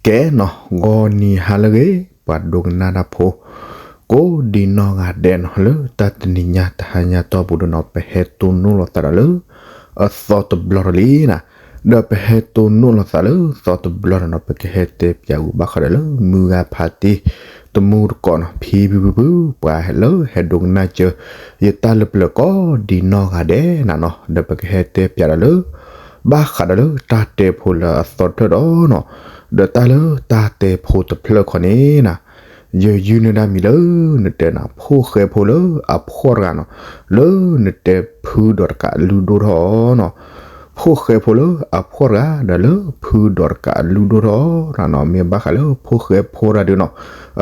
ကဲနီၤ ဂီၤနံၤဟါလၢအဂ့ၤ ပှၤဒိကနၣ်တၢ်ဖိ ကိးဒံနီၢ်ဂၤဒဲးနီၤ လၢတၢ်တနံၤညါတဟါညါတီၢ်ပူၤဒီးနီၤ ပဟဲတိၢ်နီၣ်လိာ်သးဒီးလၢ အသီတဘျီဒီးလံနီၤ, ဒီးပဟဲတိၢ်နီၣ်လိာ်သးလၢသီတဘျီဒီးနီၤ ပကဟဲတဲပၠးဝံၤဘၣ်ဃးဒီးလၢမုၢ်ဂၤဖးတံၢ် တမူတကိးနီၤ ဖံဖုဖုဖု ပှၤလၢဟဲဒိကနၣ်စၢၤ ယတၢ်လၢပျၢၤကိးဒံနီၢ်ဂၤဒဲးနၤနီၤ ဒီးပကဟဲတဲပၠးဒီးလၢ ဘၣ်ဃးဒီးလၢတၢ်တဲဖိလၢအသီတဖျၢၣ်ဒီးနီၤ, ဒီးတၢ်လၢတၢ်တဲဖိတဖျၢၣ်ခီန့ၣ်နၤ, ယယုၢ်န့ၢ်ဒၣ်မံၤလၢနတဲနၤ ဖိၣ်ဃဲဖိလၢအဖှီၣ်တဂၤနီၤ, လၢနတဲဖုဒီးတကးလူၢ်ဒိၣ်ထီၣ်နီၤ, ဖိၣ်ဃဲဖိလၢအဖှီၣ်တဂၤ ဒီးလၢဖုဒီးတကးလူၢ်ဒိၣ်ထီၣ်နၤနီၤ, မ့ၢ်ဘၣ်ဃးလၢဖိၣ်ဃဲဖိတဂၤဒုးနီၤ,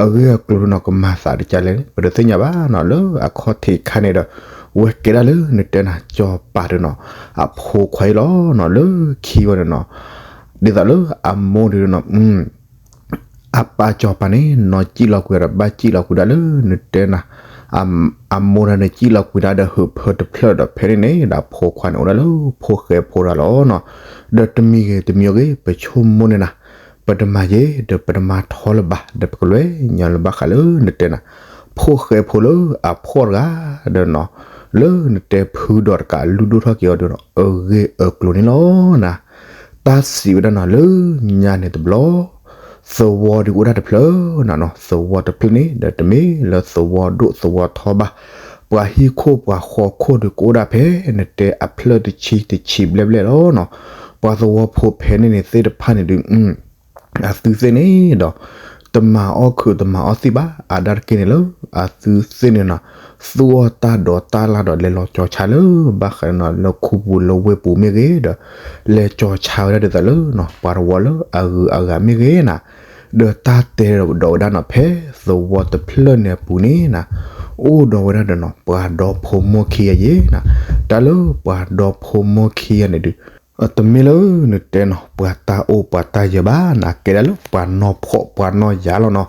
အဂ့ၢ်အကျိၤဒုးနီၤ ကမၤသးတကဲလဲၣ်န့ၣ် ပတသ့ၣ်ညါဘၣ်နီၤ, လၢအခီၣ်ထံးခါန့ၣ်ဒီး ဝဲကဲဒၣ်လၢနတဲနၤ စီၤပၤဒုးနီၤ, အဖိခွါအံၤလီၤနီၤ, လၢခံဝဲန့ၣ်နီၤ, ဒ်သိးလၢအမိၢ်ဒုးနီၤ အပၢ်စီၤပၤန့ၣ် နီၢ်စံၣ်လီၤကွံာ်ဒီး ဘၣ်စံၣ်လီၤကွံာ်ဒၣ်လၢနတဲနၤ, အမိၢ်ဒၣ်န့ၣ် စံၣ်လီၤကွံာ်ဒၣ်ဒီး ဟုးဖၢတဖျၢၣ်ဒီး ဖဲန့ၣ်န့ၣ်ဒီး အဖိခွါန့ၣ် အိၣ်ဒၣ်လၢဖိၣ်ဃဲဖိတဂၤလီၤနီၤ, ဒီးတမံၤဂ့ၤတမံၤဂ့ၤ ပဆိကမိၣ်န့ၢ်နၤ, ပတမၤယဲ ဒီးပတမၤထီလၢၤဘၣ် ဒီးပကလဲၤညါလၢဘၣ်ဃးလၢနတဲနၤ, ဖိၣ်ဃဲဖိလၢအဖှီၣ်တဂၤဒီးနီၤ, လၢနတဲဖုဒီးတကးလူၢ်ဒိၣ်ထီၣ်က့ၤအီၤဒီးနီၤ အဂ့ၢ်အကျိၤန့ၣ်လီၤနၤ. တၢ်စံးဝဲဒၣ်နီၤ လၢညါန့ၣ်တဘျီ, သဝီဒုးကအိၣ်ဒၣ်တဖျၢၣ်နၤနီၤ, သဝီတဖျၢၣ်န့ၣ်ဒီး တမ့ၢ်လၢသဝီဒိၣ်သဝီထီဘၣ်, ပှၤဟံၣ်ခိၣ်ပှၤဃီခိၣ်ဒုးကအိၣ်ဒၣ်ဖဲ နတဲအဖျၢၣ်တဆံတဆံဘျဲၣ်ဘျဲၣ်လီၤနီၤ, ပှၤသဝီဖိဖဲန့ၣ်န့ၣ်သ့ၣ်တဖၣ်န့ၣ်ဒုး အသုသ့ၣ်န့ၣ်ဒီး တမၤအီၣ်ခုးတမၤအီၣ်သံၣ်ဘၣ်, အါဒၣ်တက့ၢ်န့ၣ်လၢ အသုသ့ၣ်န့ၣ်နီၤ, သူၣ်အီၣ်တၢ်ဒိးတၢ်လၢ်ဒီး လဲၤလီၤကၠီၤဆါလၢ ဘၣ်ဃးနီၤ လၢခူပူၤလၢဝ့ၢ်ပူၤမ့ၢ်ဂ့ၤဒီး လဲၤကၠီၤဆါဝဲဒၣ်ဒ်သိးလၢနီၤ ပှၤတဝီလၢအဂုၤအဂၤမ့ၢ်ဂ့ၤနၤ, ဒီးတၢ်တဲဒီးဝဲဒၣ်နီၤ ဖဲသဝီတဖျၢၣ်န့ၣ်အပူၤန့ၣ်နၤ, အိၣ်ဒီးဝဲဒၣ်ဒီးနီၤ ပှၤဒီဖိမိၢ်ခံဂၤယဲနၤ, တၢ်လၢပှၤဒီဖိမိၢ်ခံဂၤန့ၣ်ဒုး တမ့ၢ်လၢနတဲနီၤ ပှၤတၢ်အိၣ်ပှၤတၢ်ယၢၤဘၣ်နၤ, ကဲဒၣ်လၢပှၤနီၢ်ဖှီၣ်ပှၤနီၢ်ယၤလီၤနီၤ,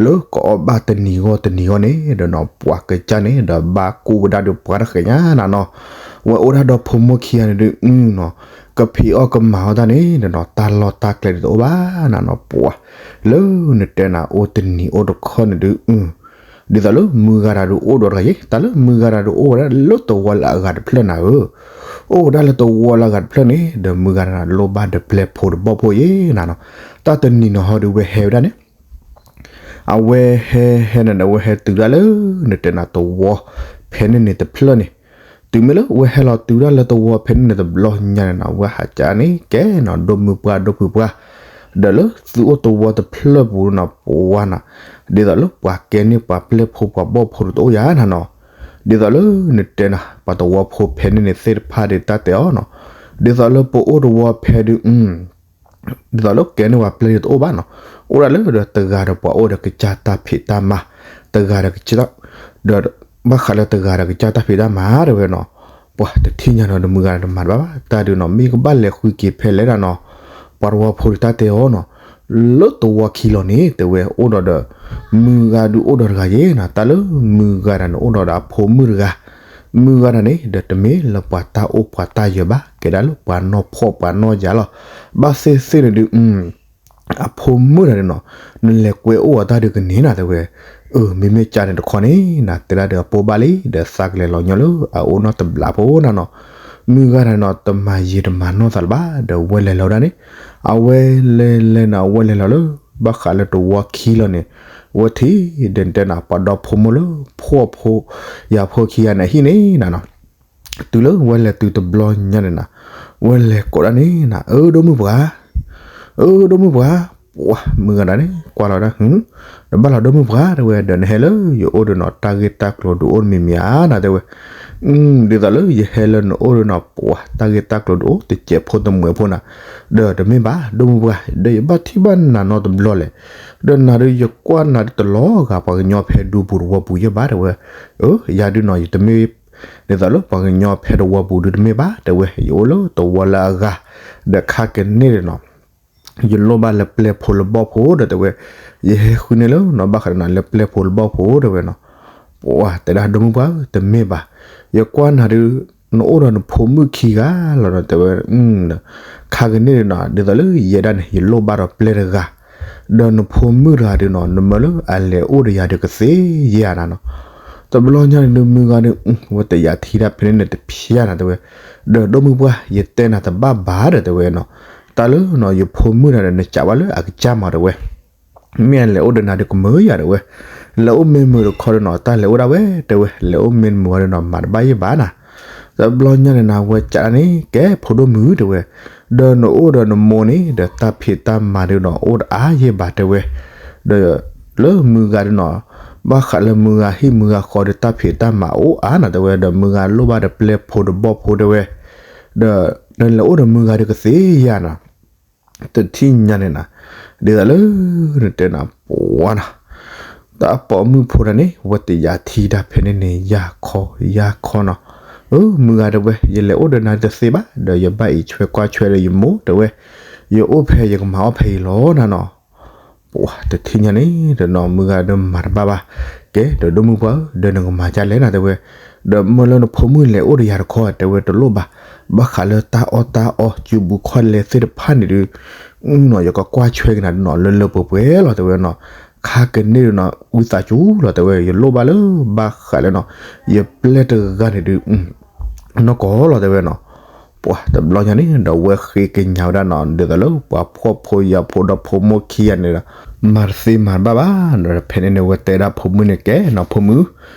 လၢကအီၣ်ဘၣ်တနံၤဂီၢ်တနံၤဂီၢ်န့ၣ်ဒီးနီၤ ပှၤကစၢ်န့ၣ်ဒီးဘၣ်ကူၣ်ဝဲဒၣ်ဒီးပှၤတဃဲၤညါနၤနီၤ, ဝဲအိၣ်ဒၣ်ဒီဖိမိၢ်ခံဂၤန့ၣ်ဒုးနီၤ, ကဖံးအီၣ်ကမၤအီၣ်တၢ်န့ၣ်ဒီးနီၤ တၢ်လီၢ်တၢ်ကျဲဒ်သိးအိၣ်ဘၣ်နၤနီၤ ပှၤ လၢနတဲနၤအိၣ်တနံၤအိၣ်တခီန့ၣ်ဒုး ဒ်သိးလၢမုၢ်ဂၤတၢ်ဒုးအိၣ်ဒီးတဂၤယဲ တၢ်လၢမုၢ်ဂၤတၢ်ဒုးအိၣ်ဝဲဒၣ်လၢသဝီလၢအဂၤတဖျၢၣ်နၤဧၢ, အိၣ်ဝဲဒၣ်လၢသဝီလၢအဂၤတဖျၢၣ်န့ၣ် ဒီးမုၢ်ဂၤတၢ်န့ၣ် လိၣ်ဘၣ်ဒီးပျဲၢ်ဖိတဘီၣ်ဖိယဲနၤနီၤ, တၢ်တနံၤနီၤဟီဒုးဝဲဟဲဝဲဒၣ်န့ၣ် အဝဲဟဲဟဲန့ၣ်ဒီး အဝဲဟဲတုၤဒၣ်လၢ နတဲနၤသဝီ ဖဲန့ၣ်န့ၣ်တဖျၢၣ်န့ၣ်, တုၤမ့ၢ်လၢအဝဲဟဲလီၤတုၤဒၣ်လၢသဝီဖဲန့ၣ်န့ၣ်တဘျီညါန့ၣ်နီၤ အဝဲဟးကၠးန့ၣ် ကဲနီၤ ဒိၣ်မုၢ်ပှၢ်ဒိၣ်ဖုပှၢ်, ဒီးလၢသုအိၣ်သဝီတဖျၢၣ်ပူၤနီၤ ပှၤနၤ, ဒ်သိးလၢပှၤကဲန့ၢ်ပှၤပျဲၢ်ဖိပှၤဘီၣ်ဖိတအိၣ်ယၤနၤနီၤ, ဒ်သိးလၢနတဲနၤ ပှၤသဝီဖိဖဲန့ၣ်န့ၣ်သ့ၣ်တဖၣ်ဒုးတၢ်တဲအီၤနီၤ, ဒ်သိးလၢပအိၣ်သဝီဖဲဒုး ဒ်သိးလၢကဲန့ၢ်ပှၤပျဲၢ်ဒုးတအိၣ်ဘၣ်နီၤ, အိၣ်ဒၣ်လၢဒီးတဂၤဒီးပှၤအိၣ်ဒီးကစၢ်တၢ်ဖံးတၢ်မၤ, တဂၤဒီးကစၢ်, ဒီးဘၣ်ဃးလၢတဂၤဒီးကစၢ်တၢ်ဖံးတၢ်မၤတဲဝဲနီၤ, ပှၤတထံၣ်ညါနီၤ ဒီးမုၢ်ဂၤဒီးတမၤတဘၣ်ဘၣ် တၢ်ဒုးနီၤ မ့ၢ်ကဘၣ်လဲၤဃုက့ၤဖဲလဲၣ်ဒၣ်နီၤ, ပှၤသဝီဖိဒုးတၢ်တဲအီၤနီၤ, လၢသဝီခံလီၤန့ၣ် တဲဝဲအိၣ်ဒီးဒီး မုၢ်ဂၤဒုးအိၣ်ဒီးတဂၤယဲနၤ, တၢ်လၢမုၢ်ဂၤတၢ်န့ၣ်အိၣ်ဒီးဒီးအဖိမုၣ်တဂၤ မုၢ်ဂၤတၢ်န့ၣ် ဒီးတမ့ၢ်လၢပှၤတၢ်အိၣ်ပှၤတၢ်ယၢၤဘၣ် ကဲဒၣ်လၢပှၤနီၢ်ဖှီၣ်ပှၤနီၢ်ယၤလီၤ, ဘၣ်သ့ၣ်သ့ၣ်န့ၣ်ဒုး အဖိမုၣ်တၢ်န့ၣ်နီၤ, နလဲၤကွဲအိၣ်အတၢ်ဒုးကန့ၢ်နၤတဲဝဲ, အၢ မ့မ့ၢ်ကၠးန့ၣ်တခီန့ၣ် နၤတဲဒၣ်ဒီးအပိၢ်ဘၣ်လံ ဒီးသးကလဲၤလီၤညီလၢအအိၣ်နီတဘျီဖိနၤနီၤ, မုၢ်ဂၤတၢ်န့ၣ်နီၤ တမၤယံာ်တမၤနီၢ်သးလၢၤဘၣ် ဒီးဝဲလဲၤလီၤဝဲဒၣ်န့ၣ်, အဝဲလဲၤလဲၤန့ၣ် အဝဲလဲၤလီၤလၢ ဘၣ်ဃးလၢသဝီခံလီၤန့ၣ်, အဝဲထံၣ်ဒီးတဲနၤ ပှၤဒီဖိမိၢ်လၢ ဖှီၣ်ဖိ ယၤဖိခံဂၤန့ၣ်အဟံၣ်န့ၣ်နၤနီၤ တုၤလၢဝဲလဲၤတုၤတဘျီညါန့ၣ်နၤ, ဝဲလဲၤကိးဒၣ်န့ၣ်နၤ အၢ ဒိၣ်မုၢ်ပှၢ်, အၢ ဒိၣ်မုၢ်ပှၢ်, ပှၤ မုၢ်ဂၤဒၣ်န့ၣ် ကွၢ်လီၤဒၣ် နဘၣ်လီၤဒိၣ်မုၢ်ပှၢ်တဲဝဲ ဒီးနဟဲလၢယအိၣ်ဒီးနီၤ တၢ်ဂ့ၢ်တၢ်ကျိၤဒုးအိၣ်တမံၤမံၤဧါနၤတဲဝဲ, ဒ်သိးလၢယဟဲလၢနအိၣ်ဒီးနီၤ ပှၤ တၢ်ဂ့ၢ်တၢ်ကျိၤဒုးအိၣ်တစဲးဖိတမှဲးဖိနၤ, ဒီးတမ့ၢ်ဘၣ် ဒိၣ်မုၢ်ပှၢ် ဒီးယဘၣ်ထံၣ်ဘၣ်နၤနီတဘျီလဲၣ်, ဒီးနၤဒုးယကွၢ်နၤဒုးတလီၤဂာ်ပှၤကညီဖဲဒူပူၤသဝီပူၤယဲၢ်ဘၣ်တဲဝဲ, အၢ ယၤဒုးနီၤ ယတမ့ၢ် ဒ်သိးလၢပှၤကညီဖဲသဝီပူၤဒုးတမ့ၢ်ဘၣ် တဲဝဲ ယအိၣ်လၢသဝီလၢအဂၤ, ဒီးခါကန့ၢ်ဒီးနီၤ ယလိၣ်ဘၣ်လၢပျဲၢ်ဖိလၢဘီၣ်ဖိဒီးတဲဝဲ, ယဟဲဃုန့ၢ်လၢနီၤ ဘၣ်ဃးဒီးနၤလၢပျဲၢ်ဖိလၢဘီၣ်ဖိတဲဝဲနီၤ, ပှၤ တဲဒၣ်ဒိၣ်မုၢ်ပှၢ်ဧၢ တမ့ၢ်ဘၣ်, ယကွၢ်နၤဒုး နအိၣ်ဒီးနဖိမုၣ်ခံဂၤလီၤဒီးတဲဝဲ, ခါကန့ၢ်ဒီးနီၤ ဒ်သိးလၢယဲဒၣ်န့ၣ် ယလိၣ်ဘၣ်ဒီးပျဲၢ်တဂၤ, ဒီးနဖိမုၣ်တဂၤဒုးနီၤ နမၢလၢအလဲၤအိၣ်ဒီးယၤဒုးကသ့ယဲၢ်ဧါနၤနီၤ. တဘျီညါန့ၣ်ဒုး မုၢ်ဂၤဒုး ဝဲတယာ်ထံတၢ်ဖဲန့ၣ်န့ၣ်တဖျါနၤတဲဝဲ, ဒီးဒိၣ်မုၢ်ပှၢ် ယတဲနၤတဘၣ်ဘၣ်ဒီးတဲဝဲနီၤ, တၢ်လၢနီၤ ယဖိမုၣ်တဂၤဒီး နစံးဘၣ်လၢအကစၢ်မးတဲဝဲ မ့ၢ်အလဲၤအိၣ်ဒီးနၤဒုးကမၢယၤတဲဝဲ, လဲၤအိၣ်မ့ၢ်မုာ်တခီဒီးနီၤ တၢ်လဲၤအိၣ်ဒၣ်ဝဲတဲဝဲ, လဲၤအိၣ်မ့ၢ်မုာ်ဝဲဒီးနီၤ မၤတဘၣ်ယဲၢ်ဘၣ်နၤ. တဘျီညါန့ၣ်နၤ ဝဲစံးဒၣ်န့ၣ် ကဲဖိဒိၣ်မုၣ်တဲဝဲ, ဒီးနအိၣ်ဒီးနမိၢ်န့ၣ် ဒီးတၢ်ဖံးတၢ်မၤဒုးနီၤ အိၣ်တအါယဲၢ်ဘၣ်တဲဝဲ, ဒီးလၢမုၢ်ဂၤဒုးနီၤ ဘၣ်ဃးလၢမုၢ်ဂၤဟံၣ်မုၢ်ဂၤဃီဒီး တၢ်ဖံးတၢ်မၤအိၣ်အါနၤတဲဝဲ, ဒီးမုၢ်ဂၤလိၣ်ဘၣ်ဒီးပျဲၢ်ဖိတဘီၣ်ဖိတဲဝဲ, ဒီးနလဲၤအိၣ်ဒီးမုၢ်ဂၤဒုးကသ့ယဲၢ်နၤ. တထံၣ်ညါန့ၣ်နၤ, ဒ်သိးလၢနတဲနၤ ပှၤနၤ, တၢ်ပိာ်မုၣ်ဖိတဂၤန့ၣ် ဝဲတယာ်ထံတၢ်ဖဲန့ၣ်န့ၣ် ယၢ်ခီယၢ်ခီနီၤ, အၢ မုၢ်ဂၤတဲဝဲ ယလဲၤအိၣ်ဒီးနၤတသ့ဘၣ် ဒီးယဘၣ်အံးဆွဲကွၢ်ဆွဲဒီးယမိၢ်တဲဝဲ, ယအိၣ်ဖဲယကမၤအီၣ်ဖဲအံၤလီၤနၤနီၤ. ပှၤတထံၣ်ညါန့ၣ်ဒီးနီၤ မုၢ်ဂၤဒီးမၤတဘၣ်ဘၣ်, ကဲဒီးဒိၣ်မုၢ်ပှၢ်ဧၢ ဒီးနကမၤဒ်လဲၣ်နၤတဲဝဲ, ဒီးမၢလၢနဖိမုၣ်လဲၤအိၣ်ဒီးယၤတခီတဲဝဲတလိၣ်ဘၣ်, ဘၣ်ဃးလၢတၢ်အီၣ်တၢ်အီ စုဘူးခီၣ်လဲသ့ၣ်တဖၣ်န့ၣ်ဒုး နီၤ ယကကွၢ်ဆွဲက့ၤနၤဒုးနီၤ လၢလၢပှဲၤပှဲၤလီၤတဲဝဲနီၤ, ခါကန့ၢ်ဒုးနီၤ ဝံသးစူၤလီၤတဲဝဲ ယလိၣ်ဘၣ်လၢဘၣ်ဃးလၢနီၤ ယပျဲၢ်တဂၤန့ၣ်ဒုး နီၢ်ကီၢ်လီၤတဲဝဲနီၤ. ပှၤတဘျီညါန့ၣ် ဒီးဝဲဃ့ကညးဝဲဒၣ်နီၤ ဒ်သိးလၢပှၤဖှီၣ်ဖိယာ်ဖိဒီးဖိမိၢ်ခံဂၤန့ၣ်ဒီး မၤတသ့မၤတဘၣ်ဘၣ်နီၤ, ဒီးဖဲန့ၣ်န့ၣ် ဝဲတဲဒၣ်ဖိမုၣ်န့ၣ် ကဲနီၤဖိမုၣ်,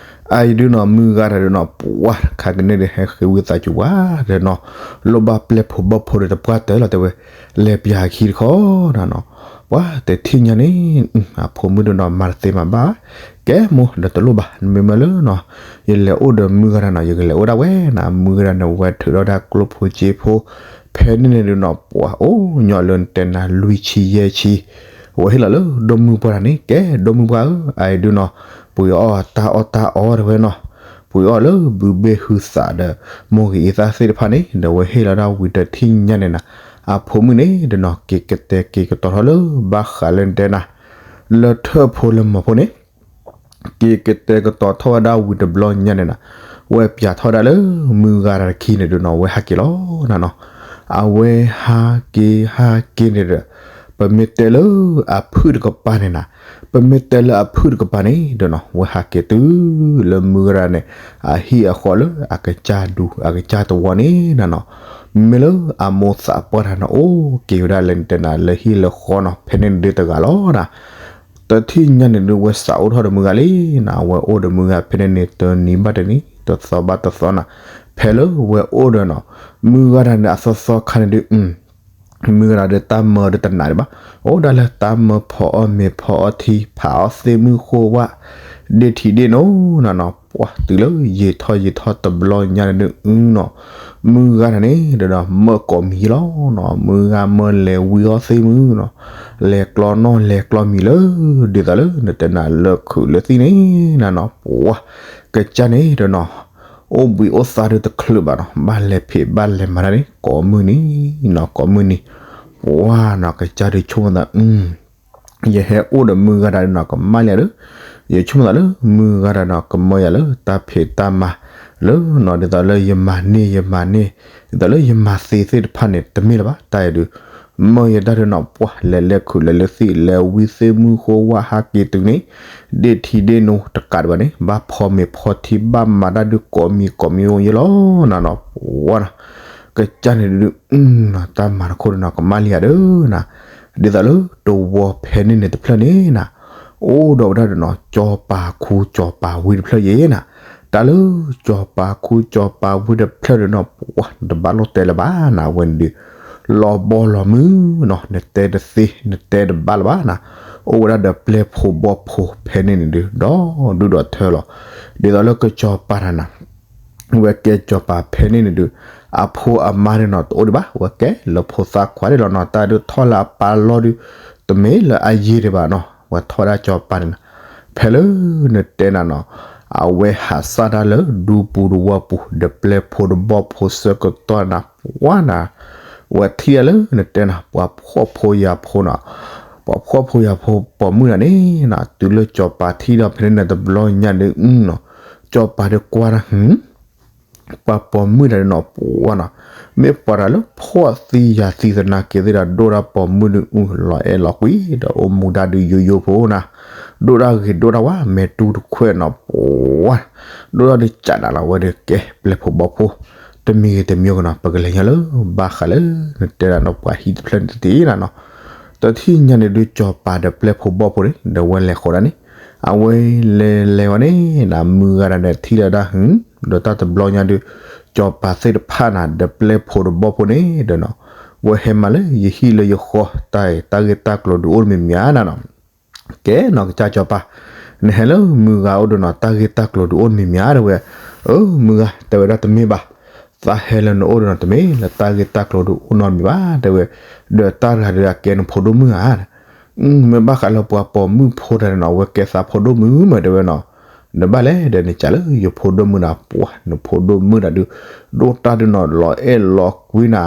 အအံၤဒုးနီၤ မုၢ်ဂၤတဂၤဒုးနီၤ ပှၤခါကန့ၢ်ဒုးဟဲဃ့ဝံသးစူၤဝဲဒီးနီၤ, လိၣ်ဘၣ်ပျဲၢ်ဖိဘီၣ်ဖိဒီးတပှၢ်တၢၢ်လီၤတဲဝဲ, လဲၤပျၢ်ခံတခီနီၤနီၤ. ပှၤတထံၣ်ညါန့ၣ် အဖိမုၣ်ဒုးနီၤ မၤတသ့မၤဘၣ်, ကဲမိၢ်ဒီးတလိၣ်ဘၣ် နမ့ၢ်မၢလၢနီၤ ယလဲၤအိၣ်ဒီးမုၢ်ဂၤတဂၤနီၤ ယကလဲၤအိၣ်ဒၣ်ဝဲနီၤ, မုၢ်ဂၤတဂၤန့ၣ် ဝဲထုးထီၣ်ဒၣ်ကျိၣ်ဖိစ့ဖိ, ဖဲန့ၣ်န့ၣ်ဒုးနီၤ ပှၤအိၣ်ညီလၢနတဲနၤလွံၢ်ဆံယဲၢ်ဆံ, ဝဲဟ့ၣ်လီၤလၢဒိၣ်မုၢ်ပှၢ်တဂၤန့ၣ် ကဲဒိၣ်မုၢ်ပှၢ်ဧၢ အအံၤဒုးနီၤ ပှ့ၤအီၣ်တၢ်အီၣ်တၢ်အီတဲဝဲနီၤ, ပှ့ၤအီၣ်လၢဘုဘ့ၣ်ဟုသးဒီး မိၢ်ဂ့ၤအသးသ့ၣ်တဖၣ်န့ၣ် ဒီးဝဲဟ့ၣ်လီၤဒၣ်ဝံၤတထံၣ်ညါန့ၣ်နၤ, အဖိမုၣ်န့ၣ်ဒီးနီၤ က့ၤကတဲက့ၤကတီၤထီၣ်လၢဘၣ်ဃးလၢနတဲနၤ လၢထၢၣ်ဖိလၢမီၤဖိန့ၣ် က့ၤကတဲကတီၤထီၣ်ဝဲဒၣ်ဝံၤတဘျီညါန့ၣ်နၤ, ဝဲပျၢ်ထီၣ်ဝဲဒၣ်လၢမုၢ်ဂၤတၢ်တခီန့ၣ်ဒုးနီၤ ဝဲဟးက့ၤလီၤနၤနီၤ, အဝဲဟးက့ၤဟးက့ၤန့ၣ်ဒီး ပမ့ၢ်တဲလၢအဖုၣ်တကပၤန့ၣ်နၤ, ပမ့ၢ်တဲလၢအဖုၣ်တကပၤန့ၣ်ဒီးနီၤ ဝဲဟးက့ၤတုၤလၢမုၢ်ဂၤတဂၤန့ၣ် အဟံၣ်အဃီလၢအကစၢ်ဒူအကစၢ်သဝီန့ၣ်နၤနီၤ, မ့ၢ်လၢအမိၢ်သးပှၢ်တဂၤန့ၣ် အိၣ်က့ၤဝဲဒၣ်လၢနတဲနၤလၢဟံၣ်လၢဃီနီၤ ဖဲန့ၣ်န့ၣ်ဒုးတဂၤလီၤနၤ တထံၣ်ညါန့ၣ်ဒုး ဝဲစးအိၣ်ထီၣ်ဒီးမုၢ်ဂၤလံနၤ, ဝဲအိၣ်ဒီးမုၢ်ဂၤဖဲန့ၣ်န့ၣ် တနံၤဘၣ်တနံၤ တသီဘၣ်တသီနၤ, ဖဲလၢဝဲအိၣ်ဒီးနီၤ မုၢ်ဂၤတဂၤန့ၣ် အသီသီခါန့ၣ်ဒုး မုၢ်ဂၤတဂၤဒီးတၢ်မၢဒီးတနာ်ဒံးဘၣ်, အိၣ်ဒၣ်လၢတၢ်မၢဖီအီၣ်မ့ၤဖီအီၣ်ထံ ဖးအီၣ်သ့ၣ်မုၢ်ဃိဝၣ် ဒ့ၣ်ထံဒ့ၣ်နိနၤနီၤ, ပှၤတုၤလၢယံာ်ထီၣ်ယံာ်ထီၣ်တဘျီညါန့ၣ်ဒုးနီၤ, မုၢ်ဂၤတဂၤန့ၣ်ဒီးနီၤ မၢကိးမံၤလီၤနီၤ, မုၢ်ဂၤမၢလဲၤဝံအီၣ်သ့ၣ်မုၢ်နီၤ, လဲၤကျီနီၣ်လဲၤကျီမံၤလၢ ဒ်သိးလၢနတဲနၤလၢခုးလၢသံၣ်န့ၣ်နၤနီၤ, ပှၤကစၢ်န့ၣ်ဒီးနီၤ အိၣ်ဘှံးအိၣ်သါဒုးတချုးဘၣ်နီၤ, ဘၣ်လဲၤဖံးဘၣ်လဲၤမၤတၢ်န့ၣ် ကိးမုၢ်နံၤနီၤ ကိးမုၢ်နံၤ, ပှၤနီၤ ကစၢ်ဒုးဆိကမိၣ်သး ယဟဲအိၣ်ဒီးမုၢ်ဂၤတဂၤဒီးနီၤ ကမၣ်လံဧါဒီး, ယဆိကမိၣ်သးလၢ မုၢ်ဂၤတဂၤနီၤ ကမၢယၤလၢတၢ်ဖံးတၢ်မၤ လၢနီၤ ဒ်သိးလၢယမၤန့ၢ်ယမၤန့ၢ် ဒ်သိးလၢယမၤသ့သ့ၣ်တဖၣ်န့ၣ် တမ့ၢ်လၢၤဘၣ် တၢ်အံၤဒုး မၢယတၢ်ဒုးနီၤ ပှၤလဲၤလဲၤခုးလဲၤလၢသံၣ် လဲၤဝံသ့ၣ်မုၢ်ဃိဝၣ်ဟးက့ၤတုၤန့ၣ် ဒ့ၣ်ထံဒ့ၣ်နိတကးဒံးဘၣ်န့ၣ် ဘၣ်ဖီမ့ၤဖီထံ ဘၣ်မၤတၢ်ဒုးကိးမံၤကိးမံၤအိၣ်ယဲလီၤနၤနီၤ ပှၤနီၤ ကစၢ်န့ၣ်ဒုး တၢ်မၤတခိၣ်ဒီးနီၤ ကမၣ်လံဧါဒီးနၤ, ဒ်သိးလၢတဝီဖဲန့ၣ်န့ၣ်တဖျၢၣ်န့ၣ်နၤ, အိၣ်ဒီးဝဲဒၣ်ဒီးနီၤ စီၤပၤခူစီၤပၤဝ့တဖျၢၣ်ယဲနၤ, တၢ်လၢစီၤပၤခူစီၤပၤဝ့တဖျၢၣ်ဒီးနီၤ ပှၤတဘၣ်လိာ်တဲလၢၤဘၣ်နၤ အဝဲန့ၣ်ဒုး လီၤဘီလီၤမုၢ်နီၤ နတဲတသ့ နတဲတဘၣ်လၢၤဘၣ်နၤ, အိၣ်ဝဲဒၣ်ဒီးပျဲၢ်ဖိဘီၣ်ဖိဖဲန့ၣ်န့ၣ်ဒုး ဒီဒူၣ်ဒီထၢလီၤ, ဒ်သိးလၢကစီၤပၤတဂၤနၤ ဝဲကဲစီၤပၤဖဲန့ၣ်န့ၣ်ဒုး အဖိအမါန့ၣ်နီၤ တအိၣ်ဒံးဘၣ် ဝဲကဲလၢဖိသၣ်ခွါဒၣ်လီၤနီၤ တၢ်ဒုးထီၣ်လၢအပၢ်လီၢ်ဒုး တမ့ၢ်လၢအယံာ်ဒံးဘၣ်နီၤ ဝဲထီၣ်ဝဲဒၣ်စီၤပၤန့ၣ်နၤ, ဖဲလၢနတဲနၤနီၤ အဝဲဟးစၢ်ဒၣ်လၢဒူပူၤတဝီပူၤ ဒီးပျဲၢ်ဖိတဘီၣ်ဖိဆၢကတီၢ်နၤ ပှၤနၤ ဝဲထံၣ်ဒၣ်လၢနတဲနၤ ပှၤဖှီၣ်ဖိယာ်ဖိနီၤ, ပှၤဖှီၣ်ဖိယာ်ဖိပိာ်မုၣ်တဂၤန့ၣ်နၤ တုၤလၢစီၤပၤထံၣ်ဒီးဖဲန့ၣ်န့ၣ်တဘျီညါဒုးနီၤ, စီၤပၤဒုးကွၢ်တၢ် ဟူ ပှၤပိာ်မုၣ်တၢ်ဒုးနီၤ ပှၤနီၤ, မ့ၢ်ပှၤတၢ်လၢဖှီၣ်သံယာ်သံသနာ်က့သ့ၣ်ဒီး ဒိၣ်တၢ်ပိာ်မုၣ်ဒုး အူလီၤအဲၣ်လီၤကွံ ဒီးအိၣ်မူတၢ်ဒုးယိယိဖိနၤ, ဒိၣ်တၢ်ဂ့ၤဒိၣ်တၢ်ဝါ မဲာ်တူတခွဲးနီၤ ပှၤ ဒိၣ်တၢ်ဒုးကးနၤလီၤဝဲဒီး ကဲပျဲၢ်ဖိဘီၣ်ဖိ တမံၤဂ့ၤတမံၤဂ့ၤနီၤ ပကလဲၤညါလၢ ဘၣ်ဃးလၢ နတဲဒၣ်နီၤပှၤဟံၣ်တဖျၢၣ်န့ၣ်တသ့နၤနီၤ, တထံၣ်ညါန့ၣ်ဒုး စီၤပၤဒီးပျဲၢ်ဖိဘီၣ်ဖိန့ၣ် ဒီးဝဲလဲၤဃီဒၣ်န့ၣ်, အဝဲလဲၤလဲၤဝဲန့ၣ်နၤ မုၢ်ဂၤဒၣ်ဒီးထံၣ်လၢဒၣ်ဟု, ဒီးတၢ်တဘျီညါဒုး စီၤပၤသ့ၣ်တဖၣ်နၤ ဒီးပျဲၢ်ဖိဒီးဘီၣ်ဖိန့ၣ်ဒီးနီၤ, ဝဲဟဲမၤလၢယဟံၣ်လၢယဃီ တၢ်တၢ်ဂ့ၢ်တၢ်ကျိၤဒုးအိၣ်တမံၤမံၤဧါနၤနီၤ ကဲနီၤ ကစၢ်စီၤပၤ, နဟဲလၢမုၢ်ဂၤအိၣ်ဒီးနီၤ တၢ်ဂ့ၢ်တၢ်ကျိၤဒုးအိၣ်တမံၤမံၤဧါ တဲဝဲ, အၢ မုၢ်ဂၤ တဲဝဲဒၣ်တမ့ၢ်ဘၣ်, သးဟဲလၢနအိၣ်ဒီးနီၤ တမ့ၢ်လၢတၢ်ဂ့ၢ်တၢ်ကျိၤဒုးအိၣ်နီတမံၤဘၣ် တဲဝဲ, ဒီးတၢ်တဂၤဒီးအကဲနဖိဒိၣ်မုၣ်ဧါ မ့ၢ်ဘၣ်ဃးလၢပှၤပိာ်မုၣ်ဖိတၢ်န့ၣ်နီၤ အဝဲကဲသးဖိဒိၣ်မုၣ်မး တဲဝဲနီၤ, နဘၣ်လဲၣ်ဒီးနကးလၢယဖိဒိၣ်မုၣ်နၤ ပှၤ နဖိဒိၣ်မုၣ်တၢ်ဒုး ဒိၣ်တၢ်ဒုးနီၤ လီၤအဲၣ်လီၤကွံနၤ,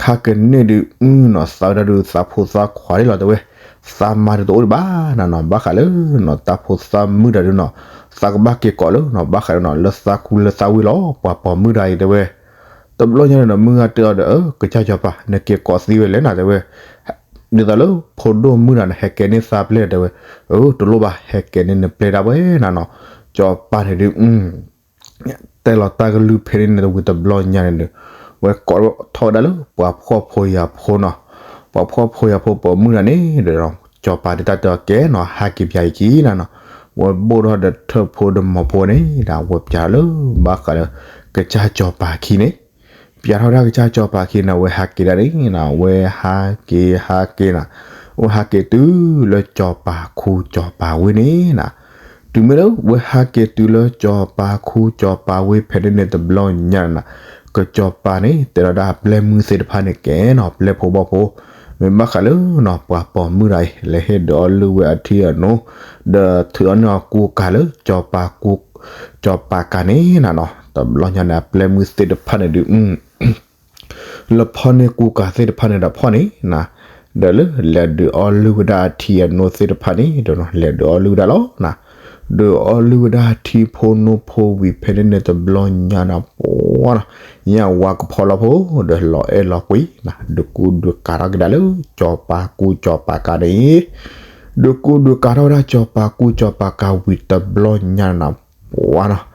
ခါကန့ၢ်ဒုး အုနီၤ သးဝဲဒၣ်ဒုးသးဖိသၣ်ခွါဒ်လီၤ တဲဝဲ, သးမါဒုးတအိၣ်ဒံးဘၣ်နၤနီၤ ဘၣ်ဃးလၢ တၢ်ဖိသၣ်မုၣ်တၢ်ဒုးနီၤ, သးကဘၣ်က့ၤကိးလၢနီၤ ဘၣ်ဃးလၢနီၤ လၢသးခူလၢသးဝ့ၢ်လီၤ ပှၤပိာ်မုၣ်တၢ်အံၤ တဲဝဲ, တဘျီညါန့ၣ်ဒီး မုၢ်ဂၤတဲအီၤဒီး အၢ ကစၢ်စီၤပၤ နက့ၤကိးသံဝဲလဲၣ်နၤ တဲဝဲ, ဒ်သိးလၢဖိဒိၣ်မုၣ်တၢ်န့ၣ် ဟဲကဲန့ၢ်သးပျဲၢ် တဲဝဲ, အၢ တလိၣ်ဘၣ် ဟဲကဲန့ၢ်နပျဲၢ်ဒၣ်ဝဲနၤနီၤ, စီၤပၤန့ၣ်ဒုး တဲလီၤတၢ်ကလုၢ်ဖဲန့ၣ်န့ၣ် တဝံၤတဘျီညါန့ၣ်ဒီး ဝဲကိးထီၣ်ဝဲဒၣ်လၢပှၤဖှီၣ်ဖိယာ်ဖိနီၤ, ပှၤဖှီၣ်ဖိယာ်ဖိပိာ်မုၣ်တၢ်န့ၣ်ဒီး စီၤပၤဒုးတၢ်တဲအီၤကဲနီၤ ဟးက့ၤပၠးယခံနၤနီၤ, ဝဲဘိၣ်ထီၣ်ဒီးထၢၣ်ဖိဒီးမီၤဖိန့ၣ်ဒီး ဝဲပၠးလၢ ဘၣ်ဃးလၢ ကစၢ်စီၤပၤခံန့ၣ်, ပၠးထီၣ်ဝဲဒၣ်ကစၢ်စီၤပၤခံန့ၣ် အဝဲဟးက့ၤဒၣ်န့ၣ်နီၤ ဝဲဟးက့ၤဟးက့ၤနၤ, ဝဲဟးက့ၤတုၤလၢစီၤပၤခူစီၤပၤဝ့ၢ်န့ၣ်နၤ တုၤမ့ၢ်လၢဝဲဟးက့ၤတုၤလၢစီၤပၤခူစီၤပၤဝ့ၢ်ဖဲန့ၣ်န့ၣ် တဘျီညါနၤ, ကစီၤပၤန့ၣ် တဲလီၤဒၣ်ပျဲၢ်မုၣ်သ့ၣ်တဖၣ်န့ၣ်ကဲနီၤ ပျဲၢ်ဖိဘီၣ်ဖိ, မ့ၢ်ဘၣ်ဃးလၢနီၤ ပှၤပိာ်မုၣ်တၢ်အံၤ လဲၤဟ့ၣ်ဒုးအီၣ်လုၢ်ဝဲအထံအနိ, ဒီးထုးအီၣ်န့ၢ်အီၤကူကၤလၢ စီၤပၤကူ စီၤပၤကၤန့ၣ်နၤနီၤ, တဘျီညါန့ၣ် အပျဲၢ်မုၣ်သ့ၣ်တဖၣ်န့ၣ်ဒုး လၢဖီၣ်န့ၢ်ကူကၤသ့ၣ်တဖၣ်န့ၣ်ဒီးဖီၣ်န့ၣ်နၤ, ဒီးလၢလဲၤဒုးအီၣ်လုၢ်ဝဲဒၣ်အထံအနိသ့ၣ်တဖၣ်န့ၣ်ဒီးနီၤ လဲၤဒုးအီၣ်လုၢ်ဝဲဒၣ်လီၤနၤ, ဒုးအီၣ်လုၢ်ဝဲဒၣ်ထံဖိနိဖိဝံၤဖဲန့ၣ်န့ၣ်တဘျီညါနၤ ပှၤနီၤ, ညၣ်ဝါကဖီလီၤဖိ ဒီးလီၤအဲၣ်လီၤကွံနၤ, ဒုးကူဒုးကၤထီၣ်ကဒါလၢ စီၤပၤကူစီၤပၤကၤန့ၣ် ဒုးကူဒုးကၤထီၣ်ဝဲဒၣ်စီၤပၤကူစီၤပၤကၤဝံၤတဘျီညါနၤ ပှၤနီၤ,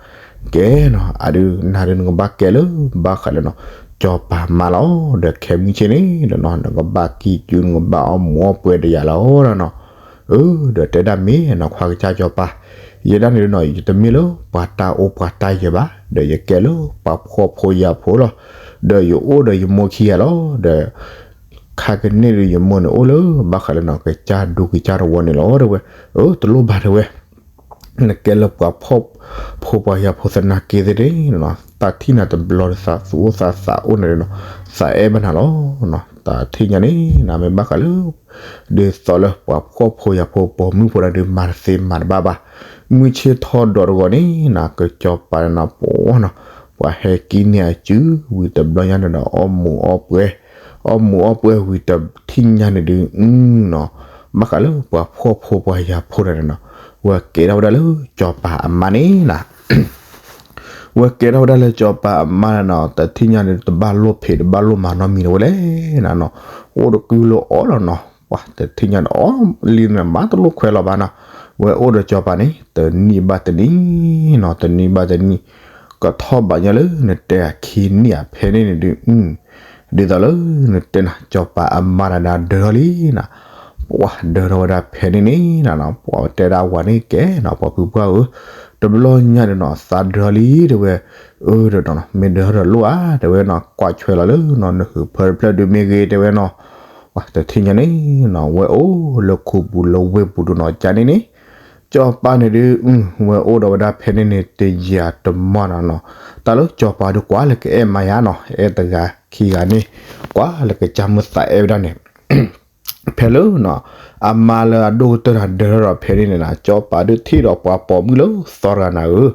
ကဲနီၤ အဒုးနၤဒုးနကဘၣ်ကဲလၢ ဘၣ်ဃးလၢနီၤ စီၤပၤမါလီၤ, ဒီးခဲမုၢ်ဆ့ၣ်န့ၣ်ဒီးနီၤ နကဘၣ်ကံၢ်ကူ နကဘၣ်အီၣ်မူးအီၣ်ပှဲၤဒီးယၤလီၤနီၤ, အၢ ဒီးတဲဒၣ်မ့ၢ်နီၤ ခွါကစၢ်စီၤပၤ, ယဲဒၣ်န့ၣ်ဒီးနီၤ ယတမ့ၢ်လၢပှၤတၢ်အိၣ်ပှၤတၢ်ယၢၤဘၣ်, ဒီးယကဲလၢပှၤဖှီၣ်ဖိယာ်ဖိလီၤ, ဒီးယအိၣ်ဒီးယမိၢ်ခံဂၤလီၤ, ဒီး ခါကန့ၢ်ဒုးယမိၢ်န့ၣ်အိၣ်လၢ ဘၣ်ဃးလၢနီၤ ကစၢ်ဒူကစၢ်တဝီန့ၣ်လီၤ တဲဝဲ, အၢ တလိၣ်ဘၣ်တဲဝဲ နကဲလၢပှၤဖှီၣ်ဖိပှၤယာ်ဖိသနာ်က့သ့ၣ်န့ၣ်နီၤ တၢ်ထံၣ်နၤတဘျီဒီးသးသူၣ်အိၣ်သးသးအိၣ်န့ၣ်နီၤ သးအဲၣ်ဘၣ်နၤလီၤ, တၢ်ထံၣ်ညါန့ၣ်နၤ မ့ၢ်ဘၣ်ဃးလၢ ဒ်သိးလၢပှၤဖှီၣ်ဖိယာ်ဖိပိာ်မုၣ်ဖိတၢ်ဒုးမၤတသ့မၤတဘၣ်ဘၣ်, မုၢ်ဆ့ၣ်ထီၣ်ဒီးတဂီၤန့ၣ်နၤ ကစီၤပၤန့ၣ်နီၤ ပှၤနီၤ ပှၤဟဲကံၢ်န့ၢ်အစု ဝံၤတဘျီညါန့ၣ်ဒီး အီၣ်မူးအီၣ်ပှဲၤ, အီၣ်မူးအီၣ်ပှဲၤဝံၤတထံၣ်ညါန့ၣ်ဒုး နီၤ ဘၣ်ဃးလၢပှၤဖှီၣ်ဖိပှၤယာ်ဖိတၢ်န့ၣ်နီၤ ဝဲကဲထီၣ်ဝဲဒၣ်လၢစီၤပၤအမါန့ၣ်နၤ ဝဲကဲထီၣ်ဝဲဒၣ်လၢစီၤပၤအမါန့ၣ်နီၤ တထံၣ်ညါန့ၣ် တဘၣ်လိၣ်ဖံးတဘၣ်လိၣ်မၤနီတမံၤလၢၤဝဲလဲၣ်နၤနီၤ, အိၣ်တကုၢ်လၢအီၣ်လီၤနီၤ, ပှၤတထံၣ်ညါန့ၣ် အီၣ်လံန့ၣ် မၤတလိၣ်ခွဲးလီၤဘၣ်နီၤ, ဝဲအိၣ်ဒီးစီၤပၤန့ၣ် တနံၣ်ဘၣ်တနံၣ်နီၤ တနံၣ်ဘၣ်တနံၣ် ကထီၣ်ဘးညါလၢနတဲအခံနံၣ်အဖဲန့ၣ်န့ၣ်ဒုး ဒ်သိးလၢနတဲနၤ စီၤပၤအမါတၢ်န့ၣ်ဒၢထီၣ်လံနၤ, ပှၤဒၢထီၣ်ဝဲဒၣ်ဖဲန့ၣ်န့ၣ်နၤနီၤ ပှၤတဲဒၣ်ဝဲန့ၣ်ကဲနီၤ ပှၤဖုပှၢ်ဧၢ, တဘျီညါန့ၣ်နီၤ သးဒၢထီၣ်လံတဲဝဲ, အၢ ဒီးနီၤ မ့ၢ်ဒၢထီၣ်ဒီးလိၣ်ဧါ တဲဝဲနီၤ ကွၢ်ဆွဲလီၤလၢနီၤ နဟုးဖၢတဖျၢၣ်ဒုးမ့ၢ်ဂ့ၤတဲဝဲနီၤ, ပှၤတထံၣ်ညါန့ၣ်နီၤ ဝဲအိၣ်လၢခူပူၤလၢဝ့ၢ်ပူၤဒုးနီၤ ကန့ၣ်န့ၣ် စီၤပၤန့ၣ်ဒုး ဝဲအိၣ်ဒီးဝဲဒၣ်ဖဲန့ၣ်န့ၣ် တယံာ်တမီၢ်နီၤနီၤ, တၢ်လၢစီၤပၤဒုးကွၢ်လၢကအဲၣ်မါယါနီၤ အဲၣ်တဂၤခံဂၤန့ၣ် ကွၢ်လၢကစၢ်မုၢ်သးအဲၣ်ဝဲဒၣ်န့ၣ် ဖဲလၢနီၤ အမါလၢအဒိၣ်ကတၢၢ်တၢ်ဒၢထီၣ်ဒီးဖဲန့ၣ်န့ၣ်နီၤ စီၤပၤဒုးထံၣ်ဒီးပှၤပိာ်မုၣ်လၢသီတဂၤနၤဧၢ,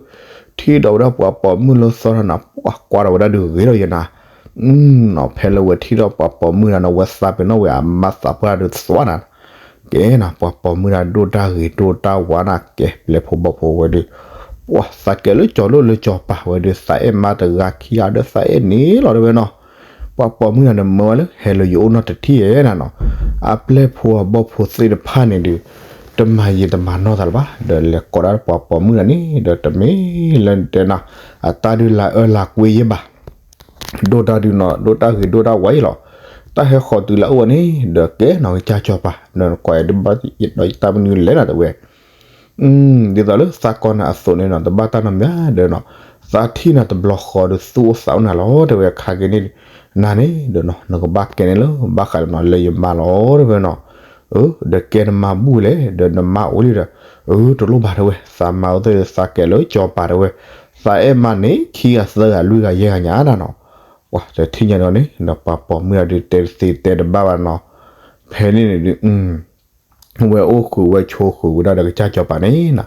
ထံၣ်ဒီးဝဲဒၣ်ပှၤပိာ်မုၣ်လၢသီတဂၤနၤ ပှၤကွၢ်ဒီးဝဲဒၣ်ဒုးဂ့ၤထီၣ်ယဲနၤ နီၤ ဖဲလၢဝဲထံၣ်ထီၣ်ပှၤပိာ်မုၣ်နၤနီၤ ဝဲသးပ့ၤနီၣ်ဝဲအမါသးပှၢ်ဒုးသွါနၤ, ကဲနီၤ ပှၤပိာ်မုၣ်နၤဒိၣ်တၢ်ဂ့ၤဒိၣ်တၢ်ဝါနၤ ကဲပျဲၢ်ဖိဘီၣ်ဖိဝဲဒုး ပှၤသးကဲလၢကၠီၤလိၣ်လၢကၠီၤပၤဝဲဒီး သးအဲၣ်မါတဂၤခံဂၤဒီး သးအဲၣ်န့ၣ်လီၤတဲဝဲနီၤ. ပှၤပိာ်မုၣ်တဂၤန့ၣ် မၢဝဲလၢ ဟဲလၢယအိၣ်နီတထံၣ်ဧါနီၤ. အပျဲၢ်ဖိအဘီၣ်ဖိသ့ၣ်တဖၣ်န့ၣ်ဒီး တမၤယံာ်တမၤနီၢ်သးလၢၤဘၣ်, ဒီးလဲၤကိးဒၣ်ပှၤပိာ်မုၣ်တဂၤန့ၣ်ဒီး တမ့ၢ်လၢနတဲနီၤ အတၢ်ဒုးလၢအၢလၢကွံယဲၢ်ဘၣ် ဒိၣ်တၢ်ဒုးနီၤ ဒိၣ်တၢ်ဂ့ၤဒိၣ်တၢ်ဝါအံၤလီၤ. တၢ်ဟဲဃီၤတုၤလၢအအိၣ်န့ၣ် ဒီးကဲနီၤ ကစၢ်ကၠီၤပၤ ဒီးနကွၢ်ယၤဒုးဘၣ်ဒီးယတၢ်မနုၤလဲၣ်နီၤတဲဝဲ ဒ်သိးလၢသးကီၢ်နၤအသိးန့ၣ်နီၤ တဘၣ်တၢ်နီတမံၤဒီးနီၤ သးထံၣ်နၤတဘျီဃီဒီးသူၣ်အိၣ်သးအိၣ်နၤလီၤတဲဝဲ ခါက့ၤန့ၣ် နၤန့ၣ်ဒီးနီၤ နကဘၣ်ကဲန့ၣ်လၢ ဘၣ်ဃးလၢနီၤ လၢယမါလီၤတဲဝဲနီၤ. အၢ ဒီးကဲနမါဘူၣ်လဲၣ် ဒီးနမါအိၣ်လံဒီး အၢ တလိၣ်ဘၣ်တဲဝဲ သးမါအိၣ်သ့ၣ်သးကဲလၢကၠီၤပၤတဲဝဲ သးအဲၣ်မါန့ၣ် ခံဂၤသၢဂၤလွံၢ်ဂၤယဲၢ်ဂၤညါနီၤ. ပှၤတထံၣ်ညါဒီးန့ၣ် ဒီးပှၤပိာ်မုၣ်တဂၤဒုးတဲတသ့တဲတဘၣ်ဘၣ်နီၤ. ဖဲန့ၣ်န့ၣ်ဒုး ဝဲအိၣ်ဃုာ်ဝဲဆိးဃုာ်ဝဲဒၣ်ဒီးကစၢ်ကၠီၤပၤန့ၣ်နီၤ,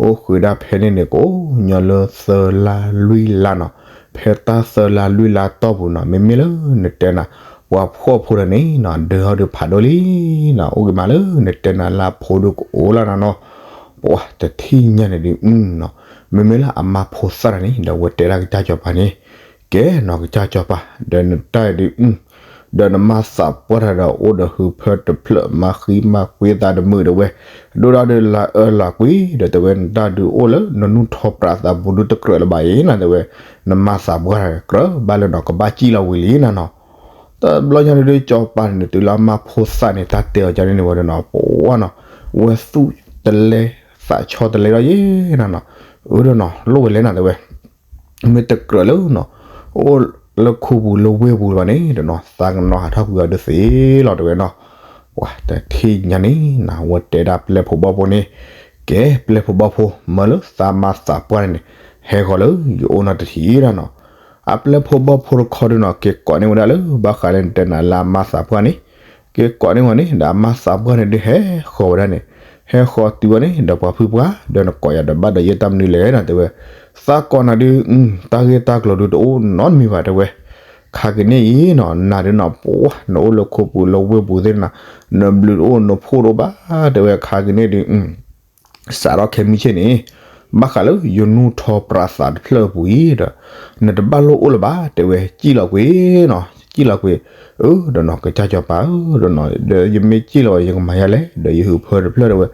အိၣ်ဃုာ်ဒၣ်ဖဲန့ၣ်န့ၣ် ကအိၣ်ညီလၢသၢလါလွံၢ်လါနီၤ, ဖဲတၢ်သၢလါလွံၢ်လါတီၢ်ပူၤနီၤ မ့မ့ၢ်လၢနတဲနၤ ပှၤဖှီၣ်ဖိတဂၤန့ၣ်နီၤ ဒၢထီၣ်ဒုးဖးဒိၣ်လံနီၤ, အိၣ်က့ၤမးလၢနတဲနၤလၢအဖိဒုးကအိၣ်လၢနၤနီၤ, ပှၤတထံၣ်ညါန့ၣ်ဒုးနီၤ, မ့မ့ၢ်လၢအမါဖိသၣ်တဂၤန့ၣ် ဒီးဝဲတဲဒၣ်ကစၢ်ကၠီၤပၤန့ၣ် ကဲနီၤကစၢ်ကၠီၤပၤ ဒီးနတၢ်ဒုး ဒီးနမါသးပှၢ်တၢ်ဒီးအိၣ်ဒီးဟုးဖၢတဖျၢၣ် မၤဃံမၤကွံသးတမုာ်ဒီးဝဲ, ဒိၣ်ဒၣ်ဒုးလၢအၢလၢကွံ ဒီးတဲဝဲနတၢ်ဒုးအိၣ်လၢနနူၢ်ထီၣ်ပြးသးဘူးဒုးတကြၢးလၢၤဘၣ်အံၤနီၤ တဲဝဲ, နမါသးပှၢ်တၢ်ကြၢးဘၣ်လၢနီၤ ကဘၣ်စံၣ်လီၤဝံၤလံနၤနီၤ, တဘျီညါဒုးကၠီၤပၤန့ၣ် တုၤလၢအမါဖိသၣ်န့ၣ် တၢ်တဲအီၤကန့ၣ်န့ၣ်ဝဲဒီးနီၤ ပဝဲနီၤ, ဝဲသူၣ်တလဲ သးဆီတလဲဒီးယဲၢ်နၤနီၤ, အၢဒီးနီၤ လိၣ်ဝဲလဲၣ်နၤတဲဝဲ မ့ၢ်တကြၢးလၢနီၤ, အိၣ်လၢခိပူၤလၢဝ့ၢ်ပူၤဘၣ်န့ၣ်ဒီးနီၤ သးကနီၤဟးထီၣ်ကွံာ်အီၤဒုးသ့လီၤတဲဝဲနီၤ, ပှၤတထံၣ်ညါန့ၣ်နီၤ ဝဲတဲဒၣ်ပျဲၢ်ဖိဘီၣ်ဖိန့ၣ်, ကဲပျဲၢ်ဖိဘီၣ်ဖိ မၢလၢသးမါသးပှၢ်န့ၣ်န့ၣ်, ဟဲဃီၤလၢယအိၣ်နီတထံၣ်ဒၣ်နီၤ, အပျဲၢ်ဖိဘီၣ်ဖိတခီဒုးနီၤ က့ၤကိးန့ၢ်ဝဲဒၣ်လၢ ဘၣ်ဃးလၢနတဲနၤလၢအမါသးပှၢ်န့ၣ်, က့ၤကိးန့ၢ်ဝဲန့ၣ် ဒီးအမါသးပှၢ်န့ၣ်ဒုးဟဲဃီၤဝဲဒၣ်န့ၣ်, ဟဲဃီၤတုၤဝဲန့ၣ် ဒီးပှၤဖုပှၢ် ဒီးနကိးယၤဒီးဘၣ်ဒီးယဲၢ်တၢ်မနုၤလဲၣ်နီၤတဲဝဲ, သးကီၢ်နၤဒုး တၢ်ဂ့ၢ်တၢ်ကျိၤဒုးတအိၣ်နီတမံၤဘၣ်တဲဝဲ, ခါကန့ၣ်အံၤနီၤ နၤဒုးနီၤ ပှၤ နအိၣ်လၢခိပူၤလၢဝ့ၢ်ပူၤသ့ၣ်နီၤ, နဘျုးတအိၣ်နဖှိၣ်တအိၣ်ဘၣ်တဲဝဲ ခါကန့ၣ်ဒုး စးထီၣ်ခဲမုၢ်ဆ့ၣ်န့ၣ်, ဘၣ်ဃးလၢယနူၢ်ထီၣ်ပြးသးတဖျၢၣ်အပူၤအံၤဒီး, နတဘၣ်လိၣ်အိၣ်လၢၤဘၣ်တဲဝဲ စံၣ်လီၤကွံာ်နီၤ စံၣ်လီၤကွံာ်, အၢဒီးနီၤ ကစၢ်ကၠီၤပၤဧၢဒီးနီၤ ဒီးယမ့ၢ်စံၣ်လီၤဝဲ ယကမၤယၤလဲၣ် ဒီးယဟုးဖၢတဖျၢၣ်တဲဝဲ,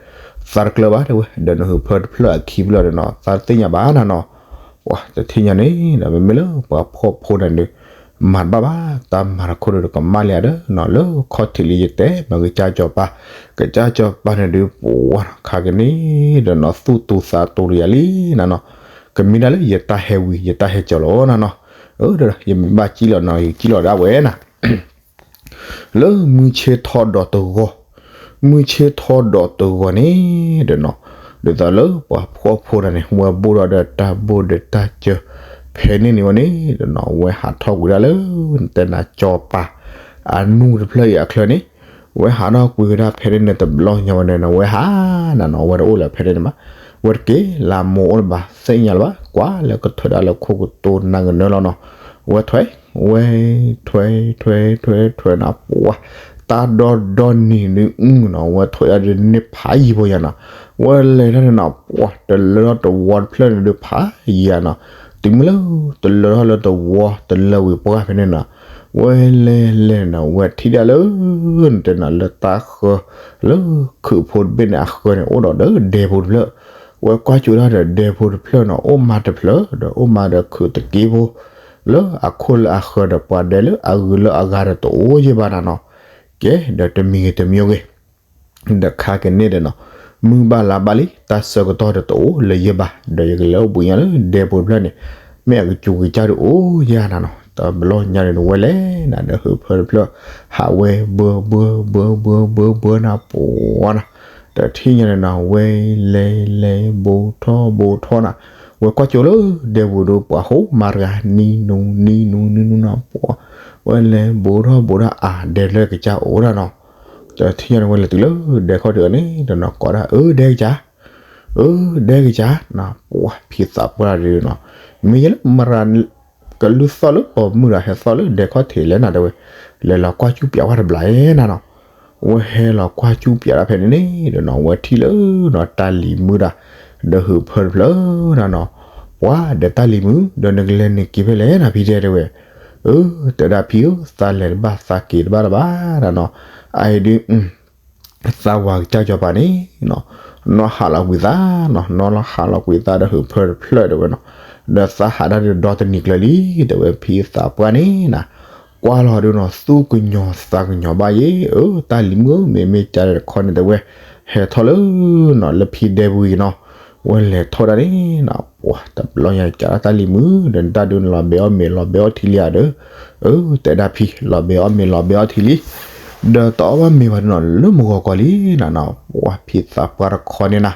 သးတကျၢၤဘၣ်တဲဝဲ ဒီးနဟုးဖၢတဖျၢၣ်အခံဖျၢၣ်ဒီးနီၤ သးတသ့ၣ်ညါဘၣ်နၤနီၤ, ပှၤတထံၣ်ညါန့ၣ်ဒီး မ့မ့ၢ်လၢပှၤဖှီၣ်ဖိန့ၣ်ဒုး မၤတဘၣ်ဘၣ် တၢ်မၤတခိၣ်ဒုးဒီးကမၣ်လံဧါဒီးနီၤ လၢခီၣ်ထံးလံယတဲမ့ၢ်ကစၢ်ကၠီၤပၤ, ကစၢ်ကၠီၤပၤန့ၣ်ဒုး ပှၤခါကန့ၣ်ဒီးနီၤ သူၣ်တူၤသးတူၤတယၤလံနၤနီၤ, ကမ့ၢ်ဒၣ်လၢယတၢ်ဟဲဝံၤ ယတၢ်ဟဲကၠီၤလီၤနၤနီၤ, အၢဒီး ယမ့ၢ်ဘၣ်စံၣ်လီၤနီၤ ယစံၣ်လီၤဒၣ်ဝဲနၤ လၢမုၢ်ဆ့ၣ်ထီၣ်ဒီးတဂီၤ, မုၢ်ဆ့ၣ်ထီၣ်ဒီးတဂီၤန့ၣ်ဒီးနီၤ, ဒ်သိးလၢပှၤဖှီၣ်ဖိတဂၤန့ၣ် ဝဲဘိၣ်ဒီးဒီးတၢ်ဘိၣ်ဒီးတၢ်စၢၤ, ဖဲန့ၣ်န့ၣ်ဝဲန့ၣ်ဒီးနီၤ ဝဲဟးထီၣ်ကွံာ်ဒၣ်လၢ နတဲနၤကၠီၤပၤ အနူၢ်တဖျၢၣ်အံၤအချၢန့ၣ်, ဝဲဟးထီၣ်ကွံာ်ဝဲဒၣ်ဖဲန့ၣ်န့ၣ် တဘျီညါဝဲန့ၣ်နီၤ ဝဲဟးနၤနီၤ ဝဲတအိၣ်လၢဖဲန့ၣ်န့ၣ်ဘၣ်, ဝဲတက့ၤလၢမိၢ်အိၣ်လၢၤဘၣ် သ့ၣ်ညါလၢၤဘၣ် ကွၢ်လၢကထွဲဒၣ်လၢခိၣ်ကတိၤနၤကနၢလီၤနီၤ, ဝဲထွဲ ဝဲ ထွဲ ထွဲ ထွဲ ထွဲနၤ ပှၤ တၢ်ဒီဒီနံၤဒုးအုၣ်နီၤ ဝဲထွဲဒၣ်ဒုးန့ၢ်ဖးယံၤဖိယၤနီၤ, ဝဲလဲၤထီၣ်န့ၣ်နီၤ ပှၤတလၢထီၣ်တဝီတဖျၢၣ်န့ၣ်ဒုးဖးယံၤယၤနီၤ, တုၤမ့ၢ်လၢ တလၢထီၣ်လၢတဝီတလၢဝံၤပှၢ်ဖဲန့ၣ်နီၤ, ဝဲလဲၤလဲၤနီၤ ဝဲထံၣ်ဒၣ်လၢ နတဲနၤလၢတၢ်ဃၢၤ လၢခုးဖိတဘ့ၣ်န့ၣ်အဃၢၤန့ၣ် အိၣ်ဒီးဒီးဒဲဖိတဖျၢၣ်, ဝဲကွၢ်ကၠိဒၣ်ဒီးဒဲဖိတဖျၢၣ်နီၤ အိၣ်မးတဖျၢၣ် ဒီးအိၣ်မးဒီးခုးတက့ဖိ လၢအခိၣ်လၢအဃၢၤဒီးပှၤဒဲလၢအဂုၤလၢအဂၤဒီးတအိၣ်ယဲၢ်ဘၣ်နၤနီၤ, ကဲဒီးတမံၤဂ့ၤတမံၤဂ့ၤ ဒီးခါကန့ၣ်ဒီးနီၤ, မုၢ်ဘၣ်လါဘၣ်လံ တၢ်ဆၢကတီၢ်ဒီးတအိၣ်လၢၤယဲၢ်ဘၣ် ဒီးယကလဲၤအိၣ်ဘှံးညါလၢဒဲဖိတဖျၢၣ်န့ၣ်, မ့ၢ်အကစူၤကစၢ်ဒုးအိၣ်ယဲၢ်နၤနီၤ, တဘျီညါန့ၣ်ဝဲလဲၤနၤဒီးဟုးဖၢတဖျၢၣ်, ဟးဝဲဘၢဘၢဘၢဘၢဘၢဘၢနၤပှၤနၤ, တထံၣ်ညါန့ၣ်နီၤ ဝဲလဲၤလဲၤဘူးထီၣ်ဘူးထီၣ်နၤ, ဝဲကွၢ်ကၠိလၢဒဲပူၤဒီးပှၤဟိမါတဂၤ နံၤနူၤနံၤနူၤနံၤနူၤနၤပှၤ, ဝဲလဲၤဘူးထီၣ်ဘူးထီၣ်အါဒဲလၢကစၢ်အိၣ်ဒၣ်နီၤ, တထံၣ်ညါန့ၣ်ဝဲလဲၤတုၤလၢဒဲခီၣ်ထံးအီၤန့ၣ်ဒီးနီၤ ကိးဒၣ်အၢဒဲကစၢ် အၢဒဲကစၢ်နၤ ပှၤဖံသးပှၢ်တဂၤဒီးနီၤ, မ့ၢ်ယဲလၢမရၤ ကလုၢ်သီၣ်လၢပိာ်မုၣ်ဒီးဟဲသီၣ်လၢဒဲခီၣ်ထံးလဲၣ်နၤတဲဝဲ, လဲၤလီၤကွၢ်စူၣ်ပၠးဝဲတဘျီယဲၢ်နၤနီၤ, ဝဲဟဲလီၤကွၢ်စူၣ်ပၠးဒၣ်ဖဲန့ၣ်န့ၣ်ဒီးနီၤ ဝဲထံၣ်လၢနီၤ တၢ်လံၤမုၢ်တၢ် ဒီးဟုးဖၢတဖျၢၣ်နၤနီၤ, ပှၤဒီးတၢ်လံၤမုၣ် ဒီးနကလဲၤနုာ်က့ၤဖဲလဲၣ်နၤ ဖံတဲတဲဝဲ, အၢ တဲဒၣ်ဖံဧၢ သးလဲၤတဘၣ်သးက့ၤတဘၣ်တဘၣ်နၤနီၤ, အအံၤဒုး သးဝၤကစၢ်စီၤပၤန့ၣ်နီၤ, နီၢ်ဟးလီၤကွံာ်သးနီၤ, နီၢ်လီၤဟးလီၤကွံာ်သးဒီးဟုးဖၢတဖျၢၣ်တဲဝဲနီၤ, ဒီးသးဟးဒၣ်ဒီးဒီတနံၤကျၢၤလံ တဲဝဲဖံသးပှၢ်န့ၣ်နၤ, ကွၢ်လီၤဒုးနီၤ သူၣ်ကညီၤသးကညီၤဘၣ်ယဲ, အၢ တၢ်လံၤမုၣ်ဧၢ မ့မ့ၢ်ကၠါတခီန့ၣ်တဲဝဲ, ဟဲထီၣ်လၢနီၤ လၢဖံဒဲပူၤအံၤနီၤ, ဝဲလဲၤထီၣ်ဒၣ်န့ၣ်နီၤ, ပှၤတဘျီညါကၠါတၢ်လံၤမုၣ် ဒီးနတၢ်ဒုးနလီၤဘဲအီၣ်မ့ၤလီၤဘဲအီထံလံဧါဒီး, အၢ တဲဒၣ်ဖံ လီၤဘဲအီၣ်မ့ၤလီၤဘဲအီထံလံ ဒီးတအီၣ်ဘၣ်မ့ၤဘၣ်ဒုးနီၤ လၢမုၢ်ဂီၤကီးလံနၤနီၤ, ပှၤဖံသးပှၢ်တခီန့ၣ်နၤ,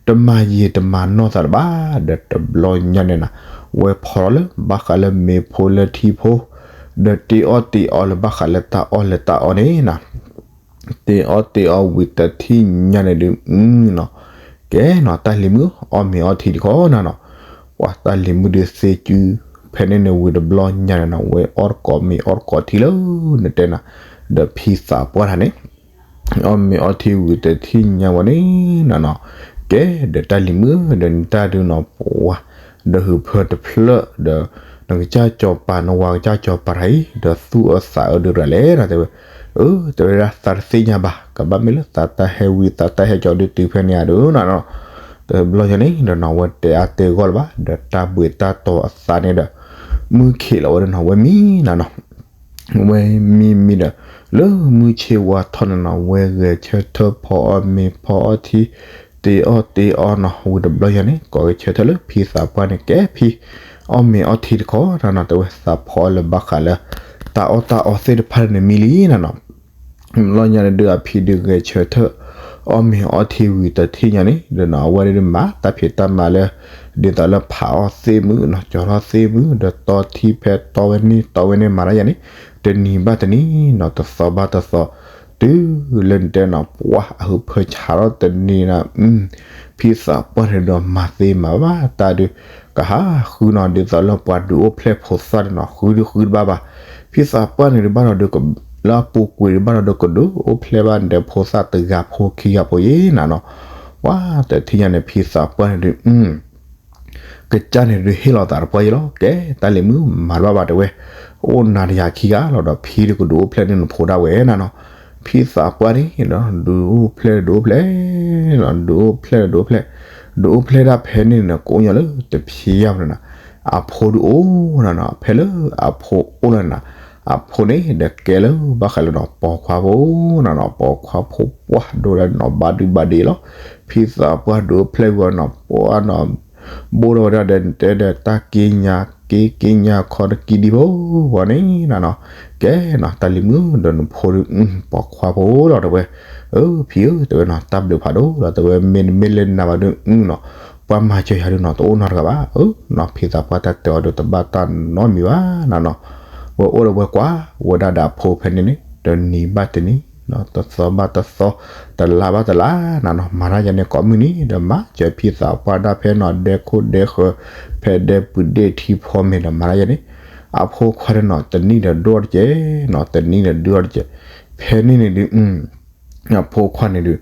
တမၤယံာ်တမၤနီၢ်သးတဘၣ်, ဒီးတဘျီညါန့ၣ်နၤ, ဝဲဖီၣ်လီၤလၢဘၣ်ဃးလၢမ့ၤဖိလၢထံဖိ, ဒီးတ့အီၣ်တ့အီလၢဘၣ်ဃးလၢတၢ်အီၣ်လၢတၢ်အီန့ၣ်နၤ တ့အီၣ်တ့အီဝံၤတထံၣ်ညါန့ၣ်ဒုးနီၤ, ကဲနီၤ တၢ်လံၤမုၣ် အီၣ်မ့ၤအီထံတခီနၤနီၤ, ပှၤတၢ်လံၤမုၣ်ဒုးသ့စု ဖဲန့ၣ်န့ၣ်ဝံၤတဘျီညါန့ၣ်နီၤ ဝဲအီၣ်တကိးမ့ၤအီၣ်တကိးထံလၢ နတဲနၤ, ဒီးဖံသးပှၢ်တၢ်န့ၣ် အီၣ်မ့ၤအီထံဝံၤတထံၣ်ညါဝဲန့ၣ်နၤနီၤ, ကဲဒီးတၢ်လံၤမုၣ် ဒီးနတၢ်ဒုးနီၤ ပှၤ ဒီးဟုးဖၢတဖျၢၣ်ဒီး နကစၢ်စီၤပၤ နဝၤကစၢ်စီၤပၤတဂၤအံၤ ဒီးသူၣ်အၢသးအၢဒုးတဂၤလဲၣ်နီၤ တဲဝဲ, အၢ တဲဝဲဒၣ်သးတသ့ၣ်ညါဘၣ် ကဘၣ်မ့ၢ်လၢသးတၢ်ဟဲဝံသးတၢ်ဟဲကၠီဒုးတုၤဖဲန့ၣ်ဧါဒုးနီၤနီၤ, တဘျီညါန့ၣ်ဒီးနီၤ ဝဲတဲအါတဲဂီၢ်လၢၤဘၣ် ဒီးတၢ်ဘှံးတၢ်တီၤအသးန့ၣ်ဒီး မုၢ်ခံးလီၤဝဲဒၣ်နီၤ ဝဲမံနၤနီၤ ဝဲမံမံဒီး လၢမုၢ်ဆ့ၣ်ဝါထီၣ်န့ၣ်နီၤ ဝဲဂဲၤဆၢထၢၣ်ဖီအီၣ်မ့ၤဖီအီၣ်ထံ တ့အီၣ်တ့အီနီၤ ဝံၤတဘျီညါန့ၣ် ကိးဂဲၤဆၢထၢၣ်လၢဖံသးပှၢ်န့ၣ် ကဲဖံ အီၣ်မ့ၤအီထံတခီနၤနီၤ တဲဝဲသးဖီအီၣ်လၢဘၣ်ဃးလၢ တၢ်အီၣ်တၢ်အီသ့ၣ်တဖၣ်န့ၣ်မံလံနၤနီၤ ဘျီညါန့ၣ်ဒုးအဖံဒုးဂဲၤဆၢထၢၣ် အီၣ်မ့ၤအီထံဝံၤတထံၣ်ညါန့ၣ် ဒီးနီၤ အဝဲဒၣ်မၤတၢ်ဖံးတၢ်မၤလၢ ဒ်သိးလၢဖးအီၣ်သ့ၣ်မုၣ်နီၤ ကၠီထီၣ်သ့ၣ်မုၣ် ဒီးတီထံဖဲတီဝဲန့ၣ်တီဝဲန့ၣ်မၤတၢ်ယါန့ၣ် တနံၤဘၣ်တနံၤနီၤ တသီဘၣ်တသီ တုၤလၢနတဲနီၤ ပှၤအဟုးဖၢဆးထီၣ်တနံၤနၤ ဖံသးပှၢ်န့ၣ်ဒီးမၤသ့မၤဘၣ်တၢ်ဒုး ကဟးဃုနီၤ ဒ်သိးလၢပှၤဒုးအိၣ်ဖျဲၣ်ဖိသၣ်န့ၣ်နီၤ ဃုဒုးဃုတဘၣ်ဘၣ် ဖံသးပှၢ်န့ၣ်ဒုးဘၣ်ဒီးဒုး လၢအပူၤကွံာ်ဒုးဘၣ်ဒီးဒုးကဒုးအိၣ်ဖျဲၣ်ဘၣ်ဒီးဖိသၣ်တဂၤဖိခံဂၤဖိယဲနၤနီၤ ပှၤတထံၣ်ညါန့ၣ် ဖံသးပှၢ်န့ၣ်ဒုး ကစၢ်န့ၣ်ဒုးဟ့ၣ်လီၤသးတပှၢ်ယဲလီၤ ကဲ တၢ်လံၤမုၣ်မၤတဘၣ်ဘၣ်တဲဝဲ အိၣ်နၤတယၤခံဂၤလီၤဒီး ဖံဒုးကဒုးအိၣ်ဖျဲၣ်န့ၢ်နဖိဒၣ်ဝဲနၤနီၤ ဖံသးပှၢ်န့ၣ်ဒီး ဒုးအိၣ်ဖျဲၣ်ဒုးအိၣ်ဖျဲၣ် ဒုးအိၣ်ဖျဲၣ်ဒုးအိၣ်ဖျဲၣ် ဒုးအိၣ်ဖျဲၣ်ဒၣ်ဖဲန့ၣ်န့ၣ် ကိးညါလၢတဖျဲၣ်ယါန့ၣ်နီၤ အဖိဒုးအိၣ်နၤနီၤ ဖဲလၢအဖိအိၣ်လီၤနၤ အဖိန့ၣ်ဒီးကဲလၢဘၣ်ဃးလၢနီၤ ပိာ်ခွါဖိနၤနီၤ ပိာ်ခွါဖိပှၢ်ဒိၣ်ဒၣ်နီၤ ဘၣ်ဒုဘၣ်ဒ့လီၤ ဖံသးပှၢ်ဒုးအိၣ်ဖျဲၣ်ဝံၤနီၤ ပှၢ်နီၤ ဘိၣ်ထီၣ်ဝဲဒၣ်ဒီးတဲဒီးတၢ်က့ညါက့က့ညါခီတကံဒံဖိဝဲန့ၣ်နၤနီၤ ကဲနီၤ တၢ်လံၤမုၣ်ဒီးနဖိဒုး ပိာ်ခွါဖိလီၤတဲဝဲ အၢ ဖံဧၢ တဲဝဲနီၤ တၢ်ဘျုးဖးဒိၣ်လီၤ တဲဝဲ မ့တမ့ၢ်လၢနၤဘၣ်ဒုးနီၤ ပှၤမၤစၢၤယၤဒုးနီၤ တအိၣ်နီတဂၤဘၣ် အၢနီၤ ဖံသးပှၢ်တၢ်တဲအီၤဒုး တဘၣ်တၢ်နီတမံၤဘၣ်နၤနီၤ ဝဲအိၣ်ဒီးဝဲကွၢ်ဝဲဒၣ်ဒီးအဖိဖဲန့ၣ်န့ၣ် တနံၤဘၣ်တနံၤ တသီဘၣ်တသီ တလါဘၣ်တလါနၤနီၤ မၤတၢ်ယါန့ၣ်ကိးမုၢ်နံၤ ဒီးမၤစၢၤဖံသးပှၢ်ဒၣ်ဖဲနီၤ ဒဲခိၣ်ဒဲဃၢၤ ဖဲဒဲပူၤဒ့ထံဖိမ့ၢ်ဒီးမၤတၢ်ယါန့ၣ် အဖိခွါဒီးနီၤ တနံၣ်ဒီးဒိၣ်တကဲးနီၤ တနံၣ်ဒီးဒိၣ်တကဲး ဖဲန့ၣ်န့ၣ်ဒုး အဖိခွါန့ၣ်ဒုး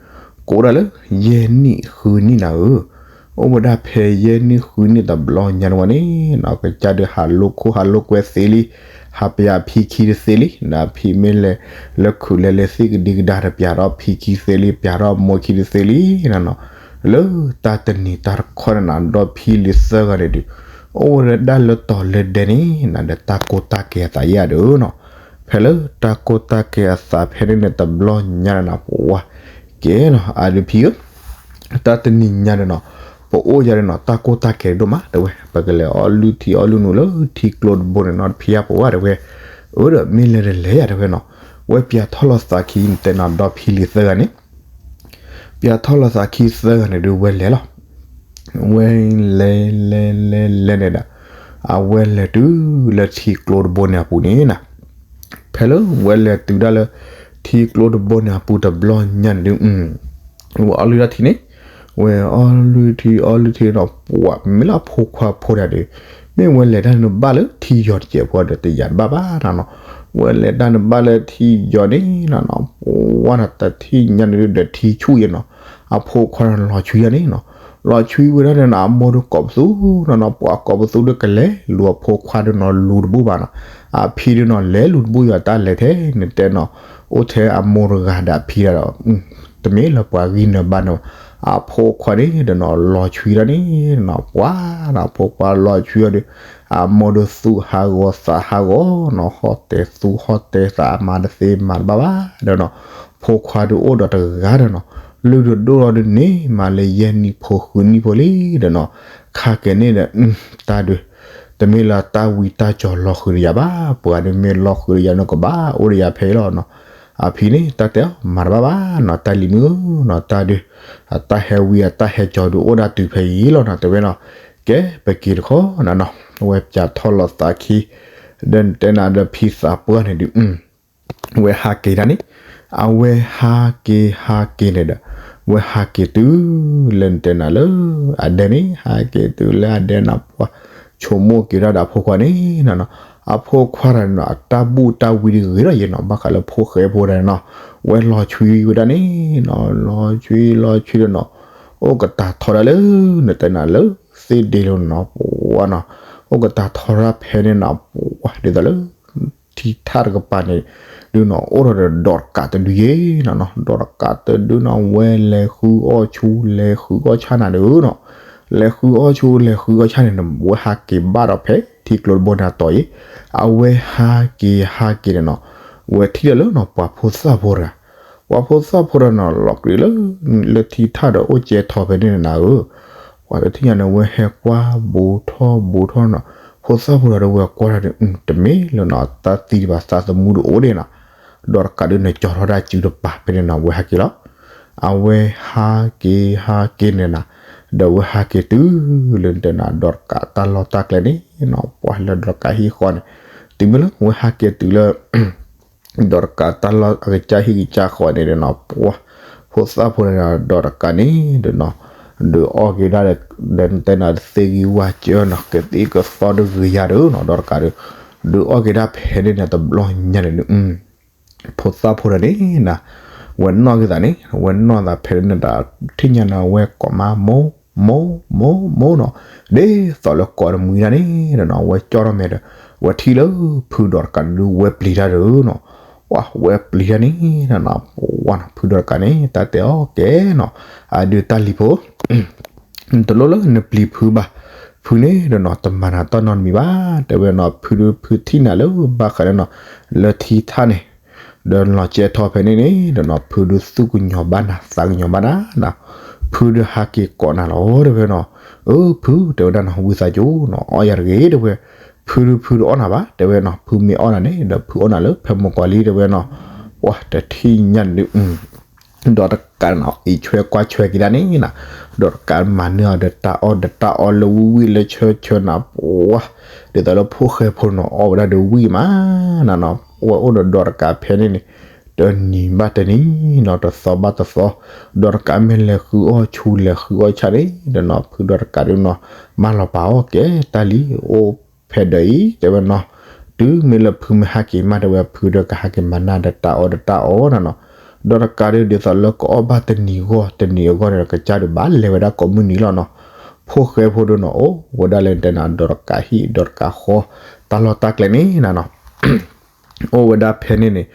ကအိၣ်ဒၣ်လၢ ယဲၢ်နံၣ်ဃုနံၣ်နၤဧၢ အိၣ်ဝဲဒၣ်ဖဲယဲၢ်နံၣ်ဃုနံၣ်တဘျီညါန့ၣ်ဝဲန့ၣ်နီၤ ကစၢ်ဒုးဟးလိာ်ခိၣ်ဟးလိာ်ကွဲသ့လံ ဟးပျးဖံခံတသ့လံ နဖံမ့ၢ်လဲၤလၢခုးလဲၤလၢသ့ၣ်ကဒံကဒါဒီး ပျးထီၣ်ဖံခံသ့လံ ပျးထီၣ်မိၢ်ခံတသ့လံနၤနီၤ လၢတၢ်တနံၤတၢ်တခီန့ၣ်နၤ ဒီဖံလံၤသၢဂၤန့ၣ်ဒုး အိၣ်ဝဲဒၣ်လၢတီၤလၢဒဲန့ၣ်နၤ ဒီးတၢ်ကိၢ်တၢ်ကဲၤအသးယါဒုးနီၤ ဖဲလၢတၢ်ကိၢ်တၢ်ကဲၤအသးဖဲန့ၣ်န့ၣ် တဘျီညါန့ၣ်နၤ ပဝါ ကဲနီၤ အဒုးဖံဧၢ တၢ်တနံၤညါန့ၣ်နီၤ ပအိၣ်ယါန့ၣ်နီၤ တၢ်ကိၢ်တၢ်ကဲၤဒိၣ်မး တဲဝဲ ပကလဲၤအီၣ်လုၢ်ထံအီၣ်လုၢ်နုာ်လၢထံကျိတဘိန့ၣ်နီၤ တဖံယါပဝါ တဲဝဲ အၢ ဒီးမ့ၢ်လဲၤတလဲၤယါ တဲဝဲနီၤ ဝဲပျးထီၣ်လီၤသးခံ နတဲနီၤ ဒီဖံလံၤသၢဂၤန့ၣ် ပျးထီၣ်လီၤသးခံသၢဂၤန့ၣ်ဒုး ဝဲလဲၤလီၤ ဝဲလဲၤလဲၤလဲၤလဲၤန့ၣ်ဒီး အဝဲလဲၤတုၤလၢထံကျိတဘိန့ၣ်အပူၤန့ၣ်နၤ ဖဲလၢဝဲလဲၤတုၤဒၣ်လၢ ထံကျိတဘိန့ၣ်အပူၤတဘျီညါန့ၣ်ဒုး ဝဲအီၣ်လုၢ်တၢ်ထံန့ၣ် ဝဲအီၣ်လုၢ်ထံအီၣ်လုၢ်ထံဒီး ပှၤမ့ၢ်လၢအဖိခွါဖိဒၣ်ဒီး မ့ၢ်ဝဲလဲၤတၢ်န့ၣ်ဘၣ်လၢထံယီၤတစဲးဖိဒီးတယာ်တဘၣ်ဘၣ်နၤနီၤ ဝဲလဲၤတၢ်န့ၣ်ဘၣ်လၢထံယီၤန့ၣ်နၤနီၤ ပှၤနၤတထံၣ်ညါန့ၣ်ဒုးဒီးထံဆူၣ်ယဲနီၤ အဖိခွါန့ၣ်လီၤဆူၣ်ယဲန့ၣ်နီၤ လီၤဆွံဝဲဒၣ်န့ၣ်နီၤ အမိၢ်ဒုးကိးပသူနီၤနီၤ ပှၤကိးပသူဒုးကလဲၤလူၤအဖိခွါဒုးနီၤ လူၤတဘူၣ်ဘၣ်နီၤ, အဖံဒုးနီၤ လဲၤလူၤတဘူၣ်ယီၤတၢ်လဲၤထဲန့ၣ်တဲနီၤ, အိၣ်ထဲအမိၢ်တဂၤဒီးအဖံဒီး တမ့ၢ်လၢပှၤဂံၢ်နၢၤဘါနၢၤဘၣ်, အဖိခွါန့ၣ်ဒီးနီၤ လီၤဆွံဒၣ်န့ၣ်နီၤ ပှၤနီၤ အဖိခွါလီၤဆွံအီၤဒီး အမိၢ်ဒုးသူၣ်ဟးဂီၤသးဟးဂီၤနီၤ ဟီၣ်တဲာ်သူၣ်ဟီၣ်တဲာ်သး အမၤတသ့မၤတဘၣ်ဘၣ်ဒီးနီၤ, ဖိခွါဒုးအိၣ်ဒီးတဂၤဒီးနီၤ လုၢ်ဒိၣ်ဒိၣ်လီၤဒုးန့ၣ် မၤလၢယဲၢ်နံၣ်ဖိဃုနံၣ်ဖိလံဒီးနီၤ, ခါကဲန့ၣ်ဒီး တၢ်ဒုး တမ့ၢ်လၢတၢ်ဝံတၢ်ကၠီၤလီၤဃုာ်ဒီးယၤဘၣ်, ပှၤဒုးမ့ၢ်လီၤဃုာ်ဒီးယၤန့ၣ် ကဘၣ်အိၣ်ဒီးယၤဖဲအံၤလီၤနီၤ, အဖံန့ၣ် တၢ်တဲအီၤ မၤတဘၣ်ဘၣ်နီၤ တၢ်လံၤမုၣ်ဧၢနီၤ တၢ်ဒုး အတၢ်ဟဲဝံအတၢ်ဟဲကၠီၤဒုးအိၣ်ဒၣ်တုၤဖဲအံၤလီၤနီၤ တဲဝဲနီၤ, ကဲပက့ၤတခီနီၤနီၤ, ဝဲပၠးထီၣ်လီၤသးခံ ဒီးတဲနၤဒီးဖံသးပှၢ်န့ၣ်ဒုး ဝဲဟးက့ၤတၢ်န့ၣ်, အဝဲဟးက့ၤဟးက့ၤန့ၣ်ဒီး ဝဲဟးက့ၤတုၤလၢနတဲနၤလၢ အဒဲန့ၣ် ဟးက့ၤတုၤလၢအဒဲန့ၣ် ပှၤဆိကမိၣ်က့ၤတၢ်ဒီးအဖိခွါန့ၣ်နီၤနီၤ, အဖိခွါတဂၤန့ၣ်နီၤ အတၢ်ဘူၣ်တၢ်ဝံတဂ့ၤထီၣ်ယဲနီၤ ဘၣ်ဃးလၢဖိဃဲဖိတဂၤန့ၣ်နီၤ, ဝဲလီၤဆွံဝဲဒၣ်န့ၣ်နီၤ လီၤဆွံလီၤဆွံဒီးနီၤ, အိၣ်ကတၢၢ်ထီဒၣ်လၢ နတဲနၤလၢ သ့ၣ်ဒ့လိၤနီၤ ပှၤနီၤ, အိၣ်ကတၢၢ်ထီဒၣ်ဖဲန့ၣ်နီၤ ပှၤဒ်သိးလၢ ထံထၣ်တကပၤန့ၣ် ဒုးနီၤ အိၣ်ထီၣ်ဒီးဒီးတကးတဒုယဲနီၤနီၤ, ဒီးတကးတဒုနီၤ ဝဲလဲၤဃုအီၣ်ဆူ လဲၤဃုအီၣ်ဆၣ်နၤဒုးနီၤ, လဲၤဃုအီၣ်ဆူ လဲၤဃုအီၣ်ဆၣ်န့ၣ် ဝဲဟးက့ၤဘၣ်ဒီးဖဲထံကျိတဘိန့ၣ်အတီၤယဲ, အဝဲဟးက့ၤဟးက့ၤန့ၣ်နီၤ, ဝဲထံၣ်လၢလၢနီၤ ပှၤဖိသၣ်ဖိတဂၤ, ပှၤဖိသၣ်ဖိတဂၤနီၤ လီၤကြံၤလၢ လၢထံထၣ်ဒီးအိၣ်ကဲထီၣ်ဖဲန့ၣ်နၤဧၢ ပှၤတထံၣ်ညါန့ၣ် ဝဲဟဲကွၢ်ဘူးထီၣ်ဘူးထီၣ်နီၤ, ဖိသၣ်ဖိတဂၤဒီးဝဲကွၢ်တၢ်ဒီး တမ့ၢ်လၢနီၤ တၢ်သံတဘၣ် သးသမူတအိၣ်ဒံးနီၤ, ဒီးတကးဒုးန့ၣ် ကၠီထီၣ်ဒၣ်စုတပၤဖဲန့ၣ်နီၤ ဝဲဟးက့ၤလီၤ, အဝဲဟးက့ၤဟးက့ၤန့ၣ်နၤ, ဒီးဝဲဟးက့ၤတုၤလၢတဲနၤ ဒီးတကးတၢ်လီၢ်တၢ်ကျဲန့ၣ်နီၤ ပှၤလၢဒီးတကးဟံၣ်ဃီန့ၣ်, တုၤမ့ၢ်လၢဝဲဟးက့ၤတုၤလၢ ဒီးတကးတၢ်လီၢ်အကစၢ်ဟံၣ်ကစၢ်ဃီန့ၣ်ဒီးနီၤ ပှၤ ဖိသၣ်ဖိန့ၣ်ဒီးတကးန့ၣ်ဒီးနီၤ, ဒုးအီၣ်က့ၤဒၣ်ဒီး တဲနၤသ့ဂံၢ်ဝါစၢၤနီၤ ကသံၣ်ကသီဒုးဂ့ၤယၤဒီးနီၤ ဒီးတကးဒီး ဒုးအီၣ်က့ၤဒၣ်ဖဲန့ၣ်န့ၣ် တဘျီညါန့ၣ်ဒီး ဖိသၣ်ဖိတဂၤန့ၣ်နၤ, ဝဲနီၣ်က့ၤသးန့ၣ် ဝဲနီၣ်သးဖဲန့ၣ်ဒီး ထံၣ်ညါန့ၣ် ဝဲကိးမး မိၢ် မိၢ် မိၢ် မိၢ်နီၤ, ဒ်သိးလၢကိးတမှံတၢ်န့ၣ်ဒီးနီၤ ဝဲကၠီထီၣ်မဲာ်ဒီး ဝဲထံၣ်လၢ ဖုဒီးတကးဒုးဝဲပျံၤတၢ်ဒီးနီၤ, ဝဲပျံၤတၢ်န့ၣ်နီၤ ဝဲနီၤ ဖုဒီးတကးန့ၣ် တၢ်တဲအီၤကဲနီၤ, အဒုးတၢ်လံၤဖိ တလိၣ်လၢနပျံၤဖုဘၣ်, ဖုန့ၣ်ဒီးနီၤ တမၤနၤတၢ်နီတမံၤဘၣ်, တဲဝဲနီၤ ဖုဒုးဖုထံၣ်နၤလၢဘၣ်ဃးဒီးနီၤ လၢထံထၣ်န့ၣ် ဒီးလီၤကဲထီၣ်ဖဲန့ၣ်န့ၣ်ဒီးနီၤ ဖုဒုးသူၣ်ကညီၤဘၣ်နၤ သးကညီၤဘၣ်နၤနီၤ, ဖုဒုးဟးက့ၤကိးနၤလီၤ တဲဝဲနီၤ, အၢ ဖု တဲဝဲဒၣ်နီၤ ဝံသးစူၤနီၤ အီၣ်ယၤတဂ့ၤ တဲဝဲ, ဖုဒုးဖုတအီၣ်နၤဘၣ် တဲဝဲနီၤ, ဖုမ့ၢ်အီၣ်နၤန့ၣ် ဒီးဖုအီၣ်နၤလၢဖဲမိၢ်ကီၤလံ တဲဝဲနီၤ, ပှၤတထံၣ်ညါဒုး ဒီးတကးနီၤ အံးဆွဲကွၢ်ဆွဲက့ၤဒၣ်န့ၣ်နီၤ, ဒီးတကးမၤန့ၢ်အီၤဒီးတၢ်အီၣ်ဒီးတၢ်အီလၢဝံၣ်ဝံၣ်လၢဆၢဆၢနီၤ ပှၤ ဒ်သိးလၢဖိၣ်ဃဲဖိနီၤ အီၣ်ဝဲဒၣ်ဒီးဝံၣ်မးနီၤနီၤ, ပှၤအိၣ်ဒီးဒီးတကးဖဲန့ၣ်န့ၣ် တနံၤဘၣ်တနံၤနီၤ တသီဘၣ်တသီ, ဒီးတကးမ့ၢ်လဲၤဃုအီၣ်ဆူလဲၤဃုအီၣ်ဆၣ်န့ၣ်ဒီးနီၤ ဖုဒီးတကးဒုးနီၤ မၢလီၤပာ်အီၤကဲတၢ်လံ အိၣ်ဖဲဒီးအံၤ တဲဝဲနီၤ, တုၤမ့ၢ်လၢဖုမ့ၢ်ဟးက့ၤမး တဲဝဲ ဖုဒီးကဟးက့ၤမၤနၢ်ဒီးတၢ်အီၣ်ဒီးတၢ်အီနီၤနီၤ, ဒီးတကးဒုးဒ်သိးလၢကအီၣ်ဘၣ်တနံၤဂီၢ်တနံၤအဂီၢ်န့ၣ်ဒီး ကစၢ်ဒုးဘၣ်လဲၤဝဲဒၣ်ကိးမုၢ်နံၤလီၤနီၤ, ဖိၣ်ဃဲဖိဒုးနီၤ အိၣ်ဝဲဒၣ်လၢတဲနၤ ဒီးတကးဟံၣ်ဒီးတကးဃီ တၢ်လီၢ်တၢ်ကျဲန့ၣ်နၤနီၤ အိၣ်ဝဲဒၣ်ဖဲန့ၣ်န့ၣ်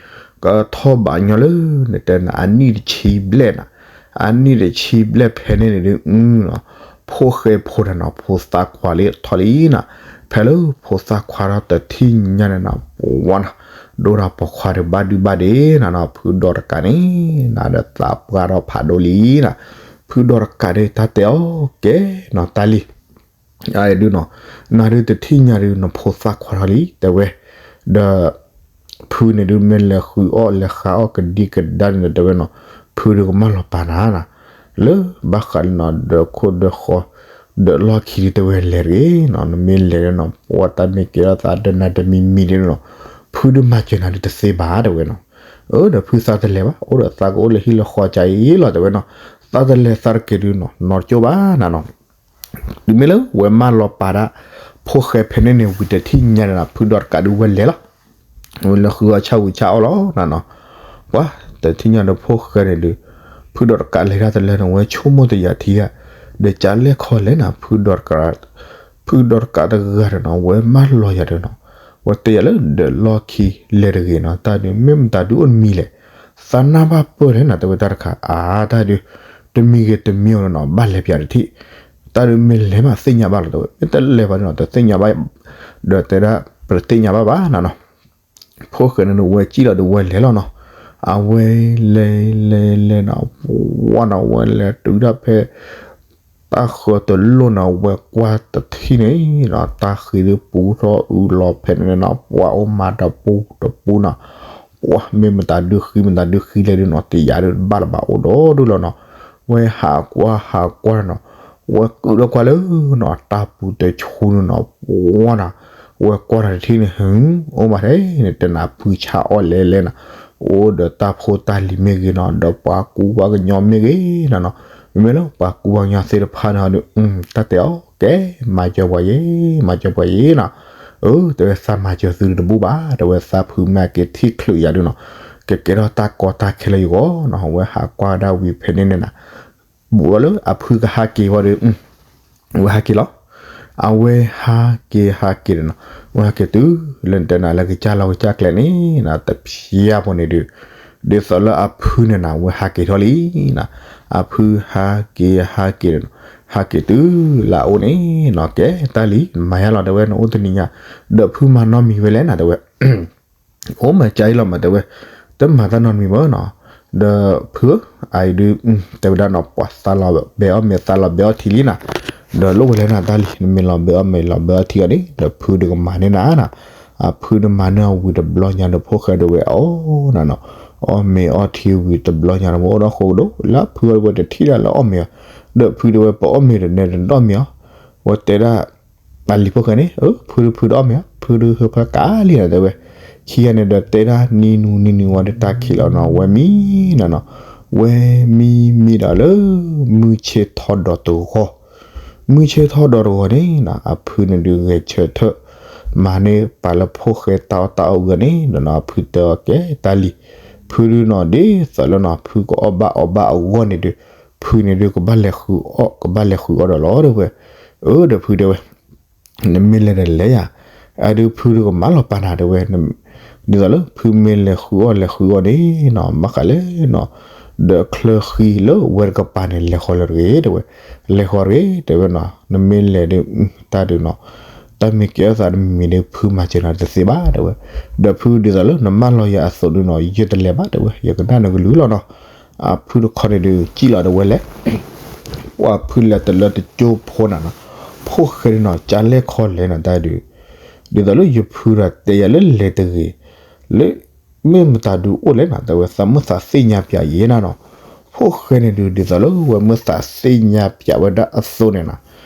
ကထီၣ်ဘးညီလၢ နတဲနၤ အနံၣ်တဆံဘျဲၣ်နၤ, အနံၣ်တဆံဘျဲၣ်ဖဲန့ၣ်န့ၣ်ဒုး ဖိၣ်ဃဲဖိတဂၤနီၤ ဖိသၣ်ခွါလံထီၣ်လံနၤ, ဖဲလၢဖိသၣ်ခွါထီၣ်တထံၣ်ညါန့ၣ်နၤ ပဝါနၤ ဒိၣ်တၢ်ပိာ်ခွါဒီးဘၣ်ဒုဘၣ်ဒဲးနၤနီၤ ဖုဒီးတကးန့ၣ် နၤဒီးသးပှၢ်ထီၣ်ဖးဒိၣ်လံနၤ, ဖုဒီးတကးဒီးတၢ်တဲအီၤကဲနီၤ တၢ်လံ အဒုးနီၤ, နၤဒုးတထံၣ်ညါဒုးနဖိသၣ်ခွါထီၣ်လံ တဲဝဲ, ဒီး ဖုန့ၣ်ဒုးမ့ၢ်လဲၤဃုအီၣ်လဲၤဃုအီၣ်ကဒံကဒါန့ၣ်ဒီးတဲဝဲနီၤ, ဖုဒုးကမၢလီၤပာ်နၤနၤ, လၢဘၣ်ဃးလၢနီၤ ဒီးခိၣ်ဒီးဃီ ဒီးလီၢ်ခံဒုးတဲဝဲလဲၤတဂ့ၤနီၤ, နမ့ၢ်လဲၤဒီးနီၤ ပှၤတၢ်မ့ၢ်ကဲထီၣ်သးဒီးနၤတမံၤမံၤဒုးနီၤ, ဖုဒုးမၤစၢၤနၤဒုးတသ့ဘၣ်တဲဝဲနီၤ, အၢ ဒီးဖုသးတလဲၤဘၣ် အိၣ်ဒီးသးကအိၣ်လၢဟံၣ်လၢဃီကါအံၤလီၤတဲဝဲနီၤ, သးတလဲၤသးတက့ၤဒုးနီၤ နီတကၠိၢ်ဘၣ်နၤနီၤ တုၤမ့ၢ်လၢဝဲမၢလီၤပာ်ဒၣ် ဖိၣ်ဃဲဖဲန့ၣ်န့ၣ်ဝံၤတထံၣ်ညါန့ၣ်နၤ ဖုဒီးတကးဒုးဝဲလဲၤလီၤ, ဝဲလၢဃုအီၣ်ဆၣ်ဝံၤဆၣ်အီၣ်လီၤနၤနီၤ, ပှၤ တထံၣ်ညါဒီးဖိၣ်ဃဲန့ၣ်ဒုး ဖုဒီးတကးလဲၤတၢ်တလၢန့ၣ် ဝဲဆိကမိၣ်တယာ်ထံဧါ, ဒီးကလဲၣ်ခီလဲၣ်နၤ ဖုဒီးတကးတဂၤဒီးနီၤ ဝဲမၢလီၤယၤဒီးနီၤ, ဝဲတဲယၤလၢဒီးလီၢ်ခံလဲၤတဂ့ၤနီၤ, တၢ်ဒုးမ့ၢ်မတၤဒုးအိၣ်တမံၤလဲၣ်, သးနၢ်ဘၣ်ပၢၢ်လဲၣ်နၤ တဲဝဲတၢ်တခါ အါတၢ်ဒုး တမံၤဂ့ၤတမံၤအီၤနီၤ ဘၣ်လဲၤပၠးတထံၣ်, တၢ်ဒုးမ့ၢ်လဲၤမးသ့ၣ်ညါဘၣ်လီၤ တဲဝဲ မ့ၢ်တလဲၤဘၣ်ဒုးနီၤ တသ့ၣ်ညါဘၣ်, ဒီးတဲဒၣ် ပတသ့ၣ်ညါဘၣ်ဘၣ်နၤနီၤ ဖိၣ်ဃဲန့ၣ်ဝဲစံၣ်လီၤဒီးဝဲလဲၤလီၤနီၤ, အဝဲလဲၤလဲၤလဲၤနီၤ ပှၢ်နီၤ ဝဲလဲၤတုၤဒၣ်ဖဲ တၢ်ဃၢၤတလိၣ်နီၤ ဝဲကွၢ်တထံၣ်န့ၣ်နီၤ တၢ်ဃံၤဒုးပူထီၣ်အုးလီၤဖဲန့ၣ်နီၤ ပှၢ်အိၣ်မးတပူၤတပူၤနီၤ, ပှၢ်မ့ၢ်မတၤဒုးဃံမတၤဒုးဃံလဲၣ်ဒုးနီၤ တယၤဒုးဘၣ်လၢၤဘၣ်အိၣ်ဒီးဒုးလီၤနီၤ, ဝဲဟးကွၢ်ဟးကွၢ်နီၤ ဝဲကုၣ်ထီၣ်ကွၢ်လၢနီၤ တၢ်ပူၤတဆူန့ၣ်နီၤ ပှၢ်နီၤ ဝဲကွၢ်ထီၣ်တထံၣ်န့ၣ် ဟူ အိၣ်မးထဲန့ၣ် တဲနၤဖုဆါအီၣ်လဲၤလဲၤနီၤ, အိၣ်ဒီးတၢ်ဖိတၢ်လံၤမ့ၢ်ဂ့ၤနီၤ ဒီးပှၤကူပှၤကညီမ့ၢ်ဂ့ၤနီၤနီၤ, မ့မ့ၢ်လၢပှၤကူပှၤကညီသ့ၣ်တဖၣ်န့ၣ်ဒီး တၢ်တဲအီၤ ကဲ မၤစၢၤပှၤယဲ မၤစၢၤပှၤယဲနီၤ, အၢ တဲဝဲသးမၤစၢၤသုတဘူၣ်ဘၣ် တဲဝဲသးဖုမ့ၢ်က့ၤထံၣ်ချုးယၤဒုးနီၤ, ကကဲထီၣ်တၢ်ကီတၢ်ခဲလၢယဂီၢ်နီၤ, ဝဲဟးကွၢ်ဒၣ်ဝံၤဖဲန့ၣ်န့ၣ်နၤ ဘူးထီၣ်လၢအဖုကဟးက့ၤဝံၤဒီး ဝဲဟးက့ၤလီၤ. အဝဲဟးက့ၤဟးက့ၤဒီးနီၤ ဝဲဟးက့ၤတုၤလၢနတဲနၤလၢကစၢ်လီၢ်ကစၢ်ကျဲန့ၣ်နၤ တဖျၢၣ်ဖိန့ၣ်ဒုး ဒ်သိးလၢအဖုန့ၣ်နၤ ဝဲဟးက့ၤထီၣ်လံနၤ, အဖုဟးက့ၤဟးက့ၤဒီးနီၤ ဟးက့ၤတုၤလၢအအိၣ်န့ၣ်နီၤ ကဲတၢ်လံၤ နမၤယါလီၤ တဲဝဲ နအိၣ်တနံၤညါ ဒီးဖုမၤနီတမံၤဝဲလဲၣ်နၤ တဲဝဲ အိၣ်မးကါအံၤလီၤမး တဲဝဲ, တမၤတၢ်နီတမံၤဘၣ်နီၤ, ဒီးဖုဧၢ, အအံၤဒုး တဲဝဲဒၣ်နီၤ ပှၤသးလီၤဘဲအီၣ်မ့ၤသးလီၤဘဲအီၣ်ထံလံနၤ, ဒီးလိၣ်ဝဲလဲၣ်နၤတၢ်လံၤ နမ့ၢ်လီၤဘဲအီၣ်မ့ၤလီၤဘဲအီၣ်ထံအီၤန့ၣ် ဒီးဖုဒုးကမၤန့ၢ်နၤနၤ, အဖုဒုးမၤန့ၢ်အီၤဝံၤတဘျီညါဒီး ဖိၣ်ဃဲဒုးဝဲအီၣ်နၤနီၤ, အီၣ်မ့ၤအီၣ်ထံဝံၤတဘျီညါဒီး မ့ၢ်အိၣ်ဒီးဃိကဒိၣ် လၢဖုအီၤဝဲတထံၣ်ဒၣ်လၢအီၣ်မ့ၤအီၤ, ဒီးဖုဒုးဝဲပအီၣ်မ့ၤဒီးနဲဒၣ်ဒီးအီၣ်မ့ၤအီၤ, ဝဲတဲဒၣ် အလံၤဖိၣ်ဃဲန့ၣ် အၢ ဖုဒုးဖုတအီၣ်မ့ၤအီၤ ဖုဒုးဟၢဖၢကါလံနၤ တဲဝဲ, ခံဂၤန့ၣ်ဒီးတဲဒၣ်နံၤနုၤနံၤနုၤဝံၤဒီး တၢ်ခံးလီၤနီၤ ဝဲမံနၤနီၤ, ဝဲမံမံဒီးလၢ မုၢ်ဆ့ၣ်ထီၣ်ဒီးတဂီၤ, မုၢ်ဆ့ၣ်ထီၣ်ဒီးတဂီၤန့ၣ်နီၤ အဖုန့ၣ်ဒုးဂဲၤဆၢထၢၣ် မၤန့ၢ်ပာ်လၢဖိၣ်ဃဲတၢ်အီၣ်တၢ်အီဝံၤန့ၣ်နီၤ အဖုတဲအီၤကဲတၢ်လံၤ, ဖုဒုးနီၤ ဒ်သိးလၢနီၤ ဖုကအီၣ်ဘၣ်အီဘၣ်အဂီၢ်န့ၣ်ဒုး ဖုန့ၣ်ဒုးကဘၣ်လဲၤဃုအီၣ် ကဘၣ်လဲၤဃုအီၣ်ဒီးလီၤ တဲဝဲ, အၢ ဒီးဖုတဲဝဲ နမ့ၢ်လဲၤဒီးလဲၤယၤ, အဒုးဖုဒုးကမၤလီၤပာ်နၤ တဲဝဲ, ဒ်သိးလၢဖုမ့ၢ်လဲၤဃုအီၣ်လဲၤဃုအီၣ်န့ၣ်နီၤ ဘၣ်ဃးလၢနီၤ ဒီးချၢဃံလၢဝဲတကပၤန့ၣ် လဲၤဃီၤလၢၤတဂ့ၤ တဲဝဲ, လဲၤဃီၤတဂ့ၤ တဲဝဲနီၤ နမ့ၢ်လဲၤဒုး တၢ်ဒုးနီၤ တၢ်မ့ၢ်ကဲထီၣ်သးတမံၤမံၤဒုး ဖုမၤစၢၤနၤတသ့ဘၣ် တဲဝဲ, ဒီးဖုဒ်သိးလၢနမၢလီၤယၤအသိးဒုးနီၤ ယတလဲၤဘၣ် တဲဝဲ ယကနၣ်နကလုၢ်လီၤနီၤ, အဖုတခီန့ၣ်ဒုး ကံၣ်လီၤဒီးဝဲလဲၤ ပှၤဖုလဲၤတလၢတကၠိဖိနၤနီၤ, ဖိၣ်ဃဲဒုးနီၤ ကလဲၣ်ခီလဲၣ်နၤတၢ်ဒုး, ဒ်သိးလၢယဖုဒီးတဲယၤလၢလဲၤတဂ့ၤ, လၢ မ့ၢ်မတၤဒုးအိၣ်လဲၣ်နၤ တဲဝဲ သးမုၢ်သးသ့ၣ်ညါပၠးယဲနၤနီၤ, ဖိၣ်ဃဲန့ၣ်ဒုး ဒ်သိးလၢဝဲမုၢ်သးသ့ၣ်ညါပၠးဝဲဒၣ်အသိးန့ၣ်နီၤ,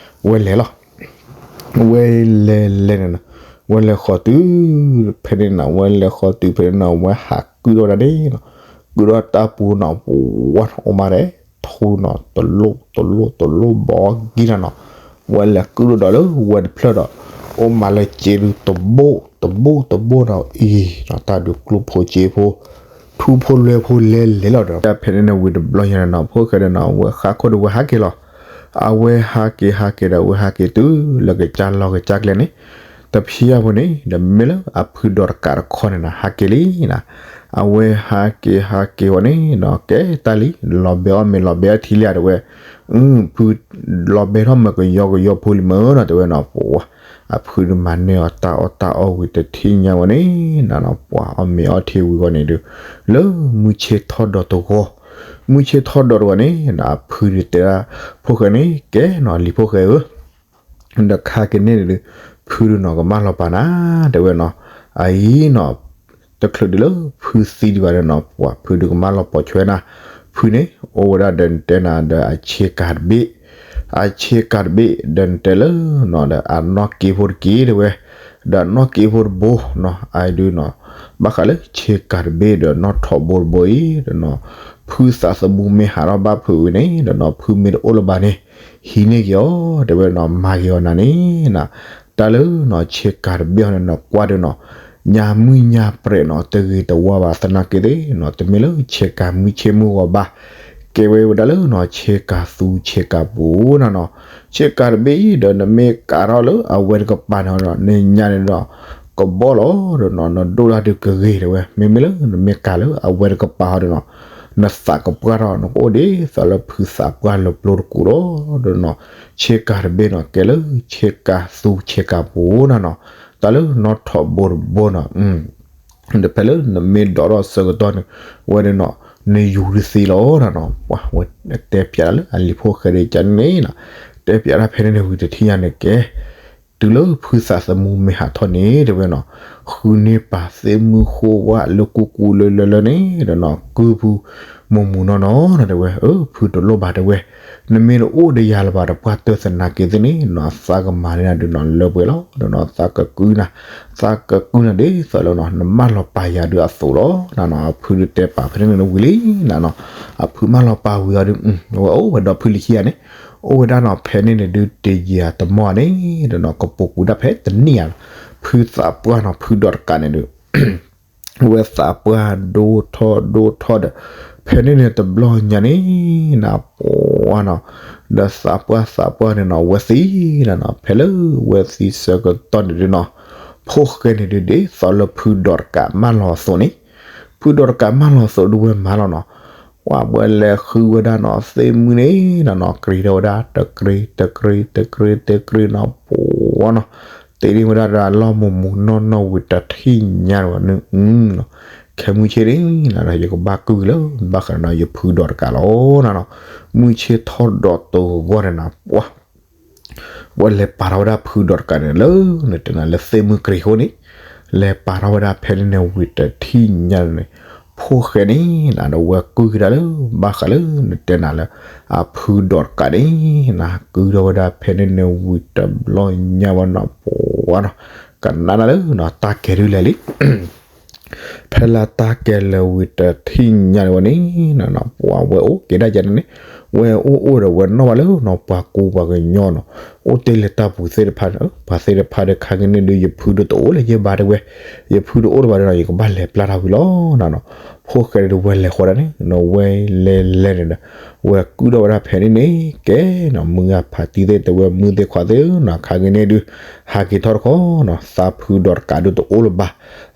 ဝဲလဲၤလီၤ ဝဲလဲၤလဲၤန့ၣ်နီၤ, ဝဲလဲၤဃီၤတုၤဖဲန့ၣ်နီၤ, ဝဲလဲၤဃီၤတုၤဖဲန့ၣ်နီၤ, ဝဲဟးကုၣ်ထီၣ်ဝဲဒၣ်န့ၣ်နီၤ, ကုၣ်ထီၣ်တၢ်ပူၤနီၤ, ပဝါအိၣ်မးဒဲး, ထူနီၤ, တလိၣ် တလိၣ် တလိၣ်ဘီကံနၤနီၤ, ဝဲလဲၤကုၣ်ထီၣ်ဒီးလၢဝဲတဖျၢၣ်ဒီး, အိၣ်မးလၢစ့ဒုးတဘိၣ် တဘိၣ် တဘိၣ်နီၤ, အံၤနီၤ, တၢ်ဒုးကျိၣ်ဖိစ့ဖိ ထူဖိလွဲဖိလဲၤလဲၤလီၤဒီး တၢ်ဖဲန့ၣ်န့ၣ်ဝံၤတဘျီညါန့ၣ်နီၤ, ဖိၣ်ဃဲန့ၣ်နီၤ, ဝဲဃါခိၣ်ဒီးဝဲဟးက့ၤလီၤ. အဝဲဟးက့ၤဟးက့ၤဒီး ဝဲဟဲက့ၤတုၤလၢကစၢ်လီၢ်ကစၢ်ကျဲန့ၣ်, တဖျၢၣ်ဖိန့ၣ် ဒီးမ့ၢ်လၢအဖုဒီးတကးတခီန့ၣ်နီၤ, ဟးက့ၤလံနီၤ. အဝဲဟးက့ၤဟးက့ၤဝဲန့ၣ်နီၤ, ကဲတၢ်လံ, လီၤဘဲအီၣ်မ့ၤလီၤဘဲအီထံလံဧါ တဲဝဲ, အု ဖု လီၤဘဲထီၣ်မ့ၤကယီကယီဖိလံမ့ၢ်နီၤ တဲဝဲနီၤ, ပှၤ အဖုဒုးမၤန့ၢ်အီၤတၢ်အီၣ်တၢ်အီဝံၤတထံၣ်ညါဝဲန့ၣ်နီၤ, ပှၤအီၣ်မ့ၤအီထံဝံၤဝဲန့ၣ်ဒုး, လၢမုၢ်ဆ့ၣ်ထီၣ်ဒီးတဂီၤ, မုၢ်ဆ့ၣ်ထီၣ်ဒီးတဂီၤန့ၣ်နီၤ, အဖုဒုးတဲဒၣ် ဖိၣ်ဃဲန့ၣ် ကဲနီၤ လံၤဖိၣ်ဃဲဧၢ ဒီးခါက့ၤန့ၣ်န့ၣ်ဒုး, ဖုဒုးနီၤ ကမၢလီၤပာ်နၤ တဲဝဲနီၤ, အအံၤနီၤ, တချုးဒုးလၢဖုသံဒံးဘၣ်ဒီးနီၤ, ပှၤဖုဒုးကမၢလီၤပိာ်ထွဲနၤ, ဖုန့ၣ် အိၣ်ဝဲဒၣ်ဒီးနတဲနၤဒီးအဆ့ကၤတဘ့ၣ်, အဆ့ကၤတဘ့ၣ် ဒီးနတဲလၢနီၤ ဒီးအနီၢ်က့ဖိတက့ၢ် တဲဝဲ, ဒီးအနီၢ်က့ဖိတဘိနီၤ, အအံၤဒုးနီၤ, ဘၣ်ဃးလၢဆ့ကၤတဘ့ၣ်ဒီးနီၢ်ထိးဘိတဘိအံၤဒီးနီၤ, ဖုသးသမူမ့ၢ်ဟးထီၣ်ဘၣ်ဖုးဝံၤန့ၣ်ဒီးနီၤ, ဖုမ့ၢ်တအိၣ်လၢၤဘၣ်န့ၣ် ဟံးန့ၢ်က့ၤအီၤ တဲဝဲနီၤ, မၤက့ၤအီၤနၤန့ၣ်နီၤ, တၢ်လၢနီၤ ဆ့ကၤတဘ့ၣ်အီၤန့ၣ်နီၤ ကွၢ်ဒုးနီၤ, ညါမုၢ်ညါပြဲးနီၤ တဂ့ၤတဝါဘၣ် သနာ်က့သ့ၣ်နီၤ, တမ့ၢ်လၢဆ့ကၤမုၢ်ဆ့ၣ်မုၢ်ဂီၤဘၣ်, က ကဲဝဲဝဲဒၣ်လၢနီၤ ဆ့ကၤသူဆ့ကၤပူၤနၤနီၤ, ဆ့ကၤတဘ့ၣ်အံၤဒီး နမ့ၢ်ကၤထီၣ်လၢအဝဲတကပၤန့ၣ်ဒီး နညါန့ၣ်ဒီး ကဘီလီၤဒီးနီၤ နဒိၣ်တၢ်ဒုးကဂ့ၤတဲဝဲ, မ့မ့ၢ်လၢနမ့ၢ်ကၤလၢအဝဲတကပၤဟီဒီးနီၤ နသးကပှၢ်ထီၣ် နကအိၣ်ဒ်သိးလၢဖုသးပှၢ်လၢပျိတကူးလီၤဒီးနီၤ, ဆ့ကၤတဘ့ၣ်နီၤ ကဲလၢဆ့ကၤသူဆ့ကၤပူၤနၤနီၤ, တၢ်လၢနီၣ်ထိးဘိတဘိနီၤ ဒီးဖဲလၢနမ့ၢ်ဒိးထီၣ်ဆၢကတီၢ်န့ၣ် ဝဲဒၣ်နီၤ နယူၤဒုးသ့လီၤနၤနီၤ, ပှၤဝဲတဲပၠးတၢ်လၢအလံၤဖိၣ်ဃဲဒ်ကန့ၣ်နီၤ, တဲပၠးတၢ်ဖဲန့ၣ်န့ၣ်ဝံၤတထံၣ်ညါန့ၣ်ကဲ တုၤလၢဖုသးသမူမ့ၢ်ဟးထီၣ်န့ၣ်တဲဝဲနီၤ, ဃုန့ၢ်ပာ်သ့ၣ်မုၢ်ဃိဝဲလၢကူကူလၢလၢလၢန့ၣ်ဒီးနီၤ ကုၢ်ဖု မိၢ်မူနီၢ်နီၢ်နီၤတဲဝဲ, အၢ ဖုတလိၣ်ဘၣ်တဲဝဲ, နမ့ၢ်တအိၣ်ဒီးယၤလၢၤဘၣ်ဒီး ပှၤတသနာ်က့သ့ၣ်န့ၣ်နီၤ အသးကမၤန့ၢ်နၤဒုးနီၤလၢပှဲၤလီၤဒီးနီၤ သးကကုၢ်နၤ သးကကုၢ်နၤဒ်သိးလၢနီၤ နမၢလီၤပာ်ယၤဒုးအသိးလီၤနၤနီၤ, အဖုဒုးတဲပာ်ဖဲန့ၣ်န့ၣ်ဝံၤလံနၤနီၤ, အဖုမၢလီၤပာ်ဝံၤအီၤဒုး ဝဲအိၣ်ဝဲဒီးဖုလံၤခံဂၤန့ၣ်, အိၣ်ဝဲဒၣ်နီၤ ဖဲန့ၣ်န့ၣ်ဒုးတယံာ်တမီၢ်န့ၣ်ဒီးနီၤ ကပိာ်ပူၤဒၣ်ဖဲတနံၣ်ဧါနီၤ, ဖုသးပှၢ်နီၤ ဖုဒီးတကးန့ၣ်ဒုး ဝဲသးပှၢ်ဒိၣ်ထီၣ်ဒိၣ်ထီၣ်ဒီး ဖဲန့ၣ်န့ၣ်တဘျီညါန့ၣ် နပှၢ်နီၤ, ဒီးသးပှၢ်သးပှၢ်န့ၣ်နီၤ ဝဲသံနၤနီၤ, ဖဲလၢဝဲသံဆၢကတီၢ်န့ၣ်ဒုးနီၤ, ဖိၣ်ဃဲန့ၣ်ဒုးဒ်သိးလၢဖုဒီးတကးမၢလီၤအသိးန့ၣ်, ဖုဒီးတကးမၢလီၤအသိးဒုးဝဲမၤလီၤနီၤ, ဝဲလဲၤဃုဝဲဒၣ်နီၤ သ့ၣ်မုၢ်န့ၣ်နၤနီၤ ကြ့ထီၣ်ဝဲဒၣ် တကြ့ တကြ့ တကြ့ တကြ့နီၤ ပှၢ်နီၤ တ့န့ၢ်ဝဲဒၣ်တၢ်လီၢ်မိၢ်မူးနီၢ်နီၢ်ဝံၤတထံၣ်ညါန့ၣ်ဝဲန့ၣ်, ခဲမုၢ်ဆ့ၣ်န့ၣ်နၤ ယကဘၣ်ကုၢ်လၢ ဘၣ်ဃးဒီးယဖုဒီးတကးလီၤနၤနီၤ, မုၢ်ဆ့ၣ်ထီၣ်ဒီးတဂီၤန့ၣ်နၤ ပှၢ် ဝဲလဲၤပာ်ဝဲဒၣ်ဖုဒီးတကးန့ၣ်လၢ နတဲနၤလၢသ့ၣ်မုၢ်ကြ့ဃိန့ၣ်, လဲၤပာ်ထီၣ်ဝဲဒၣ်ဖဲန့ၣ်န့ၣ်ဝံၤတထံၣ်ညါန့ၣ်, ဖိၣ်ဃဲန့ၣ်နၤဒီးဝဲကုၢ်ကဒါလၢ ဘၣ်ဃးလၢနတဲနၤလၢ အဖုဒီးတကးန့ၣ်နၤ ကုၢ်ထီၣ်ဝဲဒၣ်ဖဲန့ၣ်န့ၣ်ဝံၤတဘျီညါဝဲနီၤ ပှၢ်နီၤ, ကနၣ်နၤလၢနီၤ တၢ်ကဲဒုးလဲၣ်လံ ဖဲလၢတၢ်ကဲလၢာ်ဝံၤတထံၣ်ညါန့ၣ်ဝဲန့ၣ်, ပှၤဝဲအိၣ်က့ၤဒၣ်ယဲန့ၣ်န့ၣ်, ဝဲအိၣ်အိၣ်ဒီးဝဲနီၣ်ဘၣ်လၢနီၤ ပှၤကူပှၤကညီနီၤ, အိၣ်တ့ၢ်လၢတၢ်ပူၤသ့ၣ်တဖၣ်န့ၣ်, ပှၤသ့ၣ်တဖၣ်ဒီးခါက့ၤန့ၣ်ဒုး ယဖုဒုးတအိၣ်လၢၤယဲဘၣ်တဲဝဲ, ယဖုဒုးအိၣ်လၢၤဘၣ်ဒီးနီၤ ယကဘၣ်လဲၤပျၢ်တၢ်ဝံၤလီၤနၤနီၤ, ဖိၣ်ဃဲဒုးဝဲလဲၤဃီဒၣ်န့ၣ်, ဝဲလဲၤလဲၤန့ၣ်ဒီး, ဝဲကုၢ်ထီၣ်ဝဲဒၣ်ဖဲန့ၣ်န့ၣ် ကဲနီၤ မုၢ်ဂၤဖးတံၢ်သ့ၣ်တဲဝဲ မုၢ်သ့ၣ်ခွါသ့ၣ်နီၤ ခါက့ၤန့ၣ်ဒုး, ဟးက့ၤထီၣ်တခီနီၤ သးဖုဒီးတကးဒုးတအိၣ်လၢၤဘၣ်,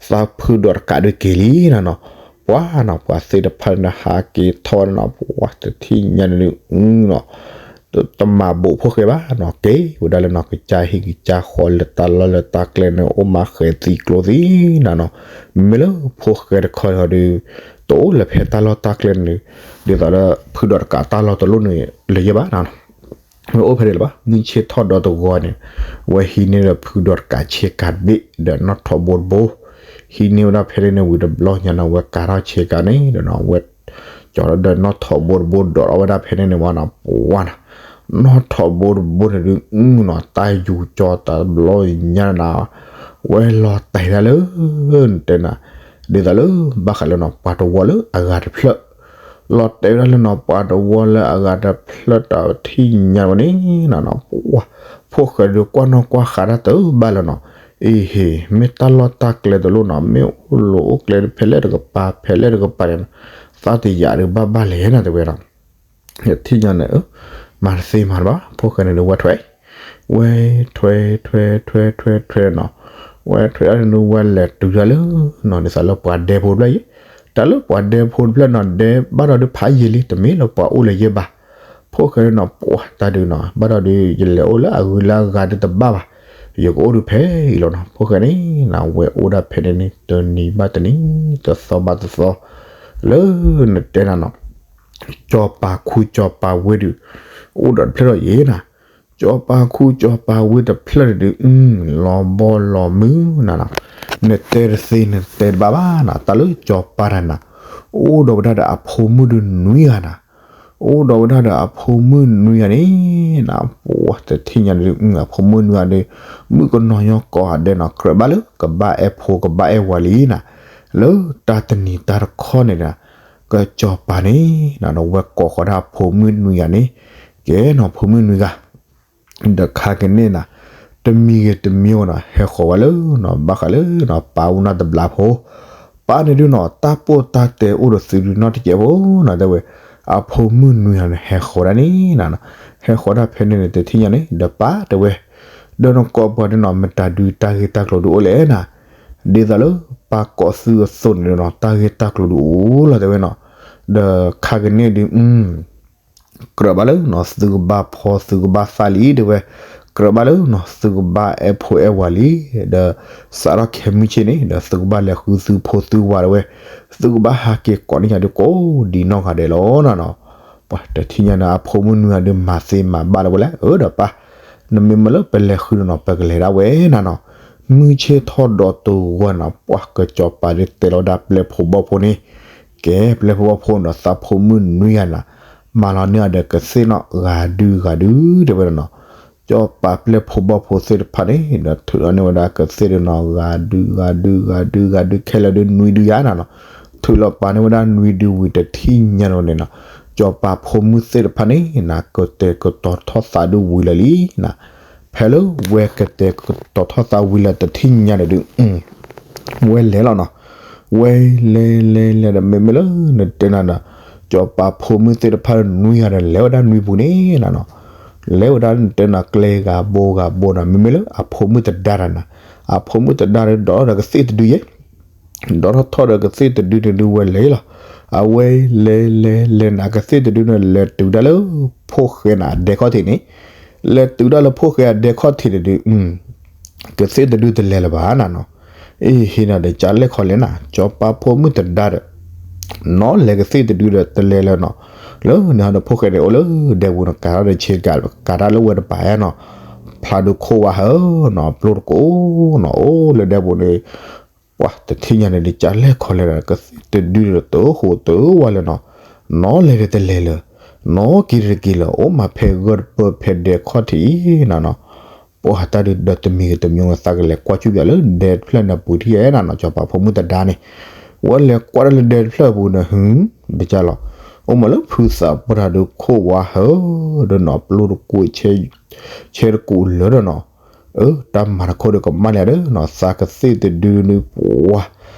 သးဖုဒီးတကးဒုးက့ၤလံနၤနီၤ, ပှၤနီၤ ပှၤသ့ၣ်တဖၣ်န့ၣ် ဟးက့ၤထီၣ်နီၤ ပှၤတထံၣ်ညါန့ၣ်ဒုးနီၤ တမၤဘူးဖိၣ်ဃဲဘၣ်နီၤ က့ၤဝဲဒၣ်လၢနီၤ ကစၢ်ဟံၣ်ကစၢ်ဃီလၢတၢ်လီၢ်လၢတၢ်ကျဲန့ၣ် အိၣ်မးဃဲၤသံကျိသံနၤနီၤ, မ့မ့ၢ်လၢဖိၣ်ဃဲတခီဒီး, တအိၣ်လၢၤဖဲတၢ်လီၢ်တၢ်ကျဲန့ၣ်, ဒ်သိးလၢဖုဒီးတကးတၢ်လီၢ်တလိၣ်န့ၣ် လၢၤယဲဘၣ်နၤနီၤ ဝဲအိၣ်ဖဲန့ၣ်လၢၤဘၣ် မုၢ်ဆ့ၣ်ထီၣ်ဒီးတဂီၤန့ၣ်, ဝဲဟံးန့ၢ်ဒီးဖုဒီးတကးဆ့ကၤတဘ့ၣ် ဒီးနီၣ်ထိးဘိတဘိ, ဟံးန့ၢ်ဝဲဒၣ်ဖဲန့ၣ်န့ၣ်ဝံၤတဘျီညါနီၤ ဝဲကၤထီၣ်ဆ့ကၤန့ၣ်ဒီးနီၤ ဝဲ, ကၠီၤဒီးနီၣ်ထိးဘိတဘိဒိးထီၣ်ဝဲဒၣ်ဖဲန့ၣ်န့ၣ်ဝဲနီၤ ပှၢ်နီၤ, နီၣ်ထိးဘိတဘိန့ၣ်ဒုးနီၤ တၢ်ယူၤကၠီၤတဘျီညါနၤ, ဝဲလီၤတဲာ်ဒၣ်လၢ, နတဲနၤ, ဒ်သိးလၢ, ဘၣ်ဃးလၢနီၤ ပှၤတဝီလၢအဂၤတဖျၢၣ် လီၤတဲာ်ဝဲဒၣ်လၢနီၤ ပှၤတဝီလၢအဂၤတဖျၢၣ်တထံၣ်ညါဝဲန့ၣ်နၤနီၤ ပှၤ, ဖိၣ်ဃဲဒုးကွၢ်နီၣ်ကွၢ်ဃးတၢ်တဘၣ်လၢၤနီၤ, အ့ဟ့ၣ် မ့ၢ်တၢ်လီၢ်တၢ်ကျဲတလိၣ်နီၤ မ့ၢ်အိၣ်လီၤအိၣ်ကျဲဖဲလဲၣ်တကပၤ ဖဲလဲၣ်တကပၤန့ၣ်, သးတယာ်ဒုးဘၣ်ဘၣ်လဲၣ်နၤတဲဝဲနီၤ ယထံၣ်ညါန့ၣ်, မၤတသ့မၤတဘၣ် ဖိၣ်ဃဲန့ၣ်ဒုးဝဲထွဲ, ဝဲထွဲထွဲထွဲထွဲထွဲနီၤ, ဝဲထွဲအန့ၣ်ဒုးဝဲလဲၤတုၤတၢ်လၢနီၤ ဒ်သိးလၢပှၤဒဲဖိတဖျၢၣ်အံၤ, တၢ်လၢပှၤဒဲဖိတဖျၢၣ်နီၤ ဒဲဘၣ်ဒီးဒုးဖးယံာ်လံ တမ့ၢ်လၢပှၤအိၣ်လၢၤယဲဘၣ်, ဖိၣ်ဃဲန့ၣ်နီၤ ပှၤတၢ်ဒုးနီၤ ဘၣ်ဒီးဒုး ယလဲၤအိၣ်လၢအဂုၤလၢအဂၤဒုးတဘၣ်ဘၣ်, ယကအိၣ်ဒုးဖဲအံၤလီၤနီၤ ဖိၣ်ဃဲန့ၣ်နၤ ဝဲအိၣ်ဒၣ်ဖဲန့ၣ်န့ၣ် တနံၤဘၣ်တနံၤ တသီဘၣ်တသီ, လၢနတဲနၤနီၤ ကၠီၤပၤခူကၠီၤပၤဝ့ဒုး, အိၣ်ဒီးတဖျၢၣ်ဒီးယဲနၤ, ကၠီၤပၤခူကၠီၤပၤဝ့တဖျၢၣ်ဒုး, လီၤဘီလီၤမုၢ်နၤနီၤ, နတဲတသ့နတဲတဘၣ်ဘၣ်နၤ တၢ်လၢကၠီၤပၤတၢ်နၤ, အိၣ်ဒီးဝဲဒၣ်ဒီးအဖိမုၣ်ဒုးနွံဂၤနၤ, အိၣ်ဒီးဝဲဒၣ်ဒီးအဖိမုၣ်နွံဂၤန့ၣ်နၤ, ပှၤတထံၣ်ညါဒုး အဖိမုၣ်နွံဂၤဒုး, မုၣ်ကနီၤညီကိးဂၤဒဲးနီၤ ကြၢးဘၣ်လၢကဘၣ်အဲၣ်ဖိကဘၣ်အဲၣ်ဝၤလံနၤ, လၢတၢ်တနံၤတၢ်တခီန့ၣ်နၤ, ကၠီၤပၤန့ၣ်နၤ ဒီးဝဲကိးဃီၤဒၣ်အဖိမုၣ်နွံဂၤန့ၣ်, ကဲနီၤဖိမုၣ်နွံဂၤ ဒီးခါကန့ၣ်နၤ, တမံၤဂ့ၤတမံၤဂ့ၤနီၤ ဟဲဃီၤဝဲလၢနီၤ ဘၣ်ဃးလၢနီၤ ပၢ်အိၣ်နၢ်တဘျီဖိ, ပၢ်န့ၣ်ဒုးနီၤ တၢ်ပိၢ်တၢ်တဲအိၣ်ဒီးသုဒုးနီတစဲးဖိနီၤ တဲဝဲ, အဖိမုၣ်နွံဂၤန့ၣ် ဟဲဃီၤဒၣ်န့ၣ်နၤနီၤ, ဟဲဃီၤဒၣ်ဖဲန့ၣ်န့ၣ် တထံၣ်ညါန့ၣ် ဒီးပၢ်တဲဝဲ, ဒီးနကိးပှၤဒ်နီၤ မတၤဒုးတၢ်ဂ့ၢ်တၢ်ကျိၤဒုးအိၣ်လဲၣ်နၤ, ဒ်သိးလၢပၢ်ကိးသုအသိးန့ၣ်နီၤ တၢ်ဂ့ၢ်တၢ်ကျိၤဒုးအိၣ်လီၤတဲဝဲနီၤ, ဒီးခါကန့ၢ်ဒုး ကြၢးဘၣ်လၢနီၤ သုကဘၣ်ဖီသုကဘၣ်သၣ်လံတဲဝဲ, ကြၢးဘၣ်လၢနီၤ သုကဘၣ်အဲၣ်ဖိအဲၣ်ဝၤလံ, ဒီးစးထီၣ်ခဲမုၢ်ဆ့ၣ်န့ၣ် ဒီးသုကဘၣ်လဲၤဃုသုဖိသုဝၤတဲဝဲ, သုကဘၣ်ဟးက့ၤကိးန့ၢ်ယၤဒုးကိးဒ်နီၢ်ဂၤဒဲးလီၤနၤနီၤ, ပှၤတထံၣ်ညါန့ၣ် အဖိမုၣ်နွံဂၤဒုးမၤသ့မၤဘၣ်လၢဝဲလဲၣ်, အၢဒီးပၢ် နမ့ၢ်မၢလၢပလဲၤဃုန့ၣ်နီၤ ပကလဲၤဒၣ်ဝဲနၤနီၤ, မုၢ်ဆ့ၣ်ထီၣ်ဒီးတဂီၤနၤ ပှၤကစီၤပၤဒုးတဲလီၤဝဲဒၣ်ပျဲၢ်ဖိဘီၣ်ဖိန့ၣ်, ကဲပျဲၢ်ဖိဘီၣ်ဖိဒီးသးဖိမုၣ်နွံဂၤနၤ, မၤလီၤန့ၢ်အီၤဒီးကသ့ၣ်နီၤ ဂၤဒုဂၤဒုတဲဝဲဒၣ်နီၤ, စီၤပၤပျဲၢ်ဖိဘီၣ်ဖိသ့ၣ်တဖၣ်န့ၣ် ဒီးထုးလီၤန့ၢ်ဝဲဒၣ်ကသ့ၣ်ဒုးနီၤ ဂၤဒုဂၤဒုဂၤဒုဂၤဒုခဲလၢာ်ဒုးနွံဒုယါနၤနီၤ, ထုးလီၤပာ်န့ၢ်ဝဲဒၣ်နွံဒုဝံၤတထံၣ်ညါန့ၣ်နီၤ, စီၤပၤဖိမုၣ်သ့ၣ်တဖၣ်န့ၣ်နၤ ကတဲာ်ကတီၤထီၣ်သးဒုးဝံၤလၢာ်လံနၤ, ဖဲလၢဝဲကတဲာ်ကတီၤထီၣ်သးဝံၤလၢာ်တထံၣ်ညါန့ၣ်ဒုး ဝဲလဲၤလီၤနီၤ, ဝဲလဲၤလဲၤလဲၤဒီး မ့မ့ၢ်လၢနတဲနၤဒီး စီၤပၤဖိမုၣ်သ့ၣ်တဖၣ်နွံဂၤဒီး လဲၤဝဲဒၣ်နွံပူၤန့ၣ်နၤနီၤ, လဲၤဝဲဒၣ်နတဲနၤကျဲဂၤဘိဂၤဘိနီၤ, မ့မ့ၢ်လၢအဖိမုၣ်တဒါတၢ်နၤ, အဖိမုၣ်တဒါဒီး ဒီးထီၣ်ဒီးကသ့ၣ်တဒုယဲ ဒီးထီၣ်ထီၣ်ဒီးကသ့ၣ်တဒုန့ၣ်ဒုးဝဲလဲၤလီၤ, အဝဲလဲၤလဲၤလဲၤနၤ ကသ့ၣ်တဒုန့ၣ် လဲၤတုၤဒၣ်လၢဖိၣ်ဃဲနၤအဒဲခီၣ်ထံးန့ၣ်, လဲၤတုၤဒၣ်လၢဖိၣ်ဃဲအဒဲခီၣ်ထံးန့ၣ်ဒုး ကသ့ၣ်တဒုတလဲၤလၢၤဘၣ်နၤနီၤ, အ့ ဟ့ၣ်နီၤဒီးကလဲၣ်ခီလဲၣ်နၤ စီၤပၤဖိမုၣ်တဒါဒီး နီၤလဲၤကသ့ၣ်တဒုဒီးတလဲၤလၢၤနီၤ, လၢန့ၣ်ဟီဒီးဖိၣ်ဃဲန့ၣ် အိၣ်လၢဒဲပူၤနီၤ ကၤထီၣ်ဒီးဆ့ကၤ ကၤတၢ်လၢဝဲတပၤနီၤ, ဖျါဒုးခိၣ်ဝါဟၢနီၤ ပျိၢ်တကိးနီၤ အိၣ်လၢဒဲပူၤန့ၣ်, ပှၤတထံၣ်ညါန့ၣ်ဒုး ကလဲၣ်ခီလဲၣ်ဒီး ကသ့ၣ်တဒုဒီးတဟိးတဝါလၢၤနီၤ, နီၤလဲၤဒီးတလဲၤလၢၤ, နီၤက့ၤဒီးတက့ၤလၢၤ အိၣ်မးဖဲဂၢၢ်တပၢၢ်ဖဲဒဲခီၣ်ထံးအံၤနၤနီၤ, ပှၤတၢ်ဒုးဒီးတမံၤဂ့ၤတမံၤဂ့ၤ သးကလဲၤကွၢ်ဆူၣ်ပၠးလၢဒဲတဖျၢၣ်န့ၣ်ပူၤထံၣ်ဧဲနၤနီၤ စီၤပၤဖိမုၣ်တဒါန့ၣ်, ဝဲလဲၤကွၢ်ဒၣ်လၢဒဲတဖျၢၣ်ပူၤန့ၣ် ဟူ ဒ်ကၢ်လီၤ, အိၣ်မးလၢဖုသးပှၢ်တၢ်ဒုးခိၣ်ဝါဟၢဒီးနီၤ ပျိၢ်တကိး ဆဲတကိးလၢၤဒီးနီၤ, အၢ တၢ်မၤတခီဒီးကမၣ်လၢၤဒီးနီၤ သးကသ့ၣ်တဒုန့ၣ်ပှၤ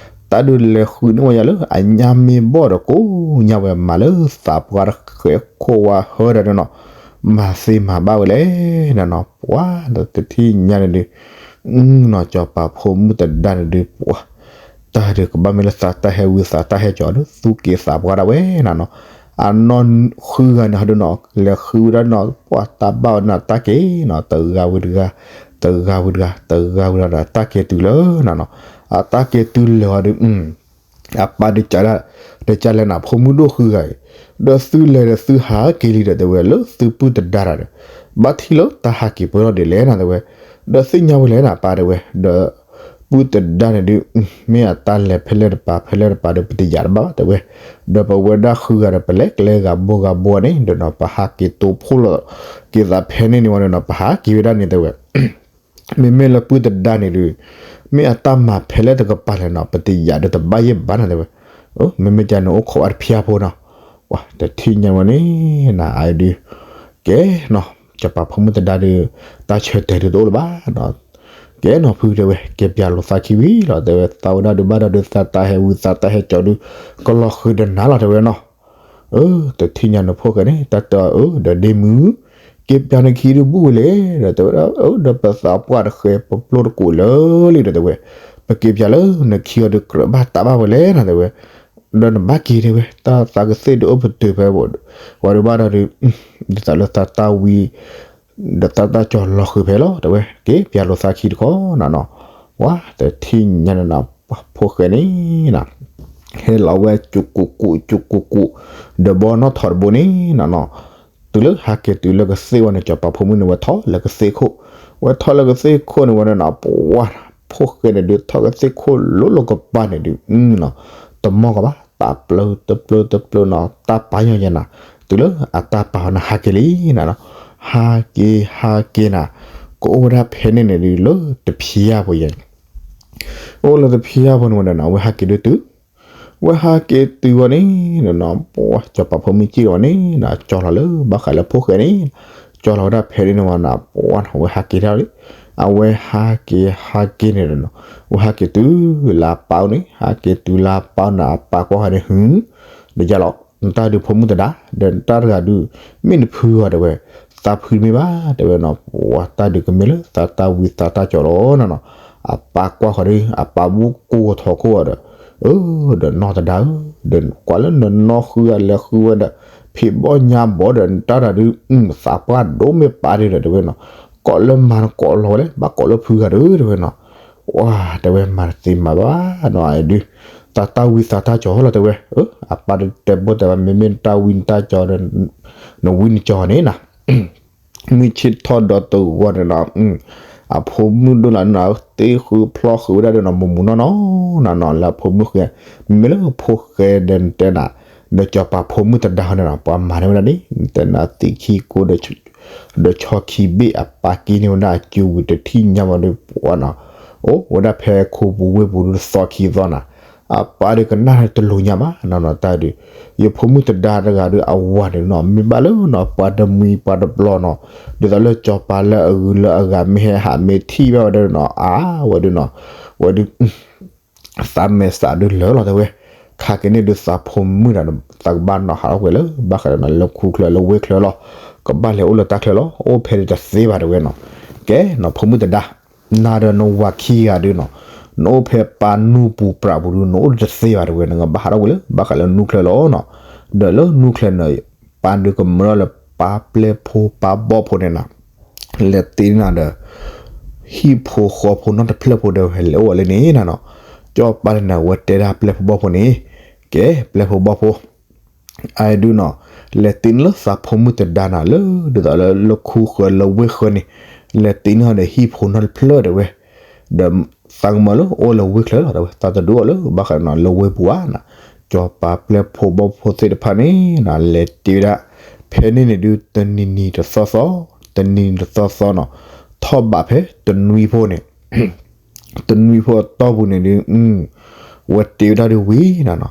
တၢ်ဒုးလဲၤဃုန့ၢ်ဝဲယၤလၢအညါမ့ၢ်ဘီၣ်ဒီးကိးညါဝဲ မၤလၢသးပှၢ်တဃဲခိၣ်ဝါဟၢဒီးနီၤ, မၤသ့မၤဘၣ်ဝဲလဲၣ်နၤနီၤ ပှၤဒီးတထံၣ်ညါန့ၣ်ဒုး နီၤ စီၤပၤဖိမုၣ်တဒါန့ၣ်ဒုး ပှၤ တၢ်ဒုးကဘၣ်မ့ၢ်လၢသးတၢ်ဟဲဝံသးတၢ်ဟဲကၠီဒီး သူက့ၤသးပှၢ်ဒၣ်ဝဲနၤနီၤ, အနီၢ်ဃုဂၤန့ၣ်ဟီဒုးနီၤ လဲၤဃုဝဲဒၣ်နီၤ ပှၤတၢ်ဘၣ်ဝဲဒၣ်နီၤ တၢ်က့ၤနီၤ တဂၤဝံၤတဂၤ, တဂၤဝံၤတဂၤ, တဂၤဝံၤတဂၤဒီး တၢ်က့ၤတုၤလၢနၤနီၤ, အတၢ်က့ၤတုၤလၢၤဟီဒုး အပၢ်ဒုးကးဒၣ်, ဒုးကးလဲၣ်နၤ ဖိမုၣ်ဒိၣ်ဃုဂၤအံၤ, ဒီးသုလဲၤဒီးသုဟးက့ၤလံဒီးတဲဝဲ လၢသုပုၢ်တဒါတၢ်ဒီး, ဘၣ်ထံၣ်လၢတၢ်ဟးက့ၤပှဲၤထီၣ်ဒ်လဲၣ်နၤတဲဝဲ, ဒီးသ့ၣ်ညါဝဲလဲၣ်နၤပၢ်တဲဝဲ, ဒီးပုၢ်တဒါန့ၣ်ဒုး မ့ၢ်အတၢ်လဲၤဖဲလဲၣ်တပၤ ဖဲလဲၣ်တပၤဒီး ပတယာ်တဘၣ်ဘၣ်တဲဝဲ, ဒီးပဝဲဒၣ်ဃုဂၤဒီး ပလဲၤကျဲဂၤဘိဂၤဘိန့ၣ် ဒီးနီၤ ပဟးက့ၤတိဖှိၣ်လီၤက့ၤသးဖဲန့ၣ်န့ၣ်ဝဲန့ၣ်နီၤ ပဟးက့ၤဝဲဒၣ်န့ၣ်တဲဝဲ မ့မ့ၢ်လၢပုၢ်တဒါန့ၣ်ဒုး, မ့ၢ်အတၢ်မၤဖဲလဲၣ်တကပၤလဲၣ်နီၤ ပတယာ်ဒီးတဘၣ်ယဲၢ်ဘၣ်နၤတဲဝဲ, မ့မ့ၢ်ကန့ၣ်အိၣ်ခိးအါတဖျါဖိနီၤ, ပှၤတထံၣ်ညါဝဲန့ၣ်နၤအံၤဒုး, ကဲနီၤ စီၤပၤဖိမုၣ်တဒါဒုး, တၢ်ဆၢတဲာ်ဒုးတအိၣ်လၢၤဘၣ်နီၤ, ကဲနီၤဖုတဲဝဲ ကဲပၠးလိာ်သးခံဝံၤလီၤတဲဝဲ သးဝဲဒၣ်ဒုးဘၣ်ဒီးဒုးသးတၢ်ဟဲဝံသးတၢ်ဟဲကၠီဒုး, ကလီၤဃံၤဒီးနၤလီၤတဲဝဲနီၤ အၢ တထံၣ်ညါနဖိၣ်ဃဲန့ၣ် တၢ်တဲအီၤအၢ ဒီးဒ့မုၢ်, က့ၤပၠးနခံဒုးဘူးဝဲလဲၣ် ဒီးတဲဝဲဒၣ် အၢ ဒီးပသးပှၢ်တဃဲ ပပျိၢ်တကိးလၢာ်လံဒီးတဲဝဲ, ပက့ၤပၠးလၢနခံအီၤဒုးကြၢးဘၣ်တးဘၣ်ဝဲလဲၣ်နၤတဲဝဲ, ဒီးနဘၣ်က့ၤတဲဝဲ တၢ်သးကသ့ၣ်ဒုးအိၣ်ပတုာ်ဖဲ ဝဲဒုးဘၣ်ဒီးဒုး, ဒ်သိးလၢသးတၢ်ဝံ ဒီးတၢ်တၢ်ကၠီၤလီၤဃံၤဖဲလီၤတဲဝဲ က့ၤပၠးလိာ်သးခံတခီနၤနီၤ, ပှၤတထံၣ်ညါန့ၣ်နီၤ ဖိၣ်ဃဲန့ၣ်နၤ ဟဲလီၤဝဲ ကၠူးကူးကူး ကၠူးကူးကူး, ဒီးဘီနီၣ်ထိးတဘိန့ၣ်နၤနီၤ, တုၤလၢဟးက့ၤတုၤလၢကသ့ၣ်ဝဲန့ၣ် စီၤပၤဖိမုၣ်န့ၣ် ဝဲထီၣ်လၢကသ့ၣ်ခိၣ်, ဝဲထီၣ်လၢကသ့ၣ်ခိၣ်န့ၣ်ဝဲန့ၣ်နီၤ ပှၤ ဖိၣ်ဃဲန့ၣ်ဒုးထီၣ်ကသ့ၣ်ခိၣ်လိၤလိၤကပၤန့ၣ်ဒုး တမီၢ်ကဘၣ် တၢ်ပျၢတပျၢတပျၢနီၤ တၢ်ပာ်ညီယဲနၤ, တုၤလၢအတၢ်ပာ်ဝဲန့ၣ် ဟးက့ၤလံနၤနီၤ, ဟးက့ၤ ဟးက့ၤနၤ, ကအိၣ်ဝဲဒၣ်ဖဲန့ၣ်န့ၣ်ဒုး လၢတဖျါဖိယဲ အိၣ်လၢတဖျါဖိန့ၣ်ဝဲန့ၣ်နီၤ အဝဲဟးက့ၤဒုးတုၤ, ဝဲဟးက့ၤတုၤဝဲန့ၣ်နၤနီၤ ပှၤ စီၤပၤဖိမုၣ်စံၣ်ဝဲန့ၣ်နၤ ကၠီလီၤလၢဘၣ်ဃးလၢဖိၣ်ဃဲန့ၣ်, ကၠီလီၤဝဲဒၣ်ဖဲန့ၣ်န့ၣ်ဝဲနၤ ပှၤ အဝဲဟးက့ၤတၢ်လံ, အဝဲဟးက့ၤ ဟးက့ၤန့ၣ်နၤနီၤ, ဝဲဟးက့ၤတုၤလၢအပၢ်အိၣ်န့ၣ် ဟးက့ၤတုၤလၢအပၢ်န့ၣ် အပၢ်ကွၢ်ဃီန့ၣ် ဟု ဒီးယါလီၤ နတၢ်ဒုးဖိမုၣ်သဒါ ဒီးနတၢ်တဂၤဒုး မ့ၢ်နဖုဂီၤတဲဝဲ, သးဖုတမ့ၢ်ဘၣ်တဲဝဲနီၤ, ပှၤတၢ်ဒုးကမ့ၢ်လၢသးတၢ်ဝံသးတၢ်ကၠီၤလီၤနီၤနီၤ, အပၢ်ကွၢ်ဃီၤဒီး အပၢ်ဘူးကိးထီၣ်ခိၣ်အီၤဒီး, အၢ ဒီးနီၢ်သဒါဧၢ, ဒီးကွၢ်လၢနနီၢ်ဃုဂၤလဲၤဃုဝဲဒီး ဖံးဘီၣ်ညါဘီဒီး နတၢ်တဂၤဒုး သးပှၢ်ဒိၣ်မ့ၢ်ပၢ်ဒုးဒီးတဲဝဲနီၤ, ကိးလၢမၤနကိးလီၤဝဲလဲၣ် ဘၣ်ကိးလၢဖုဂၤဒီးတဲဝဲနီၤ, ဝါ တဲဝဲမၤတသ့မၤဘၣ်နီၤ အဒုး သးတၢ်ဝံသးတၢ်ကၠီၤလီၤတဲဝဲ, အပၢ်တတဲဘိတဲဘၣ် မ့မ့ၢ်နတၢ်ဝံနတၢ်ကၠီၤဒီး နဝံနကၠီၤန့ၣ်နီၤ မုၢ်ဆ့ၣ်ထီၣ်ဒီးတဂီၤန့ၣ်နီၤ, အဖိမုၣ်ဒိၣ်လၢနီၤ သ့ဃုဖျီဃုာ်ဝဲဒၣ်ဒီးနီၤ မူးမူးနီၢ်နီၢ်နီၤနီၤ လၢအဖိမုၣ်ဃဲ, မ့မ့ၢ်လၢဖိဃဲဒီးနတဲနၤ, ဒီးစီၤပၤဖိမုၣ်သဒါဟီန့ၣ်နီၤ ပှၤမၤန့ၢ်ဝဲဒၣ်န့ၣ် နတဲနၤသံခံကိဒီး ဒီးဆီခံဘ့ၣ်အပၢ်က့ၤန့ၢ်ဝဲဒၣ်အစုဝံၤတထံၣ်ညါဝဲဒီးပှၤနီၤ, အိၣ်ဝဲဒၣ်ဖဲခိပူၤဝ့ၢ်ပူၤဒုးသီခံသီနီၤ, အပၢ်ဒုးကနၣ်တလိၤညါဘၣ်နီၤနီၤ တၢ်ဒုး, ယဖိမုၣ်သဒါတဂၤဒုးအဝၤန့ၣ်နီၤ မ့ၢ်ဘၣ်လၢနီၤ ပှၤတမှံၤပှၤတဘျီနီၤ, ဒ်သိးလၢစီၤပၤလၢအဂုၤလၢအဂၤမ့ၢ်ဟဲဟးမ့ၢ်ထံၣ်ဘၣ်ဝဲဒၣ်နီၤ အါ ဝဲဒုးနီၤ, ဝဲဒုး သးမဲာ်သးဒုးလၢာ်လီၤတဲဝဲ, ခါက့ၤန့ၣ်ဒုးသးဖိမုၣ်တဂၤဒီး သးကဘၣ်နီၤဟးထီၣ်ကွံာ်လၢဘၣ်ဃးဒီးနီၤ လၢခူချၢလၢဝ့ၢ်ချၢလီၤ, ကဘၣ်လဲၤအိၣ်လၢတၢ်ချၢလီၤ အိၣ်ဖဲဒုးတသ့ဘၣ်တဲဝဲနီၤ, ကဲနီၤ ဖိမုၣ်သဒါ, နၤဒီးနဝၤခံဂၤဒုးနီၤ, နအိၣ်ဖဲပၢ်နူၢ်ပူၤပြးပူၤဒုး နအိၣ်ဒုးတသ့ဘၣ်တဲဝဲ နကဘၣ်ဟးထီၣ်ကွံာ်လၢဘၣ်ဃးလၢနူချၢလီၤနီၤ, ဒီးလၢနူချၢန့ၣ် ပၢ်ဒုးကမၢထီၣ်လၢပၢ်ပျဲၢ်ဖိပၢ်ဘီၣ်ဖိန့ၣ်နီၤ လဲၤတ့နၤဒီး ဟံၣ်ဖိဃီဖိနီတဖျၢၣ်ဖိဒီးဟဲလဲၤအိၣ်ဝဲလၢန့ၣ်နီၤနီၤ, ကၠီပၢ်န့ၣ်နၤ ဝဲတဲဒၣ်ပျဲၢ်ဖိဘီၣ်ဖိန့ၣ်, ကဲ ပျဲၢ်ဖိဘီၣ်ဖိ, အဒုးနီၤ, လဲၤတ့နၤလၢသးဖိမုၣ်သဒါနၤလၢ ဒ်သိးလၢလၢခူဃၢၤလၢဝ့ၢ်ဃၢၤန့ၣ်, လဲၤတ့နၤဒီးဟံၣ်ဖိနီတဖျၢၣ်တဲဝဲ ဒီးသးကမၢလၢအိၣ်လၢဝ့ၢ်ချၢလီၤတဲဝဲ သးတဒုးအိၣ်လၢဘၣ်ဃးနီၤလၢဝ့ၢ်ပူၤဧါနီၤ, ကၠီပၢ်ပျဲၢ်ဖိဘီၣ်ဖိသ့ၣ်တဖၣ်န့ၣ်နီၤ လဲၤတ့ဝဲဒၣ်, ဖဲန့ၣ်န့ၣ်ဒုး တနံၤနံၤတသီသီ, တနံၤနံၤတသီသီနီၤ, ထီၣ်ဘးဖဲတနွံဖိန့ၣ် တနွံဖိအတီၢ်ပူၤန့ၣ်ဒုး, ဝဲတ့ဝဲဒၣ်ဒုးဝံၤနီၤနီၤ,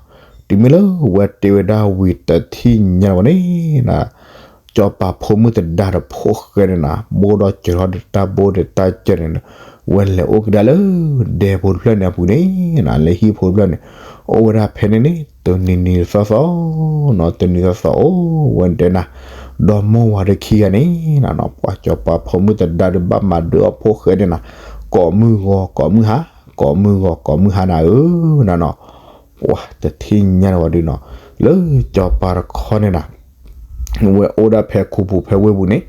တုၤမ့ၢ်လၢဝဲတ့ဝဲဒၣ်ဝံၤတထံၣ်ညါဝဲန့ၣ်နီၤ, ကၠီပၢ်ဖိမုၣ်သဒါဒီးဖိၣ်ဃဲန့ၣ်နီၤ ဘိၣ်ဒီးစၢၤထီၣ်ဒီးတၢ်ဘိဒီးတၢ်စၢၤန့ၣ်နီၤ, ဝဲလဲၤအိၣ်ကဒါလၢ ဒဲဖိတဖျၢၣ်န့ၣ်အပူၤန့ၣ်နီၤ လၢဟံၣ်ဖိတဖျၢၣ်န့ၣ်, အိၣ်ဝဲဒၣ်ဖဲန့ၣ်န့ၣ် တနံၤနံၤသီသီနီၤ တနံၤသီသီအိၣ်ဝဲတဲနၤ, ဒီမိၢ်ဝၤဒီးခံဂၤန့ၣ်နီၤနီၤ ပှၤကၠီပၢ်ဖိမုၣ်သဒါဒီးဘၣ်မၤဒုးအီၣ်ဖိၣ်ဃဲန့ၣ်နီၤ, ကိးမုၢ်ဂီၤကိးမုၢ်ဟါ, ကိးမုၢ်ဂီၤကိးမုၢ်ဟါနၤဧၢနီၤနီၤ, ပှၤတထံၣ်ညါန့ၣ်ဝဲဒုးနီၤ, လၢကၠီပၢ်တခီန့ၣ်နၤ ဝဲအိၣ်ဒၣ်ဖဲခူပူၤဖဲဝ့ၢ်ပူၤန့ၣ်,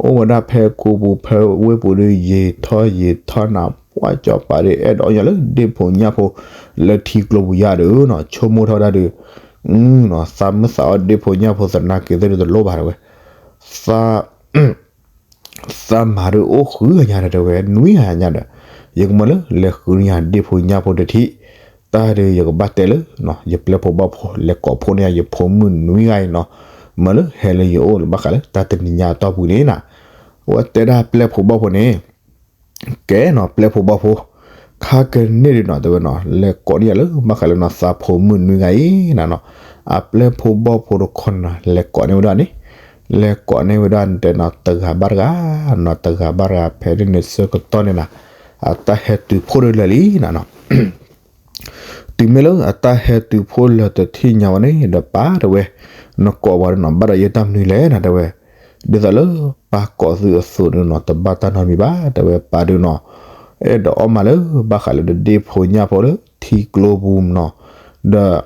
အိၣ်ဝဲဒၣ်ဖဲခူပူၤဖဲဝ့ၢ်ပူၤဒီး ယံာ်ထီၣ်ယံာ်ထီၣ်နၤ ပှၤကၠီပၢ်ဒီးအဲၣ်ဒိးအီၣ်ညီလၢဒ့ၣ်ဖိညၣ်ဖိ လၢထံကျိပူၤယါဒီးနီၤ ဆိကမိၣ်ထီၣ်ဝဲဒၣ်ဒီး, သးမုၢ်သးအီၣ်ဒ့ၣ်ဖိညၣ်ဖိသနာ်က့သ့ၣ်ဒုးတလိၣ်ဘၣ်တဲဝဲ, သး သးမၤဒုးအိၣ်ဃုဂၤညါဒီးတဲဝဲ နွံဂၤညါဒီး, ယကမၢလၢလဲၤဃုန့ၢ်ယၤဒ့ၣ်ဖိညၣ်ဖိတထံၣ်, တၢ်ဒီးယကဘၣ်တဲလၢ ယပျဲၢ်ဖိဘီၣ်ဖိ လဲၤကိးဖိန့ၢ်ယၤယဖိမုၣ်နွံဂၤအံၤနီၤ, မၢလၢဟဲလၢယအိၣ်လၢဘၣ်ဃးလၢတၢ်တနံၤညါအတီၢ်ပူၤန့ၣ်နၤ, ဝဲတဲဒၣ်ပျဲၢ်ဖိဘီၣ်ဖိန့ၣ် ကဲနီၤ ပျဲၢ်ဖိဘီၣ်ဖိ, ခါကန့ၣ်ဒုးနီၤ တဲဝဲနီၤ လဲၤကိးန့ၢ်ယၤလၢဘၣ်ဃးလၢနီၤ သးဖိမုၣ်နွံဂၤအံၤနၤနီၤ, အပျဲၢ်ဖိဘီၣ်ဖိတခီနီၤ လဲၤကိးန့ၢ်ဝဲဒၣ်န့ၣ်, လဲၤကိးန့ၢ်ဝဲဒၣ်တဲနီၤ တဂၤဘၣ်တဂၤနီၤ တဂၤဘၣ်တဂၤ ဖဲန့ၣ်န့ၣ်ဆၢကတီၢ်န့ၣ်နၤ, အတၢ်ဟဲတုၤဖှိၣ်ဒုးလၢာ်လံနၤနီၤ တုၤမ့ၢ်လၢအတၢ်ဟဲတုၤဖှိၣ်လၢာ်တထံၣ်ညါဝဲန့ၣ် ဒီးပၢ်တဲဝဲ, နကိးဝဲဒၣ်နီၤ ဘၣ်ဒီးယတၢ်မနုၤလဲၣ်နၤတဲဝဲ, ဒ်သိးလၢပၢ်ကိးသုအသိးဒုးနီၤ တဘၣ်တၢ်နီတမံၤဘၣ် တဲဝဲပၢ်ဒုးနီၤ, အဲၣ်ဒိးအီၣ်မးလၢဘၣ်ဃးလၢဒ့ၣ်ဖိညၣ်ဖိလၢထံကျိပူၤနီၤ, ဒီး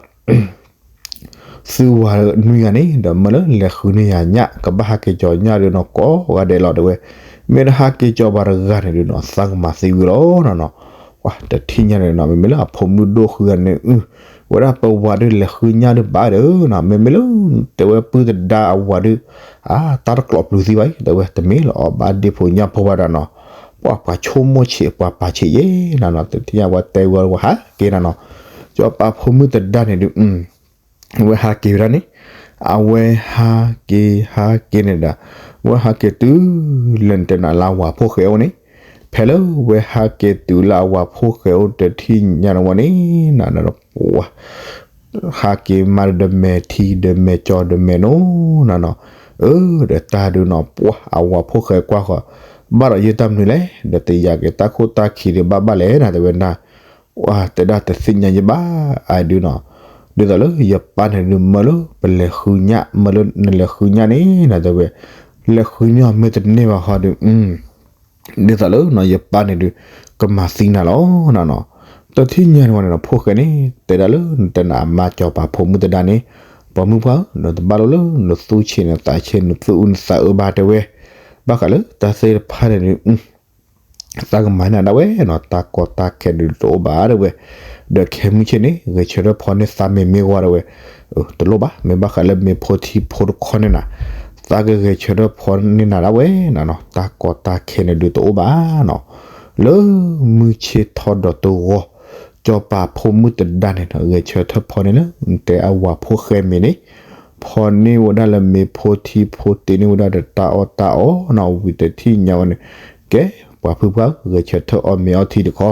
သုဝၤနွံဂၤန့ၣ် ဒီးမၢလၢလဲၤဃုန့ၢ်ယၤညၣ် ကဘၣ်ဟးက့ၤကၠီၤညၣ်ဒုးနီၤ ကိးဂၤဒဲးလီၤတဲဝဲ, မ့ၢ်တဟးက့ၤကၠီၤပှၤတဂၤန့ၣ်ဒုးနီၤ သးကမၤသံဝံၤလီၤနီၤနီၤ, ပှၤတထံၣ်ညါန့ၣ်နီၤ မ့မ့ၢ်လၢအဖိမုၣ်ဒိၣ်ဃုဂၤန့ၣ် အု ဝဲဒၣ်ပဝၤဒုးလဲၤဃုညၣ်ဒုးဘၣ်ဒီးနီၤ မ့မ့ၢ်လၢ တဲဝဲပုၢ်သဒါအဝၤဒုး, အါ တၢ်တကျိးပျုၤသံဘၣ်အံၤ တဲဝဲ တမ့ၢ်လၢအီၣ်ဘၣ်ဒ့ၣ်ဖိညၣ်ဖိဘၣ်ဒီးနီၤ, ပှၤပှၤဆိကမိၣ်ဆံး ပှၤပာ်ဆံးယဲနၤနီၤ တထံၣ်ညါဝဲတဲဝဲဝဲဟးက့ၤနၤနီၤ, ကၠီၤပၤဖိမုၣ်သဒါန့ၣ်ဒုး ဝဲဟးက့ၤဝဲဒၣ်န့ၣ်, အဝဲဟးက့ၤဟးက့ၤန့ၣ်ဒီး, ဝဲဟးက့ၤတုၤလၢနတဲနၤလၢအဝၤဖိၣ်ဃဲအိၣ်န့ၣ်, ဖဲလၢဝဲဟးက့ၤတုၤလၢအဝၤဖိၣ်ဃဲအိၣ်တထံၣ်ညါန့ၣ်ဝဲန့ၣ်, နဒီးပှၤ ဟးက့ၤမးဒီးမဲာ်ထံဒီးမဲာ်ကၠီဒီးမဲာ်နိနီၤနီၤ, အၢ ဒီးတၢ်ဒုးနီၤ ပှၤအဝၤဖိၣ်ဃဲကွၢ်ဃီၤ, ဘၣ်ဒီးယတၢ်မနုၤလဲၣ် ဒီးတယာ်က့ၤတၢ်ခိၣ်တၢ်ခံဒီးဘၣ်ဘၣ်လဲၣ်နၤ တဲဝဲဒၣ်, တဲဒၣ်တသ့ၣ်ညါယဘၣ် အဒုးနီၤ, ဒီး ဒ်သိးလၢယပၢ်န့ၣ်ဒုးမၢလၢပလဲၤဃုညၣ် မၢလၢနလဲၤဃုညၣ်န့ၣ်နီၤ တဲဝဲ, လဲၤဃုညၣ်မ့ၢ်တန့ၢ်ဘၣ်ဃီဒုး ဒ်သိးလၢနီၤယပၢ်န့ၣ်ဒုး ကမၤသံနၤလီၤနီၤနီၤ. တထံၣ်ညါန့ၣ်ဝဲန့ၣ်နီၤ ဖိၣ်ဃဲန့ၣ် တဲဒၣ်လၢနတဲနၤအမါစီၤပၤဖိမုၣ်တဒါန့ၣ်, ပှၤမုၣ်ပှၢ်ဧၢ, နတဘၣ်လိၣ်လၢနသူၣ်ဆံးနသးဆံး နသူၣ်အုးနသးအၢဘၣ်တဲဝဲ, ဘၣ်ဃးလၢတၢ်သ့ၣ်တဖၣ်န့ၣ်ဒုး သးကမၤနၤဒၣ်ဝဲနီၤ တၢ်ကီတၢ်ခဲဒုးတအိၣ်ဘၣ်တဲဝဲ, ဒီးခဲမုၢ်ဆ့ၣ်န့ၣ် ဂဲၤဆၢထၢၣ်ဖီန့ၢ်သးမ့ၢ်မ့ၢ်ဂီၢ်တဲဝဲ, တလိၣ်ဘၣ် မ့ၢ်ဘၣ်ဃးလၢမ့ၢ်ဖိထံဖိတခီန့ၣ်နၤ, သးကဂဲၤဆၢထၢၣ်ဖီန့ၢ်နၤဒၣ်ဝဲနီၤနီၤ တၢ်ကီတၢ်ခဲန့ၣ်ဒုးတအိၣ်ဘၣ်နီၤ. လၢမုၢ်ဆ့ၣ်ထီၣ်ဒီးတဂီၢ် စီၤပၤဖိမုၣ်တဒါန့ၣ်နီၤ ဂဲၤဆၢထၢၣ်ဖီန့ၢ်လၢ တဲအဝၤဖိၣ်ဃဲမ့ၢ်န့ၣ် ဖီန့ၢ်ဝဲဒၣ်လၢမ့ၢ်ဖိထံဖိတ့န့ၢ်ဝဲဒၣ်ဒီးတၢ်အီၣ်တၢ်အီနီၤ ဝံၤတထံၣ်ညါဝဲန့ၣ်, ကဲ ပှၤဖုပှၢ်ဧၢ ဂဲၤဆၢထၢၣ်အီၣ်မ့ၤအီထံတခီ,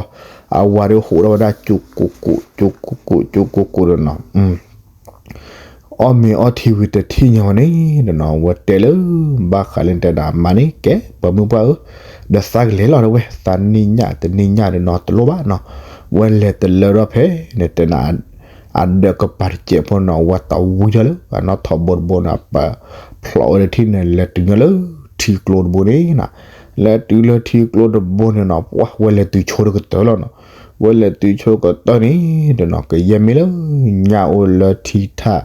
အဝၤဒီးဟိးထီၣ်ဝဲဒၣ် ကၠိကိးကိး ကၠိကိးကိး ကၠိကိးကိးဒီးနီၤ အီၣ်မ့ၤအီထံဝံၤတထံၣ်ညါဝဲန့ၣ်ဒီးနီၤ ဝဲတဲလၢ ဘၣ်ဃးလၢတဲဒၣ်မါန့ၣ် ကဲ ပှၤမုၣ်ပှၢ်ဧၢ, ဒီးသးကလဲၤလီၤတဲဝဲ သးန့ၢ်ညၣ်တန့ၢ်ညၣ်ဒီးနီၤ တလိၣ်ဘၣ်နီၤ, ဝဲလဲၤတလၢထီၣ်ဖဲန့ၣ်တဲနၤ အဒၢးကပၤတစဲးဖိနီၤ ဝဲသးဝံထီၣ်လၢ အနီၢ်ထီၣ်ဘိတဘိန့ၣ် ပဖျိးဝဲတထံၣ်န့ၣ် လဲၤတုၤညီလၢထံကျိတဘိန့ၣ်နီၤ, လဲၤတုၤလၢထံကျိတဘိန့ၣ်နီၤ ပှၤဝဲလဲၤတုၤဆိတကတၢၢ်လီၤနီၤ, ဝဲလဲၤတုၤဆိကတၢၢ်န့ၣ်ဒီးနီၤ ကယဲၢ်မ့ၢ်လၢ ညၣ်အိၣ်လၢထံထၣ်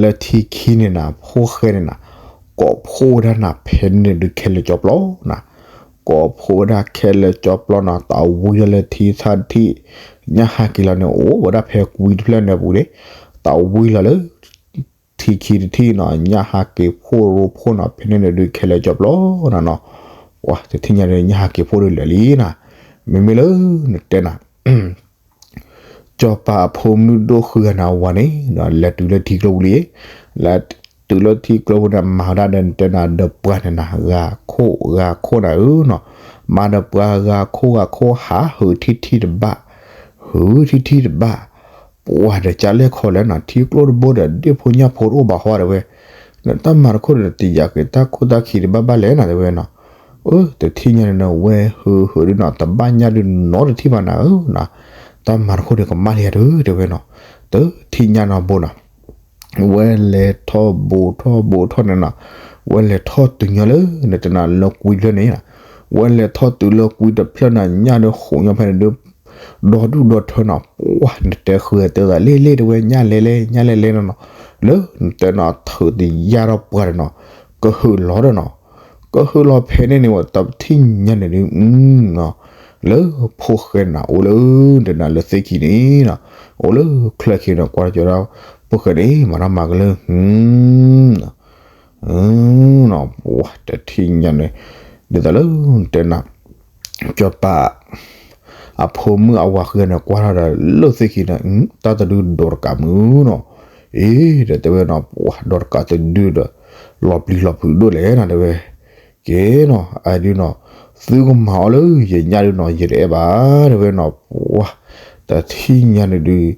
လၢထံခံန့ၣ်နၤ ဖိၣ်ဃဲန့ၣ်နၤ ကိးဖှိၣ်ဝဲဒၣ်နၤဖဲန့ၣ်ဒုးခဲလၢာ်ကၠီပျီနၤ, ကိးဖှိၣ်ဝဲဒၣ်ခဲလၢာ်ကၠီပျီနီၤ သးဝံလီၤလၢထံထၣ်တထံၣ်, ညၣ်ဟးက့ၤလီၤန့ၣ် အိၣ်ဝဲဒၣ်ဖဲကွံတဖျၢၣ်န့ၣ်အပူၤန့ၣ်, သးဝံလီၤလၢ ထံခံတထံၣ်နီၤ ညၣ်ဟးက့ၤဖှိၣ်ရိဖှိၣ်နီၤ ဖဲန့ၣ်န့ၣ်ဒုးခဲလၢာ်ကၠီပျီနၤနီၤ, ပှၤတထံၣ်ညါန့ၣ် ညၣ်ဟးက့ၤဖှိၣ်ဒုးလၢာ်လံနၤ, မ့မ့ၢ်လၢနတဲနၤ စီၤပၤအဖိမုၣ်ဒိၣ်ဃုဂၤန့ၣ်အဝၤန့ၣ် လဲၤတုၤလၢထံကျိပူၤလံ, လဲၤတုၤလၢထံကျိပူၤန့ၣ် မၤဝဲဒၣ်ဒီးတဲနၤဒီးပှၤန့ၣ်နၤ ဂၤခိၣ်ဂၤခိၣ်နၤဧၢနီၤ, မၤဒီးပှၤဂၤခိၣ်ဂၤခိၣ်ဟးဟုးထံထံၣ်တဘၣ်, ဟုးထံထံၣ်တဘၣ်, ပှၤဒီးကလဲၣ်ခီလဲၣ်နီၤ ထံကျိတဘိဒီးဒ့ၣ်ဖိညၣ်ဖိတအိၣ်ဘၣ်ဃီတဲဝဲ, နတၢ်မၤတခိၣ်ဒီး တယာ်က့ၤတၢ်ခိၣ်တၢ်ခံတဘၣ်ဘၣ်လဲၣ်နၤတဲဝဲနီၤ, အၢ တထံၣ်ညါန့ၣ်နဝဲဟုးဟုးဒုးနီၤ တဘၣ်ညၣ်ဒုးနီတထံၣ်ဘၣ်နၤဧၢနီၤ, တၢ်မၤတခိၣ်ဒီးကမၣ်လံယၤဒုးတဲဝဲနီၤ, တထံၣ်ညါနီၤဘိနီၤ ဝဲလဲၤထီၣ်ဘိထီၣ်ဘိထီၣ်န့ၣ်နီၤ, ဝဲလဲၤထီၣ်တုၤညီလၢ နတနၤလၢကွံတဖျၢၣ်န့ၣ်, ဝဲလဲၤထီၣ်တုၤလၢကွံတဖျၢၣ်န့ၣ် ညၣ်ဒီးဃိးညီဖဲန့ၣ်ဒုး, ဒီဒူၣ်ဒီထၢနီၤ, ပှၤနတဲဃုတဲသးလ့လ့တဲဝဲ ညၣ်လဲၤလဲၤ ညၣ်လဲၤလဲၤနီၤနီၤ, လၢနတဲနီၤ ထုးတယၢ်ထီၣ်ပှၤဒီးနီၤ, ကဟုးလီၤဒီးနီၤ ကဟုးလီၤဖဲန့ၣ်န့ၣ် ဝဲတထံၣ်ညါန့ၣ်ဒုး လၢဖိၣ်ဃဲနၤ အိၣ်လၢ တနၤလၢသ့ၣ်ခံန့ၣ်နီၤ, အိၣ်လၢချၢခံန့ၣ် ကွၢ်ကၠီဒၣ် ဖိၣ်ဃဲန့ၣ် မၤနီၣ်မၤကလၢ ပှၤတထံၣ်ညါန့ၣ် ဒ်သိးလၢတဲနၤ စီၤပၤ အဖိမုၣ်အဝၤဃုဂၤန့ၣ် ကွၢ်ထီၣ်ဒီးလၢသ့ၣ်ခံန့ၣ် တၢ်တဒုဒီးတကးမုၢ်နီၤ, အ့ ဒီးတဲဝဲနီၤ ပှၤဒီးတကးတဒုဒီး လီၤပျံၤလီၤဖုးဒိၣ်လဲၣ်နီၤ တဲဝဲ, ကဲနီၤ အဒုနီၤ သုကမၤအီၤလၢယညၣ်ဒုနီၤ ယတအဲၣ်ဘၣ် တဲဝဲနီၤ ပှၤ တထံၣ်ညါန့ၣ်ဒုး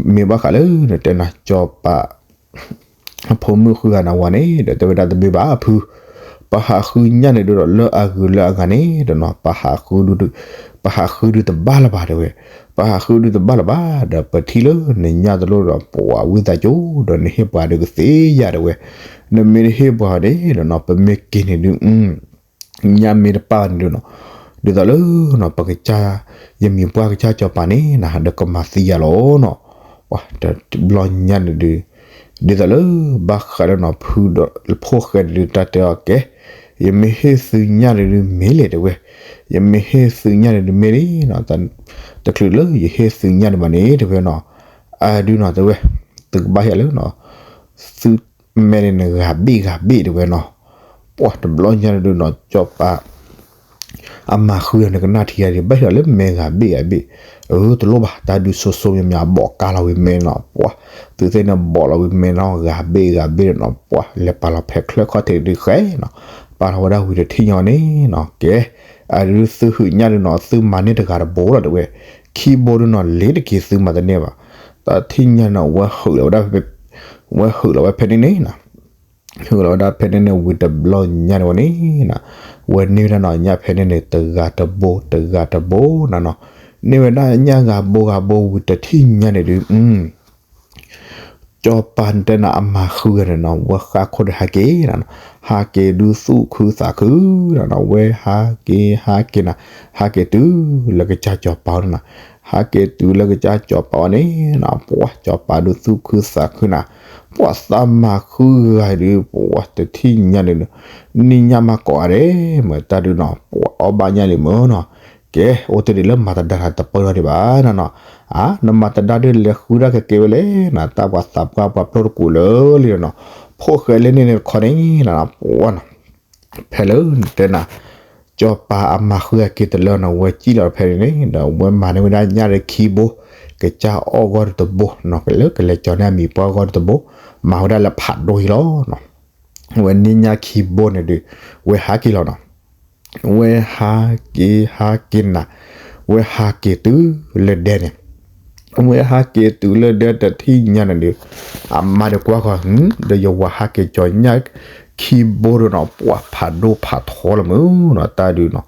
မ့ၢ်ဘၣ်ဃးလၢနတဲနၤ စီၤပၤ အဖိမုၣ်ဃုဂၤန့ၣ်ဝဲန့ၣ် ဒီးတဲဝဲဒၣ်တမ့ၢ်ဘၣ်ဖု, ပဟးဃုညၣ်န့ၣ်ဒုးဒီး လၢအဂုၤလၢအဂၤန့ၣ်ဒီးနီၤ ပဟးဃုဒုး ပဟးဃုဒုးတဘၣ်လၢၤဘၣ်တဲဝဲ, ပဟးဃုဒုးတဘၣ်လၢၤဘၣ် ဒီးပထံၣ်လၢနညၣ်တလိၣ်ဒီး ပှၤဝံသးစူၤ ဒီးနဟ့ၣ်ပှၤဒုးကသ့ယၤတဲဝဲ, နမ့ၢ်တဟ့ၣ်ပှၤန့ၣ်ဒီးနီၤ ပမ့ၢ်က့ၤန့ၣ်ဒုး ညၣ်မ့ၢ်တပၣ်ဘၣ်န့ၣ်ဒုးနီၤ, ဒ်သိးလၢနီၤ ပကစၢ် ယမံၤပှၢ်ကစၢ်စီၤပၤန့ၣ်နၤ ဒီးကမၤသံယၤလီၤနီၤ, ပှၤတဘျီညါန့ၣ်ဒုး ဒ်သိးလၢ ဘၣ်ဃးဒီးနီၤ ဖုဒီးဖိၣ်ဃဲန့ၣ်ဒုး တၢ်တဲအီၤကဲ, ယမ့ၢ်ဟ့ၣ်သုညၣ်န့ၣ်ဒုးမ့ၢ်လဲၣ်တဲဝဲ, ယမ့ၢ်ဟ့ၣ်သုညၣ်န့ၣ်ဒုးမ့ၢ်လံနီၤ, တချုးလၢယဟ့ၣ်သုညၣ်န့ၣ်ဘၣ်န့ၣ်တဲဝဲနီၤ, အဒုးနီၤတဲဝဲ, သုကဘၣ်ဟ့ၣ်လၢနီၤ သုမဲန့ၣ်ဂၤဘ့ၣ်ဂၤဘ့ၣ်တဲဝဲနီၤ, ပှၤတဘျီညါန့ၣ်ဒုးနီၤ စီၤပၤ အမၤဃုန့ၣ်ကနၣ်ထံဂၤဒံး ဘၣ်ဟ့ၣ်လီၤလၢမဲဂၤဘ့ၣ်ဂၤဘ့ၣ်, အၢ တလိၣ်ဘၣ် တၢ်ဒုးစိၤစိၤမံၤမံၤ အဘီးကါလီၤဝံၤမဲနီၤ, ပှၤ သုသ့ၣ်န့ၣ်ဘီးလီၤဝံၤမဲနီၤ ဂၤဘ့ၣ်ဂၤဘ့ၣ်နီၤ, ပှၤ လဲၤပာ်လီၤဖဲချၢၣ်ခီၣ်ထံးဒုးဃဲနီၤ, ပာ်လီၤဝဲဒၣ်ဝံၤတထံၣ်ညါန့ၣ်နီၤ, ကဲ အဒုးသုဟုးညၣ်ဒုးနီၤ သုမၤန့ၢ်တဂၤတဘိလီၤတဲဝဲ, ခံဘိဒုးနီၤ လ့ၤတက့ၤသုမၤတန့ၢ်ဘၣ်, တထံၣ်ညါန့ၣ် ဝဲဟုးလီၤဝဲဒၣ် ဝဲဟုးလီၤဝဲဖဲန့ၣ်န့ၣ်နီၤ ဟုးလီၤဝဲဒၣ်ဖဲန့ၣ်န့ၣ်ဝံၤတဘျီညါန့ၣ်ဝဲန့ၣ်နီၤ, ဝဲန့ၢ်ဝဲဒၣ်နီၤ ညၣ်ဖဲန့ၣ်န့ၣ် တဂၤတဘိ တဂၤတဘိနီၤနီၤ, န့ၢ်ဝဲဒၣ်ညၣ်ဂၤဘိဂၤဘိဝံၤတထံၣ်ညါန့ၣ်ဒုး စီၤပၤတဲနၤအမၤဃုဂၤန့ၣ်နီၤ ဝဲဃါခိၣ်ဒီးဟးက့ၤနၤနီၤ, ဟးက့ၤဒုးသူၣ်ခုသးခုနၤနီၤ, ဝဲဟးက့ၤဟးက့ၤနၤ, ဟးက့ၤတုၤလၢကစၢ်စီၤပၤအအိၣ်န့ၣ်နၤ, ဟးက့ၤတုၤလၢကစၢ်စီၤပၤအအိၣ်န့ၣ်နၤ, ပှၤစီၤပၤဒုးသူၣ်ခုသးခုနၤ, ပှၤသးမၤဃုဂၤဒုး ပှၤတထံၣ်ညါန့ၣ်ဒီး နံၤညါမၤကိးဂၤဒဲး မ့ၢ်တၢ်ဒုးနီၤ ပှၤအီၣ်ဘၣ်ညါလံမ့ၢ်နီၤ, ကဲ အိၣ်တ့ၢ်ဒံးလၢမၤတဒါနၤတပၢၢ်ထီၣ်ဒံးဘၣ်နၤနီၤ, အါ နမၤတဒါဒုးလဲၤဃုဒၣ်ကကဲဝဲလဲၣ်နၤ, တၢ်ပှၤသးပှၢ်ပှၤဖျိတကူာ်လၢလံနီၤ, ဖိၣ်ဃဲလၢန့ၣ်န့ၣ်တခီန့ၣ်နၤနီၤ, ပှၤနီၤ ဖဲလၢတဲနၤ စီၤပၤအမၤဃုဂၤက့ၤတလၢနီၤ, ဝဲကံၣ်လီၤဖဲန့ၣ်န့ၣ် ဒီးဝဲမၤန့ၢ်ဝဲဒၣ်ညၣ်ဒီးခံဘိ, ကစၢ်အီၣ်ဂီၢ်တဘိနီၤ, ကလၢကလဲၤကၠီၤန့ၢ်အမံၤပှၢ်ဂီၢ်တဘိ, မၤဝဲဒၣ်လၢဖးဒိၣ်အံၤလီၤနီၤ, ဝဲန့ၢ်ညၣ်ခံဘိန့ၣ်ဒုး ဝဲဟးက့ၤလီၤနီၤ, ဝဲဟးက့ၤဟးက့ၤနၤ, ဝဲဟးက့ၤတုၤလၢဒဲန့ၣ် ဝဲဟးက့ၤတုၤလၢဒဲတထံၣ်ညါန့ၣ်ဒုး, အမါဒီးကွၢ်ဃီ, ဒီးယဝၤဟးက့ၤကၠီၤညၣ်ခံဘိဒီးနီၤ, ပှၤဖးဒိၣ်ဖးထီလီၤမ့ၢ်နီၤ, တၢ်ဒုးနီၤ,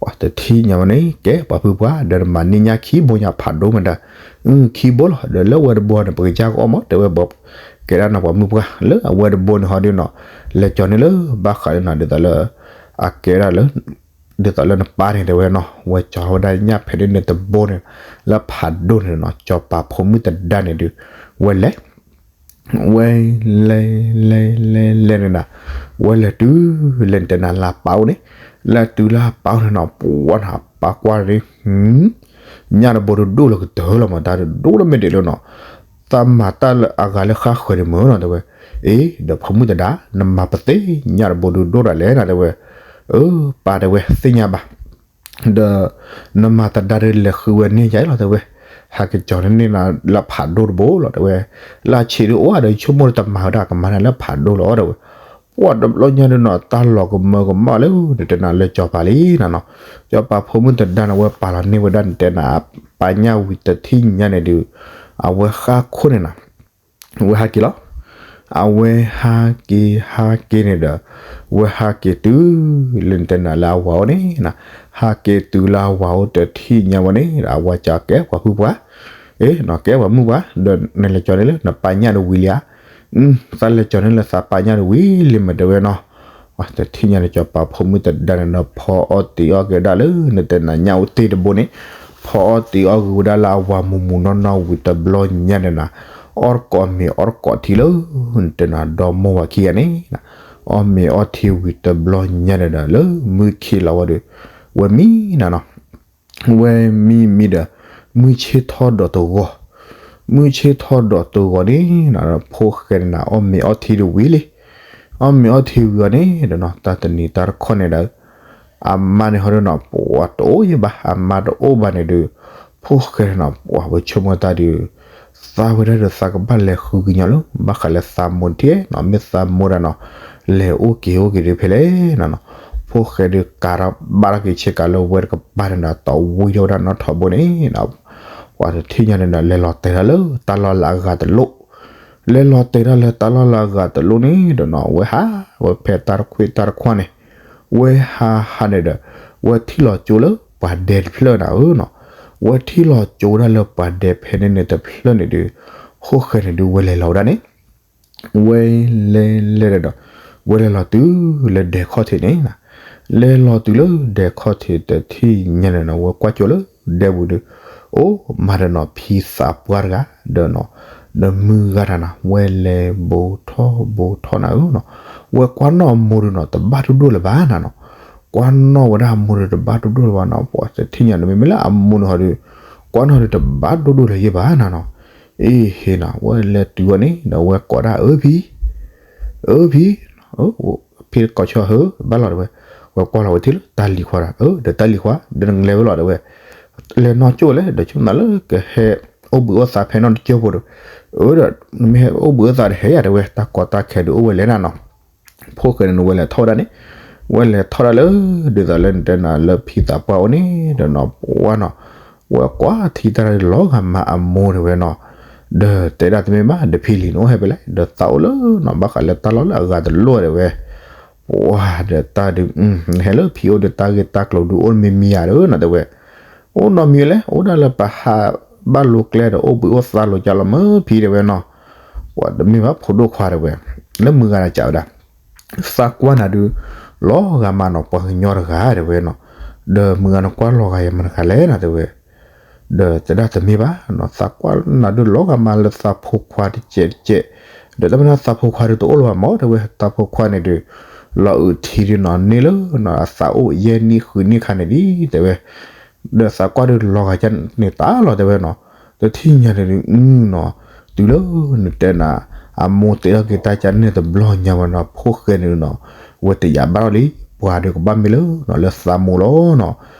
ပှၤတထံၣ်ညါဝဲန့ၣ် ကဲပှၤဖုပှၢ် ဒီးနမၤန့ၢ်ညၣ်ခံဘိညါဖးဒိၣ်မတၤ, ခံဘိလီၤ, ဒီးလၢအဝဲတဘိန့ၣ် ပကစၢ်ကအီၣ်မး တဲဝဲဘၣ်, ကဲဒၣ်နီၤ ပှၤမုၣ်ပှၢ် လၢအဝဲတဘိန့ၣ်ဟီဒုးနီၤ, လဲၤကၠီၤန့ၢ်လၢဘၣ်ဃးလၢနီၤ ဒ်သိးလၢ အကဲဒၣ်လၢ ဒ်သိးလၢနပၢ်န့ၣ်တဲဝဲနီၤ, ဝဲကၠီၤဝဲဒၣ်ညၣ်ဖဲန့ၣ်န့ၣ်တဘိန့ၣ်, လၢဖးဒိၣ်န့ၣ်နီၤ, စီၤပၤဖိမုၣ်တဒါန့ၣ်ဒုး, ဝဲလဲၤ, ဝဲလဲၤလဲၤလဲၤလဲၤန့ၣ်နၤ, ဝဲလဲၤတုၤလၢနတဲနၤလၢအပၢ်အိၣ်န့ၣ်, လဲၤတုၤလၢအပၢ်အိၣ်န့ၣ်နီၤ, ပှၤနၤပၢ်ကွၢ်န့ၣ်, ညၣ်တဘိဒုးဒိၣ်လၢကတၢၢ်လီၤမး တၢ်ဒုးဒိၣ်လၢမဲာ်ဒဲးလီၤနီၤ, သးမၤတၢ်လၢအဂၤလၢဃၣ်ဃၢၤဒံးမ့ၢ်နီၤ တဲဝဲ, အ့ ဒီးဖိမုၣ်တဒါ နမၤပသ့ၣ်ညါတဘိဒုးဒိၣ်ဒၣ်လဲၣ်နၤ တဲဝဲ, အၢ ပၢ်တဲဝဲ သ့ၣ်ညါဘၣ် ဒီး နမၤတဒါဒုးလဲၤဃုဝဲန့ၢ်ယၤလီၤ တဲဝဲ, ဟးက့ၤကၠီၤန့ၢ်နၤလၢဖးဒိၣ်တဘိလီၤ တဲဝဲ, လၢအဆံးဒုးအိၣ်ဒီး ဆိကမိၣ်တမၤဝဲဒၣ် ကမၤနၤလၢဖးဒိၣ်လီၤ တဲဝဲ, ပှၤတဘျီညါဒုးနီၤ တၢ်လီၤကမၢကမၣ်လၢ နတဲနၤလၢစီၤပၤလံနၤနီၤ, စီၤပၤဖိမုၣ်တဒါန့ၣ် ဝဲပာ်လီၤန့ၢ်ဝဲဒၣ်နတဲနၤ ပၢ်ညၣ်ဝံၤတထံၣ်ညါန့ၣ်ဒုး, အဝဲဃါခိၣ်န့ၣ်နၤ ဝဲဟးက့ၤလီၤ, အဝဲဟးက့ၤဟးက့ၤန့ၣ်ဒီး, ဝဲဟးက့ၤတုၤလၢနတဲနၤလၢအဝၤအိၣ်န့ၣ်, ဟးက့ၤတုၤလၢအဝၤအိၣ်တထံၣ်ညါဝဲန့ၣ်ဒီး အဝၤကၠီၤကဲပှၤဖုပှၢ်, အ့ နီၤ ကဲပှၤမုၣ်ပှၢ် ဒီးနလဲၤကၠီၤန့ၢ်လၢနပၢ်ညၣ်တဝံၤလံဧါ, သးလဲၤကၠီၤန့ၢ်လၢသးပၢ်ညၣ်တဝံၤလံ မ့ၢ်တဲဝဲနီၤ, တထံၣ်ညါန့ၣ် စီၤပၤဖိမုၣ်တဒါန့ၣ်ဒီး ဖီအီၣ်တံၤအီၣ်က့ၤဒၣ်လၢ နတဲနၤညၣ်အိၣ်တ့ၢ်တဘိန့ၣ်, ဖီအီၣ်တံၤအီၣ်ဂ့ၤဝဲဒၣ်လၢအဝၤမုာ်မုာ်နီၢ်နီၢ်ဝံၤတဘျီညါန့ၣ်နၤ, အီၣ်တကိးမ့ၤအီၣ်တကိးထံလၢ နတဲနၤဒီမိၢ်ဝၤခံဂၤန့ၣ်, အီၣ်မ့ၤအီၣ်ထံဝံၤတဘျီညါန့ၣ်ဒီး လၢမုၢ်ခံးလီၤဝဲဒီး, ဝဲမံနၤနီၤ ဝဲမံမံဒီး, မုၢ်ဆ့ၣ်ထီၣ်ဒီးတဂီၤ, မုၢ်ဆ့ၣ်ထီၣ်ဒီးတဂီၤန့ၣ်, ဖိၣ်ဃဲန့ၣ်နၤ အီၣ်မ့ၤအီၣ်ထံတဝံၤလံ, အီၣ်မ့ၤအီၣ်ထံဝံၤအီၤန့ၣ်ဒီးနီၤ တၢ်တနံၤတၢ်တခီန့ၣ်ဒီး, အမါန့ၣ်ဟီဒီးနီၤ ပှၤတအိၣ်ယဘၣ် အမါတအိၣ်ဘၣ်န့ၣ်ဒီး, ဖိၣ်ဃဲန့ၣ်နီၤ ပှၤဝဲဆိကမိၣ်တၢ်ဒီး, သးဝဲဒၣ်ဒီးသးကဘၣ်လဲၤဃုကညီလၢ ဘၣ်ဃးလၢသးမိၢ်ထံနီၤ မ့ၢ်သးမိၢ်ဒၣ်နီၤ, လဲၤအိၣ်က့ၤအိၣ်က့ၤဒုးဖဲလဲၣ်နၤနီၤ, ဖိၣ်ဃဲဒုးကးထီၣ်ဘၣ်ထီၣ်က့ၤဆ့ကၤလၢဝဲတကပၤန့ၣ်ဒီး တီဝံထီၣ်ဝဲဒၣ်နီၣ်ထိးဘိန့ၣ် ပှၤတထံၣ်ညါန့ၣ်ဒီး လဲၤလီၤတဲာ်ထီၣ်လၢတၢ်လီၢ်လၢအဂၤတလိၣ်, လဲၤလီၤတဲာ်ထီၣ်လၢတၢ်လီၢ်လၢအဂၤတလိၣ်န့ၣ်ဒီးနီၤ ဝဲဟးဝဲဖဲတၢ်တခွံတၢ်တခွါန့ၣ်, ဝဲဟးဟးန့ၣ်ဒီး, ဝဲထံၣ်လီၤကၠိလၢပှၤဒဲတဖျၢၣ်နၤဧၢနီၤ, ဝဲထံၣ်လီၤကၠိဒၣ်လၢပှၤဒဲဖဲန့ၣ်န့ၣ်တဖျၢၣ်န့ၣ်ဒီး, ဖိၣ်ဃဲန့ၣ်ဒုးဝဲလဲၤလီၤဝဲဒၣ်န့ၣ် ဝဲလဲၤလဲၤဒီး, ဝဲလဲၤလီၤတုၤလၢဒဲခီၣ်ထံးန့ၣ်, လဲၤလီၤတုၤလၢဒဲခီၣ်ထံးတထံၣ်ညါန့ၣ်နီၤ ဝဲကွၢ်ကၠိလၢဒဲပူၤဒီး, အိၣ်မးဒီးနီၤ ဖံသးပှၢ်တဂၤဒီးနီၤ, ဒီးမုၢ်ဂၤတၢ်နၤ ဝဲလဲၤဘူးထီၣ်ဘူးထီၣ်နၤဧၢနီၤ, ဝဲကွၢ်နီၣ်အမိၢ်ဒီးနီၤ တဘၣ်ဒိၣ်ဒိၣ်လၢၤဘၣ်နၤနီၤ, ကွၢ်နီၣ်ဝဲဒၣ်အမိၢ်ဒီးတဘၣ်ဒိၣ်ဒိၣ်လၢၤဘၣ်နီၤ ပှၤတထံၣ်ညါန့ၣ်မ့မ့ၢ်လၢအမိၢ်န့ၣ်ဟီဒီး, ကွၢ်နီၣ်ဒီးတဘၣ်ဒိၣ်ဒိၣ်လၢၤယဲၢ်ဘၣ်နၤနီၤ, အ့ဟ့နၤ ဝဲလဲၤတုၤအီၤန့ၣ်ဒီးဝဲကိးဒၣ်အၢဖံ အၢဖံ, ဖံကိးဆီဟၢ ဘၣ်လီၤတဲဝဲ, ဝဲကွၢ်လီၤဝဲထံၣ်လၢတၢ်လံၤခွါဒီး အၢ ဒီးတၢ်လံၤခွါ ဒီးနကလဲၤဝဲလီၤတဲဝဲ, လဲၤနီၢ်ကၠိလဲၣ် ဒီးဆိကမိၣ်လၢကဟဲအိၣ်ဘှံးအိၣ်သါဖဲနီၢ်တကၠိဖိဒီး, အၢ ဒီးနမ့ၢ်ဟဲအိၣ်ဘှံးအိၣ်သါဒီးဟဲယၤတဲဝဲ တၢ်ကီတၢ်ခဲဒုးအိၣ်ဝဲလဲၣ်နၤနီၤ ဖိၣ်ဃဲန့ၣ် ဝဲလဲၤထီၣ်ဝဲဒၣ်န့ၣ်, ဝဲလဲၤထီၣ်ဒၣ်လၢ ဒ်သိးလၢနတဲနၤလၢဖံသးပှၢ်အိၣ်န့ၣ်ဒီးနီၤ ပှၢ်နီၤ, ဝဲကွၢ်ထံတၢ်လီၤဂာ်မးအမိၢ်တဲဝဲနီၤ, ဒီးတဲဒၣ်တမ့ၢ်ဘၣ် ဒီးဖံလံၤနအိၣ်ဟဲဖဲလဲၣ် ဒီးသးအိၣ်လၢနီၤ ဘၣ်ဃးလၢတၢ်လီၢ်လၢအဂၤတလိၣ်တဲဝဲ, ပှၢ်ဒီးတၢ်ဒုး, နဟဲလၢဖံအိၣ်ဒီးတၢ်ဂ့ၢ်တၢ်ကျိၤဒုးအိၣ်မံၤမံၤယၤဒီးနီၤတဲဝဲ, အိၣ်နီတမံၤလဲၣ် အိၣ်ဒၣ်လၢပဟးဘၣ်လိၤကျဲဒီးအိၣ်ဘှံးအိၣ်သါလိၤကၢ်လီၤမၢဖံတဲဝဲနီၤ, တမ့ၢ်ဘၣ်ဖိဒိၣ်ခွါတဲဝဲ, လၢမုၢ်ဂၤန့ၣ်စံးဝဲဒၣ်, သးကွၢ်နၤဒုး လီၤဂာ်မးနီၤ ပှၤကညီတဂၤတဲဝဲနီၤ, ဒီးမုၢ်ဂၤန့ၣ်ကွၢ်လီၤဂာ်ယၤမတၤတဂၤလဲၣ်နီၤတဲဝဲ, ဒီးတဲဒၣ်တမ့ၢ်ဘၣ်နီၤ သးကွၢ်နၤဒုးလီၤဂာ်မးလၢသးဖိခွါတကဲးတကဲး, ဒီးတၢ်မ့ၢ်သးဖိခွါဒုးတအိၣ်လၢၤဘၣ်မးတဲဝဲ သးဖိခွါန့ၣ်ဒုး လီၤအုးထံဒုးနီၤ န့ၢ်လၢနီၤ အသးအိၣ်ယဲၢ်နံၣ်ဃုနံၣ်ခါန့ၣ်လံတဲဝဲ ဒီးသးကွၢ်ဒုးလီၤဂာ်ကန့ၣ်တၢ်လီၤတဲဝဲနီၤ, တထံၣ်ညါန့ၣ်ဒုးနီၤ, တုၤလၢနတဲနၤ အမိၢ်တဲထီၣ်က့ၤတၢ်ကန့ၣ်တဘျီညါဝဲနီၤ ဖိၣ်ဃဲန့ၣ်နီၤ, ဝဲတယာ်ဘၣ်ထီၣ်လံ, ပှၤဒုးကဘၣ်မ့ၢ်လၢနီၤ လၢသးမိၢ်လီၤနီၤ,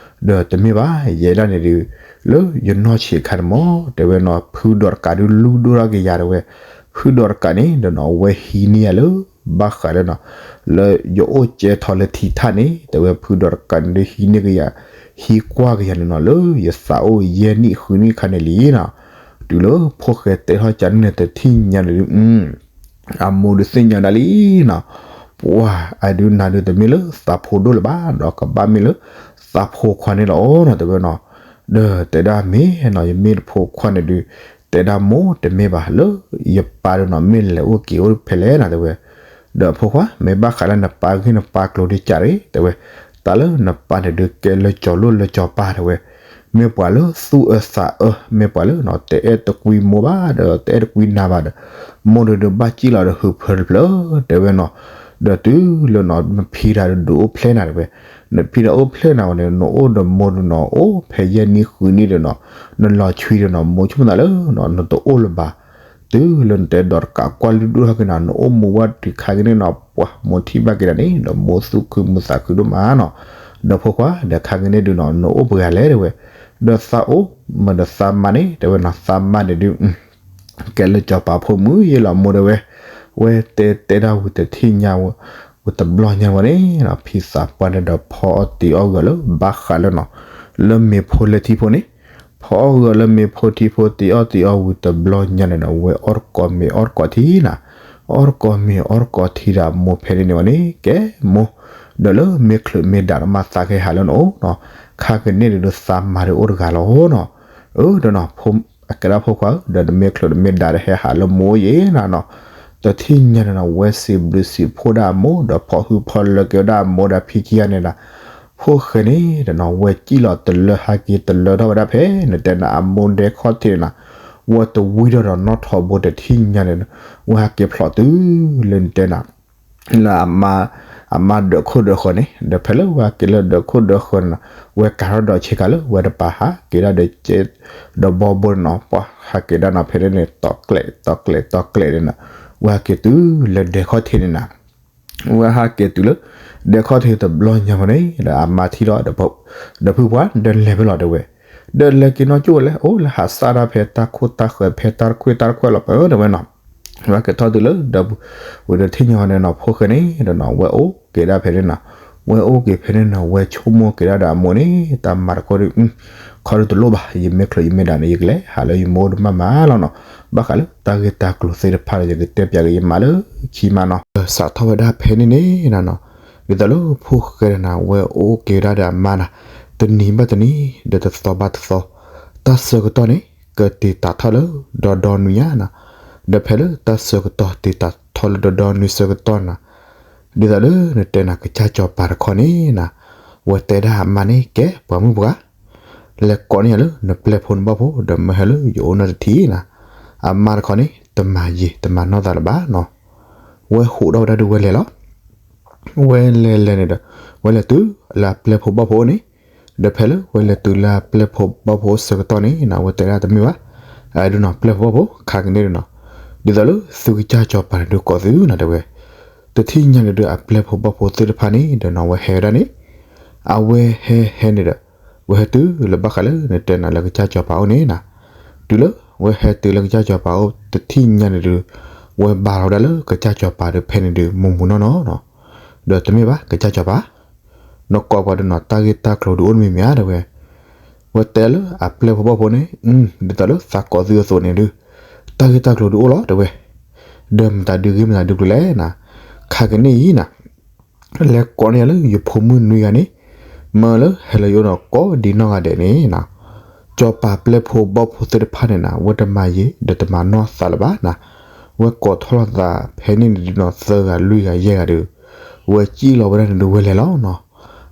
ဒီးတမ့ၢ်ဘၣ် ယဲဒၣ်န့ၣ်ဒုး လၢယနီၢ်ဆံးခါန့ၣ်မး တဲဝဲနီၤ ဖုဒီးတကးဒုးလူၢ်ဒိၣ်ထီၣ်က့ၤယၤတဲဝဲ, ဖုဒီးတကးန့ၣ်ဒီးနီၤ အဝဲဟံးန့ၢ်ယၤလၢ ဘၣ်ဃးလၢနီၤ လၢယအိၣ်ကဲထီၣ်လၢထံထၣ်န့ၣ် တဲဝဲဖုဒီးတကးန့ၣ်ဒုးဟံးန့ၢ်က့ၤယၤ, ဟံးကွၢ်က့ၤယၤန့ၣ်နီၤ လၢယသးအိၣ်ယဲၢ်နံၣ်ဃုနံၣ်ခါန့ၣ်လံနီၤ, တုၤလၢဖိၣ်ဃဲတဲထီၣ်ကန့ၣ်တထံၣ်ညါန့ၣ်ဒုး အမိၢ်ဒုးသ့ၣ်ညါဒၣ်လံနီၤ, ပှၤအဒုးနၤဒုးတမ့ၢ်လၢသးဖိဒိၣ်လၢၤဘၣ် ဒီးကဘၣ်မ့ၢ်လၢသးဖိခွါန့ၣ်လီၤနီၤ တဲဝဲနီၤ, ဒီးတဲဒၣ်မ့ၢ်နီၤ ယမ့ၢ်တဖိခွါန့ၣ်ဒုး တဲဒၣ်မိၢ်တမ့ၢ်ဘၣ် လၢယပၢ်ဒုးနီၤ မ့ၢ်လဲၤအိၣ်က့ၤအိၣ်ဖဲလဲၣ်နီၤ တဲဝဲ, ဒီးဖိခွါ မ့ၢ်ဘၣ်ဃးလၢနပၢ်ဂ့ၢ်နပၢ်ကျိၤဒုးကးရ့ တဲဝဲ, တၢ်လၢနပၢ်န့ၣ်ဒုးကဲလၢကၠီၤလိၣ်လၢကၠီၤပၢ်တဲဝဲ, မ့ၢ်ပှၤလၢသူၣ်အၢသးအၢ မ့ၢ်ပှၤလၢနီၤ တအဲၣ်တကွံမိၢ်ဘၣ် ဒီးတအဲၣ်တကွံနၤဘၣ်ဒီး မိၢ်ဒုးဒုးဘၣ်စံၣ်လီၤဒီးဟုးဖၢတဖျၢၣ် တဲဝဲနီၤ, ဒီးတုၤလၢနီၤ နဖံဒၣ်ဒုးဒုးအိၣ်ဖျဲၣ်နၤတဲဝဲ, နဖံဒၣ်အိၣ်ဖျဲၣ်နၤဝဲန့ၣ် နအိၣ်ဒီးမိၢ်ဒုးနီၤ အိၣ်ဖဲယဲၢ်နံၣ်ဃုနံၣ်ဒီးနီၤ, နလီၤဆွံဒီးနီၤ မိၢ်ဆိကမိၣ်သးလၢနီၤ နတအိၣ်လၢၤဘၣ်, တုၤလၢနတဲဒီးတကးကွၢ်လုၢ်ဒိၣ်ထီၣ်က့ၤနၤ နအိၣ်မူဝဲတုၤခါကန့ၣ်နီၤ ပှၤမိၢ်ထံၣ်ဘၣ်က့ၤနၤန့ၣ် ဒီးမိၢ်သူၣ်ခုမုၢ်သးခုဒိၣ်မးနီၤ, ဒီးဖိခွါ ဒီးခါကန့ၣ်ဒုးနီၤ နအိၣ်ပှဲၤဂၤလဲၣ်တဲဝဲ, ဒီးသးအိၣ်မ့ၢ်ဒီးသးမါန့ၣ် တဲဝဲနီၤ သးမါန့ၣ်ဒုး ကဲလၢကၠီၤပၤဖိမုၣ်ယဲလီၤမိၢ်တဲဝဲ, ဝဲတဲတဲဒၣ်ဝံၤတထံၣ်ညါဝဲ, ဝံၤတဘျီညါဝဲန့ၣ်နီၤ ဖံသးပှၢ်န့ၣ်ဒီးဖီအီၣ်တံၤအီၣ်ဂၢၢ်လၢဘၣ်ဃးလၢနီၤ, လၢမ့ၤဖိလၢထံဖိန့ၣ်, ဖီအီၣ်ဂၢၢ်လၢမ့ၤဖိထံဖိတံၤအီၣ်တံၤအီဝံၤတဘျီညါန့ၣ်ဒီး ဝဲအီၣ်တကိးမ့ၤအီၣ်တကိးထံနီၤ, အီၣ်တကိးမ့ၤအီၣ်တကိးထံဒီးအမိၢ်ဖဲန့ၣ်န့ၣ်ဝဲန့ၣ် ကဲမိၢ်, ဒီးလၢမ့ၢ်ချုးမ့ၢ်ဒၣ်ဒီးမၤသးကဟဲဟးလၢနအိၣ်နီၤ, ခါကန့ၣ်ဒုးသးမါဒုးအိၣ်တဂၤလီၤနီၤ, အၢ ဒီးနီၤ အကဲဒၣ်ဖိခွါဧၢ ဒီးနမ့ၢ်ချုးနမ့ၢ်ဒၣ်ဒီးဟဲဟးလၢမိၢ်ယဲနီၤနီၤ, တထံၣ်ညါန့ၣ်နီၤ ဝဲစံးဘျုးစံးဖှိၣ်ဒၣ်အမိၢ် ဒီးဖီၣ်ဟုၣ်ဖီၣ်လၢက့ၤဝဲဒၣ်အမိၢ်ဒီးဖံခံဂၤန့ၣ်ဒီး, ဖိၣ်ဃဲန့ၣ်ဒီးနီၤ ဝဲစံၣ်လီၤတလၢဟဲက့ၤတလၢထီၣ်ဝဲဒၣ်ဖဲနတဲနၤအမိၢ်ဒဲခီၣ်ထံးန့ၣ်နီၤ, ဝဲတဝံထီၣ်ဒီးနီၣ်ထိးဘိတထံၣ်ညါန့ၣ်, ဝဲဟဲက့ၤဖျိးတုၤလၢနတဲနၤ လၢအမါ, အမါဒၢးခိၣ်ဒၢးဃၢၤန့ၣ် ဒီးဖဲလၢဝဲဟဲက့ၤလၢဒၢးခိၣ်ဒၢးဃၢၤန့ၣ်နီၤ ဝဲကၤထီၣ်ဒီးဆ့ကၤလၢဝဲတပၤဟးက့ၤဒၣ်ဒီးကဲ, ဒီးဘီဘိန့ၣ်နီၤ ပှၤဟးက့ၤဒၣ်နီၤ ဖဲန့ၣ်န့ၣ် တီၤကျဲးတီၤကျဲးတီၤကျဲးန့ၣ်နီၤ, ဝဲဟဲက့ၤတုၤလၢဒဲခီၣ်ထံးန့ၣ်နၤ ဝဲဟးက့ၤတုၤလၢ ဒဲခီၣ်ထံးတဘျီညါဝဲန့ၣ် ဒီးအမါထံၣ်လီၤ, ဒီးဖုပှၢ် ဒီးလဲၤဖဲလီၤတဲဝဲ, ဒီးလဲၤက့ၤနီၢ်ကၠိၣ်ဝဲလဲၣ် အိၣ်လၢဟးစၢ်ဒၣ်ဖဲတၢ်ခိၣ်တၢ်ဃၢၤ ဖဲတၢ်တခွ့တၢ်တခွဲးလီၤပၢၤတဲဝဲနီၤ, ဝဲက့ၤထီၣ်တုၤလၢ ဝံၤဒီးထံၣ်ညါဝဲန့ၣ်နီၤ ဖိၣ်ဃဲန့ၣ်ဒီးနီၤ ဝဲအိၣ်က့ၤဒၣ်ဖဲန့ၣ်နီၤ, ဝဲအိၣ်က့ၤဖဲန့ၣ်နီၤ ဝဲဆိကမိၣ်က့ၤဒၣ်ဒီးအမိၢ်န့ၣ် တၢ်မၤတခီဒုး ခီဒုးတလိၣ်ဘၣ် ယမ့ၢ်ချုးယမ့ၢ်ဒၣ်န့ၣ် ယကလဲၤဟးလၢယမိၢ်အိၣ်တမၢ်မးလီၤနီၤ, ဘၣ်ဃးလၢတၢ်ဂ့ၢ်တၢ်ကျိၤသ့ၣ်တဖၣ်န့ၣ် ယကတဲပၠးက့ၤယမါလၢခံမးနီၤ, စးထီၣ်ဝဲဒၣ်ဖဲန့ၣ်န့ၣ်နီၤ, ဒ်သိးလၢဖိၣ်ဃဲန့ၣ်နီၤ ဝဲအိၣ်က့ၤဝဲဒၣ်ဒီးအမါနီၤ, တနံၤဘၣ်တနံၤ ဒီးတသီဘၣ်တသီ, တၢ်ဆၢကတီၢ်န့ၣ် ကတ့ၤတးထီၣ်လၢဒီဒီနွံညါနီၤ, ဒီးဖဲလၢတၢ်ဆၢကတီၢ်တ့ၤတးထီၣ်လၢဒီဒီနွံဆၢကတီၢ်နီၤ, ဒ်သိးလၢနတဲနၤ ကစၢ်စီၤပၤတခီန့ၣ်နီၤ, ဝဲတဲဒၣ်အမါန့ၣ် ကဲပှၤမုၣ်ပှၢ် လဲၤကိးန့ၢ်ယၤလၢနပျဲၢ်ဖိနဘီၣ်ဖိ ဒီးမၢဟဲလၢယအိၣ်နီတထံၣ်နီၤ, အမါတခီန့ၣ် တမၤယံာ်တမၤနီၢ်သးလၢၤဘၣ်နီၤ, ဝဲဟူးထီၣ်ဝဲဒၣ်ဒုးဝဲလဲၤလီၤ, ဝဲလဲၤလဲၤန့ၣ်ဒီး ဝဲလဲၤတုၤလၢအပျဲၢ်ဖိဘီၣ်ဖိန့ၣ်, ဒီးဖဲလၢဝဲလဲၤတုၤလၢအပျဲၢ်ဖိဘီၣ်ဖိဆၢကတီၢ်န့ၣ်နီၤ ဝဲတဲဒၣ်တမ့ၢ်ဘၣ်, အဒုးနီၤ ပျဲၢ်ဖိဘီၣ်ဖိ ခါကန့ၣ်ဒုးနီၤ, ဒ်သိးလၢသုကစၢ်စီၤပၤန့ၣ်ဒုးကိးသုနီၤတဲဝဲ, တထံၣ်ညါန့ၣ်ဒုး အပျဲၢ်ဖိဘီၣ်ဖိသ့ၣ်တဖၣ်န့ၣ်ဒီးနီၤ ဝဲဟဲဝဲဒၣ်န့ၣ်, အဝဲဟဲဟဲန့ၣ်ဒီး ဝဲဟဲတုၤလၢဘၣ်ဃးလၢနတဲနၤလၢကစၢ်စီၤပၤအိၣ်န့ၣ်နီၤ, တုၤလၢဝဲဟဲတုၤလၢကစၢ်စီၤပၤအိၣ်တထံၣ်ညါန့ၣ်ဒုး ဝဲဘါထီၣ်ဝဲဒၣ်လၢကစၢ်စီၤပၤဒီးဖဲန့ၣ်ဒုး မုၢ်မုၢ်နီၢ်နီၢ်နီၤ, ဒီးတမ့ၢ်ဘၣ် ကစၢ်စီၤပၤ နကိးပှၤဒုးနီၤ တၢ်ဂ့ၢ်တၢ်ကျိၤဒုးအိၣ်တမံၤမံၤဧါတဲဝဲ, ဝဲတဲလၢအပျဲၢ်ဖိဘီၣ်ဖိန့ၣ် ဒ်သိးလၢသးကိးသုအသိးန့ၣ်ဒုး တၢ်ဂ့ၢ်တၢ်ကျိၤဒုးအိၣ်လီၤတဲဝဲ, ဒီးမတၤဒုးဂ့ၢ်မတၤဒုးကျိၤလဲၣ်နီၤ, ခါကန့ၣ်အံၤနီၤ လဲၤကိးန့ၢ်ယၤလၢယဖိမုၣ်နွံဂၤန့ၣ်, မၢလၢဟဲလၢယအိၣ်ဒီးကိးဒံနီၢ်ဂၤဒဲးန့ၣ်နီၤ, စီၤပၤပျဲၢ်ဖိဘီၣ်ဖိသ့ၣ်တဖၣ်န့ၣ်နီၤ ဝဲတမၤယံာ်ဒီးတမၤနီၢ်သးလၢၤဘၣ်နီၤ, ဝဲကိးထီၣ်လိာ်သးဖဲန့ၣ်န့ၣ်ဒုးနီၤ သၢဂၤလွံၢ်ဂၤယဲၢ်ဂၤဒီး ဝဲစံၣ်လီၤဝဲဒၣ်န့ၣ်ဒုးဝဲလဲၤလီၤနီၤ.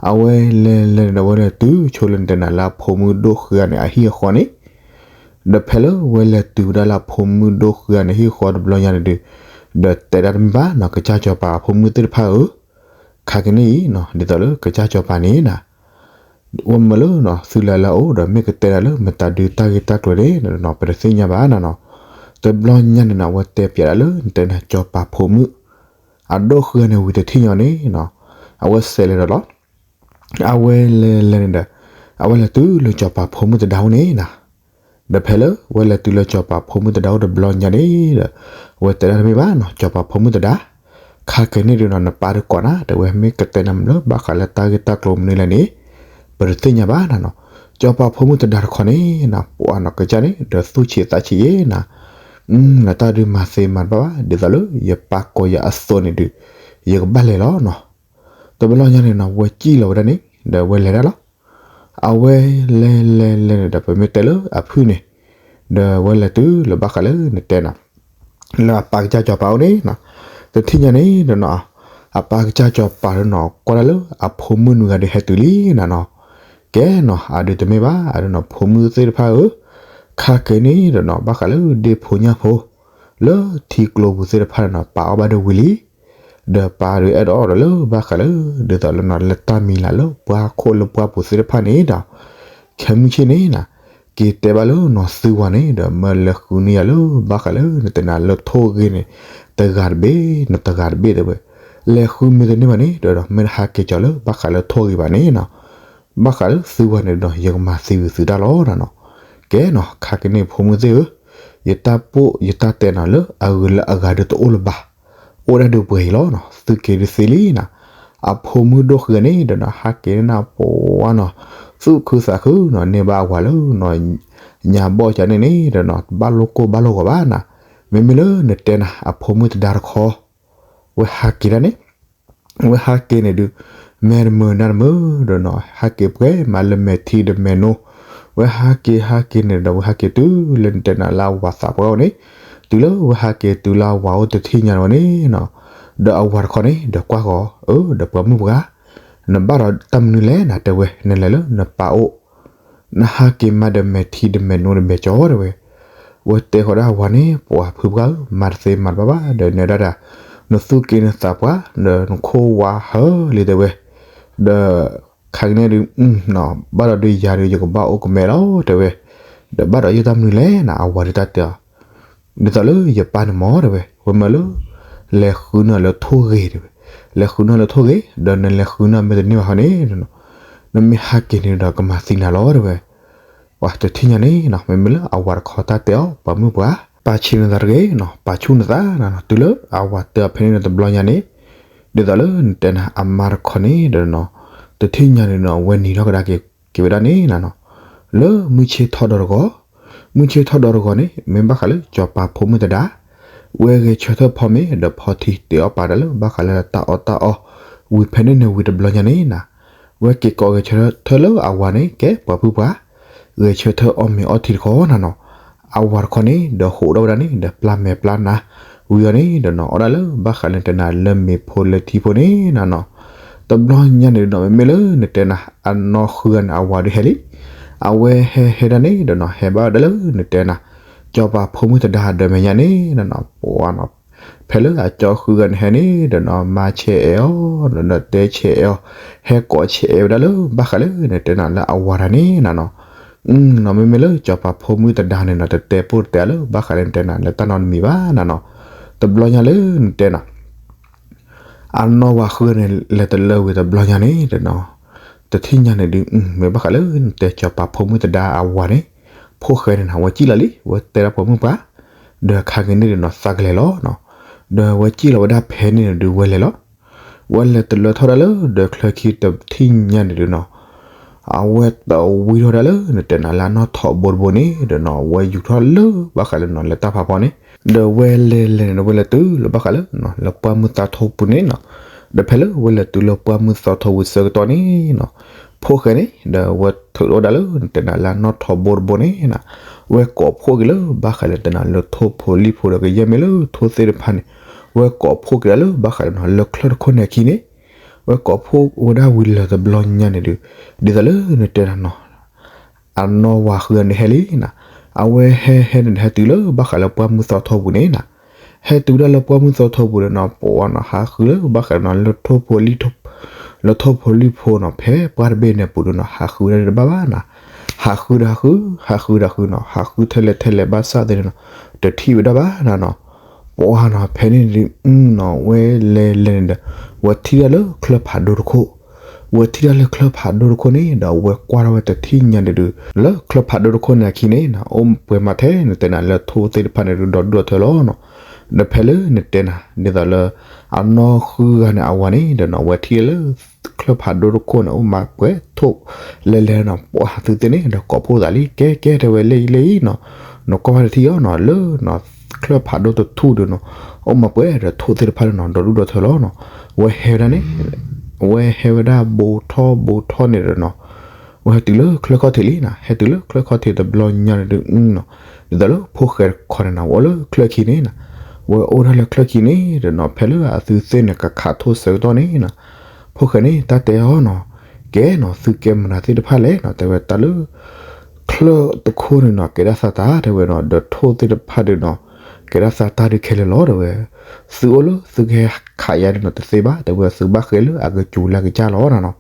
အဝဲလဲၤလဲၤန့ၣ်ဒီး ဝဲလဲၤတုၤဆိလၢနတဲနၤလၢအဖိမုၣ်ဒိၣ်ဃုဂၤန့ၣ် အဟံၣ်အဃီန့ၣ်, ဒီးဖဲလၢဝဲလဲၤတုၤဝဲဒၣ်လၢအဖိမုၣ်ဒိၣ်ဃုဂၤန့ၣ် ဟံၣ်ဃီတဘျီညါန့ၣ်ဒုး, ဒီးတဲဒၣ်တမ့ၢ်ဘၣ်နီၤ ကစၢ်စီၤပၤအဖိမုၣ်သ့ၣ်တဖၣ်ဧၢ, ခါက့ၤန့ၣ်အံၤနီၤ ဒ်သိးလၢကစၢ်စီၤပၤန့ၣ်နၤ ဝဲမၢလၢနီၤ သုလၢလၢအအိၣ်ဒီး မ့ၢ်ကတဲနၤလၢမတၤဒုးတၢ်ဂ့ၢ်တၢ်ကျိၤန့ၣ်နီၤ ပတသ့ၣ်ညါဘၣ်နၤနီၤ. တဘျီညါန့ၣ်နီၤ အဝဲတဲပၠးဒၣ်လၢနတဲနၤစီၤပၤဖိမုၣ် အဒိၣ်ဃုဂၤန့ၣ်ဝံၤတထံၣ်ညါန့ၣ်နီၤ, အဝဲစဲးလဲၤဒီးလီၤ. အဝဲလဲၤလဲၤန့ၣ်ဒီး အဝဲလဲၤတုၤလၢစီၤပၤဖိမုၣ်သဒါအိၣ်န့ၣ်နီၤ, ဒီးဖဲလၢဝဲလဲၤတုၤလၢစီၤပၤဖိမုၣ်သဒါအိၣ်တဘျီညါန့ၣ်ဒီး ဝဲတဲဒၣ်တမ့ၢ်ဘၣ်နီၤ စီၤပၤဖိမုၣ်သဒါ, ခါက့ၤန့ၣ်ဒုးနီၤ နပၢ်တကိးနၤ တဲဝဲ မ့ၢ်ကတဲနၤမ့ၢ်လၢဘၣ်ဃးလၢတၢ်ဂ့ၢ်တၢ်ကျိၤမနုၤလဲၣ်န့ၣ် ပတသ့ၣ်ညါဘၣ်နၤနီၤ. စီၤပၤဖိမုၣ်သဒါတခီန့ၣ်နီၤ ပှၤနီၤကစၢ်န့ၣ် ဒီးသူၣ်ဆံးသးဆံးယဲနၤ, နတၢ်ဒုးမၤသ့မၤတဘၣ်ဘၣ် ဒ်သိးလၢယပၢ်ကိးယၤအသိးန့ၣ်ဒုး ယကဘၣ်လဲၤလီၤနီၤ. တဘျီညါန့ၣ်နီၤ ဝဲစံၣ်လီၤဝဲဒၣ်န့ၣ် ဒီးဝဲလဲၤဒၣ်လီၤ. အဝဲလဲၤလဲၤလဲၤလဲၤန့ၣ်ဒီး ပမ့ၢ်တဲလၢအဖုၣ်န့ၣ်, ဒီးဝဲလဲၤတုၤလၢဘၣ်ဃးလၢနတဲနၤ လၢအပၢ်ကစၢ်စီၤပၤအိၣ်န့ၣ်နီၤ, တထံၣ်ညါန့ၣ်ဒီးနီၤ အပၢ်ကစၢ်စီၤပၤဒီးနီၤ ကွၢ်ဒၣ်လၢအဖိမုၣ်နွံဂၤဒုးဟဲတုၤလံနၤနီၤ, ကဲနီၤ အဒုးတမ့ၢ်ဘၣ် အဒုးနီၤ ဖိမုၣ်သ့ၣ်တဖၣ်ဧၢ, ခါက့ၤန့ၣ်ဒီးနီၤ ဘၣ်ဃးလၢဒ့ၣ်ဖိညၣ်ဖိ လၢထံကျိပူၤသ့ၣ်တဖၣ်န့ၣ်နီၤ ပာ်အီၣ်ဘၣ်ဒၣ်ဝံၤလံ, ဒီးပၢ်ဒုးအဲၣ်ဒိးအီၣ်ဒီးလၢဘၣ်ဃးလၢ ဒ်သိးလၢနီၤ လၢတၢ်မံၤလၢ်လၢပှၤခိၣ်လၢပှၤပူၤသ့ၣ်တဖၣ်န့ၣ်ဒီး ခဲမုၢ်ဆ့ၣ်န့ၣ်နီၤ က့ၤတဲဘၣ်လၢနီၤ သုဝၤန့ၣ်ဒီး မၢလဲၤဃုန့ၢ်ယၤလၢဘၣ်ဃးလၢနတဲနၤလၢထိၣ်ဂ့ၤန့ၣ် တဂၤတဘ့ၣ်နီၤ တဂၤတဘ့ၣ်တဲဝဲ, လဲၤဃုမ့ၢ်တန့ၢ်ဘၣ်န့ၣ် ဒီး မ့ၢ်တဟးက့ၤကီၤလၢဘၣ်ဃးလၢထိၣ်ဂ့ၤဘၣ်န့ၣ်နီၤ ဘၣ်ဃးလၢသုဝၤန့ၣ်ဒီး ယကမၤသံဝံၤသုတၢ်လီၤနၤနီၤ. ကဲနီၤ ခါက့ၤန့ၣ်ဖိမုၣ်သ့ၣ်ဧၢ, ယတၢ်ပိၢ်ယတၢ်တဲနီၤ လၢအဂုၤလၢအဂၤဒုးတအိၣ်လၢၤဘၣ်, အိၣ်ဒၣ်ဒုးပှဲၤအံၤလီၤနီၤ သုက့ၤဒုးသ့လံနီၤ. အဖိမုၣ်ဒိၣ်ဃုဂၤန့ၣ်ဒီးနီၤ ဟးက့ၤန့ၣ်ပှၤနီၤ သူၣ်ခုသးခုနီၤ န့ၢ်ဘၣ်အဝၤလၢနီၤ ညါဘီၣ်ကန့ၣ်န့ၣ်ဒီးနီၤ တဘၣ်လိၣ်ကိၢ်ဘၣ်လိၣ်ဂီၤဘၣ်နီၤ. မ့မ့ၢ်လၢနတဲနၤ အဖိမုၣ်သဒါတခီ ဝဲဟးက့ၤဒၣ်န့ၣ် ဝဲဟးက့ၤန့ၣ်ဒုး မဲာ်တမုာ်နါတမုာ်ဒီးနီၤ ဟးက့ၤပှဲၤမးလၢမဲာ်ထံဒီးမဲာ်နိ, ဝဲဟးက့ၤဟးက့ၤန့ၣ်ဒီး ဝဲဟးက့ၤတုၤလၢနတဲနၤလၢအဝၤသးပှၢ်အိၣ်န့ၣ်, တုၤလၢဝဲဟးက့ၤတုၤလၢအဝၤအိၣ်တထံၣ်ညါန့ၣ်ဝဲန့ၣ်နီၤ, ဒီးအဝၤတခီန့ၣ် ဒီးကွၢ်ဃီၤ အၢ ဒီးပှၤမုၣ်ပှၢ် နဘၣ်ဒီးတၢ်မနုၤလဲၣ်နၤ တဲဝဲ နလဲၤလၢနပၢ်အိၣ် နဟးက့ၤမးဒီးမဲာ်ထံဒီးမဲာ်နိဒီးမဲာ်ကၠီတဲဝဲ, ဝဲတဲဃီၤဒၣ်အဝၤန့ၣ် ပှၤဖုပှၢ်ဧၢ မၤတသ့မၤတဘၣ်ဘၣ် ဒီးနဲဒၣ်တၢ် နသူၣ်က့နသးပှၢ် ဒီးနခိၣ်ဝါဟၢလံတဲဝဲ, ဒီး ခါက့ၤန့ၣ်ဒုး ဘၣ်ဒီးဒုးယၤဒုး ယကဘၣ်အိၣ်ကမဲလီၤတဲဝဲ, ဒီးဘၣ်ဒီးယတၢ်မနုၤလဲၣ်နၤ အဝၤဒုးတၢ်တဲအီၤ ဒ်သိးလၢယပၢ်န့ၣ်မၢတဲဝဲ ဝဲမၢလၢ လဲၤဃုန့ၢ်လၢထိၣ်ဂ့ၤတဲဝဲ, လဲၤဃုန့ၢ်လၢထိၣ်ဂ့ၤ ဒီးနလဲၤဃုန့ၢ်မ့ၢ်တန့ၢ်ဘၣ်ဃီန့ၣ် နမ့ၢ်ဟးက့ၤန့ၣ်ဒီးကမၤသံနၤလီၤတဲဝဲ, ပှၤတထံၣ်ညါန့ၣ်နီၤ မ့မ့ၢ်လၢအဝၤတခီတၢ်တဲအီၤ ပှၤမုၣ်ပှၢ် ပာ်ဆံးနသးတဂ့ၤနီၤ ပာ်ဆူၣ်နသးနီၤ တုၤလၢအဝၤတဲအီၤဖဲန့ၣ်န့ၣ်တဘျီညါန့ၣ်, ဒ်သိးလၢနတဲနၤ အမါတခီန့ၣ်ဒီးနီၤ တထံၣ်ညါန့ၣ်နီၤ ဝဲနံၤထီၣ်ကဒါက့ၤက့ၤဝဲဒၣ်န့ၣ်နၤနီၤ, လၢမုၢ်ဆ့ၣ်ထီၣ်ဒီးတဂီၤ, မုၢ်ဆ့ၣ်ထီၣ်ဒီးတဂီၤန့ၣ် မ့ၢ်ဘၣ်ဃးလၢစီၤပၤဖိမုၣ်သဒါ ဝဲဂဲၤဆၢထၢၣ်ဖီမ့ၤဒီးဖီထံ တဲအီၣ်ပာ်တၢ်လၢဘၣ်ဃးလၢတၢ်အီၣ်တၢ်အီ, ဝံၤဖဲန့ၣ်န့ၣ်ဝံၤတဘျီညါန့ၣ်နၤ, ဝဲက့ၤကိးဂဲၤဆၢထၢၣ်လၢအဝၤန့ၣ် ကဲပှၤဖုပှၢ်, ဂဲၤဆၢထၢၣ်အီၣ်မ့ၤအီထံတခီနၤနီၤ, အဝၤတခီန့ၣ် ဒီးဟိးဒီးဝဲဒၣ်န့ၣ် ဒီးပျၢ်မဲာ်ပျၢ်နါ, ဝံၤအီၤန့ၣ်ဒီးနီၤ အီၣ်ဒၣ်လၢဘၣ်ဃးလၢနတဲနၤလၢမ့ၤဖိလၢထံဖိန့ၣ်နၤနီၤ, တဘျီညါန့ၣ်ဒီးနီၤ မ့မ့ၢ်လၢနတဲနၤ အနီၢ်ဃုဂၤန့ၣ် အဝၤဒုးဟဲလံ, အဝဲဟဲဟဲဒၣ်န့ၣ်ဒီးနီၤ ဟဲဘၣ်ဝဲဒၣ်လၢနတဲနၤ စီၤပၤဖိမုၣ်သဒါဒီးမဲာ်ညါန့ၣ်နၤနီၤ ပှၤနီၤ ဖဲလၢအကၠီဃုဂၤန့ၣ်ဟဲန့ၣ်ဒီးနီၤ မၤဆဲးအဲၣ်အီၤ ဒီးတဲဆဲးအဲၣ်အီၤ, ဟဲကိးဆဲးအဲၣ်ဝဲဒၣ်လၢဘၣ်ဃးလၢနတဲနၤလၢအဝၤတၢ်န့ၣ်နၤနီၤ, နီၤ မ့မ့ၢ်လၢစီၤပၤဖိမုၣ်သဒါန့ၣ်နီၤ တတဲပိၢ်တတဲလၢဘၣ်ဃးလၢနတဲနၤလၢတၢ်နီတမံၤဘၣ်နၤနီၤ, တဘျီညါလၢနတဲနၤ အနီၢ်ဝၤဃုဂၤန့ၣ် လဲၤတလၢဝံၤတဘျီညါန့ၣ်ဒီးနီၤ, တထံၣ်ညါန့ၣ်ဒုး မ့ၢ်ဘၣ်ဃးလၢနတဲစီၤပၤဖိမုၣ်သဒါအဝၤန့ၣ် ဖိၣ်ဃဲန့ၣ်နၤ ဝဲစံၣ်လီၤလံ ဝဲတဲဒၣ်ပှၤမုၣ်ပှၢ်, ဒီးခါက့ၤန့ၣ်ဒီးနီၤ သးကလဲၤလီၤနီၤ, ဒီးဝဲစံၣ်လီၤဝဲဒၣ်ဖဲန့ၣ်န့ၣ်ဒုးဝဲလဲၤလီၤ, ဝဲလဲၤတလၢထီၣ်ဒၣ်လၢဒီးချၢခံတထံၣ်ညါန့ၣ်ဒုးနီၤ အဝဲသဝံထီၣ်ဒၣ်လၢနတဲနၤလၢအနီၢ်ထိးဘိတဘိန့ၣ်ဒီးနီၤ ဝဲယူၤထီၣ်လၢဘၣ်ဃးလၢနီၤ လၢတၢ်ဖးဖီန့ၣ်, ဒီးဝဲလဲၤလဲၤန့ၣ်ဒီး ဝဲလဲၤတုၤလၢဘၣ်ဃးလၢ လၢပှၢ်မုၢ်သးထိပူၤန့ၣ်နီၤ, ဒီးဖဲလၢဝဲလဲၤတုၤလၢပှၢ်မုၢ်သးထိဝံၤဆၢကတီၢ်န့ၣ်နီၤ, ဖိၣ်ဃဲန့ၣ် ဒီးဝဲထုးထီၣ်ဝဲဒၣ်လၢနတဲနၤလၢအနီၣ်ထိးဘိတဘိန့ၣ်နီၤ, ဝဲကိးဖှိၣ်က့ၤလၢဘၣ်ဃးလၢနတဲနၤလၢထိၣ်ဖိလံၣ်ဖိဒီးကယဲၢ်မ့ၢ်လၢထိၣ်သ့ၣ်တဖၣ်န့ၣ်, ဝဲကိးဖှိၣ်က့ၤဒၣ်လၢဘၣ်ဃးလၢနီၤ လၢချၢၣ်တခိၣ်န့ၣ်အခံန့ၣ်, ဝဲကိးဖှိၣ်ဝဲဒၣ်ဝံၤလၢတဘျီညါန့ၣ်ဒုး, ဒ်သိးလၢနတဲနၤနီၤ အနီၢ်ဝၤဃုဂၤန့ၣ်ဟဲလံနီၤ, အဝဲဟဲဟဲန့ၣ်ဒီး ဟဲတုၤလၢဘၣ်ဃးလၢပှၢ်မုၢ်သီထိပူၤန့ၣ်နီၤ, ဟဲတုၤဒၣ်လၢပှၢ်မုၢ်သီထိပူၤဒီးနီၤ ပှၤနီၤ ဟးဃုလၢဘၣ်ဃးနီၤ လၢထိၣ်ဖိလံၣ် လၢထိၣ်ဖိလံၣ်ဖိနီၤ ဖဲပှၢ်တဘ့ၣ်န့ၣ်ပူၤဒီးနီၤ ဟးဃုဝဲဒၣ်တဘၣ်ဘၣ်နီၤ, ဟးဃုဒီးဟးဃု ဟးဃုဒီးဃုနီၤ ဟးဃုထဲလဲၣ်ထဲလဲၣ်ဘၣ်ဆၣ်သ့ၣ်န့ၣ်နီၤ တထံၣ်ဝဲဒၣ်ဘၣ်နီၤနီၤ, ပှၤနီၤ ဖဲန့ၣ်ဒုးနီၤ ဝဲလဲၤလဲၤန့ၣ်ဒီး ဝဲထံၣ်ဒၣ်လၢချၢၣ်ဖးဒိၣ်တခိၣ် ဝဲထံၣ်ဒၣ်လၢချၢၣ်ဖးဒိၣ်တခိၣ်န့ၣ်ဒီး ဝဲကွၢ်ထီၣ်ဝဲတထံၣ်ညါန့ၣ်ဒုး လၢချၢၣ်ဖးဒိၣ်တခိၣ်န့ၣ်အခံန့ၣ်နီၤ အိၣ်ပှဲၤမးထဲနတဲနၤလၢထိၣ်သ့ၣ်တဖၣ်န့ၣ်ဒုး ဒီဒူၣ်ဒီထၢလီၤနီၤ, ဒီးဖဲလၢနတဲနၤ ဒ်သိးလၢ အနီၢ်ဃုဂၤန့ၣ်အဝၤန့ၣ်ဒီးနီၤ ဝဲထံၣ်လၢ ချၢၣ်ဖးဒိၣ်တခိၣ်န့ၣ် အိၣ်မးပှဲၤထိၣ် လဲၤလဲၤနီၤ ပှၤသုသ့ၣ်န့ၣ်ဒီးကိးဖှိၣ်သးလံ ကဲကဲတဲဝဲလၢအံၤလၢအံၤနီၤ, နကွၢ်ဝဲတထံၣ်အီၤနီၤ လၢနီၤ ချၢၣ်ဖးဒိၣ်တထူၣ်ဒုးနီၤ အိၣ်မးပှဲၤဒီးထိၣ်သ့ၣ်တဖၣ်ဒုးနီၤ ဒီဒူၣ်ဒီထၢလီၤနီၤ, ဝဲဟဲဝဲဒၣ်န့ၣ် ဝဲဟဲဝဲဒၣ်ဘိထီၣ်ဘိထီၣ်န့ၣ်ဒီးနီၤ ဝဲဟဲတုၤလၢချၢၣ်ခီၣ်ထံးလံနီၤ ဟဲတုၤလၢချၢၣ်ခီၣ်ထံးတဘျီညါန့ၣ်ဒုးနီၤ ဒ်သိးလၢဖိၣ်ဃဲတခီန့ၣ်နီၤ ဝဲအိၣ်လၢချၢၣ်ခံန့ၣ်နီၤ, ဝဲအိၣ်ဒၣ်လၢချၢၣ်ခံန့ၣ်ဒီးနီၤ ဖဲလၢအသုသ့ၣ်န့ၣ် ကခးထိၣ်ဆၢကတီၢ်န့ၣ်နီၤ, ဖိၣ်ဃဲန့ၣ် တၢ်တဲအီၤနီၤ, ကဲနီၤ သုကဲမနုၤသ့ၣ်တဖၣ်လဲၣ်နီၤ တဲဝဲတၢ်လၢ ချၢၣ်တခိၣ်န့ၣ်နီၤ ကဲဒၣ်သးတၢ်တဲဝဲနီၤ ဒီးထိၣ်သ့ၣ်တဖၣ်ဒုးနီၤ ကဲဒၣ်သးတၢ်ဒုးခဲလၢာ်လီၤတဲဝဲ, သုအိၣ်လၢသုကဟဲခးယၤဒုးနီၤ တသ့ဘၣ် တဲဝဲ သုဘၣ်ဃ့လၢအကစူၤလၢကစၢ်လီၤနီၤနီၤ,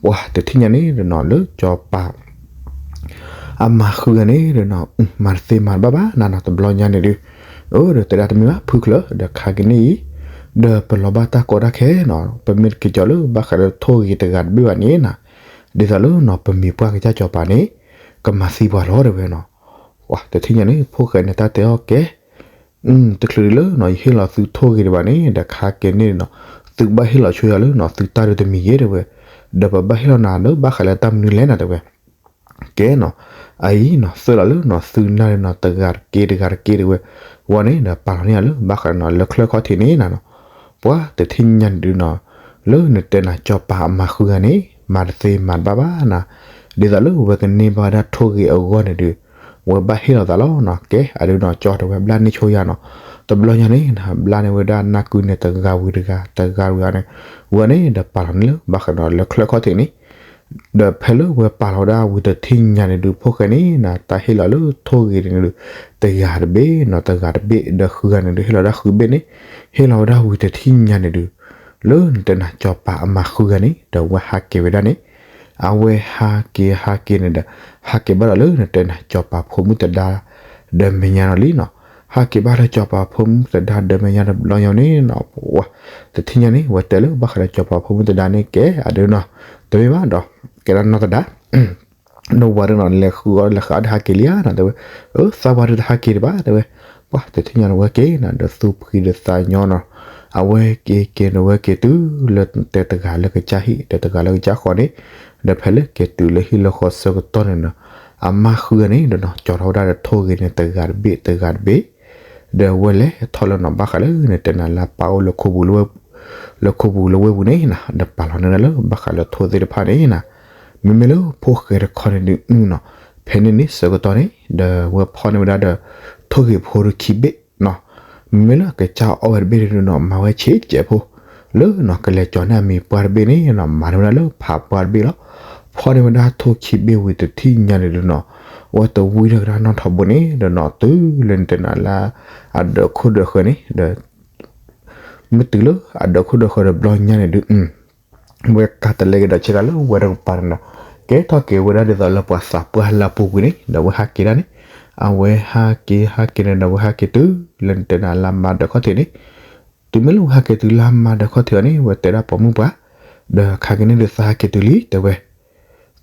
ပှၤတထံၣ်ညါန့ၣ်ဒီးနီၤ လၢစီၤပၤ အမၤဃုဂၤန့ၣ်ဒီးနီၤ မၤတသ့မၤတဘၣ်ဘၣ်နီၤနီၤ တဘျီညါန့ၣ်ဒုး, အၢ ဒီးတဲဒၣ်တမ့ၢ်ဘၣ် ဖုချၢ ဒီးခါက့ၤန့ၣ်အံၤ ဒီးပလီၤဘၣ်တၢ်ကီတၢ်ခဲနီၤ ပမ့ၢ်တက့ၤကၠီၤလၢဘၣ်ဃးဒီးထိၣ်ဂ့ၤတဂၤတဘ့ၣ်ဘၣ်န့ၣ်နီၤ, ဒ်သိးလၢနီၤ ပမ့ၢ်ပှၢ်ကစၢ်စီၤပၤန့ၣ် ကမၤသံပှၤလီၤတဲဝဲနီၤ, ပှၤတထံၣ်ညါန့ၣ် ဖိၣ်ဃဲန့ၣ် တၢ်တဲအီၤကဲ တချုးဒုးလၢနီၤ ယဟ့ၣ်လီၤသုထိၣ်ဂ့ၤဒံးဘၣ်န့ၣ် ဒီးခါက့ၤန့ၣ်နီၤ သုကဘၣ်ဟ့ၣ်လီၤဆိယၤလၢနီၤ သုတၢ်ဒုးတမံၤယဲၢ်တဲဝဲ, ဒီးပဘၣ်ဟ့ၣ်လီၤနၤလၢဘၣ်ဃးလၢတၢ်မနုၤလဲၣ်နီၤတဲဝဲ, ကဲနီၤ, အအံၤနီၤ သၢလီၤလၢနီၤ သုနၢ်လၢနီၤ တဂၤတက့ၢ်တဂၤတက့ၢ်တဲဝဲ, ဝဲန့ၣ်ဒီးပာ်လီၤန့ၢ်ယၤလၢဘၣ်ဃးနီၤ လၢချၢၣ်ခီၣ်ထံးန့ၣ်နီၤနီၤ, ပှၤတထံၣ်ညါန့ၣ်ဒုးနီၤ လၢနတဲနၤစီၤပၤအမၤဃုဂၤန့ၣ် မၤတသ့မၤတဘၣ်ဘၣ်နီၤ, ဒ်သိးလၢဝဲကန့ၢ်ဘၣ်ဝဲဒၣ်ထိၣ်ဂ့ၤအဂီၢ်န့ၣ်ဒုး ဝဲဘၣ်ဟ့ၣ်လီၤသးလီၤနီၤ, ကဲအဒုးနီၤ ကၠီတဲဝဲ ဘျါန့ၢ်ဆိယၤနီၤ, တဘျီညါန့ၣ်နီၤ ဘျါန့ၢ်ဝဲဒၣ်နၢ်ကုန့ၣ် တဂၤဝံၤတဂၤ တဂၤဝံၤတဂၤန့ၣ်, ဝဲန့ၣ်ဒီးပာ်လီၤန့ၢ်လၢဘၣ်ဃးနီၤ လၢချၢၣ်ခီၣ်ထံးန့ၣ် ဒီးဖဲလၢဝဲပာ်လီၤဝဲဒၣ်ဝံၤတထံၣ်ညါန့ၣ်ဒုး ဖိၣ်ဃဲန့ၣ်နီၤ တၢ်ဟ့ၣ်လီၤလၢထိၣ်ဂ့ၤန့ၣ်ဒုး တဂၤတဘ့ၣ်နီၤ တဂၤတဘ့ၣ် ဒီးဃုဂၤန့ၣ်ဒုး ဟ့ၣ်လီၤဝဲဒၣ်ဃုဘ့ၣ်န့ၣ်, ဟ့ၣ်လီၤဝဲဒၣ်ဝံၤတထံၣ်ညါန့ၣ်ဒုး လၢနတဲနၤစီၤပၤအမၤဃုဂၤန့ၣ် ဒီးဝဲဟးက့ၤဝဲဒၣ်န့ၣ်, အဝဲဟးက့ၤဟးက့ၤန့ၣ်ဒီး ဟးက့ၤဘၣ်ဒီးလၢနတဲနၤစီၤပၤဖိမုၣ်သဒါ ဒီးမဲာ်ညါနီၤလံနီၤ, ဟးက့ၤဘၣ်လၢစီၤပၤဖိမုၣ်သဒါဒီးမဲာ်ညါတဘျီညါန့ၣ်နီၤ, ပှၤတထံၣ်ညါန့ၣ် ဝဲတဲလၢဘၣ်ဃးဒီးစီၤပၤဖိမုၣ်သဒါန့ၣ် ကဲအဒုးနီၤ တမ့ၢ်ဘၣ်ဒီး ကဲဒၣ်နီၢ်သဒါ ဒီးဝၤဒုးနီၤ လဲၤဃုအီၤ လဲၤဃုအီၤဒီးဟးက့ၤလံဧါနီၤ တဲဝဲ, အၢ သးဝၤဒုးတဟးက့ၤဒံးဘၣ် တဲဝဲ, ပှၤတထံၣ်ညါန့ၣ် ဝဲက့ၤနီၤ ဒီးသူၣ်ဖှံဒီးသးညီနီၤ, အဝဲက့ၤက့ၤန့ၣ် ဝဲက့ၤတုၤလၢတဲတဂၤလၢကစၢ်ဟံၣ် ဒီးတဂၤလၢကစၢ်ဃီန့ၣ်, ဒီးဖဲလၢက့ၤတုၤလၢဟံၣ်လၢဃီဆၢကတီၢ်န့ၣ်နီၤ, အမါဃုဂၤန့ၣ်ဒီးနီၤ ကၠီထီၣ်ဝဲဒၣ်ဒီးထိၣ်ဂ့ၤန့ၣ် တဂၤတဘ့ၣ် တဂၤတဘ့ၣ် ဒီးဝဲလဲၤထီၣ်လၢနီၤ ဘၣ်ဃးလၢနတဲနၤလၢပာ်အိၣ်လၢခိပူၤလၢဝ့ၢ် လၢခိပူၤလၢဝ့ၢ်ပူၤန့ၣ်နီၤ ဒီးပာ်လီၤန့ၢ်ဒၣ်လၢဘၣ်ဃးလၢထိၣ်သ့ၣ်တဖၣ်န့ၣ်နီၤ, မ့မ့ၢ်လၢဖိၣ်ဃဲတခီန့ၣ်ဒုးနီၤ, ဖဲန့ၣ်န့ၣ်ဆၢကတီၢ်န့ၣ် ဒီးဝဲဖီၣ်န့ၢ်ဝဲဒၣ်ဒီး ထိၣ်ဂ့ၤဖိတခံဘ့ၣ်နီၤ, မ့မ့ၢ်လၢကစၢ်အီၣ်ဝဲတဘ့ၣ်ဒုးနီၤ မၤဝဲဆံးကဲးဖိ လၢနီၤ ကလဲၤကၠီၤန့ၢ်အမံၤပှၢ်တဘ့ၣ်န့ၣ်နီၤ မၤန့ၢ်ဝဲဒၣ်လၢဖးပှၢ်တဘ့ၣ်လီၤ. ဖီၣ်န့ၢ်ဝဲဒၣ်ထိၣ်ခံဘ့ၣ်ဝံၤတထံၣ်ညါန့ၣ်ဒုးနီၤ, အဝဲတဝံထီၣ်ကဒါနီၣ်ထိးဘိန့ၣ်ဒီးနီၤ တုၤလၢနတဲနၤလၢ အဒၢးခိၣ်ဒၢးဃၢၤန့ၣ်ဒီး မ့ၢ်တုၤလၢအဒၢးခိၣ်ဒၢးဃၢၤတဘျီညါန့ၣ်ဒုး ဝဲကၤတလဲက့ၤဒီးဆ့ကၤလၢဝဲတကပၤန့ၣ်ဒီး ကဲထီၣ်က့ၤဝဲဒၣ်ဒ်သိးလၢပှၤသးပှၢ်လၢအပူၤကွံာ်န့ၣ် ဒီးဝဲဟးက့ၤဒၣ်န့ၣ်, အဝဲဟးက့ၤဟးက့ၤန့ၣ်ဒီး ဝဲဟးက့ၤတုၤလၢနတဲနၤလၢမါဒၢးခီၣ်ထံးန့ၣ်, တုၤမ့ၢ်လၢဝဲဟးက့ၤတုၤလၢမါဒၢးခီၣ်ထံးအီၤန့ၣ် ဝဲတဲဒၣ်ပိာ်မုၣ်ပှၢ်, ဒီးခါက့ၤန့ၣ်ဒုးသးဟးက့ၤတုၤလံ တဲဝဲ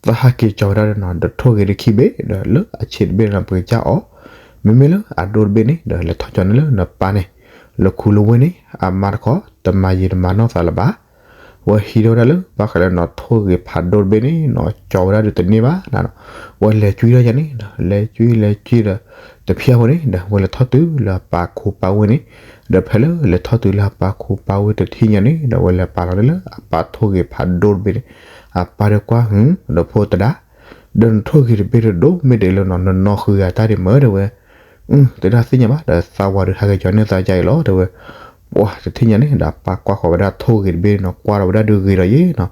သးဟးက့ၤကၠီၤဝဲဒၣ်ဒီးနီၤ ဒီးထိၣ်ဂ့ၤတခံဘ့ၣ် ဒီးလၢအဆံးတဘ့ၣ်န့ၣ် ပှ့ၤကၢ်အီၤ, မ့မ့ၢ်လၢအဒိၣ်တဘ့ၣ်န့ၣ် ဒီးလဲၤထီၣ်ကၠီၤန့ၣ်လၢနပၢ်န့ၣ် လၢခူလၢဝ့ၢ်န့ၣ် အမါတခီ တမၤယံာ်တမၤနီၢ်သးလၢၤဘၣ်. ဝဲဟံးထီၣ်ဝဲဒၣ်လၢ ဘၣ်ဃးလၢနီၤ ထိၣ်ဂ့ၤဖးဒိၣ်တဘ့ၣ်န့ၣ်နီၤ ကၠီၤဝဲဒၣ်ဒီးတန့ၢ်ဘၣ်နီၤ, ဝဲလဲၤကွံထီၣ်ယၤန့ၣ်ဒီး လဲၤကွံလဲၤကွံဒီး တဖျၢၣ်ဖိန့ၣ်ဒီး ဝဲလဲၤထီၣ်တုၤလၢအပၢ်ခူပၢ်ဝ့ၢ်န့ၣ်, ဒီးဖဲလၢလဲၤထီၣ်တုၤလၢအပၢ်ခူပၢ်ဝ့ၢ်တထံၣ်ညါန့ၣ်ဒီး ဝဲလဲၤပာ်လီၤန့ၢ်လၢအပၢ်ထိၣ်ဂ့ၤဖးဒိၣ်တဘ့ၣ်န့ၣ်, အပၢ်ဒီးကွၢ်ဟု ဒီးဖိသဒါ, ဒီးနထိၣ်ဂ့ၤတဘ့ၣ်တဒိၣ်မ့ၢ်တ့ၢ်လၢနီၤ နနီၢ်ဃုဂၤတၢ်ဒံးမၢတဲဝဲ, အတဒၣ်သ့ၣ်ညါဘၣ် ဒီးသးဝးဒုးဟးက့ၤကၠီၤန့ၢ်သးကါအံၤလီၤတဲဝဲ, ပှၤတထံၣ်ညါန့ၣ် ဒီးအပၢ်ကွၢ်ဃီၤဝဲဒၣ်ထိၣ်ဂ့ၤတဘ့ၣ်နီၤ ကွၢ်ဒီးဝဲဒၣ်ဒုးဂ့ၤဒီးယ့ၣ်နီၤ,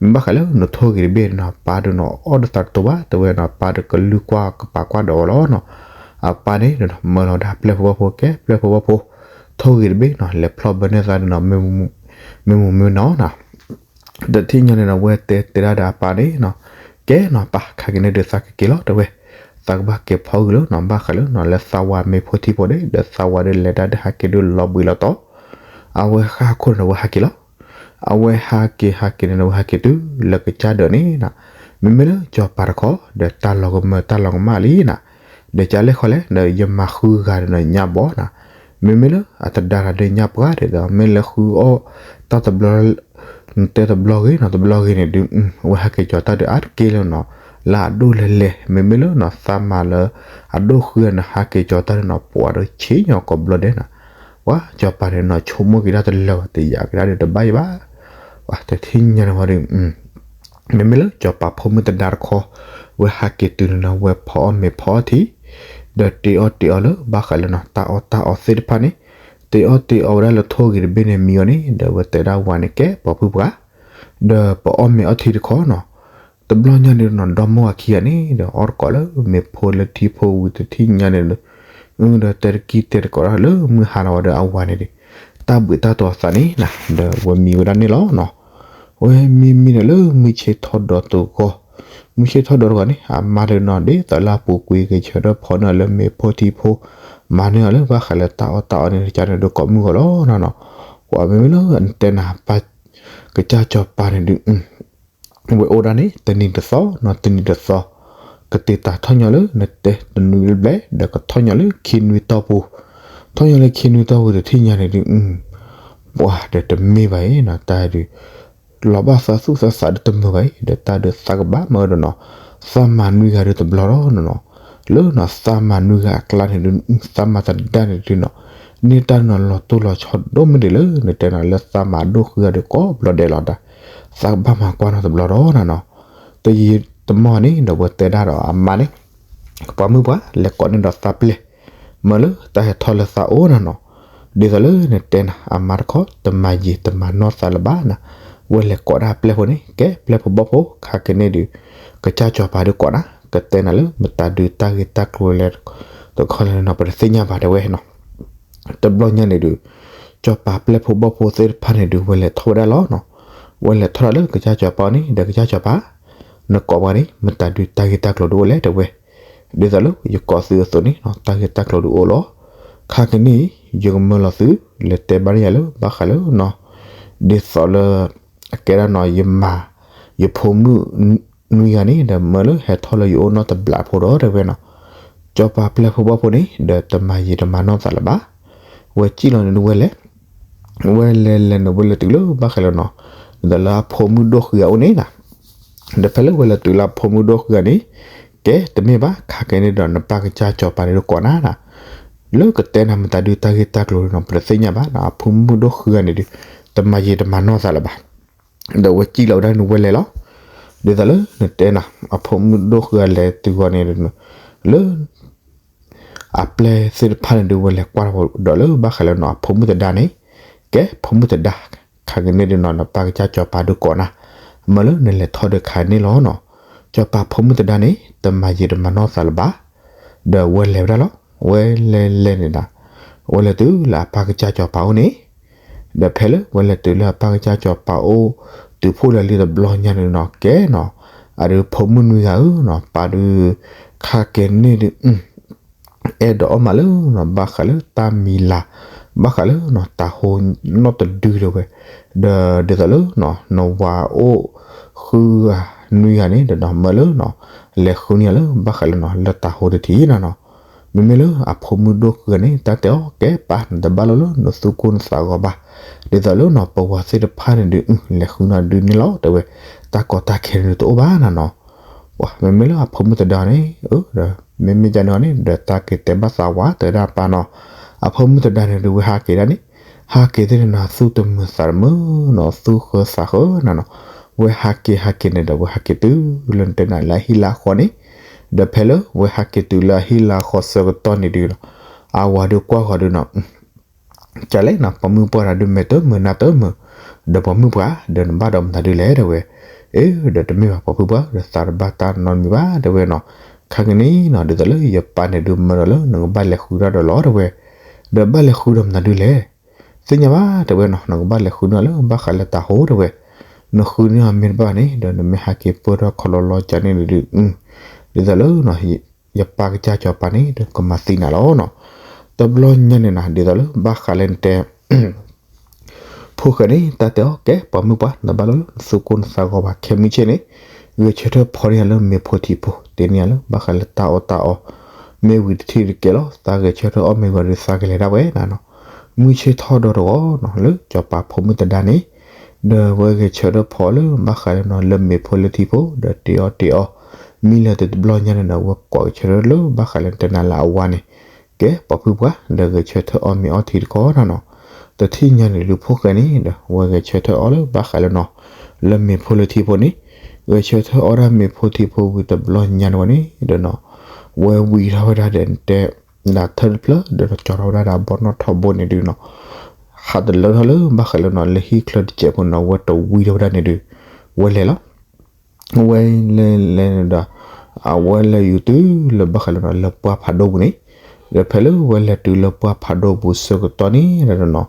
မ့ၢ်ဘၣ်ဃးလၢနထိၣ်ဂ့ၤတဘ့ၣ်နီၤ ပၢ်ဒုးနီၤ အီၣ်ဒီးသးတတိၤဘၣ်တဲဝဲနီၤ ပၢ်ဒီးကလုၢ်ကွၢ်ကပာ်ကွၢ်ဒီးအီၤလီၤနီၤ, အပၢ်န့ၣ်ဒီး မၢလီၤဝဲဒၣ်ပျဲၢ်ဖိဘီၣ်ဖိ ကဲပျဲၢ်ဖိဘီၣ်ဖိ, ထိၣ်ဂ့ၤတဘ့ၣ်နီၤ လဲၤဖျီၣ်ဘၢန့ၢ်သးဒုးနီၤ မ့ၢ်မူမ့ၢ်နီၤနီၤ တထံၣ်ညါန့ၣ်နီၤ ဝဲတဲတဲဒၣ်ဒီးအပၢ်န့ၣ်နီၤ, ကဲနီၤပၢ် ခါက့ၤန့ၣ်ဒုးသးကက့ၤလီၤတဲဝဲ, သးကဘၣ်က့ၤဖီဂုာ်လၢနီၤ ဘၣ်ဃးလၢနီၤ လၢသးဝးမ့ၢ်ဖိထံဖိန့ၣ် ဒီးသးဝးဒုးလဲၤတၢ်ဒုးဟးက့ၤဒုးလီၤဘှံးလီၤတီၤ, အဝဲဃၣ်ခိၣ်န့ၣ်ဒီးဝဲဟးက့ၤလီၤ အဝဲဟးက့ၤဟးက့ၤန့ၣ်ဒီးဝဲဟးက့ၤတုၤလၢကစၢ်ဒၢးန့ၣ်နီၤ, မ့မ့ၢ်လၢစီၤပၤတခီ ဒီးတၢ်လီၤကမၢတၢ်လီၤကမၣ်လံနီၤ, ဒီးကလဲၣ်ဃီလဲၣ် ဒီးယမၤဃုဂၤဒီးနီၤညါဘီနီၤ, မ့မ့ၢ်လၢအတဒါတၢ်ဒုးညါပှၤဒီး မ့ၢ်လၢဃုအီၣ်တၢ်တဘျီ နတဲတဘျီဂ့ၤနီၤ တဘျီဂ့ၤန့ၣ်ဒုး အဝဲဟးက့ၤကၠီၤတၢ်ဒုးအါတက့ၢ်လၢနီၤ, လၢအဒိၣ်လဲၤလဲၤ မ့မ့ၢ်လၢနီၤ သးမၤလၢအဒိၣ်ဃုဂၤန့ၣ် ဟးက့ၤကၠီၤတၢ်ဒုးနီၤ ပှၤဒီးဆ့ၣ်ညီၣ်ကိးဘျီဒဲးနီၤ, ပှၤစီၤပၤန့ၣ်နီၤ ဆိကမိၣ်က့ၤတၢ်တလၢာ်ဘၣ် တယာ်က့ၤတၢ်ဒုးတဘၣ်ယံၤဘၣ်, ပှၤတထံၣ်ညါန့ၣ်ဝံၤဒီး မ့မ့ၢ်လၢစီၤပၤဖိမုၣ်သဒါတခီ ဝဲဟးက့ၤတုၤန့ၣ်နီၤ ဝဲဖီအီၣ်မ့ၤဖီအီထံ ဒီးတ့အီၣ်တ့အီလၢဘၣ်ဃးလၢနီၤ တၢ်အီၣ်တၢ်အီသ့ၣ်တဖၣ်န့ၣ်, တ့အီၣ်တ့အီဝဲဒၣ်လၢထိၣ်ဂ့ၤတဘ့ၣ်န့ၣ်မံအီၤန့ၣ် ဒီးဝဲတဲဒၣ်ဝၤန့ၣ် ကဲပှၤဖုပှၤ, ဒီးပအီၣ်မ့ၤအီထံတခီနီၤ, တဘျီညါန့ၣ်နီၤ ဒီမိၢ်အခံဂၤန့ၣ် ဒီးအီၣ်တကိးလၢမ့ၤဖိလၢထံဖိဝံၤတထံၣ်ညါန့ၣ်ဒီး ဒီးတဲတကံၢ်တဲတကိးဒၣ်လၢမုၢ်ဟါလီၤဝဲဒီးအဝၤန့ၣ်ဒီး တၢ်ဘှံးတၢ်တီၤသးန့ၣ်နီၤ ဒီးဝဲမံဝဲဒၣ်န့ၣ်လီၤနီၤ, ဝဲမံမံန့ၣ်လၢမုၢ်ဆ့ၣ်ထီၣ်ဒီးတဂီၤ, မုၢ်ဆ့ၣ်ထီၣ်ဒီးတဂီၤန့ၣ် အမါဒီးနီၤ ဒ်သိးလၢအပူၤကွံာ်ကဆၢထၢၣ်ဖီန့ၢ်အီၤလၢမ့ၤဖိထံဖိ, မၤန့ၢ်အီၤလၢဘၣ်ဃးလၢတၢ်အီၣ်တၢ်အီန့ၣ် တကးန့ၣ်ဒီးကိးမုၢ်ဂီၤလီၤနီၤနီၤ, ပှၤမ့မ့ၢ်လၢနတဲနၤပၢ် ကစၢ်စီၤပၤန့ၣ်ဒုး ဝဲအိၣ်ဒၣ်န့ၣ် တနံၤတသီနီၤ တနံၤတသီ, ကတ့ၢ်တၢ်ထီၣ်ညီလၢနတဲတနွံတဘျဲၣ် ဒီးကထီၣ်ညီလၢခံနွံတီၢ်ပူၤ, ထီၣ်ညီလၢခံနွံတီၢ်ပူၤတထံၣ်ညါန့ၣ်ဒုး ပှၤဒီးတမ့ၢ်ဘၣ်အံၤနီၤ တၢ်ဒုး လီၤဘၣ်သးသူၣ်သးသးဒီးတမုာ်ဘၣ်အံၤ ဒီးတၢ်ဒုးသးကဘၣ်မၤဒီးနီၤ, သးမၤနွံဂၤဒီးတဘျီလီၤနီၤနီၤ, လၢနီၤသးမၤနွံဂၤအကျါန့ၣ်ဒုး သးမၤတဒါန့ၣ်ဒုးနီၤ, န့ၢ်တၢ်နီၤလီၤတိၢ်လီၤဆီဒိၣ်မ့ၢ်ဒ်လဲၣ် နတဲနီၤလၢသးမၤဒိၣ်ဃုဂၤဒီးကိးဘျီဒဲးလီၤတၢ်, သးကဘၣ်မၤကွၢ်နီၤတဘျီဒီးနီၤနီၤ, တယံာ်တမီၢ်န့ၣ် ဒီးဝဲတဲဒၣ်ဒီးအမါန့ၣ် ပှၤမုၣ်ပှၤလဲၤကိးန့ၢ်ဒီးသးပျဲၢ်, မၢလၢတၢ်ဟဲထီၣ်လၢသးအိၣ်နီၤနီၤ, ဒ်သိးလၢနတဲနၤ အမါတခီ တမၤယံာ်တမၤနီၢ်သးလၢၤဘၣ်နီၤ, ဝဲလဲၤကိးဒၣ်ပျဲၢ်ဖိန့ၣ် ကဲပျဲၢ်ဖိဘီၣ်ဖိ ခါက့ၤန့ၣ်ဒုး ကစၢ်စီၤပၤဒုးကိးနၤ ကတဲနၤလၢမတၤဒုးတၢ်ဂ့ၢ်တၢ်ကျိၤလဲၣ် တခီလဲၣ်နီၤ ပတသ့ၣ်ညါဘၣ်တဲဝဲနီၤ, တဘျီညါန့ၣ်ဒုး စီၤပၤပျဲၢ်ဖိဘီၣ်ဖိသ့ၣ်တဖၣ်န့ၣ်ဒုး ဝဲလဲၤထီၣ်ဝဲဒၣ်လီၤနီၤ, ဝဲလဲၤထီၣ်ဒၣ်လၢကစၢ်စီၤပၤန့ၣ် ဒီးကစၢ်စီၤပၤ နကိးပှၤန့ၣ် မတၤဒုးတၢ်ဂ့ၢ်တၢ်ကျိၤဒုးအိၣ်လဲၣ်တဲဝဲ, ဒ်သိးလၢယကိးသုအသိးန့ၣ်နီၤ တၢ်ဂ့ၢ်တၢ်ကျိၤဒုးအိၣ်လီၤ, ခါက့ၤန့ၣ် ယကမၢလီၤသု လဲၤတဲဘၣ်န့ၢ်ယၤလၢဘၣ်ဃးလၢနီၤ, ဒ်သိးလၢ အကဲဒၣ်နီၤ ယမၤ ယဖိမုၣ်နွံဂၤန့ၣ် ဒီးမၢလၢဟဲထီၣ်လၢယအိၣ်နီတဘျီဖိဒီးတဲဝဲနီၤ, စီၤပၤပျဲၢ်ဖိဘီၣ်ဖိန့ၣ် ဒီးတမၤယံာ်တမၤနီၢ်သးလၢၤဘၣ်, ဝဲစံၣ်လီၤန့ၣ်ဒုးဝဲလဲၤ ဝဲလဲၤလဲၤန့ၣ် ဝဲလဲၤတုၤလၢဘၣ်ဃးလၢနီၤ, ဒ်သိးလၢအဖိမုၣ်ဒိၣ်ဃုဂၤအိၣ်န့ၣ်နီၤ, ဒီးဖဲလၢဝဲလဲၤတုၤလၢအဖိမုၣ်ဒိၣ်ဃုဂၤန့ၣ်, ကဲတမ့ၢ်ဘၣ် ခါက့ၤန့ၣ်ဒီးနပၢ်ကစၢ်စီၤပၤန့ၣ်ဒုးကိးနၤနီၤ, လၢကတဲနၤမတၤဒုးတၢ်ဂ့ၢ်တၢ်ကျိၤန့ၣ်နီၤ ပတသ့ၣ်ညါဘၣ်နီၤ အဖိမုၣ်ဒိၣ်ဃုဂၤန့ၣ်ဒုး တမၤယံာ်တမၤနီၢ်သးလၢၤဘၣ်, ဒီးဝဲစံၣ်လီၤဝဲဒၣ်န့ၣ်ဝဲလဲၤလီၤ, ဒ်သိးလၢနတဲနၤ အဖိမုၣ်ဒိၣ်ဃုဂၤလဲၤတုၤဂီၤန့ၣ် လၢ အပျဲၢ်သ့ၣ်တဖၣ်န့ၣ်ဒုး ဝဲလဲၤကွၢ်ဒီးလၢဘၣ်ဃးလၢနီၤ အဖိမုၣ်သဒါန့ၣ်, ကဲဖိမုၣ်သဒါ, ခါက့ၤန့ၣ်ဒုးနီၤ နပၢ်ကစၢ်စီၤပၤဒုးကိးနၤ, မၢလၢနလဲၤထီၣ်ဒီးခါန့ၣ်လီၤနီၤ, စီၤပၤဖိမုၣ်သဒါန့ၣ် တမၤယံာ်တမၤနီၢ်သးလၢၤဘၣ်, ဒီးဝဲလဲၤဝဲဒၣ်လီၤ, ဝဲလဲၤလဲၤန့ၣ်ဒီး ဝဲလဲၤတုၤလၢအပၢ်ကစၢ်စီၤပၤအိၣ်န့ၣ် ဒီးဖဲလၢဝဲလဲၤတုၤလၢအပၢ်ကစၢ်စီၤပၤအိၣ် တုၤဖှိၣ်လၢာ်လံတဘျီညါန့ၣ်နီၤ ကဲနီၤ, အဒုးဖိမုၣ်နွံဂၤဧၢနီၤ ပၢ်ဒုး ခါက့ၤန့ၣ်ဒုး အဲၣ်ဒိးအီၣ်မးလၢနီၤ ဘၣ်ဃးလၢတၢ်မံၤလၤ, ဘၣ်ဃးလၢနီၤ တၤဟိနီတဒုတဲဝဲ, ဒီးဒ်သိးလၢနီၤ နဝၤအိၣ်ဃုဂၤနွံဂၤန့ၣ်ဒီးနီၤ မၢလၢနီၤ လဲၤဃုန့ၢ်ယၤလၢဘၣ်ဃးလၢနီၤ လၢတၤဟိတထံးနီၤနီၤ, မ့မ့ၢ်လၢအဖိမုၣ်ဒိၣ်ဃုဂၤန့ၣ် တၢ်တဲအီၤ ကဲပၢ် နတဘၣ်လိာ်လၢနသူၣ်ကိၢ်နသးဂီၤဘၣ်, ဒ်သိးလၢနီၤ ပဝၤသ့ၣ်တဖၣ်န့ၣ်ဒုး လဲၤဃုန့ၢ်ဒုးန့ၣ်လီၤတဲဝဲ, တၢ်ကီတၢ်ခဲန့ၣ်ဒုးတအိၣ်ဘၣ်နီၤနီၤ ပှၤမ့မ့ၢ်လၢအဖိမုၣ်သဒါန့ၣ် အၢ ဒီး မ့မ့ၢ်ကန့ၣ်န့ၣ် ဒီးတၢ်က့ၤတဲဘၣ်သးဝး တဲဒၣ်ပၢ်နီၤ, အဖိမုၣ်သဒါန့ၣ်ဒုး ဝဲဟးက့ၤဒၣ်န့ၣ်, ဟးက့ၤသ့ၣ်န့ၣ်နီၤ သူၣ်တမုာ်သးတမုာ်နီၤ သူၣ်ဃၢသးဃၢနီၤနီၤ, ဝဲဟးက့ၤဟးက့ၤန့ၣ်ဒီး ဝဲဟးက့ၤတုၤလၢနတဲနၤလၢအဟံၣ်လၢအဃီန့ၣ်, ဒီးဖဲလၢဝဲဟးက့ၤတုၤလၢအဟံၣ်လၢအဃီဆၢကတီၢ်န့ၣ်ဒုးဒီး အဝၤဒုးကွၢ်ဃီၤဒုးနီၤ, ကလဲၣ်နီၤ ပိာ်မုၣ်ပှၢ်တၢ်ဒုးမဲာ်တမုာ်နါတမုာ်, ဒီးပိာ်မုၣ်ပှၢ်ဒီးနဘၣ်ဒီးမတၤဒုးလဲၣ်တဲဝဲ, အ့ ဒီးတမ့ၢ်ဘၣ်ပိာ်မုၣ်ပှၢ်ဒီးသးတဘၣ်တၢ်နီတမံၤဘၣ်တဲဝဲနီၤ, ခါက့ၤန့ၣ်နီၤ ဒ်သိးလၢယပၢ်န့ၣ်ဒုးမၢဒီးလၢနကဘၣ်လဲၤဃုတၢ်ဒီးလီၤတဲဝဲ, ဒီးဘၣ်လဲၤဃုဒီးမတၤဒုးလဲၣ် သ့ၣ်ညါဘၣ်တဲဝဲနီၤ နကဘၣ်လဲၤဃုန့ၢ်လၢဘၣ်ဃးလၢတၢ်ဟိတဲဝဲ, နဃုန့ၢ်အီၤမ့ၢ်တဘၣ်န့ၣ် ဒီးနမ့ၢ်ဟးက့ၤပၢၢ်ထီၣ်ခီလီလီကန့ၣ်န့ၣ်ဒုး, ဒ်သိးလၢ ယပၢ်ကစၢ်စီၤပၤန့ၣ် ဒီးကမၤသံနၤလီၤနီၤ. တဘျီညါန့ၣ်နီၤ ဒ်သိးလၢဘၣ်ဃးလၢနတဲ ဖိၣ်ဃဲန့ၣ် တၢ်တဲအီၤ ကဲ ပိာ်မုၣ်ပှၢ် နဘၣ်လီၤလၢနသူၣ်ကိၢ်နသးဂီၤဘၣ် ခဲမုၢ်ဆ့ၣ်န့ၣ် ဂဲၤဆၢထၢၣ်ဖီန့ၢ်ယၤလၢမ့ၤဖိထံဖိ တ့န့ၢ်ယၤလၢဘၣ်ဃးလၢတၢ်အီၣ်တၢ်အီ, မ့ၢ်ဝံၤတထံၣ်တကဲလီၤ သးဂဲၤဆၢထၢၣ်အီၣ်မ့ၤဝံၤဒီးသးကလဲၤဒၣ်ဝဲနၤနီၤ. မုၢ်ဆ့ၣ်ထီၣ်ဒီတဂီၤနီၤ လၢစီၤပၤဖိမုၣ်သဒါန့ၣ် ဒီးဝဲဂဲၤဆၢထၢၣ်ဖီလၢဘၣ်ဃးလၢနီၤ လၢမ့ၤဖိလၢထံဖိ ဒီးတ့အီၣ်တ့အီ, မ့ၢ်လၢတဘျီညါန့ၣ်နီၤ ဝဲကိးဂဲၤဆၢထၢၣ်လၢဘၣ်ဃးလၢနတဲနၤလၢအဝၤန့ၣ် ကဲ ပိာ်မုၣ်ပှၢ် ဒီးဂဲၤဆၢထၢၣ်အီၣ်မ့ၤအီထံတခီနၤနီၤ. တထံၣ်ညါန့ၣ်ဒုးဖိၣ်ဃဲန့ၣ်ဒီး ဝဲဂဲၤဆၢထၢၣ်အီၣ်လၢဘၣ်ဃးလၢနီၤ လၢမ့ၤဖိလၢထံဖိန့ၣ်, ဂဲၤဆၢထၢၣ်အီၣ်ဒၣ်မ့ၤဖိထံဖိဝံၤတဘျီညါန့ၣ်ဝဲန့ၣ် ဒီးနီၤ ဝဲဝံထီၣ်ဝဲဒၣ်ဒီးနတဲ ဒၣ်ထၢၣ်တဖျၢၣ် ဒီးကၠီထီၣ်ဝဲဒၣ်ဒီးအဘီနီၣ်ထီဘိန့ၣ်ဒုးနီၤ, ဟးတလၢထီၣ်လၢဘၣ်ဃးလၢနီၤ လၢဟံၣ်ချၢတစဲးဖိနီၤ ဝဲတဝံထီၣ်ဝဲဒၣ်န့ၣ်ဒုး ဝဲလဲၤလီၤ. ဝဲလဲၤလဲၤန့ၣ်ဒီး အဝဲလဲၤယူၤတုၤလၢဘၣ်ဃးလၢနီၤ လၢပှၢ်ဖးဒိၣ်ပူၤန့ၣ်, ဒီးဖဲလၢဝဲလဲၤတုၤလၢပှၢ်ဖးဒိၣ်ပူၤဆၢကတီၢ်န့ၣ်ဒီးနီၤ,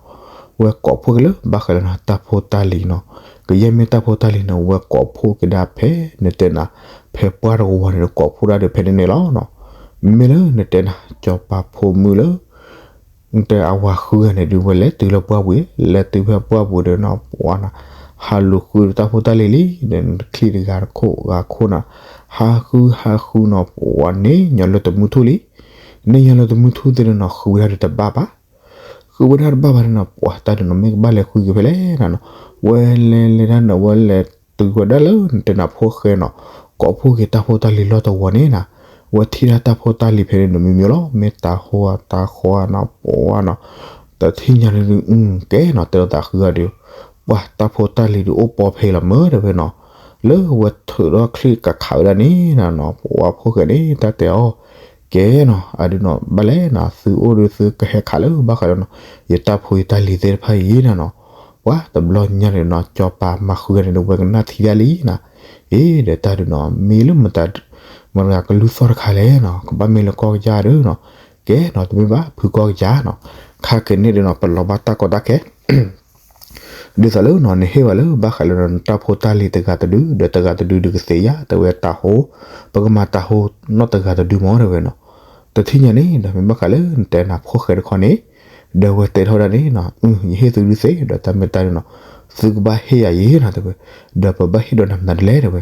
ဝဲကိးဖှိၣ်က့ၤလၢဘၣ်ဃးလၢနီၤ တၢ်ဖိတၢ်လံၤနီၤ, ကယဲၢ်မ့ၢ်တၢ်ဖိတၢ်လံၤန့ၣ် ဝဲကိးဖှိၣ်က့ၤဒၣ်ဖဲ နတဲနၤ ဖဲပှၢ်တဝီၤန့ၣ်ဒီး ကိးဖှိၣ်ဒၣ်ဒီးဖဲန့ၣ်န့ၣ်လီၤနီၤ. မ့မ့ၢ်လၢနတဲနၤ စီၤပၤဖိမုၣ်လၢ နတဲအဝၤဃုဂၤန့ၣ်ဒုး ဝဲလဲၤတုၤလၢပှၢ်ပူၤ, လဲၤတုၤဖဲပှၢ်ပူၤဒီးနီၤ ပှၤနီၤ ဟးလူၤဃုတၢ်ဖိတၢ်လံၤလံ, ဒီးချံတဂၤတခိၣ်ဂၤခိၣ်နီၤ, ဟးဃုဟးဃုနီၤ ပှၤန့ၣ်ညီလၢတမုၢ်ထူၣ်လံ, န့ၣ်ညီလၢတမုၢ်ထူၣ်သ့ၣ်န့ၣ်နီၤ ဃုဝဲဒၣ်ဒီးတဘၣ်ဘၣ်, ဃုဝဲဒၣ်တဘၣ်ဘၣ်န့ၣ်နီၤ ပှၤတၢ်ဒုးနီၤ မ့ၢ်ကဘၣ်လဲၤဃုက့ၤဖဲလဲၣ်နၤနီၤ, ဝဲလဲၤလဲၤဒၣ်န့ၣ် ဝဲလဲၤတုၤဝဲဒၣ်လၢနတဲနၤဖိၣ်ဃဲနီၤ ကိးဖှိၣ်က့ၤတၢ်ဖိတၢ်လံၤလီၢ်တဝီၤန့ၣ်နၤ, ဝဲထံၣ်ဒၣ်တၢ်ဖိတၢ်လံၤဖဲန့ၣ်နီၤ မ့မ့ၢ်လီၤ မ့ၢ်တၤဟိတၤဃီနီၤ ပှၤနီၤ, တထံၣ်ညါန့ၣ်ဒုး ကဲနီၤ တဲလီၤသးဃုဂၤဒီး ပှၤတၢ်ဖိတၢ်လံၤဒုးအိၣ်ပီဖဲလီၤမၢတဲဝဲနီၤ, လၢဝဲထုးထီၣ်ချံကခးဝဲဒၣ်န့ၣ်နၤနီၤ ပှၤဖိၣ်ဃဲန့ၣ် တၢ်တဲအီၤ ကဲနီၤ အဒုးနီၤ ဘၣ်လဲၣ်နီၤ သုအိၣ်ဒီးသုကဟဲခးလၢဘၣ်ဃးလၢနီၤ ယတၢ်ဖိယတၢ်လံၤသ့ၣ်တဖၣ်အံၤနၤနီၤ, ပှၤတဘျီညါန့ၣ်နီၤ စီၤပၤမၤဃုဂၤန့ၣ်ဒီး ဝဲကနၣ်ထံဒၣ်လံနၤ, အ့ ဒီးတၢ်ဒုးနီၤ မ့ၢ်လၢမတၤ မတၤကလုၢ်သီၣ်တခါလဲၣ်နီၤ ကဘၣ်မ့ၢ်လၢကီၢ်ကစၢ်ဒီးနီၤ, ကဲနီၤ တမ့ၢ်ဘၣ်ဖုကီၢ်ကစၢ်နီၤ, ခါက့ၤန့ၣ်ဒီးနီၤ ပလီၤဘၣ်တၢ်ကီတၢ်ခဲ ဒ်သိးလၢနီၤ နဟ့ၣ်ဝဲလၢဘၣ်ဃးလၢနီၤ နတၢ်ဖိတၢ်လံၤတဂၤတဒု ဒီးတဂၤတဒုဒုးကသ့ဧါ တဲဝဲတၤဟိ, ပကမၤတၤဟိနီတဂၤတဒုမၢတဲဝဲနီၤ, တထံၣ်ညါန့ၣ်ဒီး မ့ၢ်ဘၣ်ဃးလၢနတဲနၤဖိၣ်ဃဲတခီန့ၣ်, ဒီးဝဲတဲထီၣ်ဝဲဒၣ်န့ၣ်နီၤ ယဟ့ၣ်သုဒုးသ့ ဒီးတၢ်မ့ၢ်တၢ်ဒုးနီၤ သုကဘၣ်ဟ့ၣ်ယၤယဲနီၤ တဲဝဲ, ဒီးပဘၣ်ဟ့ၣ်ဒီးနၤမနုၤလဲၣ်တဲဝဲ,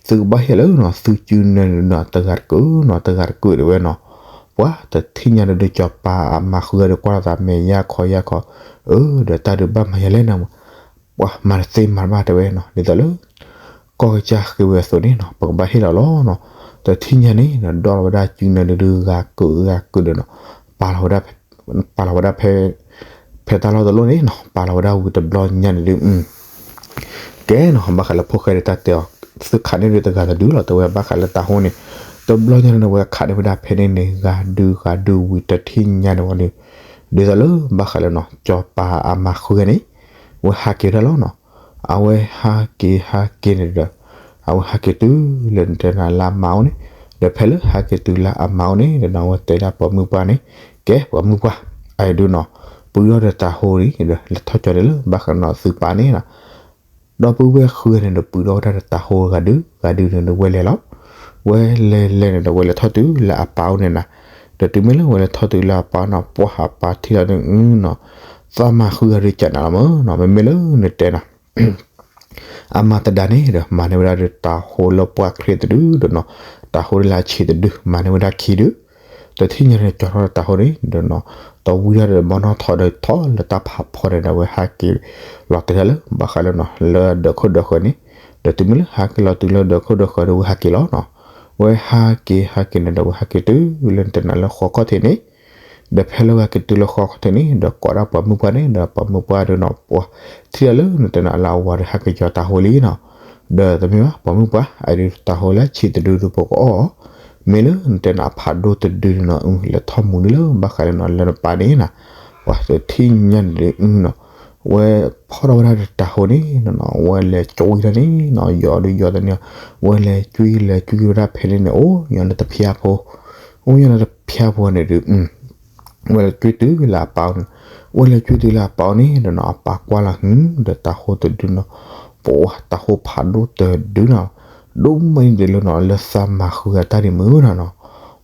သုကဘၣ်ဟ့ၣ်လၢနီၤ သုစုနၢၤနီၤ တဂၤတကုာ်နီၤ တဂၤတကုာ်တဲဝဲနီၤ, ပှၤတထံၣ်ညါန့ၣ်ဒီး စီၤပၤအမၤဃုဂၤဒီးကွၢ်လိာ်သးမဲာ်ယါခီယါခီ, အၢ ဒီးတၢ်ဒုးဘၣ်မၤယၤလဲၣ်နီၤ, ပှၤမၤတသ့မၤတဘၣ်တဲဝဲနီၤ ဒ်သိးလၢ ကီၢ်ကစၢ်ဃ့ဝဲအသိးန့ၣ်နီၤ ပကဘၣ်ဟ့ၣ်လီၤလီၤနီၤ, တထံၣ်ညါန့ၣ်နီၤ ဒီးလီၤဝဲဒၣ်စုနၢၤဒုးဂၤကုာ်ဂၤကုာ်ဒီးနီၤ, ပာ်လီၤဝဲဒၣ် ပာ်လီၤဝဲဒၣ်ဖဲ ဖဲတၢ်လီၢ်တလီၢ်န့ၣ်နီၤ ပာ်လီၤဝဲဒၣ်ဝံၤတဘျီညါန့ၣ်ဒုး ကဲနီၤ ဘၣ်ဃးလၢဖိၣ်ဃဲဒီးတၢ်တဲအီၤ သုခးန့ၢ်ဒုးတဂၤတဒုလီၤ တဲဝဲဘၣ်ဃးလၢတၤဟိန့ၣ်, တဘျီညါန့ၣ် ဝဲခးန့ၢ်ဝဲဒၣ်ဖဲန့ၣ်န့ၣ် ဂၤဒုးဂၤဒုးဝံၤတထံၣ်ညါန့ၣ်ဝဲဒီး ဒ်သိးလၢဘၣ်ဃးလၢနီၤ စီၤပၤအမၤဃုဂၤန့ၣ် ဝဲဟးက့ၤဝဲဒၣ်လီၤနီၤ, အဝဲဟးက့ၤဟးက့ၤန့ၣ်ဒီး အဝဲဟးက့ၤတုၤလၢနတဲနၤလၢအမါအိၣ်န့ၣ်, ဒီးဖဲလၢဟးက့ၤတုၤလၢအမါအိၣ်န့ၣ်ဒီးနီၤ အဝဲတဲဒၣ်ပိာ်မုၣ်ပှၢ်န့ၣ်, ကဲပိာ်မုၣ်ပှၢ် အဒုးနီၤ ပုၢ်ဒီးတၤဟိဒီး လဲၤထီၣ်ကၠီန့ၣ်လၢဘၣ်ဃးနီၤသုပၢ်န့ၣ်နီၤ, ဒီပုၢ်ဝဲၢ်ဃုဂၤန့ၣ်ဒီး ပုၢ်ဒီးဝဲဒၣ်တၤဟိဂၤဒုးဂၤဒုးန့ၣ်ဒီး ဝဲလဲၤလီၤ, ဝဲလဲၤလဲၤန့ၣ်ဒီးဝဲလဲၤထီၣ်တုၤလၢအပၢ်အိၣ်န့ၣ်နၤ, ဒီးတုၤမ့ၢ်လၢဝဲလဲၤထီၣ်တုၤလၢအပၢ်နီၤ ပှၢ်အပၢ်ထံၣ်လီၤဒုးနီၤ, သးမၤဃုဂၤဒုးကနၤလီၤမၢနီၤ မ့မ့ၢ်လၢနတဲနၤ အမၤတဒါန့ၣ်ဒီး မၤန့ၢ်ဝဲဒၣ်ဒီးတၤဟိလၢပှၢ်ချ့တဒုဒီးနီၤ, တၤဟိလၢအဆံးတဒု မၤန့ၢ်ဝဲဒၣ်ခံဒု, တထံၣ်ညါန့ၣ် ကၠီထီၣ်ဒီးတၤဟိန့ၣ်ဒီးနီၤ, တဝံထီၣ်ဒီးဘီနီၣ်ထီဒီးထီၣ်လၢတၢ်ဖးဖီန့ၣ်ဒီး ဝဲဟးက့ၤလီၤတဲာ်လၢ ဘၣ်ဃးလၢနီၤ လၢဒၢးခိၣ်ဒၢးဃၢၤန့ၣ်, ဒီးတုၤမ့ၢ်လၢဟးက့ၤလီၤတုၤလၢဒၢးခိၣ်ဒၢးဃၢၤဒီး ဝဲဟးက့ၤလီၤနီၤ, ဝဲဟးက့ၤဟးက့ၤန့ၣ်ဒီး ဝဲဟးက့ၤတုၤလၢနတဲနၤလၢဃီခီၣ်ထံးန့ၣ် ဒီးဖဲလၢဝဲဟဲက့ၤတုၤလၢဃီခီၣ်ထံးန့ၣ် ဒီးကိးဒၣ်ပိာ်မုၣ်ပှၢ်န့ၣ် ဒီးပိာ်မုၣ်ပှၢ်ဒီးနီၤ ပှၤထံၣ်လၢနတဲနၤလၢအဝၤဒီးဟဲက့ၤကၠီတၤဟိလံနီၤ, ဒီးတမ့ၢ်ဘၣ် ပိာ်မုၣ်ပှၢ် အဒုးတၢ်ဟိလၢဆံးတဒုဒုးပကအီၣ်, မ့ၢ်လၢနတဲနၤအဖးဒိၣ်တဒုနီၤ လဲၤထီၣ်မူန့ၣ်လၢဘၣ်ဃးလၢနီၤ လၢနပၢ်န့ၣ်နၤ, ပှၤတထံၣ်ညါန့ၣ်ဒုးနီၤ, ဝဲဖီၣ်ထီၣ်ဝဲဒၣ်တၢ်ဟိန့ၣ်နီၤ ဝဲလဲၤကွံတၢ်န့ၣ်နီၤ ယီၤဒုးယီၤတန့ၣ်, ဝဲလဲၤကွံလဲၤကွံဝဲဒၣ်ဖဲန့ၣ်န့ၣ် အိၣ်ညီနတဖၠါဖိ, အိၣ်ညီနတဖၠါဖိန့ၣ်ဒုး ဝဲလဲၤကွံတုၤလၢအပၢ်အိၣ်န့ၣ်, ဝဲလဲၤကွံတုၤလၢအပၢ်အိၣ်န့ၣ်ဒီးနီၤ အပၢ်ကွၢ်လီၤဟုဒီးတၢ်ဟိတဒုနီၤ, ပှၤတၢ်ဟိဖးဒိၣ်တဒုနီၤ, ဒိၣ်မးန့ၣ်ဒုးလၢနီၤ လၢသးမၤဃုာ်အတၢ်ဒံးမုၢ်နီၤနီၤ,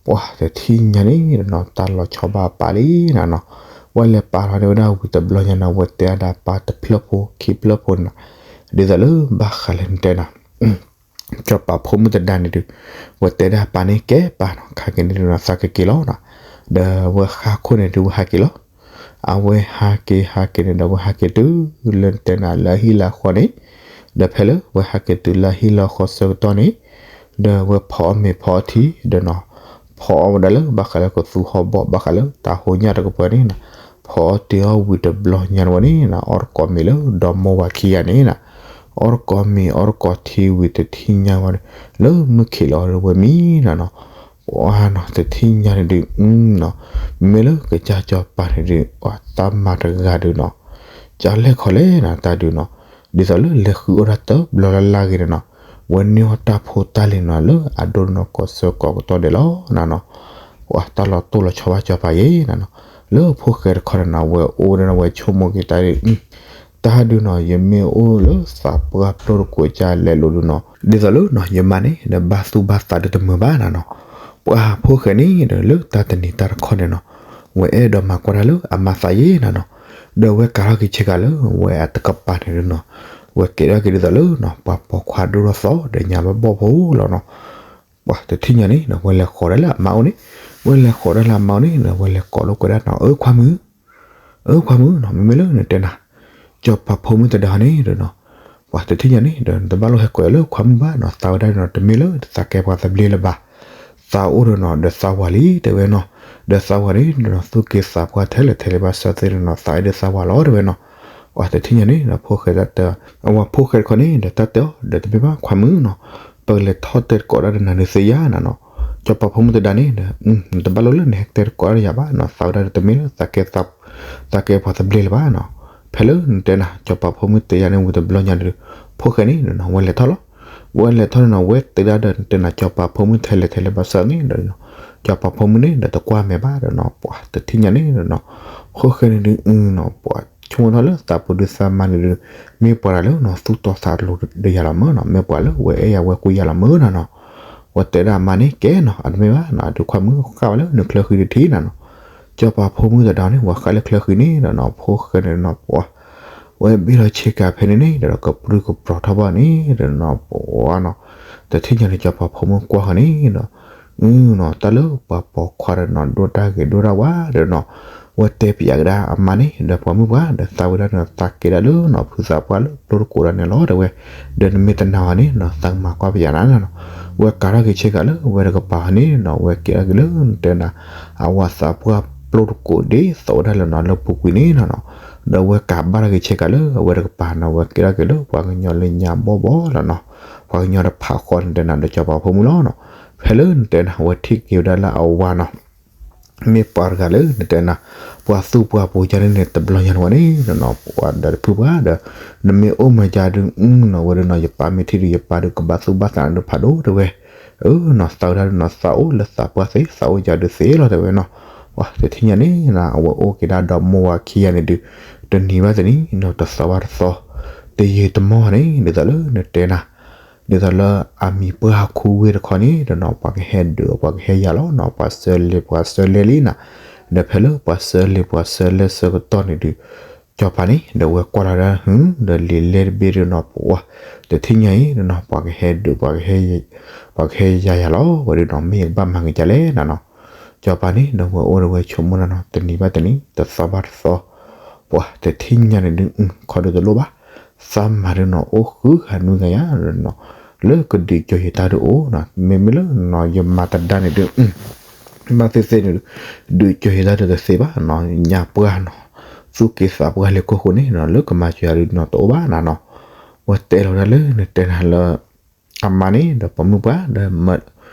ပှၤတထံၣ်ညါန့ၣ်ဒီးနီၤ တၢ်လီၤဆီဘၣ်အပၢ်လံနီၤနီၤ, ဝဲလဲၤပာ်ထီၣ်န့ၢ်ဝဲဒၣ်ဝံၤတဘျီညါနီၤ ဝဲတဲဒၣ်ပၢ်တဖျၢၣ်ဖိခံဖျၢၣ်ဖိနီၤ, ဒ်သိးလၢဘၣ်ဃးလၢနတဲနၤ စီၤပၤဖိမုၣ်သဒါန့ၣ်ဒုး, ဝဲတဲဒၣ်ပၢ်န့ၣ် ကဲပၢ်နီၤ ခါက့ၤန့ၣ်ဒုးနီၤ သးကက့ၤလီၤနီၤ, ဒီးဝဲဃါခိၣ်န့ၣ်ဒုး ဝဲဟးက့ၤလီၤ, အဝဲဟးက့ၤဟးက့ၤန့ၣ်ဒီး ဝဲဟးက့ၤတုၤလၢနတဲနၤလၢအဟံၣ်လၢအဃီန့ၣ်, ဒီးဖဲလၢဝဲဟးက့ၤတုၤလၢအဟံၣ်လၢအဃီဆၢကတီၢ်န့ၣ်, ဒီးဝဲဖီအီၣ်မ့ၤဖီအီထံဒီးနီၤ, ဖီအီၣ်ဝဲဒၣ်လၢဘၣ်ဃးလၢကသူဟီၣ်ဘီၣ် ဘၣ်ဃးလၢတၢ်ဟိညၣ်တကပၤန့ၣ်နီၤ, ဖီအီၣ်တ့ၢ်အီၣ်ဝံၤတဘျီညါန့ၣ်ဝဲန့ၣ်နီၤ အီၣ်တကိးမ့ၤလၢဒီမိၢ်ဝၤခံဂၤန့ၣ်နီၤ, အီၣ်တကိးမ့ၤအီၣ်တကိးထံဝံၤတထံၣ်ညါဝဲန့ၣ်, လၢမုၢ်ခံးလီၤဝဲမံနီၤနီၤ, ပှၤနီၤ တထံၣ်ညါန့ၣ်ဒုးနီၤ, မ့မ့ၢ်လၢကစၢ်စီၤပၤန့ၣ်ဒုး ပှၤသးမၤတဂၤဒုးနီၤ, ကလဲၣ်ခီလဲၣ်နီၤ တၢ်ဒုးနီၤ, ဒ်သိးလၢလဲၤဃုအီၣ်တၢ်တဘျီလၢ်လၢ်ဂ့ၤန့ၣ်နီၤ, ဝဲန့ၢ်အီၣ်တၢ်ဖိတၢ်လံၤနီၤ လၢအဒိန့ၣ် ကိးဆၢကိးကတီၢ်ဒဲးလီၤနီၤနီၤ, ပှၤတၢ်လီၤတိၢ်လီၤဆီဘၣ်စီၤပၤယဲနီၤနီၤ, လၢဖိၣ်ဃဲတခီန့ၣ်နီၤ ဝဲအိၣ်ဒၣ်နီၤ ဝဲဆိကမိၣ်က့ၤတၢ်ဒ်အံၤ, တၢ်ဒုးနီၤ ယမ့ၢ်အိၣ်လၢသးပှၢ်ပျိတကိးကလဲၤလိာ်ဒုးနီၤ, ဒ်သိးလၢနီၤ ယမါန့ၣ် နဘၣ်သူၣ်ဘၣ်သးဒုးတမုာ်ဘၣ်နီၤနီၤ, ပှၤဖိၣ်ဃဲန့ၣ်ဒီး လၢတၢ်တနံၤတၢ်တခီန့ၣ်နီၤ, ဝဲအဲၣ်ဒိးမၤကွၢ်တၢ်လၢအမါသးယဲနီၤနီၤ, ဒီးဝဲကၤထီၣ်က့ၤဆ့ကၤလၢ ဝဲအတကပၤန့ၣ်ဒုးနီၤ, ဝဲကဲထီၣ်က့ၤဒ်သိးလၢနီၤ ပှၤပိာ်ခွါဒိၣ်ထီၣ်သီဒီးညါဘၣ်ဘီၣ်ဖိလီၤနီၤ, ပှၤတထံၣ်ညါန့ၣ်နီၤ ဝဲလဲၤဃီၤဒၣ်လၢအမါအိၣ်န့ၣ်, ဝဲလဲၤဃီၤဒၣ်လၢအမါအိၣ်န့ၣ်နီၤ ဝဲလဲၤကိးလိာ်ကွဲဒၣ်နီၤ အၢ ခွါမုၣ်, အၢ ခွါမုၣ်နီၤ မ့မ့ၢ်လၢနတဲနၤ စီၤပၤဖိမုၣ်သဒါန့ၣ်ဒီးနီၤ, ပှၤတထံၣ်ညါန့ၣ်ဒီး နတဘၣ်လိၣ်ဟဲကိးအီၤလၢခွါမုၣ်ဘၣ်နီၤ, သးဝဲဒၣ်ဒီးနီၤ တမ့ၢ်လၢသးကဲပှၤသဘျ့လၢၤဘၣ်, သးအိၣ်ဒီးနီၤ ဒီးသးဝၤလံတဲဝဲနီၤ, ဒီးသးဝၤန့ၣ်ဒီးနီၤ သူၣ်က့သးပှၢ်ထဲလဲၣ်ထဲလဲၣ်ဘၣ်ဆၣ်သ့ၣ်နီၤ သးအဲၣ်ဒိးသးဝၤလီၤတဲဝဲနီၤ, ပှၤတထံၣ်ညါန့ၣ်ဒီး ဖိၣ်ဃဲတၢ်တဲ, အဝဲဖိၣ်ဃဲတခီန့ၣ်ဒီးတၢ်တဲအီၤ ဒီးတမ့ၢ်ဘၣ်ခွါမုၣ်နီၤ, ပကလဲၤထီၣ်တဲတကိးဒၣ်ဒီးနၤဒုးသ့ယါနီၤနီၤ, စီၤပၤဖိမုၣ်သဒါန့ၣ်ဒီး နတဘၣ်လိၣ်လၢနဟဲတဲတကိးဒၣ်ဒီးယၤဘၣ်နီၤ, သးဝဲဒၣ်ဒီးတမ့ၢ်လၢသးကဲ သးကဲပှၤသဘျ့လၢၤဘၣ်နီၤ, ဖဲလၢနတဲနၤ စီၤပၤဖိမုၣ်တဲယါန့ၣ်ဝံၤတဘျီညါန့ၣ်ဒီး ဖိၣ်ဃဲန့ၣ်ဒီးနီၤ ဝဲလဲၤထီၣ်လီၤ, ဝဲလဲၤထီၣ်န့ၣ်နီၤ ဝဲတဲဒၣ်ဒီးနတဲနၤ စီၤပၤဖိမုၣ်ထဲလဲၣ်ထဲလဲၣ်ဘၣ်ဆၣ်န့ၣ်ဒီး စီၤပၤဖိမုၣ်န့ၣ်ဒီးတကွၢ်မဲာ်ဘၣ်ဒီးနီၤ ပှၤတထံၣ်ညါန့ၣ်ဒီးနီၤ, ဖိၣ်ဃဲန့ၣ်ဒုးနီၤ ပှၤဆိကမိၣ်ထီၣ်လၢသးပူၤဒုးသးမါန့ၣ်ဒုး မ့ၢ်ပှၤတၢ်လၢနီၤသူၣ်တီသးလိၤဒီးယၤလီၤမၢ်နီၤ, မ့ၢ်ပှၤလၢဝဲအဲၣ်ယၤဝဲကွံယၤလီၤမၢ်နီၤနီၤ, ပှၤတဲဒၣ်အမါန့ၣ် ကဲနီၤ အတမ့ၢ်ဘၣ်နီၤ အဒုးခွါမုၣ်ဃၣ်ဝဲလၢနချၢဃံတထံၣ်နီၤနီၤ, စီၤပၤဖိမုၣ်သဒါန့ၣ် ပှၤဃၣ်လၢချၢဃံန့ၣ်ဒီးနီၤ ဖိၣ်ဃဲန့ၣ်နီၤ ပှၤ ဝဲဘ့ၣ်လီၤဆ့ကၤဖဲန့ၣ်န့ၣ်ဒီး ကပြုၢ်ကပြီၤထီၣ်ဘၣ်န့ၣ်ဒီးနီၤ ပှၤနီၤ, တထံၣ်ညါန့ၣ် စီၤပၤဖိမုၣ်ကွၢ်ဃီန့ၣ်ဒီး နီၤ တၢ်လၢပှၤပိာ်ခွါဒီးနီၤ ဒိၣ်တၢ်ဂ့ၤဒိၣ်တၢ်ဝါဒီးနီၤ, ဝဲတဲပျးကဒါအမါန့ၣ်ဒီး ပှၤမုၣ်ပှၢ်ဒီးသးဝဲဒၣ်ဒီး သးကဲဒၣ်လၢနီၤ ဖုသးပှၢ်လၢပျိတကိးဒၣ်န့ၣ်လီၤ တဲဝဲ, ဒီးနမ့ၢ်တနာ်အီၤန့ၣ်နီၤ သးကမၤကွၢ်ပျးနၤနီၤနီၤ, ဝဲကၤထီၣ်က့ၤဆ့ကၤလၢဝဲတကပၤန့ၣ်နီၤ ဝဲကဲထီၣ်က့ၤလၢနတဲနၤ အဝၤသးပှၢ်ပျိတကိးဒ်သိးဝဲဒၣ်လၢနီၤ လၢပူၤကွံာ်န့ၣ်နီၤနီၤ, ဒီးဝဲကၤဘၣ်ထီၣ်က့ၤဆ့ကၤလၢအဝဲတကပၤနီၤ ဝဲကဲထီၣ်က့ၤလၢပှၤကညီလၢညါဘီၣ်ဘီၣ်လီၤနီၤ, ပှၤကညီတဖးဃီန့ၣ်တဲနၤဒီးစီၤပၤဖိမုၣ်လီၤနီၤ, ဖဲလၢနတဲနၤ ဝဲထံၣ်က့ၤဝဲဒၣ်လၢအဝၤနီၤ မ့ၢ်ပှၤတဂၤလၢနတဲနၤ ပှၤသူၣ်ပှၢ်ပူၤယါန့ၣ်န့ၣ် တဘျီညါန့ၣ်ဝဲန့ၣ်နီၤ ပှၤဒီးတဖုပှၢ်ဒီး နမ့ၢ်အိၣ်မၤယါဒုးနီၤ ဝဲဒၣ်နီၤ ယပၢ်မ့ၢ်ထံၣ်ဒုး ယပၢ်ဒုးကဘၣ်သူၣ်ဘၣ်သးနၤဒုးဖးဒိၣ်တဲဝဲ, အၢနီၤ သးဝဲဒၣ်ဒုးနီၤ သးအိၣ်လၢသးပှၢ်သ့ သးအိၣ်ယါဒုးသ့လီၤတဲဝဲနီၤ, ပှၤတထံၣ်ညါန့ၣ်နီၤ အဝဲအိၣ်က့ၤဒၣ်ဒီမိၢ်ဝၤခံဂၤန့ၣ်ဒုး တနံၤဘၣ်တနံၤနီၤ တသီဘၣ်တသီ, တယံာ်တမီၢ်န့ၣ် ဒ်သိးလၢနတဲနၤ ဒ်သိးလၢအမံၤပှၢ်ဟီၣ်ခိၣ်ဝ့ၢ်တခီန့ၣ်ဒီးနီၤ ပှၤကဟဲဒုးပှၤကဟဲယၤလီၤနီၤ ပှၤဆၢလဲၤပှၤဆၢလဲၤလံနီၤ, ဒီးဖဲလၢပှၤဆၢလဲၤပှၤဆၢလဲၤဆၢကတီၢ်န့ၣ်ဒုး စီၤပၤန့ၣ် ဒီးဝဲကွၢ်လီၤဒၣ်ဟု ဒီးလံာ်လဲၢ်တဘ့ၣ်ဒုးနီၤ ပှၤ တထံၣ်ညါအံၤနီၤ ပှၤကဟဲဒုး ပှၤကဟဲယၤယၤလီၤ ဝဲဒုးနီၤ မ့ၢ်ယကဘၣ်မၤက့ၤဒ်လဲၣ်နီၤနီၤ, စီၤပၤန့ၣ် ဒီးဝဲအိၣ်ဒီးဝဲဆိကမိၣ်နီၤနီၤ တနံၤဘၣ်တနံၤ တသီဘၣ်တသီ ပှၤတထံၣ်ညါန့ၣ်ဒုး ခီဒုးတလိၣ်ဘၣ်, သးမၤဒုးနီၤ အိၣ်ဃုဂၤနွံဂၤယါနီၤ, လၢကဒုးကၠီၤယတၢ်ဒုးအိၣ်နီၤ မ့မ့ၢ်လၢနီၤ ယမၤတဒါန့ၣ်ဒုး ဘၣ်သ့ၣ်သ့ၣ်န့ၣ်ဒုး ဒုးကၠီၤယတၢ်ဒုးတသ့ဘၣ်နီၤ ညါပှၢ်နီၤ, သူၣ်က့သးပှၢ်လၢခိၣ်ဃိန့ၣ်နီၤ လၢကမၤစၢၤယၤဒုးနီၤတအိၣ်ဘၣ်နီၤနီၤ, ဝဲတဲလီၤဝဲဒၣ်လၢနတဲနၤလၢ အမါန့ၣ်ဒီးပိာ်မုၣ်ပှၢ်ဒီးမၢ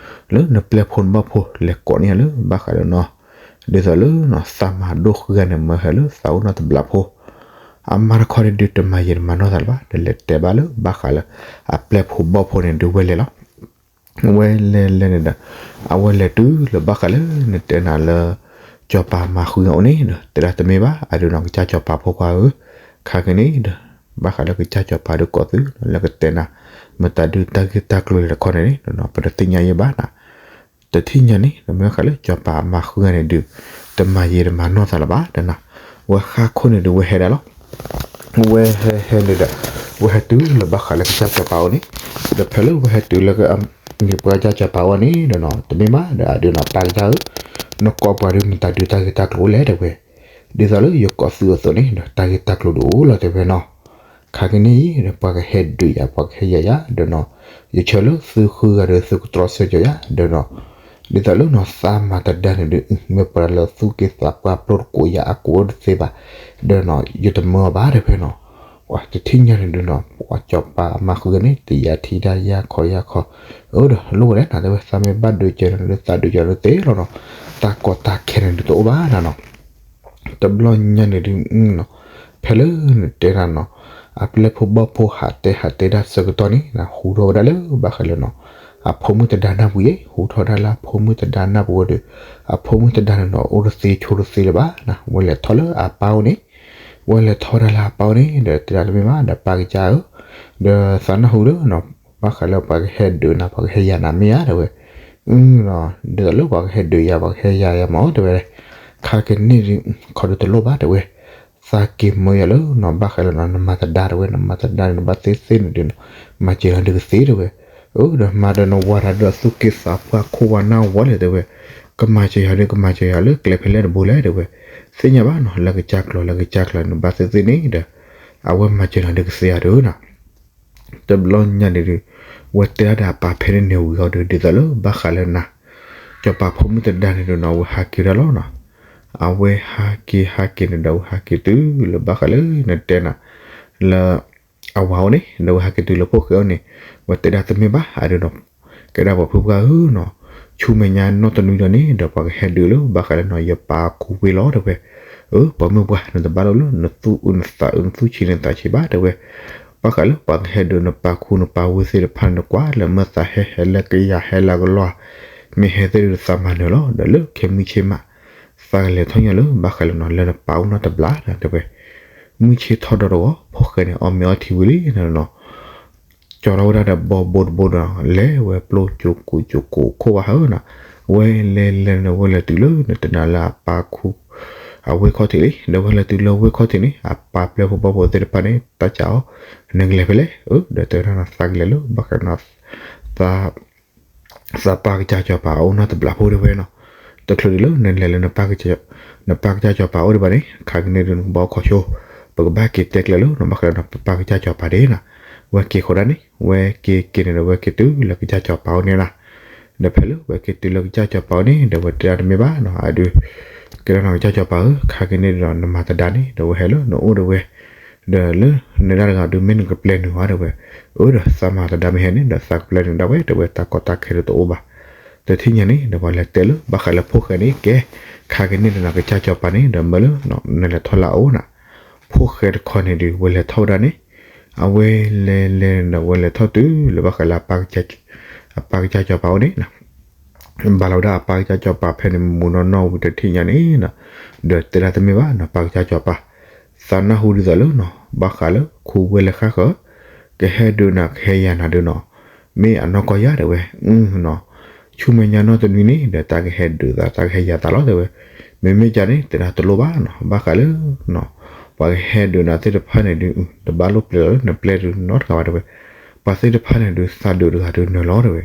လၢနပျဲၢ်ဖိနဘၣ်ဖိလဲၤကိးန့ၢ်ယၤလၢဘၣ်ဃးလၢနီၤ, ဒ်သိးလၢနီၤ သးမၤဒိၣ်ဃုဂၤန့ၣ် မၢဟဲလၢသးအိၣ်နီတဘျီဖိ, အမါတခီန့ၣ်ဒုးတမၤယံာ်တမၤနီၢ်သးလၢၤဘၣ်, ဒီးလဲၤတဲဘၣ်လၢဘၣ်ဃးလၢ အပျဲၢ်ဖိဘီၣ်ဖိန့ၣ်ဒုးဝဲလဲၤလီၤ. ဝဲလဲၤလဲၤန့ၣ်ဒီး အဝဲလဲၤတုၤလၢဘၣ်ဃးလၢနတဲနၤလၢ စီၤပၤမၤဃုအအိၣ်န့ၣ်ဒီး တဲဒၣ်တမ့ၢ်ဘၣ် အဒုးနီၤ ကစၢ်စီၤပၤဖိခွါဧၢ, ခါက့ၤန့ၣ်ဒီး ဘၣ်ဃးလၢကစၢ်စီၤပၤဒုးကိးသုလၢကတဲနၤ မတၤဒုးတၢ်ဂ့ၢ်တၢ်ကျိၤလဲၤတခီန့ၣ်န့ၣ် ပတသ့ၣ်ညါယဲဘၣ်နၤ, တထံၣ်ညါန့ၣ် မ့ၢ်ဘၣ်ဃးလၢစီၤပၤမၤဃုဂၤန့ၣ်ဒုး တမၤယံာ်တမၤနီၢ်သးလၢၤဘၣ်ဒီးနၤ, ဝဲဃါခိၣ်န့ၣ်ဒုးဝဲဟဲဒၣ်လီၤ. ဝဲဟဲဟဲန့ၣ်ဒီး ဝဲဟဲတုၤလၢဘၣ်ဃးလၢကစၢ်စီၤပၤအိၣ်န့ၣ်, ဒီးဖဲလၢဝဲဟဲတုၤလၢ မ့ၢ်ပှၤကစၢ်စီၤပၤအိၣ်န့ၣ်ဒီးနီၤ တမ့ၢ်ဘၣ်ဒီးအဒုးနီၤ ပၢ်ကစၢ်ဧၢ, နကိးပှၤဒုးမတၤဒုးတၢ်ဂ့ၢ်တၢ်ကျိၤလဲၣ်တဲဝဲ, ဒ်သိးလၢယကိးသုအသိးန့ၣ်ဒီး တၢ်ဂ့ၢ်တၢ်ကျိၤဒုးအိၣ်လီၤတဲဝဲနီၤ, ခါက့ၤန့ၣ်ဒီး ပှၤကဟဲဒုးယၤ ပှၤကဟဲယၤယၤဒီးနီၤ, ယဆၢလၢသုဃုဂၤဒီးသုကတြီဆၢကီၤယၤဒီးနီၤ, ဒ်သိးလၢနီၤ သးမၤတဒါန့ၣ်ဒုး မ့ၢ်ပှၤလၢသူၣ်က့သးပှၢ်ပျိတကိးယၤအကိးတသ့ဘၣ်, ဒီးနီၤ ယတမၢအီၤဘၣ်တဲဝဲနီၤ, ပှၤတထံၣ်ညါန့ၣ်ဒုးနီၤ ပှၤစီၤပၤမၤဃုဂၤန့ၣ် တယာ်ထံတၢ်ယါခီယါခီ, အၢဒီးလိၣ်ဝဲဒၣ်နၤတဲဝဲ သးမ့ၢ်ဘၣ်ဒုးကဲနၤဒုး သးဒုးကဲနၤဒုးသ့လီၤနီၤ, တၢ်ကီတၢ်ခဲန့ၣ်ဒုးတအိၣ်ဘၣ်နၤနီၤ တဘျီညါန့ၣ်ဒုးနီၤ, ဖဲလၢနတဲနၤနီၤ, အပျဲၢ်ဖိဘီၣ်ဖိဟးတဲဟးတဲဒၣ်ဆၢကတီၢ်န့ၣ် ဟူထီၣ်ဝဲဒၣ်လၢဘၣ်ဃးလၢနီၤ, အဖိမုၣ်တဒါနၢ်ပူၤယဲ, ဟူထီၣ်ဒၣ်လၢအဖိမုၣ်တဒါနၢ်ပူၤဝဲဒီး, အဖိမုၣ်တဒါန့ၣ်နီၤ အိၣ်တသ့ဆိတသ့လၢၤဘၣ်နၤ, ဝဲလဲၤထီၣ်လၢအပၢ်အိၣ်န့ၣ်, ဝဲလဲၤထီၣ်ဝဲဒၣ်လၢအပၢ်အိၣ်န့ၣ် ဒီးတဲဒၣ်တမ့ၢ်ဘၣ် ဒီးပၢ်ကစၢ်ဧၢ, ဒီးသးနၢ်ဟူလၢနီၤ, ဘၣ်ဃးလၢပှၤကဟဲဒုးနၤ ပှၤကဟဲယၤနၤမ့ၢ်ဧါတဲဝဲ, အၢနီၤ ဒ်သိးလၢပှၤကဟဲဒုးယၤ ပှၤကဟဲယၤယၤမ့ၢ်တဲဝဲ, ခါက့ၤန့ၣ်ဒုး ခီဒုးတလိၣ်ဘၣ်တဲဝဲ, သးက့ၤမၢယၤလၢနီၤ ဘၣ်ဃးလၢနီၤ နမၤတဒါတဲဝဲ နမၤတဒါန့ၣ် နဘၣ်သ့သ့န့ၣ်ဒုးနီၤ, မၤစၢၤယၤဒုးကသ့တဲဝဲ, အၢဒီးမၤဒီးနဝၤတၢ်ဒုးအသူၣ်က့သးပှၢ်ခိၣ်ဝါနၢ်ဝီလဲၣ်တဲဝဲ, ကမၤစၢၤယၤဒုး ကမၤစၢၤယၤလၢကျဲဖဲလဲၣ်တဘိလဲၣ်တဲဝဲ, သ့ၣ်ညါဘၣ်နီၤ လၢကစၢ်ကျိာ် လၢကစၢ်ကျိာ် နဘၣ်သ့သ့န့ၣ်ဒီး, အဝဲမၤစၢၤနၤဒုးကသ့ဧါဒုးနီၤ တဘျီညါန့ၣ်ဒုး, ဝဲတဲဒၣ်ဒီးအပၢ်ဖဲန့ၣ်န့ၣ်ဝံၤအီၤဒုး ဒ်သိးလၢဘၣ်ဃးလၢနၤ, စီၤပၤဖိမုၣ်တဒါန့ၣ်ဒုးနီၤ အဝဲဟးက့ၤဒၣ်လီၤနီၤ, အဝဲဟးက့ၤဟးက့ၤန့ၣ်ဒီး အဝဲဟးက့ၤတုၤလၢဘၣ်ဃးလၢနတဲနၤ, လၢ အဝၤအိၣ်န့ၣ် ဒီးဝဲဟးက့ၤတုၤလၢဖိၣ်ဃဲအိၣ်န့ၣ်, ဝဲတဲဒၣ်တမ့ၢ်ဘၣ်အဒုးနီၤ, ကဲဒၣ်ပှၤဖုပှၢ်ဧၢနီၤ, ဆူမဲာ်ညါနီၢ်တနွံဒီးန့ၣ် ဒီးပှၤကဟဲဒုးလၢဘၣ်ဃးလၢနီၤ ယပၢ်ခူဝ့ၢ်လီၤတဲဝဲ, အၢ ပှၤမုၣ်ပှၢ် နတဘၣ်လိၣ်လၢ နသူၣ်အုးနသးအုး နသူၣ်ဆံးနသးဆံးဘၣ်တဲဝဲ, ဘၣ်ဃးလၢပှၤကဟဲဒုးနပၢ်ခူနပၢ်ဝ့ၢ်သ့ၣ်တဖၣ်န့ၣ် နကွၢ်လၢမ့ၢ်သးဟဲဟဲလၢကယၤဟဲလၢကလီၤ, မ့ၢ်ဟဲသ့ၣ်ဒုးသးမၤနၢၤလီၤ ဒီးလၢခဲမုၢ်ဆ့ၣ်မး သးကလဲၤထီၣ်ညါလၢဘၣ်ဃးလၢနီၤ လၢနပၢ်အိၣ်နီတဘျီတဲဝဲ, မုၢ်ဆ့ၣ်ထီၣ်ဒီတဂီၤ ဖိၣ်ဃဲန့ၣ် အီၣ်မ့ၤအီထံဝံၤလံနီၤ, ကၠီထီၣ်ဝဲဒၣ်ဒီးဘီဘိတဘိဒီး လဲၤဝဲပျိကၠိကိးကၠိကိးခိၣ်ဝါဟၢနီၤ, ဝဲလဲၤလဲၤန့ၣ် ဝဲလဲၤတုၤလၢနတနၤလၢအပၢ်ခူ အဝ့ၢ်ခီၣ်ထံးလံ, ဒီးဝဲလဲၤတုၤလၢဝ့ၢ်ခီၣ်ထံးန့ၣ် အပၢ်ပျဲၢ်ဖိဘီၣ်ဖိသ့ၣ်တဖၣ်န့ၣ် တၢ်စံးအီၤ, နကလဲၤဖဲလဲၣ်, အၢ ဒီးတဲဝဲဒၣ်နီၤ သးကလဲၤလၢဘၣ်ဃးနီၤ သး သးပၢ်ကစၢ်စီၤပၤအအိၣ်နီတဘျီဖိတဲဝဲနီၤ, တချုးဒံးလၢနလဲၤလၢ နပၢ်ကစၢ်စီၤပၤအိၣ်ဒံးဘၣ်န့ၣ် ခါကန့ၣ်ဒုးနကဘၣ်အိၣ်ခိးဆိ, ပကဘၣ်က့ၤတဲကျဲလၢနီၤ ဘၣ်ဃးလၢနီၤ ပပၢ်ကစၢ်စီၤပၤဒၣ်နီၤ, ဝဲက့ၤဃီဒၣ်န့ၣ် ဝဲက့ၤက့ၤန့ၣ်ဒီး ဝဲက့ၤတုၤလၢကစၢ်စီၤပၤအိၣ်န့ၣ်နီၤ, ဒီးဖဲလၢဝဲက့ၤတုၤလၢကစၢ်စီၤပၤအိၣ်န့ၣ် ဒီးဝဲတဲဒၣ်တမ့ၢ်ဘၣ်နီၤ အဒုး ကဲဒၣ်နီၤ ကစၢ်စီၤပၤဧၢ ခါကန့ၣ်ဒီး နမၤသဒါန့ၣ် ဒီးဝဲဟဲလၢနအိၣ်တဲဝဲ, ဒီးလၢနဒၣ်တဂၤဒုး မ့ၢ်နကပျဲနုာ်ဝဲတဲဝဲ, အၢ ဒီးသးမၤသဒါမ့ၢ်ဟဲန့ၣ် ဒီးသးကပျဲနုာ်ဒၣ်ဝဲတဲဝဲ တၢ်ကီတၢ်ခဲဒုးတအိၣ်ဘၣ်, တထံၣ်ညါန့ၣ် ဒီးပှၤလဲၤတဲလၢ ဘၣ်ဃးလၢဖိၣ်ဃဲန့ၣ်ကဲ, ခါကန့ၣ်ဒီးနီၤ ကစၢ်စီၤပၤန့ၣ် ဒီးမၢလၢ နလဲၤထီၣ်လၢအအိၣ်နီၤ, ဖိၣ်ဃဲတခီန့ၣ်ဒုး ဝဲလဲၤထီၣ်ဝဲဒၣ်န့ၣ်, အဝဲလဲၤလဲၤဒီး ဝဲလဲၤထီၣ်တုၤလၢဘၣ်ဃးလၢ အပၢ်ကစၢ်စီၤပၤအိၣ်န့ၣ်နီၤ ဘၣ်လီၤဝဲဒၣ်အပၢ်ကစၢ်စီၤပၤဖဲန့ၣ် မုာ်မုာ်နီၢ်နီၢ်ဝံၤတထံၣ်ညါန့ၣ်နီၤ, ဒီးတဲဒၣ်တမ့ၢ်ဘၣ်နီၤ ပၢ်ကစၢ်စီၤပၤ, သးနၢ်ဟူဒ်သိးလၢနီၤ ဘၣ်ဃးလၢခူဝ့ၢ်လၢဃၣ်ဃၢၤ, ကဟဲဒုးနၤကဟဲယၤနၤဒုးနီၤ, မ့ၢ်အနီၢ်ကီၢ်ယၤတဲဝဲ, အၢနီၤ, ဆူမဲာ်ညါနီၢ်တနွံန့ၣ် ဒီးတၢ်ကဟဲဒုးသး တၢ်ကဟဲယၤသးလီၤတဲဝဲ, မ့မ့ၢ်ကန့ၣ် တဲဒၣ်တလိၣ်ဘၣ်နီၤ ဘၣ်ဃးလၢနီၤ ပှၤကဟဲဒုးနၤသ့ၣ်တဖၣ်န့ၣ်ဒုး တဘၣ်လိၣ်ပျဲလၢနပျဲဒုးနီတဂၤဘၣ်တဲဝဲ, ပှၤသ့ၣ်တဖၣ်န့ၣ်ဒုး သးဒုးတဂၤဒုးနၢၤလီၤတဲဝဲ,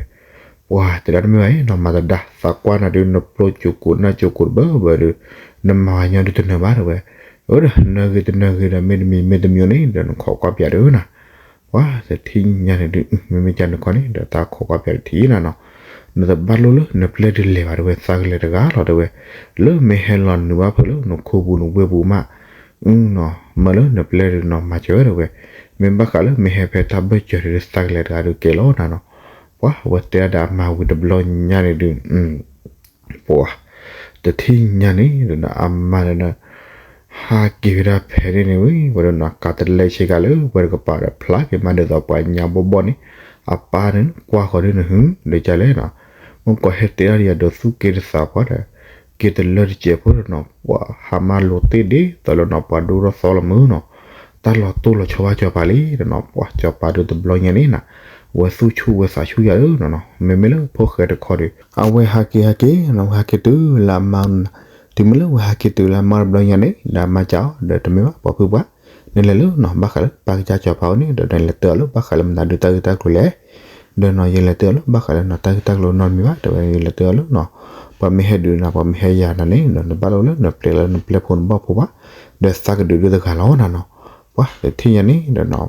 ပှၤတဲဒၣ်တမ့ၢ်ဘၣ်အံၤနီၤ မၤသဒါ သးကွၢ်နၤဒုး နပျိကၠိကိးနၢ်ကၠိကိးတဘၢဘၢဒုး နမၤဝဲညီဒုးတနၢၤဘၣ်တဲဝဲ, အၢဒီး နၢၤဂ့ၤတနၢၤဂ့ၤဒီး မ့တမံၤမ့တမံၤန့ၣ် ဒီးနခိးကွၢ်ပၠးဒုးနီၤ, ပှၤတထံၣ်ညါန့ၣ်ဒုး မ့မ့ၢ်ကန့ၣ်ခီန့ၣ် ဒီးတၢ်ခိးကွၢ်ပၠးတထံၣ်နီၤနီၤ, နတဘၣ်လိၣ်လၢနပျဲဒုးလဲၤဘၣ်တဲဝဲ သးကလဲၤတဂၤလီၤတဲဝဲ, လၢမ့ၢ်ဟဲလီၤနုာ်ဘၣ်ဖဲလၢနခိပူၤနဝ့ၢ်ပူၤမး နီၤ မၢလၢနပျဲဒုးနီၤ မၤစၢၤဝဲတဲဝဲ, မ့ၢ်ဘၣ်ဃးလၢမ့ၢ်ဟဲဖဲတၢ်ဘၢၣ်စၢၤဒီးသးကလဲၤတဂၤဒီးကဲလီၤနၤနီၤ. ပှၤဝဲတဲဒၣ်ဒီးအမါဝံၤတဘျီညါန့ၣ်ဒုး ပှၤ တထံၣ်ညါန့ၣ်ဒီးနီၤ အမါဒီး ဟးက့ၤဝဲဒၣ်ဖဲန့ၣ်န့ၣ်ဝံၤ ဝဲဒီးနီၤ ကးတလဲဆ့ကၤလၢဝဲတကပၤဒီးဖျါက့ၤမးဒ်သိးပှၤညါဘီဘီန့ၣ် အပၢ်န့ၣ်ကွၢ်ဃီၤဒ်န့ၣ် ဟ့ၣ်ဒီးကလဲၣ်နီၤ မ့ၢ်ကွၢ်ဟဲတဲဒၣ်ဒီးယၤဒီးသူၣ်က့တသးပှၢ်ဒီး က့ၤတလၢတစဲးဖိဒီးနီၤ ပှၤဟးမၤလိာ်တ့ၢ်ဒ်သိးလၢနီၤ ပှၤဒိၣ်ထီၣ်သီလီၤမုၢ်နီၤ တၢ်လီၤတိၢ်လီၤဆီဘၣ်စီၤပၤလံဒီးနီၤ ပှၤစီၤပၤဒီးတဘျီညါန့ၣ်နၤ ဝဲသူၣ်ဆူၣ်ဝဲသးဆူၣ်ယၤဧၢနီၤနီၤ မ့မ့ၢ်လၢဖိၣ်ဃဲတခီဒီး အဝဲဟးက့ၤဟဲက့ၤနီၤ ဝဲဟဲက့ၤတုၤလၢအမါ တုၤမ့ၢ်လၢဝဲဟဲက့ၤတုၤလၢအမါတဘျီညါန့ၣ် ဒီးအမါစံးအီၤ ဒီးတမ့ၢ်ဘၣ်ပှၤဖုပှၢ် နလဲၤလၢနီၤ ဘၣ်ဃးလၢပၢ်ကစၢ်စီၤပၤအိၣ်န့ၣ် ဒီးနလဲၤတဲအီၤလၢဘၣ်ဃးလၢမတၤဒုးတၢ်ဂ့ၢ်တၢ်ကျိၤလဲၣ် ဒီးနီၤ ယလဲၤတဲအီၤလၢဘၣ်ဃးလၢနီၤ တၢ်ဂ့ၢ်တၢ်ကျိၤနီတမံၤဘၣ် တဲဝဲ ယလဲၤတဲအီၤလၢနီၤ ပှၤမ့ၢ်ဟဲဒုးနၤ ပှၤမ့ၢ်ဟဲယၤနၤန့ၣ် နဘၣ်လိာ်လၢနပျဲလၢနပျဲၢ်ဖိနဘီၣ်ဖိဘၣ် ဒီးသးကဒုးဒုတဂၤလီၤနၤနီၤ ပှၤတထံၣ်ညါန့ၣ်ဒီးနီၤ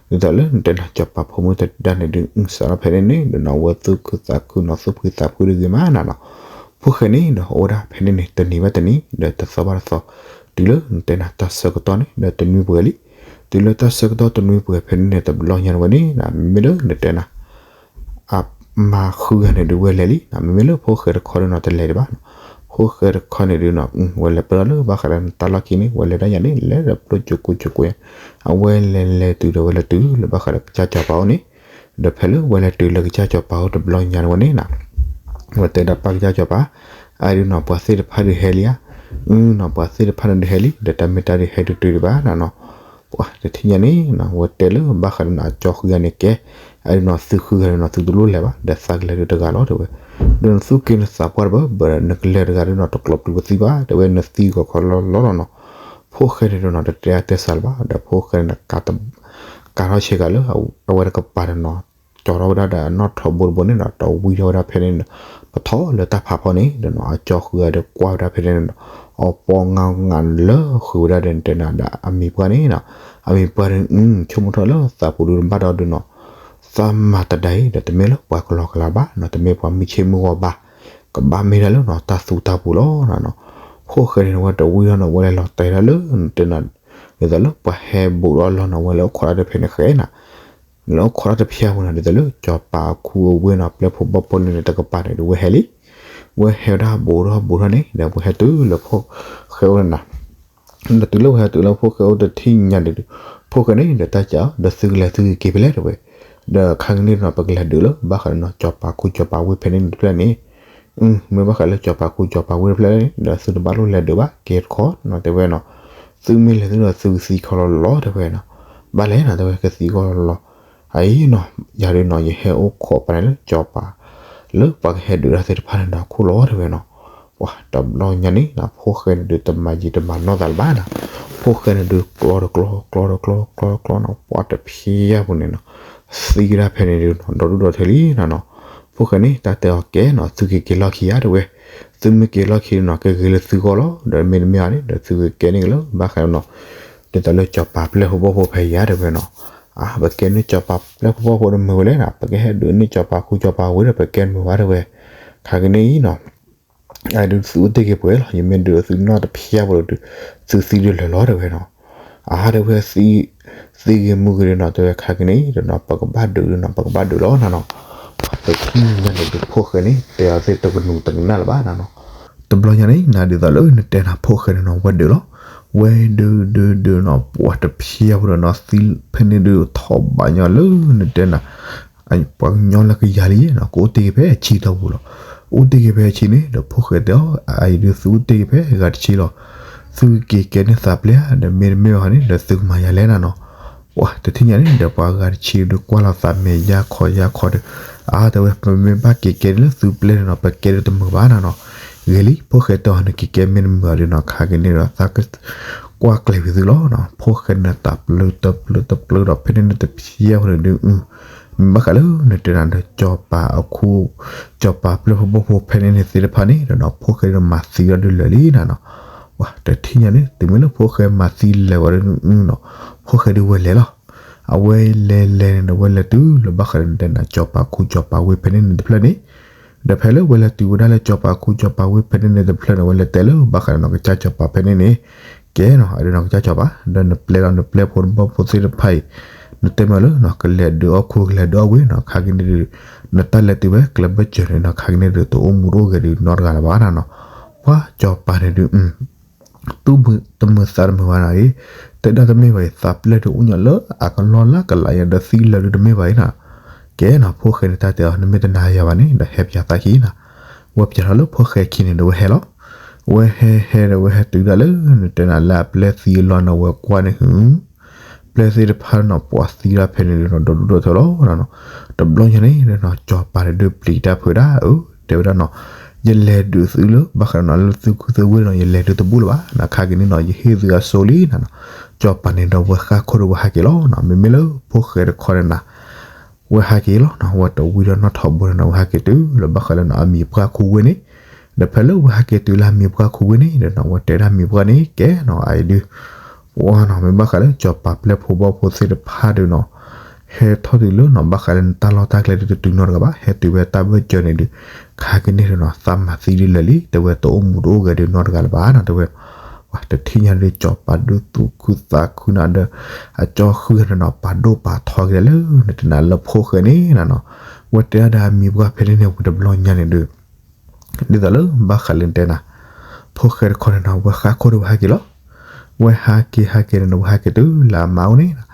ဒ်သိးလၢနတဲနၤ စီၤပၤဖိမုၣ်တဒါန့ၣ်ဒုး စးထီၣ်ဖဲန့ၣ်န့ၣ်ဒီးနီၤ ဝဲသူၣ်ခုသးခုနီၤ သူၣ်ဖှံသးဖှံတဂ့ၤမးနၤနီၤ ဖိၣ်ဃဲန့ၣ်ဒီးအိၣ်ဝဲဒၣ်ဖဲန့ၣ်န့ၣ် တနံၤဘၣ်တနံၤ ဒီးတသီဘၣ်တသီ တုၤလၢနတဲနၤ တၢ်ဆၢကတီၢ်န့ၣ် ဒီးတနွံပှဲၤလံ တုၤလၢတၢ်ဆၢကတီၢ်တနွံပှဲၤဖဲန့ၣ်န့ၣ် တဘျီညါဝဲန့ၣ် မ့မ့ၢ်လၢနတဲနၤ အမါဃုဂၤန့ၣ်ဒုးဝဲလဲၤလံ မ့မ့ၢ်လၢဖိၣ်ဃဲတခီဒုးနီၤ တလဲၤဒံးဘၣ်နီၤ ဖိၣ်ဃဲတခီန့ၣ်ဒုးနီၤ ဝဲလဲၤပၢၢ်ထီၣ်လၢဘၣ်ဃးလၢနတၢ်လီၢ်ခံန့ၣ် ဝဲလဲၤဒၣ်ယၤန့ၣ် လဲၤဒီးပျိၢ်ကၠိကိကိ အဝဲလဲၤလဲၤတုၤဒီးဝဲလဲၤတုၤလၢဘၣ်ဃးလၢကစၢ်စီၤပၤအိၣ်န့ၣ် ဒီးဖဲလၢဝဲလဲၤတုၤလၢကစၢ်စီၤပၤအိၣ်တဘျီညါဝဲန့ၣ်နၤ ဝဲတဲဒၣ်ပၢ်ကစၢ်စီၤပၤ အဒုးနီၤ ပှၤသ့ၣ်တဖၣ်ဒုးဟဲလံဧါ အနီၤ ပှၤသ့ၣ်တဖၣ်န့ၣ်ဒုးဟဲလံ ဒီးတၢ်မ့ၢ်တၢ်ဒုးဟဲတုၤတုၤဒံးဘၣ်နၤနီၤ ပှၤတထံၣ်ညါန့ၣ် ဝဲတဲလၢဘၣ်ဃးဒီးနီၤ အကၠီဃုဂၤန့ၣ်ကဲ အဒုးနီၤ သုဃုဂၤန့ၣ်နီၤ သုတလိၣ်လဲၤဘၣ် ဒီးသးကလဲၤဒုးတဂၤလီၤတဲဝဲ ဒီးနသူၣ်က့နသးပှၢ်တဘၢဘၢဒီး နကလဲၤတဂၤဒုးနီၤ တကျိးပျုၤပသံဘၣ် တဲဝဲ နသံဂီၤခီလီၤလီၤလီၤနီၤ ဖိၣ်ဃဲန့ၣ်ဒုးနီၤ တတဲအါတဲဆါလၢၤဘၣ် ဒီးဖိၣ်ဃဲန့ၣ် ကးထီၣ်ဆ့ကၤလၢ အဝဲတကပၤဒီးနီၤ ကၠီထီၣ်ဝဲဒၣ်ဒီးအနီၣ်ထိးဘိတဘိန့ၣ်ဒီး တဝံထီၣ်ဝဲဒၣ်ဖဲန့ၣ်ဒီး ပထီၣ်လၢတၢ်ဖးဖီန့ၣ်ဒီးနီၤ အကၠီဃုဂၤဒီးကွၢ်ဝဲဒၣ်ဖဲန့ၣ်ဒီး အပီငါငါလၢဃုာ်ဝဲဒၣ်ဒီး နတဲနၤဒီးအမံၤပှၢ်န့ၣ်နီၤ အမံၤပှၢ်န့ၣ် ဆိကမိၣ်ထီၣ်လၢသးပူၤဒုးဘၣ်ဒီးဒုးနီၤ သးမၤတဒါအံၤ ဒီးတမ့ၢ်လၢပှၤကလီကလီဘၣ်နီၤ တမ့ၢ်ပှၤမုၢ်ဆ့ၣ်မုၢ်ဂီၤဘၣ် ကဘၣ်မ့ၢ်ဒၣ်လၢနီၤ တၢ်သူတၢ်ပူၤလီၤနီၤ ဖိၣ်ဃဲန့ၣ်ဝဲတဝံထီၣ်န့ၣ် ဝဲလဲၤလီၤတဲာ်ဒၣ်လၢ နတဲနၤ ဒ်သိးလၢပှၤဟဲဘူးဒီးလီၢ်နီၤ ဝဲလဲၤအိၣ်ခိးတၢ်ဒီးဖဲန့ၣ်ဃဲနၤ လဲၤအိၣ်ခိးတၢ်တဖျၢၣ်ပူၤန့ၣ် ဒ်သိးလၢစီၤပၤအခူအဝ့ၢ်နီၤ ပျဲၢ်ဖိဘီၣ်ဖိန့ၣ်န့ၣ် တကပၤန့ၣ်ဒီးဝဲဟဲလံ ဝဲဟဲဝဲဒၣ်ဘူးထီၣ်ဘူးထီၣ်န့ၣ် ဒီးဝဲဟဲတုၤလၢဖိၣ်ဃဲအိၣ်နၤ ဒီးတုၤလၢဝဲဟဲတုၤလၢဖိၣ်ဃဲအိၣ်တထံၣ်ညါန့ၣ်ဒီး ဖိၣ်ဃဲန့ၣ်ဒီးတၢ်စံးအီၤ ဒီးသုကလဲၤသုကက့ၤဖဲလဲၣ်တဲဝဲ ဒီးခါကန့ၣ်နီၤ ပကလဲၤဒုးလၢ ဘၣ်ဃးဒီးနီၤစီၤပၤခူစီၤပၤဝ့ၢ်ဖဲန့ၣ်န့ၣ်တဖျၢၣ်န့ၣ် မ့ၢ်ဘၣ်ဃးလၢစီၤပၤခူစီၤပၤဝ့ၢ်တဖျၢၣ်န့ၣ် ဒီးသုတဘၣ်လိၣ်လဲၤဒုးဘၣ် ကဲတခီနီၤ တဲဝဲနီၤ သုမ့ၢ်လဲၤသုဒီးသုကသံခီလီၤလီၤတဲဝဲနီၤ ဘၣ်လဲၣ်နီၤ တဲဝဲကသံခီလီၤလီၤ အအံၤနီၤ ယၤဒုးနီၤ ယဟဲအိၣ်ခိးပာ်န့ၣ်လၢစီၤပၤ လၢပှၤကဟဲဒုးတၢ်သ့ၣ်တဖၣ်န့ၣ်ဒီးခိၣ်လီၤတဲဝဲနီၤ ပှၤတဘျီညါန့ၣ်နီၤ ဖိၣ်ဃဲန့ၣ်ဒုးတမၤယံာ်တမၤနီၢ်သးလၢၤဘၣ်နီၤ ဖိၣ်ဃဲန့ၣ်ဒုးကျီတကျီ ကျီတကျီ ကျီတကျီနီၤ ပှၤတဖျၢၣ်ပူၤန့ၣ်နီၤ သံကဒါဖဲန့ၣ်ဒုးနီၤ ဒီဒူၣ်ဒီထၢလံနီၤနီၤ ဖိၣ်ဃဲန့ၣ် တၢ်တဲအီၤကဲနီၤ သုကက့ၤလီၢ်ခံဧါတဲဝဲ သုမ့ၢ်က့ၤလီၢ်ခံနီၤ ကဂ့ၤလၢသုဂီၢ်လီၤ ဒီးမ့တမ့ၢ်ဘၣ်န့ၣ် ဒီးသုကကဲန့ၣ်ကလၢၤ ဘၣ်ဃးနီၤ ဒ်သိးလၢစီၤပၤပျဲၢ်ဖိဘီၣ်ဖိဖဲအံၤဧါတဲဝဲနီၤ အါ ပကဲန့ၢ်စီၤပၤပျဲၢ်ဖိဘီၣ်ဖိဒီးမုာ်ဝဲလဲၣ်နီၤ ပကဟဲဒုးန့ၢ်စီၤပၤခူစီၤပၤဝ့ၢ်ဒီး ပကဲမုာ်ဘၣ်တဲဝဲ ခါကန့ၣ်အံၤနီၤ အဒုးသုအိၣ်တ့ၢ်က့ၤပှဲၤလီၤ ယမ့ၢ်ဒုးသုနီၢ်တဖျၢၣ်ဖိဒီး သုသံဒုးလၢာ်လီၤတဲဝဲနီၤ အါ တဲဝဲ သံဂ့ၤမုာ်ဂ့ၤဒီးနီၤ တဲဝဲခါကန့ၣ်အံၤဒီးနီၤ ပကဘၣ်ဒုးဒီးနီၤ ပကဘၣ်ဒုးလီၤနီၤနီၤ ပှၤတထံၣ်ညါန့ၣ်ဒုးဖိၣ်ဃဲန့ၣ် တဲအီၤသ့ၣ်တကနူၤတကနၣ်လၢၤဘၣ်နီၤနီၤ တဘျီညါန့ၣ် နၤဒ်သိးလၢနတဲနၤဖိၣ်ဃဲန့ၣ်နီၤ ဝဲဒုးလီၤ ဝဲဒုးဒုးဒုးနီၤ ပှၤတဖျၢၣ်ဖိဒီးနီၤ သံဖဲန့ၣ်ဒုးထီၣ်ဘးညီလၢနတဲနၤ ပှၤကညီလၢကယၤလံနီၤ ကအိၣ်တ့ၢ်က့ၤဖဲအဆံတီၢ်ပူၤလီၤ အိၣ်တ့ၢ်က့ၤဖဲအဆံန့ၣ် ဒီးဖိၣ်ဃဲတဲအီၤ အအံၤဒုးသုအိၣ်တ့ၢ်က့ၤဖဲအဂၤတဆံလီၤ သုက့ၤကဲန့ၢ်သးပျဲၢ်ဧါ ဒီးမ့တမ့ၢ်ဘၣ်န့ၣ် ဒီးသုကမၤယၤလဲၣ်နီၤနီၤ ပှၤတထံၣ်ညါန့ၣ် ဒီးပှၤဂၤတဆံဒုးကွၢ်လီၤသးမဲာ်ယါခီယါခီဒီး အါ တဲဝဲ ပမ့ၢ်ဘၣ်က့ၤကဲန့ၢ်လၢသုပျဲၢ်န့ၣ်နီၤ ပကဲဒုးတမုာ်ဘၣ်နီၤနီၤ ဂ့ၤလံ ဖိၣ်ဃဲတဲအီၤ နက့ၤကဲမ့ၢ်တမုာ်ဘၣ်ဒုးနီၤ ခါကန့ၣ်ဒီးသးကွၢ်ကျဲၤဝံၤသုလီၤနီၤ ဖိၣ်ဃဲန့ၣ်တၢ်ပျုာ်တပျုာ်တပျုာ်ဒီးဖဲန့ၣ်န့ၣ်တဖျၢၣ်ဖိန့ၣ်ဒုး မ့ၢ်ဘၣ်ဃးလၢနတဲနၤဒီး စီၤပၤအခူ စီၤပၤပျဲၢ်ဖိဘီၣ်ဖိဖဲန့ၣ်န့ၣ်သ့ၣ်တဖၣ်န့ၣ်ဒီးနီၤ ဖိၣ်ဃဲဒုးမၤသံဒီးဒုးလၢာ်လံနီၤနီၤ ပှၤတထံၣ်ညါန့ၣ် တုၤမ့ၢ်လၢဖိၣ်ဃဲမၤသံလၢာ်ဝဲဒုးနီၤ ဖိၣ်ဃဲဒုးဝဲလဲၤလီၤ အဝဲလဲၤလဲၤန့ၣ်ဒီး ဝဲလဲၤတုၤလၢဘၣ်ဃးဒီးနတဲနၤ စီၤပၤခူစီၤပၤဝ့ၢ်ဖဲန့ၣ်န့ၣ်တဖျၢၣ်န့ၣ် ဒီးဖဲလၢဝဲလဲၤတုၤဝဲဒၣ်လၢစီၤပၤခူစီၤပၤဝ့ၢ်ဖဲန့ၣ်န့ၣ်တဖျၢၣ်န့ၣ် ဝဲလဲၤတဲလၢဘၣ်ဃးဒီးနီၤ ကစၢ်စီၤပၤဖဲန့ၣ်န့ၣ် ကဲနီၤ အဒုးနီၤ ကစၢ်စီၤပၤ ဒီးနပျဲလီၤ နပျဲဖိနဘီၣ်ဖိသ့ၣ်တဖၣ်အံၤ နတဲမ့ၢ်လၢ ကလဲၤဒုးအီၣ်ခူ ကလဲၤဒုးအီၣ်ဝ့ၢ်နီၤ ခါက့ၤန့ၣ်ဒုး နတၢ်လဲၤတုၤဝဲကျဲဘၢၣ်စၢၤန့ၣ်နီၤ ခါက့ၤန့ၣ်ဒုး တအိၣ်မူတအိၣ်ဂဲၤဒုးနီတဂၤလၢၤဘၣ်နီၤနီၤ. ပှၤစီၤပၤန့ၣ်ဒုး သူၣ်တမုာ်သးတမုာ်ဘၣ်နီၤအံၤ, တဲဒၣ်တမ့ၢ်ဘၣ်အံၤ သးပျဲၢ်ဒုးအိၣ်ညီလၢအကလီလၢ်ကလးယၤဒီးသံလၢာ်ဒုးတမ့ၢ်ဘၣ်အံၤနီၤ. ကဲနီၤ ဖိၣ်ဃဲန့ၣ်တၢ်တဲအီၤ နမ့ၢ်တနာ်ယၤဘၣ်န့ၣ် ဒီးဟဲပၠးသးခံနီၤ. ဝဲပၠးထီၣ်လၢဖိၣ်ဃဲခံန့ၣ်ဒီးဝဲဟဲလီၤ. ဝဲဟဲဟဲဒီးဝဲဟဲတုၤဒၣ်လၢ နတဲနၤလၢအပျဲၢ်သံအလီၢ်နီၤ ဝဲကွၢ်န့ၣ်ဟု ပျဲၢ်သ့ၣ်တဖၣ်နီၤ ပှၤသံဒၣ်ဖဲန့ၣ်ဒုးနီၤ ဒိၣ်ဒိၣ်ထီၣ်ထီၣ်လီၤနီၤ. တဘျီညါန့ၣ်နီၤ စီၤပၤန့ၣ်ဒုးပျံၤတၢ်ဖုးဒၣ် အၢ တဲဝဲဒၣ်နီၤ, ယလဲၤဒုးသုလၢ ဘၣ်ဃးဒီးနီၤ လၢသုခူသုဝ့ၢ်နီၤ ယလဲၤဒုးတဘူၣ်လၢၤဘၣ်နီၤ ခါက့ၤန့ၣ်နီၤ ယဟ့ၣ်သုအစိလံနီၤနီၤ. စီၤပၤန့ၣ်ဒီးဝဲဃၣ်ခိၣ်ဒီးဝဲဟးက့ၤလီၤနီၤ. မ့မ့ၢ်လၢဖိၣ်ဃဲတခီန့ၣ်နၤ ဝဲဟးက့ၤလီၤနီၤ. ဝဲတဝံၤဒီးနီၢ်ထီဘိန့ၣ်နီၤ ဝဲဟးက့ၤတုၤလၢဘၣ်ဃးလၢနီၤ အမံၤပှၢ်ခူဝ့ၢ်န့ၣ်, ဒီးဖဲလၢဝဲဟးက့ၤတုၤလၢအမံၤပှၢ်ခူဝ့ၢ်န့ၣ်ဒီးနီၤ ဝဲတဲဒၣ်မံၤပှၢ်န့ၣ် ကဲနီၤ အအံၤဒုး ပှၤနီၤ မ့ၢ်ဘၣ်ဃးလၢစီၤပၤပျဲၢ်ဖိဘီၣ်ဖိသ့ၣ်တဖၣ်ဒုးနီၤ ဟဲထီၣ်တုၤလၢနီၤ ဘၣ်ဃးလၢနတၢ်လီၢ်တၢ်ကျဲဒုးတတုၤနီတဂၤဘၣ် ဟဲတုၤဝဲတၢ်ဘၢၣ်စၢၤန့ၣ်ဒုး ခါက့ၤန့ၣ်ဒုးနီၤ သးမၤသံဒုးလၢာ်လံ တဲဝဲတအိၣ်မူတအိၣ်ဂဲၤဒုးနီတဂၤလၢၤဘၣ်နီၤ တဲဝဲ ပှၤတထံၣ်ညါဒုး စီၤပၤဒုးသူၣ်ခုသးခုနီၤဒီး အကၠီဃုန့ၣ်နီၤ ပာ်ဒိၣ်ပာ်ထီက့ၤလၢ နတနာ်လၢဖိၣ်ဃဲန့ၣ်နီၤနီၤ. ဝဲတဲဒၣ်ဒီးအမံၤပှၢ်ဖဲန့ၣ်န့ၣ် ဝံၤတဘျီညါန့ၣ်ဒုး ဒ်သိးလၢဘၣ်ဃးလၢနတဲနၤ ဖိၣ်ဃဲတခီန့ၣ်နီၤ ဝဲဃၣ်ခိၣ်ဒီးဝဲဟးက့ၤလီၤ. ဝဲဟးက့ၤဟးက့ၤန့ၣ်နီၤ ဝဲဟးက့ၤတုၤလၢအမါအိၣ်န့ၣ်နီၤ.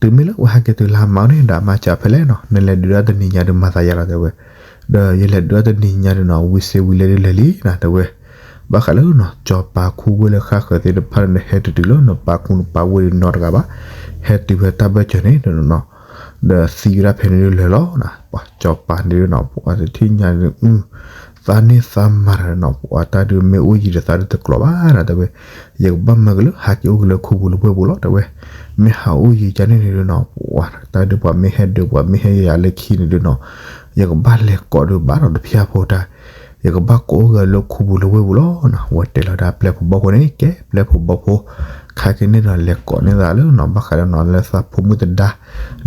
တုၤမ့ၢ်လၢဝဲဟးက့ၤတုၤလၢအမါအိၣ်န့ၣ် ဒီးအမါစံးဖဲလဲၣ်နီၤ နလဲၤဒုးဒၣ်တနံၤညါဒုးမၤသးယါလီၤ တဲဝဲ ဒီးယလဲၤဒုးဒၣ်တနံၤညါဒုးနီၤ ဝံၤစ့ဝံၤလဲဒုးလၢာ်လံနီၤ တဲဝဲ ဘၣ်ဃးလၢနီၤ စီၤပၤခူဝ့ၢ်လၢဃၣ်ဃၢၤသ့ၣ်တဖၣ်န့ၣ် ဟဲတတုၤလၢနီၤ ပာ်ခူပာ်ဝ့ၢ်ဒုးနီတဂၤဘၣ် ဟဲတုၤဝဲတၢ်ဘၢၣ်စၢၤန့ၣ်နီၤနီၤ ဒီးသံဝဲဒၣ်ဖဲန့ၣ်ဒုးလၢာ်လီၤနီၤ. ပှၤစီၤပၤန့ၣ်ဒုးနီၤ ပှၤတထံၣ်ညါဒုး သးန့ၢ်သးမၤတၢ်နီၤ ပှၤတၢ်ဒုးမ့ၢ်အိၣ်ယံၤဒီးသးဒုးတကျိးဘၣ်နီၤ တဲဝဲ ယကဘၣ်မၢက့ၤလၢဟးက့ၤအိၣ်က့ၤလၢခူပူၤလၢဝ့ၢ်ပူၤလီၤ တဲဝဲ မ့ၢ်ဟးအိၣ်ယံၤကန့ၣ်န့ၣ်ဒုးနီၤ ပှၤတၢ်ဒုးပှၤမ့ၢ်ဟဲဒုးပှၤမ့ၢ်ဟဲယၤလၢခံန့ၣ်ဒုးနီၤ ယကဘၣ်လဲၤကိးဒုးဘၣ်ဒီးတဖၠၣ်ဖိတၢ် ယကဘၣ်ကိးအိၣ်က့ၤလၢခူပူၤလၢဝ့ၢ်ပူၤလီၤနီၤ. ဝဲတဲလီၤဒၣ်ပျဲၢ်ဖိဘီၣ်ဖိန့ၣ် ကဲပျဲၢ်ဖိဘီၣ်ဖိ ခါက့ၤန့ၣ်ဒီးလဲၤကိးန့ၢ်သးလၢနီၤ ဘၣ်ဃးလၢနီၤ လၢသးဖိမုၣ်တဒါ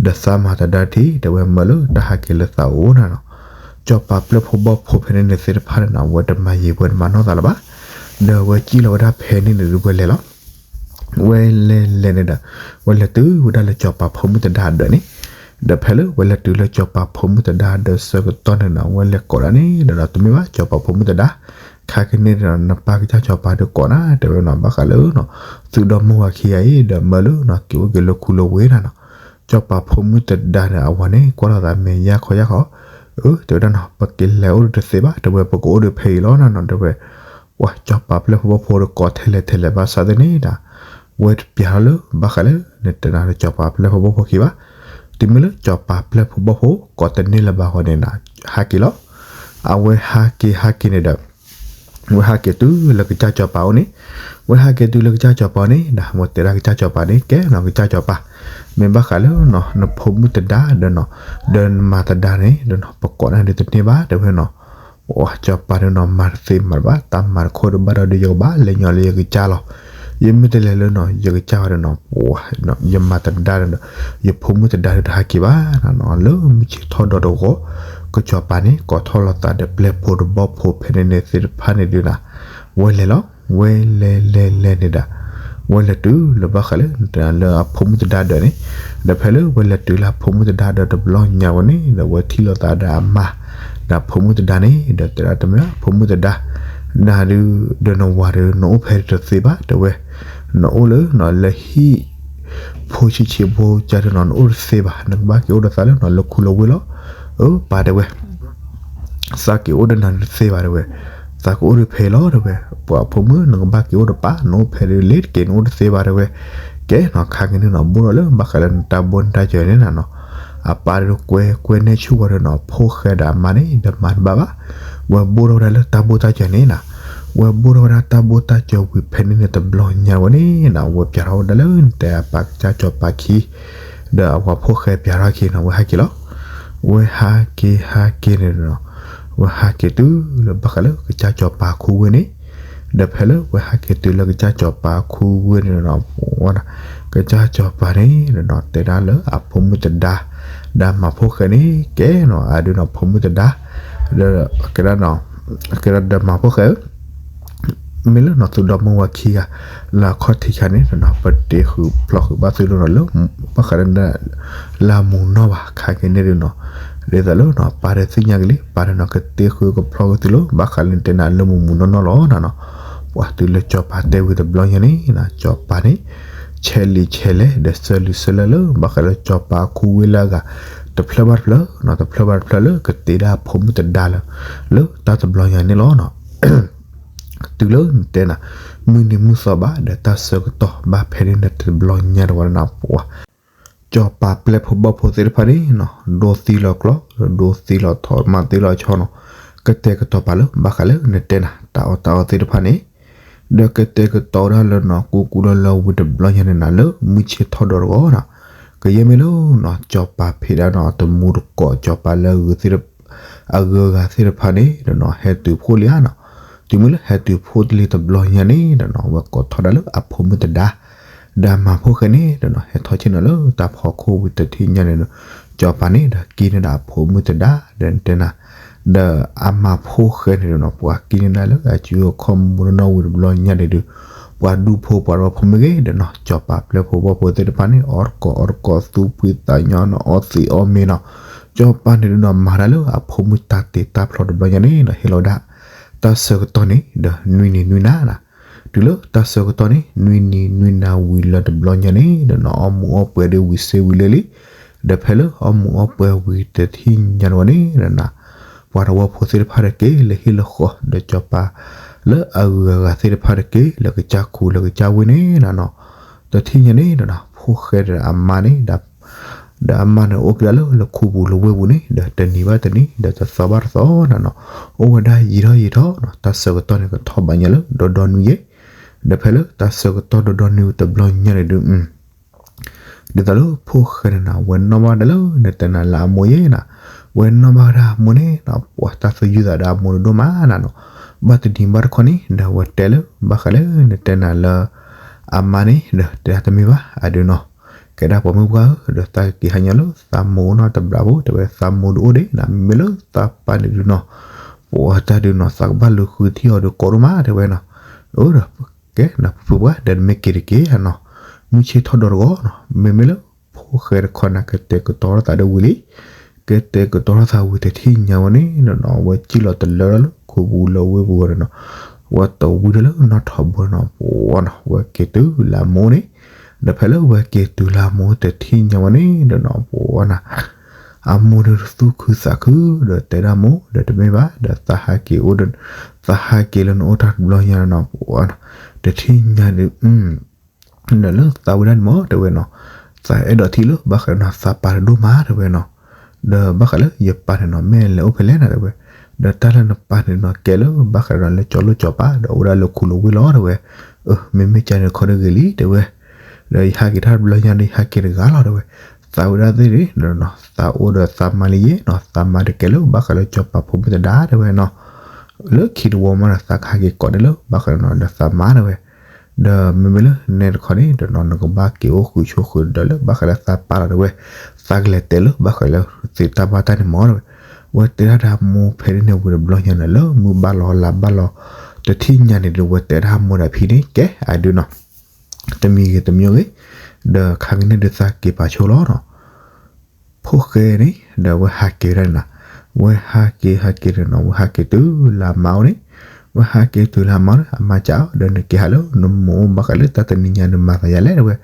ဒီးသးမၤတဒါတထံၣ် တဲဝဲမၢလၢတၢ်ဟးက့ၤလၢသးအိၣ်နီၤနီၤ. စီၤပၤပျဲၢ်ဖိဘီၣ်ဖိဖဲန့ၣ်န့ၣ်သ့ၣ်တဖၣ်န့ၣ်နီၤ ဝဲတမၤယံၤဝဲတမၤနီၢ်သးလၢၤဘၣ် ဒီးဝဲစံၣ်လီၤဝဲဒၣ်ဖဲန့ၣ်န့ၣ်ဒုးဝဲလဲၤလီၤ ဝဲလဲၤလဲၤန့ၣ်ဒီး ဝဲလဲၤတုၤဝဲဒၣ်လၢစီၤပၤဖိမုၣ်တဒါအဒၢးန့ၣ်, ဒီးဖဲလၢဝဲလဲၤတုၤလၢစီၤပၤဖိမုၣ်တဒါအဒၢးဆၢကတီၢ်န့ၣ်နီၤ ဝဲလဲၤကိးဒၣ်န့ၣ်ဒီး တမ့ၢ်ဘၣ် စီၤပၤဖိမုၣ်တဒါ, ခါက့ၤန့ၣ်ဒီး နပၢ်ကစၢ်စီၤပၤဒုးကိးနၤ တဲဝဲနီၤ ဘၣ်ဃးလၢနီၤ သုဒီမိၢ်ဝၤခံဂၤအံၤ ဒီးမၢလၢနီၤ က့ၤအိၣ်က့ၤလၢခူလၢဝ့ၢ်နီၤနီၤ. စီၤပၤဖိမုၣ်တဒါန့ၣ် အဝၤန့ၣ် ကွၢ်လိာ်သးမဲာ်ယၢ်ခီယၢ်ခီ, အၢ တဲဝဲဒၣ်နီၤ ပကလဲၤအိၣ်ဒီးတသ့ဘၣ် တဲဝဲ ပကအိၣ်ဒီးဖဲအံၤလီၤနီၤနီၤ တဲဝဲ ပှၤစီၤပၤပျဲၢ်ဖိဘီၣ်ဖိဒီးကိးထဲလဲၣ်ထဲလဲၣ်ဘၣ်ဆၣ်သ့ၣ်န့ၣ်ဒီး ဝဲတပျးထီၣ်လၢ ဘၣ်ဃးလၢ နတဲနၤလၢစီၤပၤပျဲၢ်ဖိဘီၣ်ဖိခံဘၣ်, တုၤမ့ၢ်လၢစီၤပၤပျဲၢ်ဖိဘီၣ်ဖိ ကိးတန့ၢ်လၢၤဘၣ်အဂီၢ်န့ၣ်ဒီး ဟးက့ၤလီၤ. အဝဲဟးက့ၤဟးက့ၤန့ၣ်ဒီး ဝဲဟးက့ၤတုၤလၢကစၢ်စီၤပၤအိၣ်န့ၣ်, ဝဲဟးက့ၤတုၤလၢကစၢ်စီၤပၤန့ၣ်ဒီး ဝဲတဲဒၣ်ကစၢ်စီၤပၤန့ၣ် ကဲနီၤ ကစၢ်စီၤပၤ, မ့ၢ်ဘၣ်ဃးလၢနီၤ နဖိမုၣ်တဒါဒီးနီၤ ဒီးနမၤတဒါန့ၣ်ဒီးနီၤ ပကိးနၤဒုးတန့ၢ်ဘၣ် တဲဝဲနီၤ. ပှၤစီၤပၤန့ၣ်နီၤ မၤတသ့မၤတဘၣ် တၢ်မၤတခီတဘၣ်ဒီး ယကဘၣ်လဲၤညီလၢယကစၢ်လီၤ. ယမ့ၢ်တလဲၤလၢနီၤ ယကစၢ်ဘၣ်ဒီးနီၤ ပှၤ ယမၤတဒါဒီး ယဖိမုၣ်တဒါဒီးတဟးက့ၤဘၣ်နီၤနီၤ. လၢမုၢ်ဆ့ၣ်ထီၣ်ဒီးတဂီၤ ကစီၤပၤန့ၣ် ကိးထီၣ်လိာ်သးဒီးပျဲၢ်ဖိတဘီၣ်ဖိဖဲန့ၣ်န့ၣ်သ့ၣ်တဖၣ်န့ၣ်ဒုးနီၤ ဝဲလဲၤလီၤ. ဝဲလဲၤလဲၤလဲၤန့ၣ်ဒီး ဝဲလဲၤတုၤလၢဘၣ်ဃးလၢ နတဲနၤလၢအဖိမုၣ်တဒါဒၢးန့ၣ်, ဒီးဖဲလၢဝဲလဲၤတုၤလၢအဖိမုၣ်တဒါဒၢးတဘျီညါဝဲန့ၣ် ဒီးဝဲထံၣ်လိာ်သးဒီးအမါ ဒီးအဖိမုၣ်တဒါန့ၣ် ဒီးတဲဒၣ်တမ့ၢ် အဖိမုၣ်တဒါ နၤဒုး ဒီးနဝၤဒီး နအိၣ်ဖဲတသ့ဘၣ် တဲဝဲ, နအိၣ်လၢနီၤ လၢဟံၣ် ဖိဆံးဆံးဖိကၢ်ဒီးနီၤ နအိၣ်တသ့ဘၣ် နကဘၣ်က့ၤအိၣ်ဒီးသးလၢနီၤ လၢခူလၢဝ့ၢ်လီၤ. အၢ ပၢ်တဲဝဲ သးက့ၤအိၣ်ဒီးနၤတသ့ဘၣ်တဲဝဲ, သးကအိၣ်ဒီးဖဲလီၤတဲဝဲ, ပှၤဖိမုၣ် နကဘၣ်က့ၤအိၣ်ဒီးပၢ် နအိၣ်ဖဲဒုးလ့ၤတက့ၢ် နအိၣ်တသ့ဘၣ်တဲဝဲ, ကဲနီၤ ခါက့ၤန့ၣ်နီၤ ဘိၣ်ထီၣ်လၢဘၣ်ဃးလၢနတၢ်ဘိနတၢ်စၢၤန့ၣ်နီၤ, အပၢ်ဒီးကွဲကွဲန့ၢ်ဆူၣ်ဝဲဒီးနီၤ ဖိၣ်ဃဲဒီးအမါန့ၣ် ဒီးမၤတဘၣ်ဘၣ်, ဝဲဘိၣ်ထီၣ်ဝဲဒၣ်လၢတၢ်ဘိတၢ်စၢၤန့ၣ်နီၤ, ဝဲဘိၣ်ထီၣ်ဝဲဒၣ်တၢ်ဘိတၢ်စၢၤဝံၤဖဲန့ၣ်န့ၣ်တဘျီညါဝဲန့ၣ်နီၤ ဝဲပျးထီၣ်ဝဲဒၣ်လၢနတဲအပၢ်ကစၢ်စီၤပၤခံ ဒီးအဝၤဖိၣ်ဃဲပျးထီၣ်ခံနီၤ ဝဲဟဲက့ၤလီၤ. ဝဲဟးက့ၤဟးက့ၤန့ၣ်နီၤ, ဝဲဟးက့ၤတုၤလၢဘၣ်ဃးလၢကစၢ်စီၤပၤခူဝ့ၢ်န့ၣ်, ဒီးဖဲလၢဝဲဟးက့ၤတုၤလၢကစၢ်စီၤပၤခူဝ့ၢ်န့ၣ်နီၤ, ဝဲဒၣ် ကစၢ်စီၤပၤန့ၣ်နီၤ တဲဒၣ်လၢအဖိမုၣ်တဒါ ဒီးမၤဖိၣ်ဃဲန့ၣ် ကဲနီၤ အဒုးနီၤ ဖိမုၣ်တဒါ ဒီးကဲဒၣ်နီၤ ကဲဒၣ်ဒီးမၤဖိၣ်ဃဲဧၢ မ့ၢ်လၢနီၢ်သုဒီမါဝၤခံဂၤ လၢအခီၣ်ထံးခါန့ၣ်နီၤ ပတ့ဃုာ်ဖျီဃုာ်ဘၣ်သုဒိၣ်နီၤလၢ ဘၣ်ဃးလၢ လၢအမူနီၢ်ဘၣ်ခါက့ၤန့ၣ်ဒုးနီၤ, ဒ်သိးလၢနီၤ ပၢ်ဒီးသ့ၣ်ညါက့ၤလံ ပၢ်ဒီးနီၤ ကတ့ဃုာ်ကဖျီဃုာ်သုလၢ ဘၣ်ဃးလၢနတဲနၤလၢမူမူနီၢ်နီၢ်လီၤနၤနီၤ, ပှၤတုၤလၢစီၤပၤတဲဝံၤတဘျီညါန့ၣ်နီၤ စီၤပၤန့ၣ် ဆဲးလံာ်ဆဲးလဲၣ် ဒီးဆၢလုာ်ဆၢလၢၢ်လၢ ဘၣ်ဃးလၢစီၤပၤအခိဝံလၢအဂၤ တဖျၢၣ်ဘၣ်တဖျၢၣ်နီၤ တဖျၢၣ်ဘၣ်တဖျၢၣ်လၢကတ့ဒၣ်အဖိမုၣ်တဒါလၢ လၢတၢ်တဘျီညါန့ၣ်လီၤနီၤ. တုၤလၢနတဲနၤ မုၢ်နံၤမုၢ်သီဘၣ် ဒီးတၢ်ဆၢကတီၢ်ဘၣ်ဖဲန့ၣ်န့ၣ်တဘျီညါတဝီနၤပှၤ စီၤပၤပျဲၢ်ဖိဘီၣ်ဖိသ့ၣ်တဖၣ်န့ၣ်နီၤ ဒိသံလီၤကျိာ် ဒိသံလီၤထီ မၤသံလီၤဆီနီၤ, ကတဲာ်ကတီၤပာ်လၢ ဘၣ်ဃးလၢနတဲနၤ တၢ်အီၣ်တၢ်အီသ့ၣ်တဖၣ်န့ၣ် ဒီးကတဲာ်ကတီၤဝဲဒၣ်လၢနီၤ ကူကူလီၤလၢဝံၤတဘျီညါန့ၣ်နၤ လၢမုၢ်ဆ့ၣ်ထီၣ်ဒီးတဂီၤနီၤ, ကယဲၢ်မ့ၢ်လၢနီၤ စီၤပၤဖံးဒၣ်နီၤ တမူတကိး စီၤပၤလၢအဂုၤသ့ၣ်တ အဂုၤအဂၤသ့ၣ်တဖၣ်န့ၣ်ဒီးနီၤ ဟဲတုၤဖှိၣ်လံဧါနီၤ, တုၤမ့ၢ်လၢဟဲတုၤဖှိၣ်တလံၤတဘျီညါန့ၣ်ဒီးနီၤ အဝဲကိးထီၣ်ဒၣ်လၢအဖိမုၣ်တဒါ ဒီးအမါဖိၣ်ဃဲန့ၣ်ဒီးနီၤ ဟဲထီၣ်ဆ့ၣ်နီၤလၢတၢ်ဖီခိၣ်ဝံၤတထံၣ်ညါန့ၣ်ဒီး စီၤပၤန့ၣ်ဒီးကံၣ်န့ၢ်ဒၣ်အဖိမုၣ်တဒါ ဒီးနတဲနၤ ဒီးအမါဖိၣ်ဃဲန့ၣ်ဒီးနီၤ ပှၤကံၣ်န့ၢ်ဒၣ်လၢအစုအခီၣ်မူနီၢ်နီၢ်ဝံၤတဘျီညါန့ၣ်ဒီး ပှၤဒူဖိပှၤဒီဖိမ့ၢ်ဂ့ၤဒီးနီၤ စီၤပၤပျဲၢ်ဖိဘီၣ်ဖိသ့ၣ်တဖၣ်န့ၣ် အီၣ်တကိးအီတကိး သူၣ်ဖှံသးညီနီၤ အီသံးအီမ့ၤနီၤ, စီၤပၤန့ၣ်ဒီးနီၤ မၤဒၣ်လၢအဖိမုၣ်တၢ်တ့တၢ်ဖျီတဘျီညါန့ၣ်ဒီး ဟ့ၣ်လီၤဝဲဒၣ် တၢ်ဆၢကတီၢ်န့ၣ်ဒီး နွံနံၤနွံနၤနီၤ, တုၤလၢတၢ်ဆၢကတီၢ်န့ၣ် နွံနံၤနွံနၤဝံၤလၢတဘျီညါန့ၣ်ဒီးနီၤ အီၣ်မူးအီၣ်ပှဲၤဒီးဝံၤစ့ဝံၤလၢလံ, ဒီးဖဲလၢအီၣ်မူးအီၣ်ပှဲၤဝံၤတထံၣ်ညါတဝီန့ၣ်ဒီးနီၤ ပှၤတဝီဖိသ့ၣ်တဖၣ်တက့ၢ် လၢဟံၣ်လၢဃီ ဒီးစီၤပၤ လၢအဂုၤအဂၤသ့ၣ်တဖၣ်တက့ၢ် လၢကစၢ်ခူလၢကစၢ်ဝ့ၢ်န့ၣ်နီၤ, တထံၣ်ညါန့ၣ်ဒီးနီၤ ဖိၣ်ဃဲဒီးအမါန့ၣ် ဒီးအမါန့ၣ်အိၣ်က့ၤဒၣ်လၢလၢခူပူၤလၢဝ့ၢ်ပူၤန့ၣ် ဒီးတနံၤဘၣ်တနံၤ ဒီးတသီဘၣ်တသီနီၤနီၤ, အိၣ်ဝဲဒၣ်ယံာ်ထီၣ်ယံာ်ထီၣ်နီၤ တၢ်ဆၢကတီၢ်န့ၣ်ကထီၣ်ဘၣ်ညါလၢဒီဒီနွံယဲၢ်, ဒီးဖဲလၢတၢ်ဆၢကတီၢ်ဒီဒီနွံတဘျီညါန့ၣ်ဒုး ဒ်သိးလၢဖိၣ်ဃဲန့ၣ်နီၤ ဝဲနီၣ်ဘၣ်ဒၣ်လၢနတဲနၤလၢအမိၢ်ယဲနီၤ, ဝဲနီၣ်ဘၣ်ဝဲဒၣ်အမိၢ်န့ၣ်နီၤ ပှၤတၢ်သယုၢ်သးဒီးအမိၢ်န့ၣ်ဒိၣ်မးနီၤနီၤ, ဘၣ်တနံၤဘၣ်တခီန့ၣ် ဒီးဝဲတဲလၢ ဘၣ်ဃးလၢနတဲနၤလၢ အမါန့ၣ် ဒီးတဲဒၣ်တမ့ၢ်ဘၣ် အဒုးနီၤ, ကဲဒၣ်ပှၤမုၢ်ပှၢ်ဧၢ ဒီးသးကက့ၤဟးညီလၢသးမိၢ်နီၤတဘျီဖိ တဲဝဲသးမိၢ်ဒုးအိၣ်ဒံးနီၤ မ့မ့ၢ်လၢသးပၢ်န့ၣ်ဒုးနီၤ, ပှၤတၢ်ဒုးနီၤ သးကဘၣ်လူၤဃုထံၣ်အီၤဒုးကိးဒိၣ်မးတဲဝဲနီၤ, အၢဒီး ကဲနဖုပှၢ် ဒီးနမ့ၢ်က့ၤတက့ၢ်ဧါနီၤ, မုၢ်ဆ့ၣ်ထီၣ်ဒီးတဂီၤနီၤ မ့မ့ၢ်လၢ ဖိၣ်ဃဲတခီန့ၣ် ကတဲာ်ကတီၤထီၣ်သးဒီးဝံၤလံ, ကတဲာ်ကတီၤထီၣ်သးဝံၤတထံၣ်ညါဝဲန့ၣ်နီၤ ဝဲစံၣ်လီၤတလၢလၢခူပူၤလၢဝ့ၢ်ပူၤဝဲန့ၣ်နီၤ, ဝဲတဝံၤဒီးလၢနီၢ်ထီဘိနီၤ ပှၤနီၤ ဝဲက့ၤတုၤလၢအမိၢ်န့ၣ်, ဒီးဖဲလၢဝဲက့ၤတုၤလၢအမိၢ်တထံၣ်ညါဝဲန့ၣ်ဒီးနီၤ ပှၤနီၤ အမိၢ်ဒီးသူၣ်ခုသးခု ဒီးတဲဒၣ်မိၢ် ဒီးတမ့ၢ်ဘၣ် ဒီးသးဟးက့ၤအိၣ်ဒီး သးဟးက့ၤလၢနအိၣ်တၢ်တဘျီညါနီၤ ပှၤနီၤ တထံၣ်ညါဒီး ဒီးလၢသးဝဲဒၣ်န့ၣ်မ့ၢ်တဲဝဲနီၤ, သးအဲၣ်ဒိးထံၣ်လၢဘၣ်ဃးဒီးနီၤ သးပၢ်တဒိၣ်မးတဲဝဲနီၤ, ဒီးဘၣ်ဃးလၢယပၢ်န့ၣ်နီၤ မ့ၢ်လဲၤအိၣ်ဖဲလဲၣ်နီၤတဲဝဲ, ဒီးတၢ်လၢနပၢ်န့ၣ်နီၤ ကဲလၢဘၣ်ဃးဒီးနီၤ လၢကၠီလိၣ်ကၠီပၤ ဒီးအိၣ်ဝဲဒၣ်လၢခူလၢဝ့ၢ်လီၤတဲဝဲ, အၢ မ့မ့ၢ်ကန့ၣ်တခီဒီးဂ့ၤလံတဲဝဲ, ဒီးယဟးက့ၤတၢ်တဘျီညါဒီး ယဟးက့ၤတဂၤလီၤတဲဝဲ, သးဝဲဒၣ်သ့ၣ်န့ၣ်ဒီးနီၤ သးအိၣ်ဒီးသးမါလံယဲနီၤ သးမါတကဲလၢဘၣ်ဃးလၢကၠီပၤဖိမုၣ်သဒါတဲဝဲနီၤ, လၢခံတဝီမးဒီး သးကဟးက့ၤကိးန့ၢ်လၢဘၣ်ဃးဒီးနီၤ ဒီးသးမါတဲဝဲ, ဒီးမ့မ့ၢ်လၢနဲတခီန့ၣ် ဒီးနီၤ နကဘၣ်က့ၤအိၣ်ဃုာ်ဆိးဃုာ်ဒီးလၢဘၣ်ဃးလၢသးပၢ်လီၤတဲဝဲ, သးကလဲၤတဲလၢဘၣ်ဃးလၢသ့ၣ်တၢ်ဘၣ်တၢ်န့ၣ်မ့ၢ်တဲဝဲ, ဝဲတဲဒၣ်ဒီးမိၢ်ဖဲန့ၣ်န့ၣ်ဝံၤတဘျီညါန့ၣ် လၢမုၢ်ဘၣ်လီၤလါဘၣ်လီၤ တထံၣ်ညါန့ၣ်ဒီး ဝဲတဲဒၣ်မိၢ်ဒီးဖံန့ၣ် ကဲအဒုးနီၤ တမံၤဂ့ၤတမံၤဂ့ၤ, ဒီးခါက့ၤန့ၣ်ဒုးသးက့ၤပာ်ဆိလီၤနီၤ, ဖိၣ်ဃဲန့ၣ် ဒီးဝဲဟးက့ၤဝဲဒၣ်န့ၣ်နီၤ, ဝဲဟးက့ၤဟးက့ၤန့ၣ်နီၤ ဝဲဟးက့ၤတုၤလၢအမါအိၣ်န့ၣ်, ဝဲဟးက့ၤတုၤလၢအမါန့ၣ် အမါစံးအီၤ ဒီးနက့ၤဟးလၢနမိၢ်အိၣ်ဘၣ်ဃးလၢတၢ်တနံၤညါနမၤသးယၤလဲၣ်တဲဝဲ,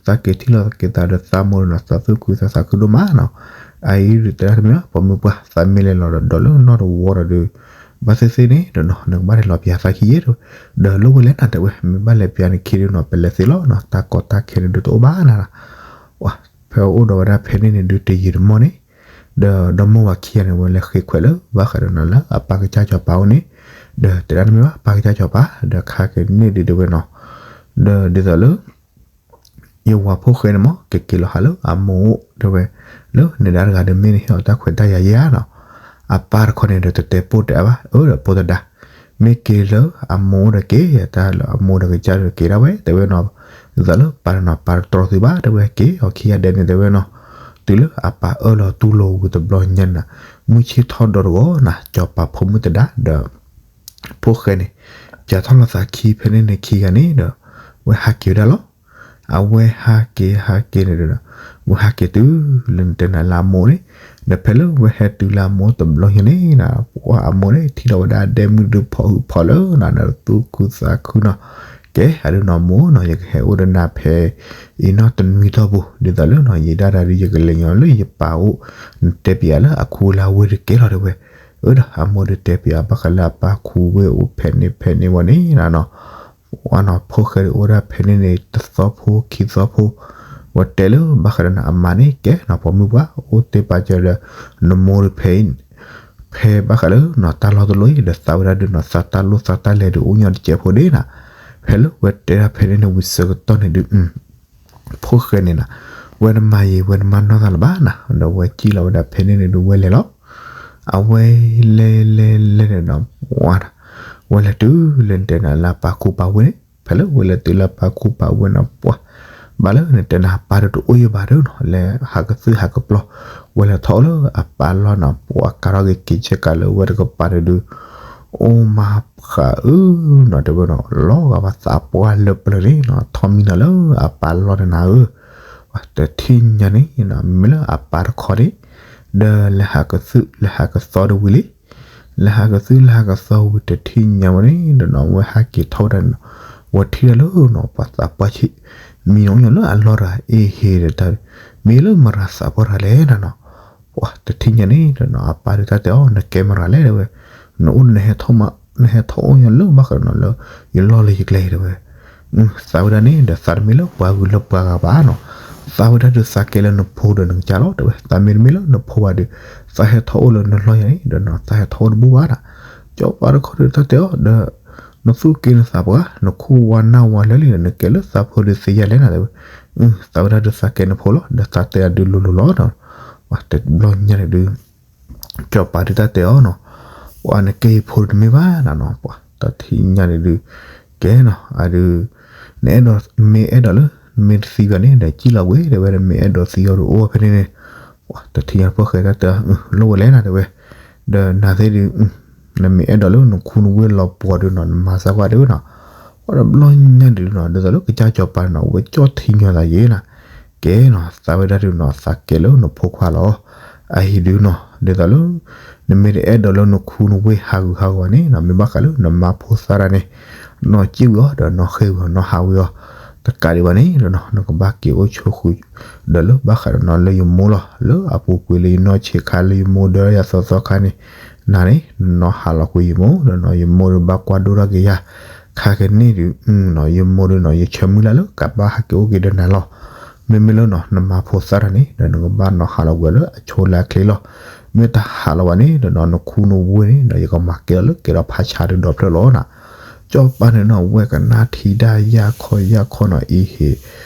သးက့ၤထံၣ်လိာ်က့ၤသးဒီးသးမိၢ်န့ၣ်နီၤ သးသူၣ်ခုသးသးခုဒိၣ်မးနီၤ, အအံၤဒုးတဲဒၣ်တမ့ၢ်ဘၣ် ပိာ်မုၣ်ပှၢ် သးမ့ၢ်လဲၤလီၤဒီးဒီးလၢနီၢ်တဝီဒီးဒုး ဘၣ်သ့ၣ်သ့ၣ်န့ၣ်ဒီးနီၤ နကဘၣ်လဲၤလီၤပျၤသးခံယဲၢ်တဲဝဲ, ဒီးလိၣ်ဝဲလဲၣ်နၤတဲဝဲ မ့ၢ်ဘၣ်လဲၤပျၤနခံဒုးနီၤ ပလဲၤသ့လီၤနီၤ တၢ်ကီတၢ်ခဲန့ၣ်ဒုးတအိၣ်ဘၣ်နၤနီၤ, ဖဲအိၣ်ဒီးဝဲဒၣ်ဖဲန့ၣ်န့ၣ်ဒုးတယံာ်တမီၢ်န့ၣ်, ဒီးဒီမါဝၤခံဂၤန့ၣ် ဝဲလဲၤဃ့ခွဲးလၢဘၣ်ဃးဒီးနီၤလၢအပၢ်ကစၢ်စီၤပၤအိၣ်န့ၣ်, ဒီးတဲဒၣ်တမ့ၢ်ဘၣ်ပၢ်ကစၢ်စီၤပၤ ဒီးခါက့ၤန့ၣ်ဒုးတဲဝဲနီၤ, ဒီးဒ်သိးလၢ ယဝၤဖိၣ်ဃဲန့ၣ်မ့ၢ် ကက့ၤလီၤဟးလၢအမိၢ်အိၣ်တဲဝဲ, လၢနဲဒၣ်တဂၤဒီးမ့ၢ်နဟ့ၣ်အီၤတၢ်ခွဲးတၢ်ယာ်ယဲၢ်ဧါနီၤ, အပၢ်တခီန့ၣ်ဒီးတတဲပိၢ်တဲအါဘၣ် အၢဒီးပိၢ်သဒါ, မ့ၢ်က့ၤလၢအမိၢ်အိၣ်ဒီးက့ၤ ယတၢ်လၢအမိၢ်ဒီးကစၢ်ဒီးက့ၤဒၣ်ဝဲတဲဝဲနီၤ, ဒ်သိးလၢပၢ်န့ၣ်နီၤ ပၢ်တတြီသုဘၣ်တဲဝဲက့ၤအီၤခံဂၤဒဲးန့ၣ်တဲဝဲနီၤ, တုၤလၢအပၢ်အၢၣ်လီၤတူၢ်လိာ်ဝံၤတဘျီညါန့ၣ်, မုၢ်ဆ့ၣ်ထီၣ်ဒီးတဂီၤနီၤ စီၤပၤဖိမုၣ်သဒါဒီး ဖိၣ်ဃဲန့ၣ်, ကၢ်ထီၣ်လီၤသးခံဖဲန့ၣ်န့ၣ်ခံဂၤန့ၣ်ဒီး ဝဲဟးက့ၤဝဲဒၣ်လီၤ. အဝဲဟးက့ၤဟးက့ၤန့ၣ်ဒီး ဝဲဟးက့ၤတုၤလၢနတဲနၤလၢအမိၢ်န့ၣ်, ဒီးဖဲလၢဝဲဟဲတုၤလၢအမိၢ်တဘျီညါန့ၣ်နီၤ ပှၤအမိၢ်န့ၣ် ထံၣ်လီၤဝဲဒၣ်ဒဲမုၣ်ဒုးဖီၣ်ဟုၣ်ဖီၣ်လၢနၤဒီးသူၣ်ခုသးခုနီၤ, ကဲ အဒုးနီၤမိၢ်နီၤ ယကဟဲအိၣ်ဒီးနၤဖဲအံၤနီတနွံထီဘိ ဒ်သိးလၢနီၤ ယဒၣ်တၢ်ဒုးယကလဲၤညီလၢယပၢ်အိၣ်, နတဲပယၤလၢအခူလၢအဝ့ၢ်တကဲလီၤတဲဝဲ. အၢဒီးအမိၢ်ဒုးတဲပယၤ ဘၣ်ဃးလၢအပၢ်ခူဝ့ၢ်အိၣ်ဖဲန့ၣ်ဖဲန့ၣ်ဝဲန့ၣ်နီၤ ဝဲနီၤ ဖိၣ်ဃဲဒုးအိၣ်ဒၣ်ဖဲန့ၣ်န့ၣ် တသီဖိခံသီဖိ, ဝဲတဲလၢဘၣ်ဃးဒီးနီၤ အမါန့ၣ် ကဲနီၤ ပိာ်မုၣ်ပှၢ် အိၣ်တ့ၢ်ပာ်စၢၤဒီး နမိၢ်ဒုးဖဲအံၤ, ဖဲဘၣ်ဃးလၢနီၤ တၢ်လီၢ်တလီၢ်အံၤ ဒီးသးဝဲဒၣ်ဒုးနီၤ သးတၢ်လိၣ်သးတၢ်လဲၤဒုးအိၣ်ညီတစဲးဖိဒၣ်နီၤ. ဖဲလၢဝဲတဲဒၣ်ဖဲန့ၣ်န့ၣ် ဝံၤဆၢကတီၢ်န့ၣ်ဒုး ဖိၣ်ဃဲန့ၣ်နီၤ ဝဲတမၤယံၤ ဝဲတမၤနီၢ်သးလၢၤဘၣ်နီၤ ဒီးဝဲစံၣ်လီၤဝဲဒၣ်ဖဲန့ၣ်န့ၣ်ဒုး ဝဲလဲၤလီၤ. အဝဲလဲၤလဲၤလဲၤန့ၣ်နီၤ ဝါနီၤ ဝဲလဲၤတုၤလၢနတဲနၤလၢအပၢ်ခူပၢ်ဝ့ၢ်န့ၣ်, ဖဲလၢဝဲလဲၤတုၤလၢအပၢ်ခူပၢ်ဝ့ၢ်နီၤ ပှၤ ဘၣ်လၢနတဲနၤအပၢ်ဒုးတအိၣ်ယံၤဘၣ်ဒုးနီၤ လဲၤဟးကသုၣ်ဟးကပျီၤ, ဝဲလဲၤထီၣ်အိၣ်လၢအပၢ်လီၢ်နီၤ ပှၤကးထီၣ်က့ၤက့ၤဆ့ကၤလၢဝဲတကပၤန့ၣ်ဒုး အိၣ်မးဃးအုနီၤ တဲဝဲနီၤ လီၤဂာ်ဘၣ်သးပှၢ်လၢပျၢၤန့ၣ်နီၤ ထီၣ်မံနီၤလၢအပၢ်လီၢ်တနၤဧၢ, တထံၣ်ညါန့ၣ်နီၤ မ့ၢ်လၢအပၢ်တခီန့ၣ် ဒီးလဲၤဟးကသုၣ်လဲၤဟးကသီတဝံၤလံ လဲၤဟးကသုၣ်လဲၤဟးကသီဝံၤတထံၣ်ညါဝဲန့ၣ် ဒီးနီၤ ဝဲဟးက့ၤထီၣ်ဝဲဒၣ်န့ၣ်နီၤ ဝဲထံၣ်ဒၣ်လၢနီၤ ပှၤသးပှၢ်ဆံး မံနီၤအိၣ်ညီလၢအလီၢ်တဂၤ အ့ဟ့ဒီးတၢ် မ့ၢ်လၢမရၤသးပှၢ်တဂၤလဲၣ်နီၤနီၤ ပှၤတထံၣ်ညါန့ၣ်ဒီးနီၤ အပၢ်ဒုးတၢ်တဲအီၤ နကဲမရၤလဲၣ်တဲဝဲ, နအိၣ်နဟဲထီၣ်မး နဟဲထီၣ်အိၣ်ညီလၢဘၣ်ဃးဒီးနီၤလၢ ယလီၢ်လၢယကျဲတဲဝဲ သးဝဲဒၣ်န့ၣ် ဒီးသးတမ့ၢ်လၢပှၤဂုၤလၢပှၤဂၤဘၣ်နီၤ, သးဝဲဒၣ်ဒုးသးကဲလၢနဖိဒီးနကစၢ်လီၤ တဲဝဲ, သးမ့တမ့ၢ်လၢနဖိဘၣ်ဒီး သးဟဲထီၣ်အိၣ်လၢနလီၢ်ယၤန့ၣ် ဒီးနီၤ သးဟဲထီၣ်အိၣ်တဘူၣ်ဘၣ်နီၤ, ကၠီၤပၤတခီဒုးတၢ်တဲအီၤဒီး နသူၣ်က့နသးပှၢ် နခူၣ်ဝါနၢ်ဝါလၢာ်လံဒီး နကဲလၢသးဖိဒုးသ့ယၤလဲၣ်နီၤ တဲဝဲ, သးဝဲဒၣ်ဒုးသးကဲနဖိလီၤ ဒီးသးတဲအဒုးလိၤလိၤလီၤနီၤ, တဘျီညါန့ၣ်ဒုး ကၠီၤပၤဒုးတၢ်တဲအီၤနီၤ, ပှၤနကဲယဖိတမ့ၢ်ဘၣ်နီၤနီၤ, ပှၤတထံၣ်ညါန့ၣ်ဒုး ကဲနီၤ အဒုး နအဲၣ်ဒိး မ့ၢ်အဲၣ်ဒိးလၢ မ့ၢ်တသံဘၣ်န့ၣ် ဒီးကံၣ်လီၤဝဲ တဲဝဲ နမ့ၢ်အဲၣ်ဒိးသံအီၤဒုးအိၣ်ဖဲန့ၣ်န့ၣ်, ပှၤတထံၣ်ညါဖိၣ်ဃဲတၢ်တဲအီၤ လိၣ်ဝဲလဲၣ်နီၤ တဲဝဲ, ဒီးနၤသ့ၣ်ဒုး နမ့ၢ်အဲၣ်ဒိးလၢနခူနဝ့ၢ်လီၤပှီၤဒုးနီၤ နမၤသးကွၢ်ဒုးနီၤ, ပှၤတဘျီညါဒုးနီၤ ဒ်သိးလၢကစၢ်ကၠီၤပၤန့ၣ်နီၤ ဝဲကၠီၣ်ထံညီသးယဲနီၤ, ကဲနီၤ သးဝဲဒၣ်ဒုးနီၤ သးကဲလၢနဖိခွါလီၤ, အအံၤဒုးနီၤ ဒ်သိးလၢ နမ့ၢ်တအဲၣ်ဒိးလၢနခူနဝ့ၢ်ဟးဂူာ်ဟးဂီၤန့ၣ်နီၤ မ့ၢ်ဘၣ်ဃးလၢနမါဖိသၣ်တၢ်န့ၣ် နီၢ်ကံၣ်ဝံၤအီၤ ဒီးနီၢ်ဃ့ၢ်ဝံၤအီၤ နီၢ်ဟးဝံၤအီၤ, တကးဒံးဘၣ်န့ၣ်ဒီးနီၤ နကဘၣ်က့ၤအိၣ်ဆိဃုာ် ဒီးလၢဘၣ်ဃးဒီးနီၤလၢယမိၢ်လီၤ လၢအပူၤကွံာ်လၢယနီၢ်ဆံးခါလၢယမိၢ်ဒၢယၤသီသီခါန့ၣ် နၤန့ၣ် နနီၢ်ဟးလီၤကွံာ်ယမိၢ် ဒီးနီၤ ယမိၢ်ဒုးဘၣ်ကွၢ်ဒိၣ်ထီၣ်က့ၤယၤ, ခါကန့ၣ်ဒုး ယမိၢ်ဒုးနီၤ ယဆၢမုၢ်လၢ်လၢကဘၣ်ဟဲက့ၤအိၣ်က့ၤဒီးနၤလီၤ, မ့မ့ၢ်လၢနီၤ နမါဖိသၣ်တၢ်န့ၣ် ဒီးနကဘၣ်နီၤဟးလီၤကွံာ်လၢအဆိလၢအချ့လီၤ, မ့ၢ်တဟးလီၤဘၣ်န့ၣ်ဒီးနီၤ နခူနဝ့ၢ်န့ၣ်ဒီး ယကမၤကဲလီၤလၢကဲထီၣ်ဖးဆါဒုးဒီဖျၢၣ်လီၤနီၤ, ကၠီၤပၤန့ၣ်နီၤ ဝဲကနၣ်ထံၣ်ဒၣ်ယၢ်ခီယၢ်ခီနီၤ အံၤဟ့ၣ်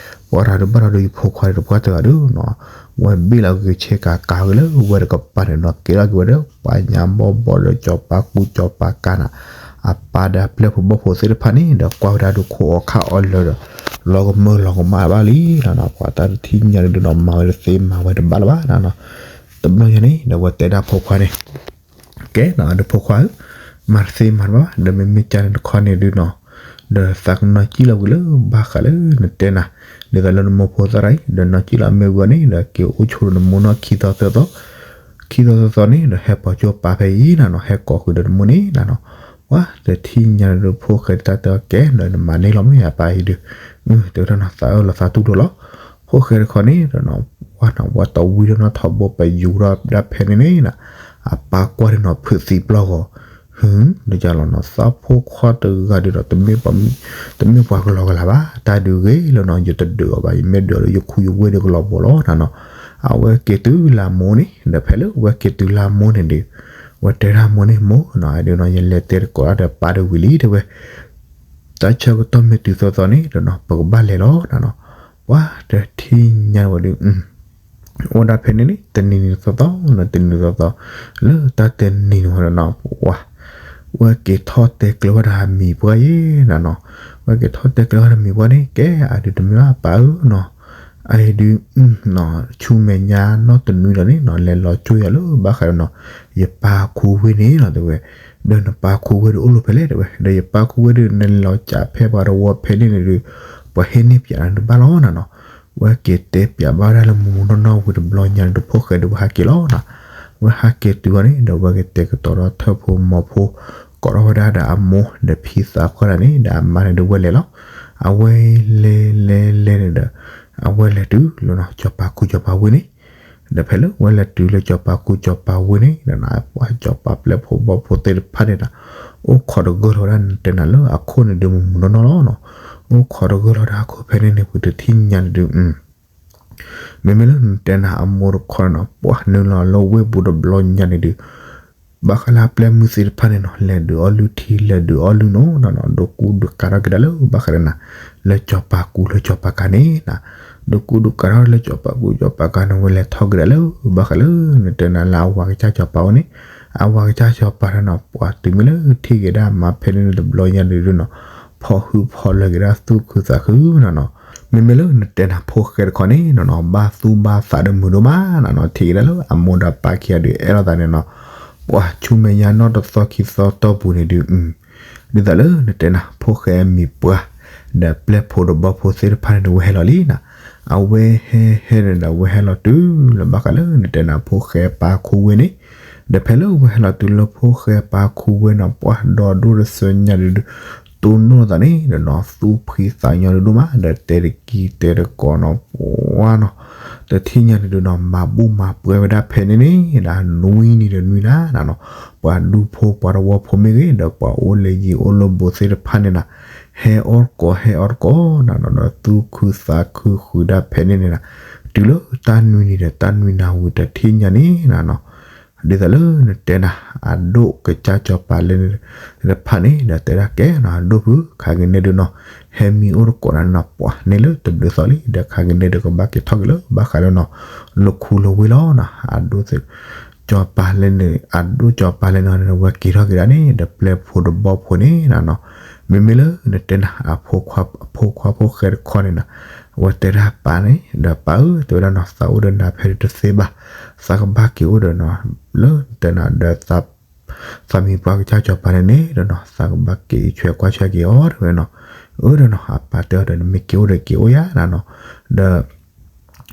ပှၤတၢ်ဒုးဘၣ်ဒီးယဖိခွါဒီးတပှၢ်တဂၤဒုးနီၤ, ဝဲဘ့ၣ်လီၤက့ၤဆ့ကၤကၤဝဲလၢဝဲတကပၤန့ၣ်နီၤ ကဲထီၣ်က့ၤဝဲဒီး ပှၤညါဘီဘီဒီးကၠီၤပၤကူကၠီၤပၤကၤနီၤ, အပၢ်ဒီးပျဲၢ်ဖိဘီၣ်ဖိသ့ၣ်တဖၣ်န့ၣ် ဒီးကွၢ်ဝဲဒၣ်ဒုးခိၣ်အီၤခါအီၤလၢာ်ဒီး လီၤကမၢလီၤကမၣ်ဘၣ်လံနီၤနီၤ, ပှၤတၢ်တထံၣ်ညါဒုးနီၤ မၤဝဲတသ့မၤဝဲတဘၣ်လၢၤဘၣ်နီၤနီၤ, တဘျီညါန့ၣ် ဒီးဝဲတဲဒၣ်ဖိခွါန့ၣ် ကဲနီၤ အဒုးဖိခွါဧၢ, မၤတသ့မၤတဘၣ်ဘၣ် ဒီးမ့မ့ၢ်ကၢ်န့ၣ်တခီန့ၣ်ဒုးနီၤ, ဒီးသးကနီၢ်ကံၣ်လီၤဝံၤလၢဘၣ်ဃးလၢနတဲနၤ, ဒ်သိးလၢနမိၢ်ဖိသၣ်တၢ်အံၤ ဒီးနီၢ်ကံၣ်လီၤမ့ၢ်ဝံၤအီၤန့ၣ် ဒီးက့ၤအိၣ်ဆိဒီးနမိၢ်နီၢ်ခံသီသၢသီ, ခံသီသၢသီန့ၣ် ဒီးဟဲပိာ်ကၠိပာ်ဖဲအံၤနီၤနီၤ ဟဲကိးဃုာ်ဒီးနမိၢ်န့ၣ်နီၤနီၤ, ပှၤတထံၣ်ညါဒုးဖိၣ်ဃဲတၢ်တဲအီၤ ကဲနီၤ နမၤန့ၢ်လီၤမ့ၢ်အပၢ်အံၤဒုး, တဲဝဲဒၣ်နီၤ သးအၢၣ်လီၤသးတူၢ်လိာ်လီၤ, ဖိၣ်ဃဲတခီန့ၣ်ဒီးနီၤ ပှၤနီၤ ပှၤတဝံၤဒီးနီၤ ထီဘိပယူၤထီၣ်ဒၣ်ဖဲန့ၣ်န့ၣ်နီၤ, အပၢ်ကွၢ်ဒုးနီၤ ဖုးသံပျီၢ်ဂီၤ, ဟု ဒ်ကၢ်လီၤနီၤ သးဖိခွါတဂၤဒုးဒီး တမ့ၢ်ပှၤကလီကလီဘၣ်, တၢ်ဒုးဂ့ၤလၢနီၤ ယတဒုးအီၤဘၣ် ယမ့ၢ်ဒုးအီၤလၢယခူယဝ့ၢ်ဒီးကလီၤဘှီလီၤနီၤနီၤ, အဝဲက့ၤတုၤလၢအမိၢ်န့ၣ် ဒီးဖဲလၢဝဲက့ၤတုၤလၢအမိၢ်န့ၣ်ဒီး ဝဲတဲဒၣ်မိၢ်န့ၣ် မိၢ်နီၤ ဒုးနီၤ ယလဲၤတဲတကိးဒီးပၢ်ဒုးဝံၤလံ တဲဝဲ တၢ်ဆၢကတီၢ်မ့ၢ်တုၤသီသီန့ၣ်ဒီးနီၤ ပကဘၣ်လဲၤလီၤနီၤနီၤ, ပှၤတထံၣ်ညါဝဲဒုး အိၣ်ဒၣ်ဖဲန့ၣ်န့ၣ် တနံၤနံၤသီသီနီၤ တနံၤသီသီ လၢတၢ်တနံၤန့ၣ်ဝဲနီၤနီၤ ပှၤ ဝဲက့ၤထီၣ်တဲကျၢၤဝဲဒၣ်မံၤပှၢ်ယဲနီၤနီၤ, ဝဲက့ၤထီၣ်တဲကျၢၤဝဲဒၣ်မံၤပှၢ်န့ၣ် ကဲအဒုးတမ့ၢ်ဘၣ်ပၢ်ဧၢနီၤ, အအံၤဒုး ဆူမဲာ်ညါနီတနွံလီၤန့ၣ်နီၤ လဲၤလီၤကၠိယၤလၢဘၣ်ဃးဒီးနီၤ ယပၢ်ခူဝ့ၢ်န့ၣ်နီၤ တဲဝဲ, ဒီးနပၢ်ခူဝ့ၢ်ဒုးအိၣ်လၢဖဲလဲၣ် တဲဝဲ, ဒီးယပၢ်ခူဝ့ၢ်ဒုး နလဲၤလီၤကၠးဖဲပှၤတဝီဖဲန့ၣ်န့ၣ်ဒုး ပှၤဟ့ၣ်န့ၢ်ပၠးနၤဒုးဘၣ်လီၤနၤနီၤ. ဝဲက့ၤတဲပၠးဘၣ်ဝဲဒၣ်လၢမုၢ်မုၢ်နီၢ်နီၢ်ဝံၤတဘျီညါန့ၣ်ဒုး ဖိၣ်ဃဲဒုးဝဲဟးက့ၤလီၤနၤ. ဝဲဟးက့ၤတုၤအီၤန့ၣ် ဒီးဝဲကတဲာ်ကတီၤဒီးထၢၣ်ဖိမီၤဖိ ကိးထီၣ်ဝဲဒၣ်ဒီးအမိၢ်ဒီးဖံသးပှၢ်တဂၤန့ၣ် ဒီးအမါန့ၣ်ဒုးဝဲလဲၤလီၤ. အဝဲလဲၤလဲၤလဲၤန့ၣ်ဒီး အဝဲလဲၤတုၤလၢနီၤ စီၤပၤခူစီၤပၤဝ့ၢ်န့ၣ်, ဒီးဖဲလၢဝဲလဲၤတုၤလၢစီၤပၤခူစီၤပၤဝ့ၢ်န့ၣ် ဒီးပှၤစီၤပၤပျဲၢ်ဖိဘီဖိသ့ၣ်တဖၣ်န့ၣ်ဒီး အိၣ်ခိးတဂၢၢ်လီၤဝဲဒၣ်နတဲနၤလၢအခိၣ်န့ၣ်ဒုးမုၢ်မုၢ်နီၢ်နီၢ်လီၤနီၤ. အိၣ်ခိးတဂၢၢ်လီၤဝဲဒၣ်အခိၣ်ဖဲန့ၣ်န့ၣ် ပတထံၣ်ညါန့ၣ်ဒုး မ့မ့ၢ်လၢနတဲနၤအမိၢ်တခီန့ၣ်နီၤ ပှၤနုာ်လီၤလၢဝ့ၢ်ပူၤတဘျီညါန့ၣ်ဒုး ဘၣ်ဃးလၢအပျဲၢ်မုၢ်သ့ၣ်တဖၣ်န့ၣ်နီၤ လဲၤဒုးအီၣ်လုၢ်ထံ လဲၤဒုးအီၣ်လုၢ်နိၣ်နီၤနီၤ ဒိးကူဒုးကၤထီၣ်က့ၤဒၣ်လၢဘၣ်ဃးဒီးနၤ လၢစီၤပၤကူလၢစီၤပၤကၤန့ၣ်နၤ, ဒိးကူဒုးကၤထီၣ်လၢစီၤပၤကူစီၤပၤကၤန့ၣ် ဝဲလဲၤထီၣ်က့ၤဒၣ်လၢဘၣ်ဃးလၢ နတဲနၤလၢအဝၤကစၢ်စီၤပၤအိၣ်န့ၣ်, အဝၤကစၢ်စီၤပၤတနီၤ ပှၤတုၤမ့ၢ်လၢထံၣ်က့ၤဒၣ်မါဖဲန့ၣ်တဘျီညါန့ၣ်ဒုးနီၤ ဖီၣ်ဟုၣ်ဖီၣ်လၢာ်က့ၤဒၣ်သူၣ်ခုသးခုနီၤနီၤ. မ့မ့ၢ်လၢနတဲနၤဖိၣ်ဃဲတခီန့ၣ်နီၤနီၤ ဘၣ်သူၣ်ဘၣ်သးဒီးမုာ်ဒိၣ်မးနီၤနီၤ ထံၣ်က့ၤဒၣ်လၢအမိၢ်ဒီးအပၢ်ခံဂၤဒုးအဲၣ်လိာ်သးန့ၣ်နီၤ ပှၤဆူမဲာ်ညါနီၢ်တသီခံသီတီၢ်ပူၤန့ၣ်ဒုး ဒ်သိးလၢနတဲနၤ ဖိၣ်ဃဲအမံၤပှၢ် ဒီးပျဲၢ်ဖိဒီးဘီၣ်ဖိသ့ၣ်တဖၣ်န့ၣ်ဒုးဝဲဟဲလီၤလံနၤ, အဝဲဟဲဟဲန့ၣ်ဒီး ဝဲဟဲလီၤတုၤလၢဘၣ်ဃးလၢနတဲနၤဖိၣ်ဃဲပၢ်ခူဝ့ၢ်န့ၣ်, ဒီးဖဲလၢဝဲဟဲလီၤတုၤလၢဖိၣ်ဃဲပၢ်ခူဝ့ၢ်နီၤ ပှၤဒီဒိၣ်တစၢညါဒုး တိၢ်နီၣ်သးန့ၣ်ဒီးနီၤ သူၣ်ဖှံသးညီဒုးဒိၣ်မး ဒီးတဲတကံၢ်တဲတကိးနီၤ ပှၤနီၤ တထံၣ်ညါန့ၣ်ဒုးနီၤ မၤဘူၣ်မၤပှဲၤဝဲဒၣ်ဖဲန့ၣ်န့ၣ် ဒၣ်နွံနံၤဒီးနွံနၤနၤနီၤ, ပှၤဒူဖိပှၤတဝီဖိမ့ၢ်ဂ့ၤ ဒီးပှၤအိၣ်လၢယံၤအိၣ်လၢဘူးသ့ၣ်တဖၣ်န့ၣ်နၤ, ဟဲအီၣ်တကိးဟဲအီၣ်တကိးနၤနီၤ ဒီးသူၣ်ခုသးခုဃုာ်ဒၣ်ဖဲန့ၣ်န့ၣ်နၤ, တုၤလၢတၢ်နွံနံၤဒီးတၢ်နွံနၤဝံၤတထံၣ်ညါန့ၣ်နၤနီၤ ဒ်သိးလၢနတဲနၤ အဒိၣ်ကစၢ်စီၤပၤလၢ တဖၣ်န့ၣ် ဒီးတဲဒၣ်ကဲနီၤ အဒိၣ်ဖု ခါက့ၤန့ၣ်ဒုးနီၤ ဟဲမံအိၣ်တကိးနၤနီၤ ပှၤန့ၣ်လၢတဘျုးသီလံ ဒီးခါက့ၤန့ၣ်ဒုးကဘၣ်က့ၤထီၣ်က့ၤလၢဘၣ်ဃးဒီးနီၤ လၢခူလၢဝ့ၢ်လီၤနီၤ အဒိၣ်သ့ၣ် စီၤပၤလၢန့ၣ် အဒိၣ်စီၤပၤလၢန့ၣ် ဝဲက့ၤထီၣ်က့ၤဒၣ်န့ၣ် ဒီးပျဲၢ်ဖိဒီးဘီၣ်ဖိန့ၣ်နၤနီၤ မ့မ့ၢ်လၢနတဲနၤ အဖိခွါဖိၣ်ဃဲတခီန့ၣ်နၤ အဝဲတဲဒၣ်ပၢ်န့ၣ် ဒီးပၢ်ဧၢ တဲဝဲဒၣ်နီၤ သးအိၣ်ဒီးနၤဖဲဒုးတသ့ဘၣ် သးကဘၣ်က့ၤအိၣ်ဒီးနီၤ လၢနတဲနၤဒီး သးမံၤပှၢ်ကစၢ်စီၤပၤန့ၣ်န့ၣ်ဒီးနီၤ သးကဘၣ်က့ၤအံးဆွဲကွၢ်ဆွဲက့ၤအီၤ တဲဝဲနီၤ အၢ ဒီးနီၤ အပၢ်တဲအီၤဒီး နမ့ၢ်က့ၤအိၣ်ဒီးက့ၤအိၣ်ယၤနၤနီၤ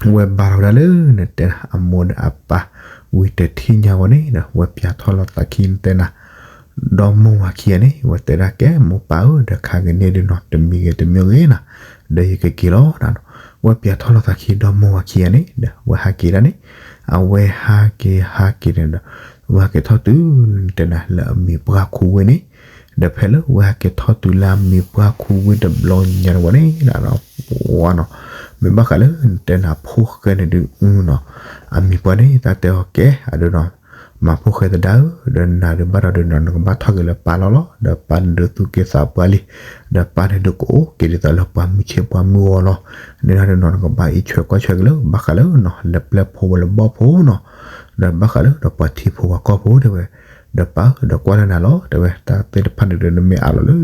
ဒီး ဝဲဘါထီၣ်ဝဲဒၣ်လၢနတဲနၤ အမိၢ်ဒီးအပၢ် ဝံၤတထံၣ်ညါဝဲန့ၣ်ဒီး ဝဲပၠးထီၣ်လီၤသးခံနတဲနၤ ဒီမိၢ်ဝၤခံဂၤန့ၣ် ဝဲတဲဒၣ်ကဲမိၢ်ပၢ်ဧၢ ဒီးခါက့ၤန့ၣ်ဒုးနီၤ တမံၤဂ့ၤတမံၤဂ့ၤနၤ ဒီးယကက့ၤလီၤနၤနီၤ ဝဲပၠးထီၣ်လီၤသးခံဒီမိၢ်ဝၤခံဂၤန့ၣ်ဒီး ဝဲဟးက့ၤဒၣ်န့ၣ် အဝဲဟးက့ၤဟးက့ၤန့ၣ်ဒီး ဝဲဟဲက့ၤထီၣ်တုၤ နတဲနၤ လၢအမံၤပှၢ်ခူဝ့ၢ်န့ၣ် ဒီးဖဲလၢဝဲဟဲက့ၤထီၣ်တုၤလၢအမံၤပှၢ်ခူဝ့ၢ်တဘျီညါန့ၣ်ဝဲန့ၣ်နၤနီၤ ပှၤနီၤ မ့ၢ်ဘၣ်ဃးလၢနတဲနၤဖိၣ်ဃဲန့ၣ်ဒုးနီၤ အမံၤပှၢ်န့ၣ် တၢ်တဲအီၤကဲအဒုးနီၤ မၤဖိၣ်ဃဲသဒါဧၢ ဒီးနၤဒုးဘၣ်ဒီးဒုးနီၤ နကဘၣ်ထီၣ်က့ၤလၢပၢ်လီၤလီၤ ဒီးပၢ်န့ၣ်ဒုးသူၣ်က့သးပှၢ်လံ ဒီးပၢ်န့ၣ်ဒုးကအိၣ်က့ၤဒ်သိးလၢပှၤမုၢ်ဆ့ၣ်ပှၤမုၢ်ဂီၤလီၤ န့ၣ်ဒၣ်ဒုးနီၤ နကဘၣ်အံးဆွဲကွၢ်ဆွဲက့ၤလၢ ဘၣ်ဃးလၢနီၤ လၢပျဲၢ်ဖိဝဲလၢဘီၣ်ဖိနီၤ ဒီးဘၣ်ဃးလၢဒီးပှၤထံဖိဝဲကီၢ်ဖိတဲဝဲ ဒီးပၢ်ဧၢ ဒီးကွၢ်လၢနၤလီၤ တဲဝဲ တၢ်သ့ၣ်တဖၣ်န့ၣ်ဒီး နမ့ၢ်အးလီၤလၢ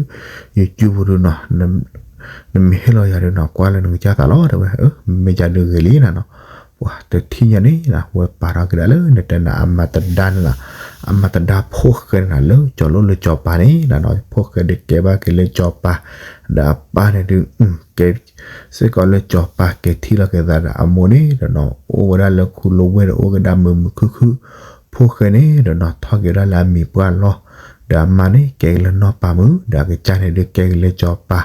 YouTube ပူၤဒုးနီၤ နမ့ၢ်ဟ့ၣ်လီၤယၤဒုးနီၤ ကွၢ်လၢနကစၢ်သးလီၤ တဲဝဲ အၢ မ့ၢ်ယၤဒုးဂ့ၤလံနၤနီၤ ပှၤတထံၣ်ညါန့ၣ် ဝဲပာ်ထီၣ်က့ၤဒၣ်လၢ နတဲနၤ အမၤသဒါန့ၣ်နၤ အမၤသဒါဖိၣ်ဃဲန့ၣ်နၤ လၢကၠီၤလိၣ်လၢကၠီၤပၤန့ၣ်နၤနီၤ ဖိၣ်ဃဲဒုးကဲဘၣ်က့ၤလၢကၠီၤပၤ ဒီးအပၢ်န့ၣ်ဒုး ကဲ စ့ၢ်ကီးလၢကၠီၤပၤ က့ၤထံၣ်လီၤက့ၤသးဒီးအမိၢ်န့ၣ်ဒီးနီၤ အိၣ်ဝဲဒၣ်လၢခူလၢဝ့ၢ်ဒီးအိၣ်က့ၤဒၣ်မုာ်မုာ်ခုၣ်ခုၣ် ဖိၣ်ဃဲန့ၣ်ဒီးနီၤ ထီၣ်က့ၤဝဲဒၣ်လၢအမံၤပှၢ်လီၤ ဒီးအမါန့ၣ် ကဲက့ၤလၢနီၢ်ပၤမုၣ် ဒီးအကစၢ်န့ၣ်ဒုးကဲက့ၤလၢကၠီၤပၤ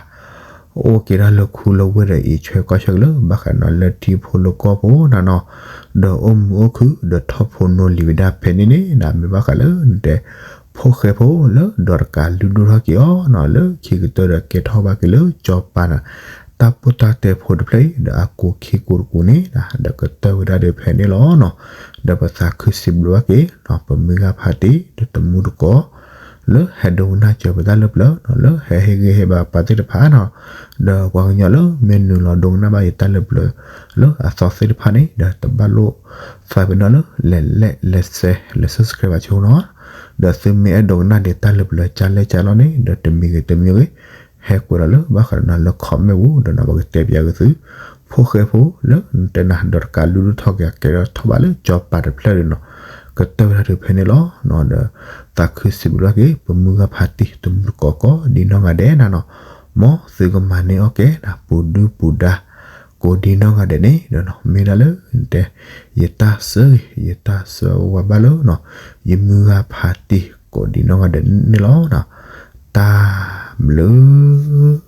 အိၣ်က့ၤဒၣ်လၢခူလၢဝ့ၢ်ဒီးအံးဆွဲကွၢ်ဆွဲက့ၤလၢ ဘၣ်ဃးနီၤလၢထံဖိလၢကီၢ်ဖိနၤနီၤ ဒီးအိၣ်မုာ်အိၣ်ခုၣ် ဒီးထီၣ်ဖိနီၢ်လံၤဝဲဒၣ်ဖဲန့ၣ်န့ၣ် မ့ၢ်ဘၣ်ဃးလၢနတဲ ဖိၣ်ဃဲဖိလၢဒီးတကးလုၢ်ဒိၣ်ထီၣ်က့ၤအီၤနီၤ လၢခံကတၢၢ်ဒီးကဲထီၣ်ဘၣ်က့ၤလၢကၠီၤပၤန့ၣ် တၢ်ပိၢ်တၢ်တဲဖိတဖျၢၣ်အံၤ ဒီးအကူာ်ခံကူာ်တကူာ်န့ၣ် ဒီးကတၢၢ်ဝဲဒၣ်ဒီးဖဲန့ၣ်လီၤနီၤ ဒီးပသးခုစံးဘျုးဘၣ်က့ၤနီၤ ပမုၢ်ဂၤဖးတံၢ် ဒီးတမူတကိး လၢဟဲဒိကနၣ်စၢၤပတၢ်လၢပျၢၤနီၤ လၢဟဲဟ့ၣ်ဂံၢ်ဟ့ၣ်ဘါပှၤသ့ၣ်တဖၣ်နီၤ ဒီးပှၤကညီလၢမ့ၢ်နုာ်လီၤဒိကနၣ်ဘၣ်ယတၢ်လၢပျၢၤ လၢအသီသ့ၣ်တဖၣ်န့ၣ် ဒီးတဘၣ်လိၣ်သးပ့ၤနီၣ်လၢ လဲၤ လဲၤ လဲၤ share လဲၤ subscribe ဘၣ်ဆိနီၤ ဒီးသုမ့ၢ်အဲၣ်ဒိကနၣ်ဒံးတၢ်လၢပျၢၤကၢလဲၢ်ကၢလီၤန့ၣ် ဒီးတမံၤဂ့ၤတမံၤဂ့ၤ ဟဲကွဲးလီၤလၢဘၣ်ဃးဒီးနၤလၢ comment ပူၤ ဒီးနီၤ ပကတဲပၠးက့ၤသု ဖိၣ်ဃဲဖိလၢနတဲနၤ ဒီးတကးလူဒိၣ်ထီၣ်က့ၤအကဲထီၣ်ထီၣ်ဘးလၢကၠီၤပၤတဖျၢၣ်ဒီးနီၤ, ကတၢၢ်ဝဲဒၣ်ဒုးဖဲန့ၣ်လီၤ. ဒီးသးခုစံးဘျုးဘၣ်က့ၤ ပမုၢ်ဂၤဖးတံၢ်တမုၢ်တကိးကိးဒ်နီၢ်ဂၤဒဲးနၤနီၤ, မ်သုကမၤန့ၢ်အီၣ်ကဲနၤ ပူၤဒုပူၤဒါ ကိးဒ်နီၢ်ဂၤဒဲးန့ၣ်ဒီးနီၤ, မ့ၢ်ဒၣ်လၢနတဲ ယတၢ်ဆၢဂ့ၤ ယတၢ်ဆၢဝါဘၣ်လၢနီၤ, ယမုၢ်ဂၤဖးတံၢ်ကိးဒ်နီၢ်ဂၤဒဲးန့ၣ်လီၤ. တၢ်ဘျုး